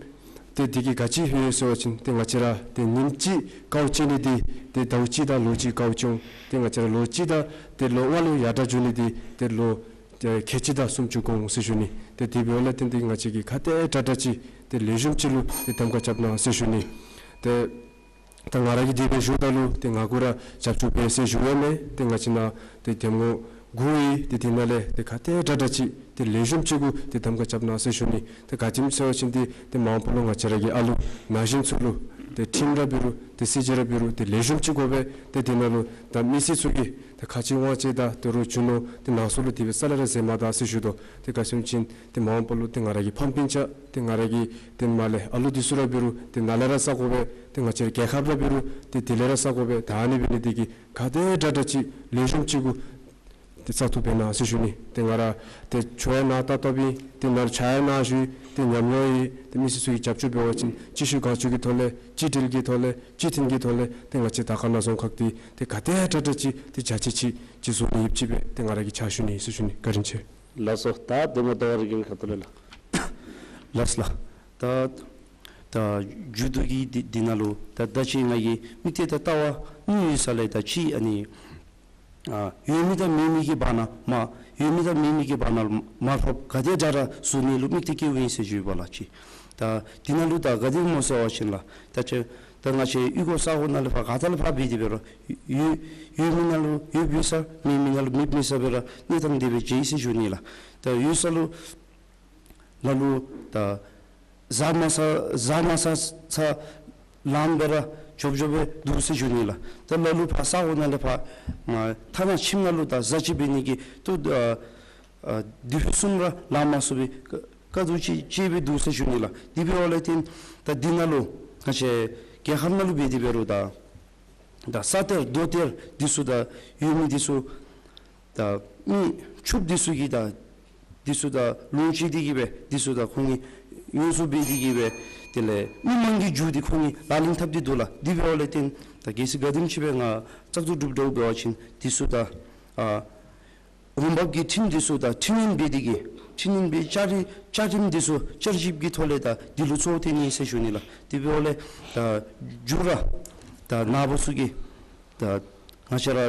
ཏེ་འདི་གིས་ག་ཅི་ཡོད་ཟེར་བ་ཅིན་ཏེ་ང་བཅས་ར་ཏེ་ཉིནམ་གཅིག་དཀའཝ་སྤྱད་ནི་འདི་ཏེ་ཟླཝ་གཅིག་དང་ལོ་གཅིག་དཀའཝ་སྤྱད་འོང་། ཏེ་ང་བཅས་ར་ལོ་གཅིག་དང་ཏེ་ལོ་ལྔ་ལུ་ཡར་དྲག་འགྱོ་ནི་འདི་ཏེ་ལོ་ཏེ་ཁལ་གཅིག་དང་སུམ་ཅུ་འགོར་འོང་ཟེར་ཞུ་ནི། ཏེ་དེ་འབདཝ་ལས་བརྟེན་ཏེ་ང་བཅས་ཀྱིས་ག་དེ་དྲག་དྲག་ཅིག་ཏེ་ལེགས་ཤོམ་ཅིག་ལུ་ཏེ་གདམ་ཁ་རྐྱབ་གནང་ཟེར་ཞུ་ནི། ཏེ་ད་ང་ར་གིས་དེ་སྦེ་ཞུཝ་ད་ལུ་ཏེ་ང་གུ་ར་རྒྱབ་སྐྱོར་འབད་ཟེར་ཞུ་ཡང་མེད། ཏེ་ང་བཅས་ནཱ་ཏེ་འདེམས་ངོ་དགུ་ཡོད། ཏེ་དེ་ནང་ལས་ཏེ་ག་དེ་དྲག་དྲག་ཅིག་ཏེ་ལེགས་ཤོམ་ཅིག་གུ་ཏེ་གདམ་ཁ་རྐྱབ་གནང་ཟེར་ཞུ་ནི། ཏེ་ག་ཅི་སྨོ་ཟེར་བ་ཅིན་ཏེ་ཏེ་མ་འོངས་པ་ལུ་ང་བཅས་ར་གི་ཨ་ལུ་ན་གཞོན་ཚུ་ལུ་ཏེ་ཁྲིམས་ར་འབད་རུང་ཏེ་སྲིད་བྱུས་ར་འབད་རུང་ཏེ་ལེགས་ཤོམ་ཅིག་དགོ་པས། ཏེ་དེ་ནང་ལུ་ད་མི་སེར་ཚུ་གིས་ཏེ་ཁ་རྗེ་དབང་ཆེ་དང་དོ་རུང་རྒྱུ་ནོར་ཏེ་ནང་སོ་ལུ་དེ་སྦེ་རྩ་ལས་ར་འཛེམ་མ་ད་ཟེར་ཞུ་དོ། ཏེ་ག་ཅི་སྨོ་ཟེར་བ་ཅིན་ཏེ་མ་འོངས་པ་ལུ་ཏེ་ང་ར་གི་ཕམ་སྤུན་ཆ་ཏེ་ང་ར་གི་ཏེ་མ་ལས་ཨ་ལུ་འདི་ཚུ་ར་འབད་རུང་ཏེ་ནཱ་ལས་ར་བསག་དགོ་པས། ཏེ་ང་བཅས་ར་རྒྱལ་ཁབ་ར་འབད་རུང་ཏེ་དེ་ལས་ར་བསག་དགོ་པས། ད་ཨ་ནི་འབད་ནི་འདི་གིས་ག་དེ་དྲག་དྲག་ཅིག་ལེགས་ཤོམ་ཅིག་གུ་ཏེ་བཙག་འཐུ་འབད་གནང་ཟེར་ཞུ་ནི། ཏེ་ང་ར་ཏེ་ཆོས་ཡང་ནཱ་ད་ལྟོ་འབད་ཏེ་ནཱ་ཕྱག་ཡང་ནཱ་ཞུ་ཏེ་ཉམས་མྱོང་ཡོད། ཏེ་མི་སེར་ཚུ་གིས་རྒྱབ་སྐྱོར་འབད་བ་ཅིན་ཅིག་ཤུལ་གང་ཅི་གི་ཐོག་ལས་ཅིག་འབྲེལ་གྱི་ཐོག་ལས་ཅིག་མཐུན་གྱི་ཐོག་ལས་ཏེ་ང་བཅས་དར་དཀར་ན་རྫོང་ཁག་འདི་ཏེ་ག་དེ་དྲག་དྲག་ཅིག་ཏེ་རྒྱ་ཆེ་ཅིག་ཅིག་བཟོ་ནི་ཡོདཔ་ཅིག་སྦེ་ཏེ་ང་ར་གིས་ཕྱག་ཞུ་ནི་ཟེར་ཞུ་ནི། བཀའ་དྲིན་ཆེ། ལགས་སོ། ད་འདེམས་ངོ་ཟླ་བ་རིག་འཛིན་ཁ་ཐུག་ལས་ལགས། ལགས་ལགས། ད་ད་མཇུག་བསྡུ་གི་འདི་འདི་ནང་ལུ་ད་ད་ཅི་ང་གི་དམིགས་གཏད་དང་ལྟ་བ་གཉིས་ཡོད་ས་ལས་ད་ཅི་ཨ་ནི་ཨ་ཡོད་མི་དང་མེད་མི་གི་བར་ན་མ་ཡོད་མི་དང་མེད་མི་གི་བར་ན་མ་འཕྲོག་ག་དེ་དྲག་དྲག་བཟོ་ནི་ལུ་དམིགས་གཏད་བསྐྱེདཔ་ཨིན་ཟེར་ཞུ་བ་ལགས། ཅིག་ད་འདི་ནང་ལུ་ད་ག་དེ་སྨོ་ཟེར་བ་ཅིན་ལགས། ད་ཅི་ད་ང་བཅས་གཡུས་སྒོ་ས་གོ་ནང་ལས་ཕར་ག་ཏེ་ལས་ཕར་འབད་དེ་འབད་རུང་ཡོད་ཡོད་མི་ནང་ལུ་ཡོདཔ་ཡོད་ས་མེད་མི་ནང་ལུ་མེདཔ་མེད་ས་སྦེ་ར་གནས་སྟངས་དེ་སྦེ་མཇལ་ཡི་ཟེར་ཞུ་ནི་ལགས། ད་ཡོད་ས་ལུ་ལ་ལུ་ད་བཟའ་མ་ཚང་བཟའ་མ་ཚང་ཚང་ལངམ་སྦེ་ར་འཇོབ་འཇོབ་སྦེ་འདུག་ཟེར་ཞུ་ནི་ལགས། ད་ལ་ལུ་ཕར་ས་གོ་ནང་ལས་ཕར་ཨ་ཐ་ན་ཁྱིམ་ནང་ལུ་ད་བཟའ་སྤྱོད་འབད་ནི་གི་ཏེ་ཨ་ཨ་དུས་ཚོད་བཟུམ་ར་ལང་མ་ཚུགས་པའི་དཀའ་དཀའ་སྡུག་ཅིག་སྤྱད་སྦེ་འདུག་ཟེར་ཞུ་ནི་ལགས། དེ་འབདཝ་ལས་བརྟེན་ད་འདི་ནང་ལུ་ང་བཅས་རྒྱལ་ཁབ་ནང་ལུ་འབད་དེ་འབད་རུང་ད་ད་ས་གཏེར་རྡོ་གཏེར་འདི་ཚུ་ད་ཡོད་མི་འདི་ཚུ་ད་མི་ཕྱུགཔོ་འདི་ཚུ་གིས་ད་འདི་ཚུ་ད་ལོངས་སྤྱོད་དེ་གི་སྦེ་འདི་ཚུ་ད་ཁོང་གིས་ཉོ་ཚོང་འབད་དེ་གི་སྦེ་དེ་ལས་མི་མང་གི་རྒྱུ་འདི་ཁོང་གིས་ལག་ལེན་འཐབ་སྟེ་འདུག་ལགས། དེ་འབདཝ་ལས་བརྟེན་ད་གལ་སྲིད་ག་དེམ་ཅིག་སྦེ་ང་བཙག་འཐུ་གྲུབ་འགྱོཝ་འབད་བ་ཅིན་འདི་ཚུ་ད་ཨ་འོང་འབབ་ཀྱི་ཁྲིམས་འདི་ཚུ་ད་ཁྲིམས་ཡིག་འབད་དེ་གི་ཁྲིམས་ཡིག་འབད་བཅའ་རིམ་བཅའ་ཁྲིམས་འདི་ཚུ་བསྐྱར་ཞིབ་ཀྱི་ཐོག་ལས་ད་འདི་ལུ་གཙོ་བོ་བཏོན་ནི་ཟེར་ཞུ་ནི་ལགས། དེ་འབདཝ་ལས་ད་མཇུག་ར་ད་ནཱ་བུ་ཚུ་གིས་ད་ང་བཅས་ར་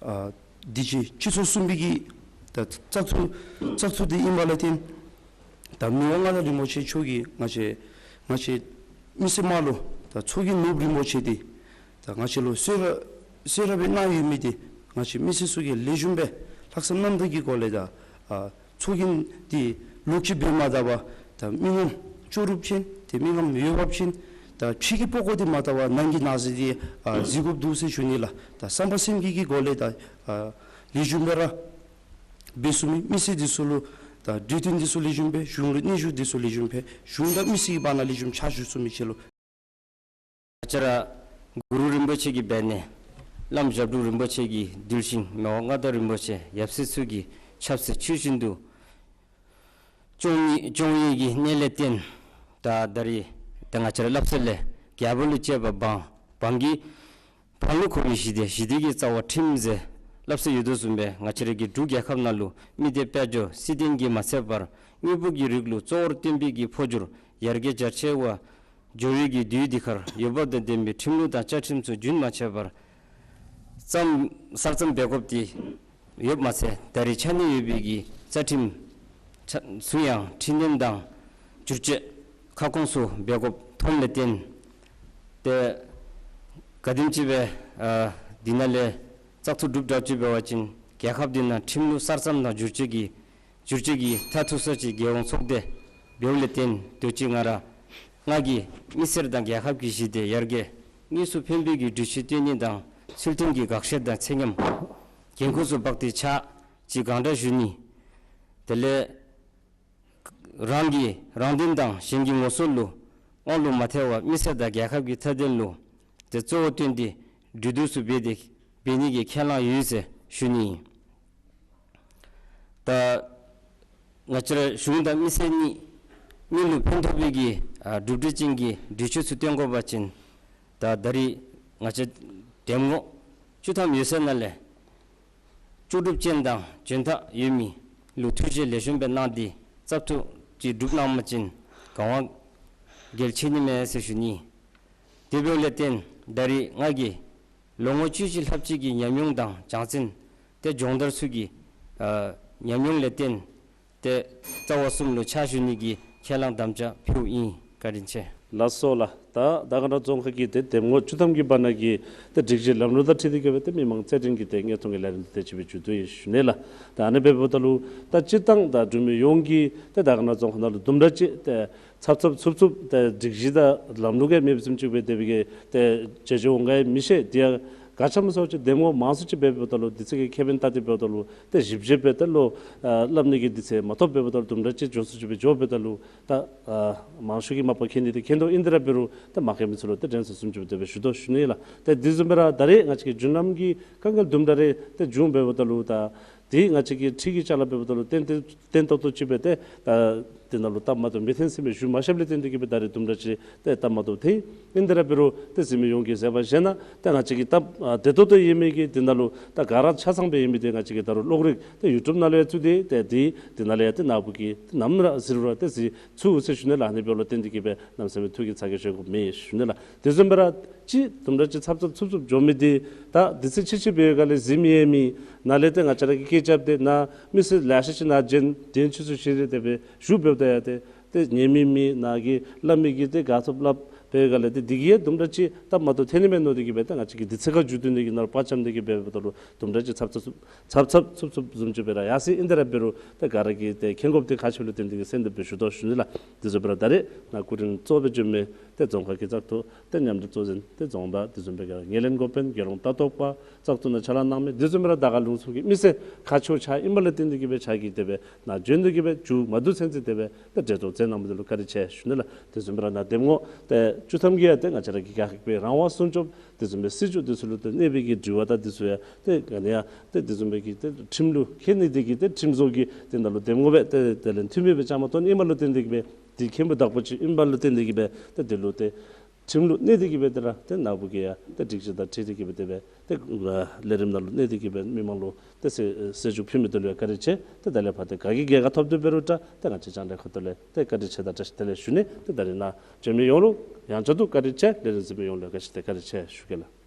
ཨ་འདི་ཅིག་སྤྱི་ཚོགས་གསུམ་པའི་གི་ད་བཙག་འཐུ་བཙག་འཐུ་འདི་ཨིན་པ་ལས་བརྟེན་ད་མི་དབང་མངའ་བདག་རིན་པོ་ཆེ་མཆོག་གིས་ང་བཅས་ང་བཅས་མི་སེར་དམངས་ལུ་ད་ཚོགས་རྒྱན་ནོར་བུ་རིན་པོ་ཆེ་འདི་ད་ང་བཅས་ལུ་གསོལ་རས་གསོལ་རས་སྦེ་གནང་ཡོད་མི་འདི་ང་བཅས་མི་སེར་ཚུ་གིས་ལེགས་ཤོམ་སྦེ་ལྷག་བསམ་རྣམ་དག་གི་སྒོ་ལས་ད་ཨ་ཚོགས་རྒྱན་འདི་ལོག་ཅི་འབད་མ་ད་པར་ད་མི་ངོམ་ལྕོགས་གྲུབ་ཅན་ཏེ་མི་ངོམ་འོས་འབབ་ཅན་ད་ཕྱི་གི་པགས་ཀོ་འདི་མ་ད་པར་ནང་གི་ནང་གཟི་འདི་ཨ་གཟིགས་དགོཔ་འདུག་ཟེར་ཞུ་ནི་ལགས། ད་བསམ་པ་སེམས་བསྐྱེད་ཀྱི་སྒོ་ལས་ད་ཨ་ལེགས་ཤོམ་སྦེ་ར་འབད་ཚུགས་མི་མི་སེར་འདི་ཚུ་ལུ་ ད་གྲོས་བསྟུན་འདི་ཚུ་ལེགས་ཤོམ་སྦེ་གཞུང་ལུ་སྙན་ཞུ་འདི་ཚུ་ལེགས་ཤོམ་སྦེ་གཞུང་དང་མི་སེར་གྱི་བར་ན་ལེགས་ཤོམ་ཕྱག་ཞུ་ཚུགས་མི་ཆེད་ལུ། ང་བཅས་ར་གུ་རུ་རིན་པོ་ཆེ་གི་སྦས་གནས་བླམ་ཞབས་དྲུང་རིན་པོ་ཆེ་གི་གདུལ་ཞིང་མི་དབང་མངའ་བདག་རིན་པོ་ཆེ་ཡབ་སྲས་ཚུ་གི་ཆབ་སྲིད་ཆོས་བཞིན་དུ་སྐྱོང་ནི་སྐྱོང་ནི་གི་གནས་ལས་བརྟེན་ད་ད་རིས་ད་ང་བཅས་ར་སླབ་སྲོལ་ལས་རྒྱལ་པོ་ལུ་བཅས་པ་འབངས་འབངས་ཀྱི་འབངས་ལུ་གོ་བའི་ཞི་བདེ་ཞི་བདེ་གི་རྩ་བ་ཁྲིམས་ཟེར་སླབ་སྲོལ་ཡོད་དོ་བཟུམ་སྦེ་ང་བཅས་ར་གི་འབྲུག་རྒྱལ་ཁབ་ནང་ལུ་མི་སྡེ་དཔལ་འབྱོར་སྲིད་དོན་གྱིས་མ་ཚད་པར་དངོས་པོ་གི་རིགས་ལུ་གཙོ་བོར་བཏོན་པའི་གི་འཕོ་འགྱུར་ཡར་རྒྱས་རྒྱ་ཆེ་བ་འགྱོ་བའི་གི་དུས་འདི་ཁར་འོས་འབབ་དང་ལྡན་པའི་ཁྲིམས་ལུགས་དང་བཅའ་ཁྲིམས་ཚུ་རྒྱུན་མ་ཆད་པར་བརྩམ་གསར་བརྩམ་འབད་དགོཔ་འདི་ཡོདཔ་མ་ཚད་ད་རིས་ཆ་གནས་ཡོད་པའི་གི་རྩ་ཁྲིམས་ཚུ་ཡང་འཕྲི་སྣོན་དང་བསྒྱུར་བཅོས་ཁ་སྐོང་ཚུ་འབད་དགོཔ་མཐོངམ་ལས་བརྟེན་ཏེ་ག་དེམ་ཅིག་སྦེ་ཨ་འདི་ནང་ལས་བཙག་འཐུ་གྲུབ་དྲགས་ཅིག་འབད་བ་ཅིན་རྒྱལ་ཁབ་འདི་ནང་ཁྲིམས་ལུགས་གསར་བརྩམ་དང་བསྒྱུར་བཅོས་ཀྱི་བསྒྱུར་བཅོས་ཀྱི་མཐར་ཐུག་ས་ཅིག་རྒྱལ་ཡོངས་ཚོགས་སྡེ་འབདཝ་ལས་བརྟེན་དུས་ཅི་ང་ར་ང་གིས་མི་སེར་དང་རྒྱལ་ཁབ་ཀྱི་ཞི་བདེ་ཡར་རྒྱས་དངོས་སུ་ཕན་པའི་གི་གྲོས་ཆོད་བཏོན་ནི་དང་ཚུལ་མཐུན་གྱི་དགག་བཤེར་དང་ཚད་མཉམ་འགན་ཁུར་ཚུ་འབག་སྟེ་ཕྱག་ཅིག་གང་དྲག་ཞུ་ནི། དེ་ལས་རང་གི་རང་དོན་དང་གཞན་གྱི་ངོ་སོ་ལུ་དབང་ལུ་མ་ཐལ་བར་མི་སེར་དང་རྒྱལ་ཁབ་ཀྱི་མཐའ་དོན་ལུ་ཏེ་གཙོ་བོ་བཏོན་ཏེ་གྲོས་བསྡུར་ཚུ་འབད་དེ་འབད་ནི་གི་ཁས་བླངས་ཡོད་ཟེར་ཞུ་ནི་ཨིན། ད་ང་བཅས་ར་གཞུང་དང་མི་སེར་གཉིས་གཉིས་ལུ་ཕན་ཐོགས་པའི་གི་ཨ་གྲུབ་འབྲས་ཅན་གྱི་གྲོས་ཆོད་ཚུ་བཏོན་དགོ་པ་ཅིན་ད་ད་རིས་ང་བཅས་འདེམས་ངོ་བཅུ་ཐམ་ཡོད་ས་ནང་ལས་ལྕོགས་གྲུབ་ཅན་དང་འཇོན་ཐང་ཡོད་མི་ལུ་ཐུགས་བཞེད་ལེགས་ཤོམ་སྦེ་གནང་སྟེ་བཙག་འཐུ་ཅིག་གྲུབ་གནང་པ་ཅིན་གང་བ་གལ་ཆེ་ནི་མས་ཟེར་ཞུ་ནི། དེ་འབདཝ་ལས་བརྟེན་ད་རིས་ང་གིས་ལོ་ངོ་བཅུ་བཞི་ལྷགཔ་ཅིག་གི་ཉམས་མྱོང་དང་སྦྱང་ཚན་ཏེ་སྦྱོང་བརྡར་ཚུ་གི་ཨ་ཉམས་མྱོང་ལས་བརྟེན་ཏེ་རྩ་བ་གསུམ་ལུ་ཕྱག་ཞུ་ནི་གི་ཁས་བླངས་དམ་བཅའ་ཕུལཝ་ཨིན། བཀའ་དྲིན་ཆེ། ལགས་སོ་ལགས། ད་དར་དཀར་ན་རྫོང་ཁག་གི་ཏེ་འདེམས་ངོ་བཅུ་ཐམ་གྱི་བར་ན་གི་ཏེ་སྒྲིག་གཞི་ལམ་ལུགས་དང་འཁྲིལ་ཏེ་གི་སྦེ་ཏེ་མི་མང་རྩོད་འགྲན་གྱི་ཏེ་མངོན་མཐོང་གི་ལས་རིམ་འདི་ཏེ་ཅིག་སྦེ་མཇུག་བསྡུ་ཡི་ཞུ་ནི་ལགས། ད་ཨ་ནི་འབདཝ་ད་ལུ་ད་སྤྱིར་བཏང་ད་འབྲུག་མི་ཡོངས་ཀྱིས་ཏེ་དར་དཀར་ན་རྫོང་ཁག་ནང་ལུ་དུམ་གྲ་ཅིག་ཏེ་ཚབ་ཚབ་ཚུབ་ཚུབ་ཏེ་སྒྲིག་གཞི་དང་ལམ་ལུགས་ཀྱིས་མེདཔ་བཟུམ་ཅིག་སྦེ་དེ་སྦེ་གི་ཏེ་བྱེད་འགྱོ་འོང་ག་མི་ཤེས། དེ་ཡང་ག་ཅི་སྨོ་ཟེར་བ་ཅིན་འདེམས་ངོ་མང་སུ་ཅིག་འབདཝ་ད་ལུ་དུས་ཚོད་ཀྱི་ཁེ་ཕན་བལྟ་སྟེ་འབདཝ་ད་ལུ་ཏེ་ཞིབ་དཔྱད་འབད་ཏེ་ལོ་ཨ་སླབ་ནི་གི་དུས་ཚོད་མ་ཐོབ་འབདཝ་ད་ལུ་དུམ་གྲ་ཅིག་མགྱོགས་སུ་ཅིག་སྦེ་འགྱོ་འབདཝ་ད་ལུ་ད་ཨ་མང་ཤོས་ཀྱིས་མ་པ་མཁྱེན་ནི་འདི་མཁྱེན་དོ། ཨིན་དེ་ར་འབད་རུང་ད་མ་མཁྱེན་མི་ཚུ་ལུ་ཏེ་དྲན་གསོ་བཟུམ་ཅིག་སྦེ་དེ་སྦེ་ཞུ་དོ་ཞུ་ནི་ལགས། ཏེ་དེ་བཟུམ་སྦེ་ར་ད་རེས་ང་བཅས་ཀྱི་རྒྱུན་ལམ་གྱི་དཀའ་ངལ་དུམ་གྲ་རེ་ཏེ་བྱུང་འབདཝ་ད་ལུ་ད་དེ་ང་བཅས་ཀྱི་འཁྲིས་ཀྱི་ཅ་ལ་འབདཝ་ད་ལུ་ཏན་ཏན་ཏན་ཏོག་ཏོ་ཅིག་སྦེ་ཏེ་ད་དེ་ནང་ལུ་སྟབས་མ་བདེཝ་མི་འཐོན་ཟེར་མི་ཞུ་མ་ཤེསཔ་ལས་བརྟེན་ཏེ་གི་སྦེ་ད་རེས་དུམ་གྲ་ཅིག་ཏེ་སྟབས་མ་བདེཝ་འཐོན། ཨིན་དེ་ར་འབད་རུང་ཏེ་གཟིགས་མི་ཡོངས་ཀྱིས་གཟིགས་པར་བཞེས་གནང་། ཏེ་ང་བཅས་ཀྱི་སྟབས་ཨ་བདེ་ཏོག་ཏོ་ཡོད་མི་གི་དེ་ནང་ལུ་ད་ག་ར་ཆ་ཚང་སྦེ་ཡོད་མི་དེ་ང་བཅས་ཀྱིས་ད་རུང་གློག་རིག་ཏེ་ཡུ་ཊུབ་ནང་ལུ་ཡང་བཙུགས་ཏེ་ཏེ་དེ་དེ་ནང་ལུ་ཡང་ཏེ་ནམ་ར་གཟིགས་རུང་ར་ཏེ་གཟིགས་ཚུགས་ཟེར་ཞུ་ནི་ལགས། ཨ་ནི་འབདཝ་ལས་བརྟེན་ཏེ་གི་སྦེ་གནམ་མེད་ས་མེད་ཐུགས་ཀྱི་ཚ་གྱང་བཞེས་དགོཔ་མེད་ཞུ་ནི་ལགས། དེ་བཟུམ་སྦེ་ར་ཅིག་དུམ་གྲ་ཅིག་ཚབ་ཚབ་ཚུབ་ཚུབ་འགྱོ་མི་འདི་ད་དུས་ཚོད་ཕྱིས་ཕྱིས་འབད་བའི་སྒང་ལས་གཟིགས་མི་ཡོད་མི་ནང་ལས་ཏེ་ང་བཅས་ར་གིས་སྐད་རྐྱབ་སྟེ་ནཱ་མི་སེར་ལེ་ཤ་ཅིག་ནཱ་འགྲན་འགྲན་ཚུ་ཚུ་ཞུ་སྟེ་དེ་སྦེ་ཞུ་འབདཝ་ད་ཡང་ཏེ་ཏེ་ཉན་མི་མེད། ནཱ་གིས་སླབ་མི་གིས་ཏེ་ག་ཚོད་སླབ་འབད་བའི་སྒང་ལས་ཏེ་འདི་གིས་ཡང་དུམ་གྲ་ཅིག་སྟབས་མ་བདེཝ་འཐོན་ནི་མས་མནོ་སྟེ་གི་སྦེ་ཏེ་ང་བཅས་ཀྱིས་དུས་ཚོད་ཁར་མཇུག་བསྡུ་ནི་གི་ནང་ལུ་བར་འཁྱམས་ཏེ་གི་སྦེ་འབདཝ་ད་ལུ་དུམ་གྲ་ཅིག་ཚབ་ཚབ་ཚུབ་ཚབ་ཚུབ་ཚུབ་བཟུམ་ཅིག་སྦེ་ར་ཡར་སོ་ཡི། ཨིན་དེ་ར་འབད་རུང་ཏེ་ག་ར་གིས་ཏེ་མཁྱེན་དགོཔ་འདི་ཁག་ཆེཝ་ལུ་བརྟེན་ཏེ་གི་སེམས་གཏམ་སྦེ་ཞུ་དོ་ཞུ་ནི་ལགས། དེ་བཟུམ་སྦེ་ར་ད་རེས་ནཱ་སྐུ་མགྲོན་གཙོ་སྦེ་བྱོན་མི་ཏེ་རྫོང་ཁག་གི་བཙག་འཐུ་ཏེ་མཉམ་འབྲེལ་གཙོ་འཛིན་ཏེ་རྫོང་བདག་དེ་བཟུམ་སྦེ་གི་ངོས་ལེན་འགོ་དཔོན་རྒྱལ་ཡོངས་ལྟ་རྟོག་པ་བཙག་འཐུ་ནང་ཕྱག་ལཱ་གནང་མི་དེ་བཟུམ་སྦེ་ར་དར་དཀར་ལུང་གསུམ་གྱི་མི་སེར་ཁག་ཆེཝ་ཆ་ཨིནམ་ལས་བརྟེན་ཏེ་གི་སྦེ་ཁྱེད་ཀྱིས་དེ་སྦེ་ནཱ་བྱོན་ཏེ་གི་སྦེ་མཇུག་མ་བསྡུ་ཚུན་ཚོད་དེ་སྦེ་ཏེ་གྲལ་གཏོགས་མཛད་གནང་མི་འདི་ལུ་བཀའ་དྲིན་ཆེ་ཞུ་ནི་ལགས། དེ་བཟུམ་སྦེ་ར་ནཱ་འདེམས་ངོ་ཏེ་བཅུ་ཐམ་གྱིས་ཡང་ཏེ་ང་བཅས་ར་གི་རྒྱལ་ཁབ་ཀྱི་རང་དབང་སྲུང་སྐྱོབ་དེ་བཟུམ་སྦེ་སྲིད་བྱུས་དེ་ཚུ་ལུ་ཏེ་གནས་པའི་གི་དྲི་བ་དང་དེ་ཚུ་ཡང་ཏེ་ག་ནི་ཡང་ཏེ་དེ་བཟུམ་སྦེ་གི་ཏེ་ཁྲིམས་ལུགས་མཁྱེན་ནི་དེ་གིས་ཏེ་ཁྲིམས་བཟོ་གི་དེ་ནང་ལུ་འདེམས་ངོ་སྦེ་ཏེ་དེ་ལས་འཐུས་མི་སྦེ་བཅའ་མར་གཏོགས་ནི་ཨིནམ་ལུ་བརྟེན་ཏེ་གི་སྦེ་དེ་མཁྱེན་པོ་དག་པོ་ཅིག་ཨིནམ་ལུ་བརྟེན་ཏེ་གི་སྦེ་ཏེ་དེ་ལུ་ཏེ་ཁྲིམས་ལུགས་གནས་ཏེ་གི་སྦེ་ཏེ་ར་ཏེ་ནཱ་བུ་གིས་ཡང་ཏེ་སྒྲིག་གཞི་དང་འཁྲིལ་ཏེ་གི་སྦེ་དེ་སྦེ་ཏེ་ལས་རིམ་ནང་ལུ་གནས་ཏེ་གི་སྦེ་མི་མང་ལུ་ཏེ་གསལ་གསལ་ཞུ་ཕུལ་མི་འདི་ལུ་ཡང་བཀའ་དྲིན་ཆེ། ཏེ་ད་ལས་ཕར་ཏེ་ག་གི་རྒྱལ་ཁ་ཐོབ་སྟེ་འབད་རུང་ཏེ་ཏེ་ང་བཅས་རྒྱང་བསྒྲགས་ཁ་ཐུག་ལས་ཏེ་བཀའ་དྲིན་ཆེ་དང་བཀྲ་ཤིས་བདེ་ལེགས་ཞུ་ནི། ཏེ་ད་རིས་ནཱ་བྱོན་མི་ཡོངས་ལུ་ཡང་བསྐྱར་དུ་བཀའ་དྲིན་ཆེ། ལས་རིམ་གཟིགས་མི་ཡོངས་ལུ་ཡང་བཀྲ་ཤིས་བདེ་ལེགས་བཀའ་དྲིན་ཆེ་ཞུ་གེ་ལགས།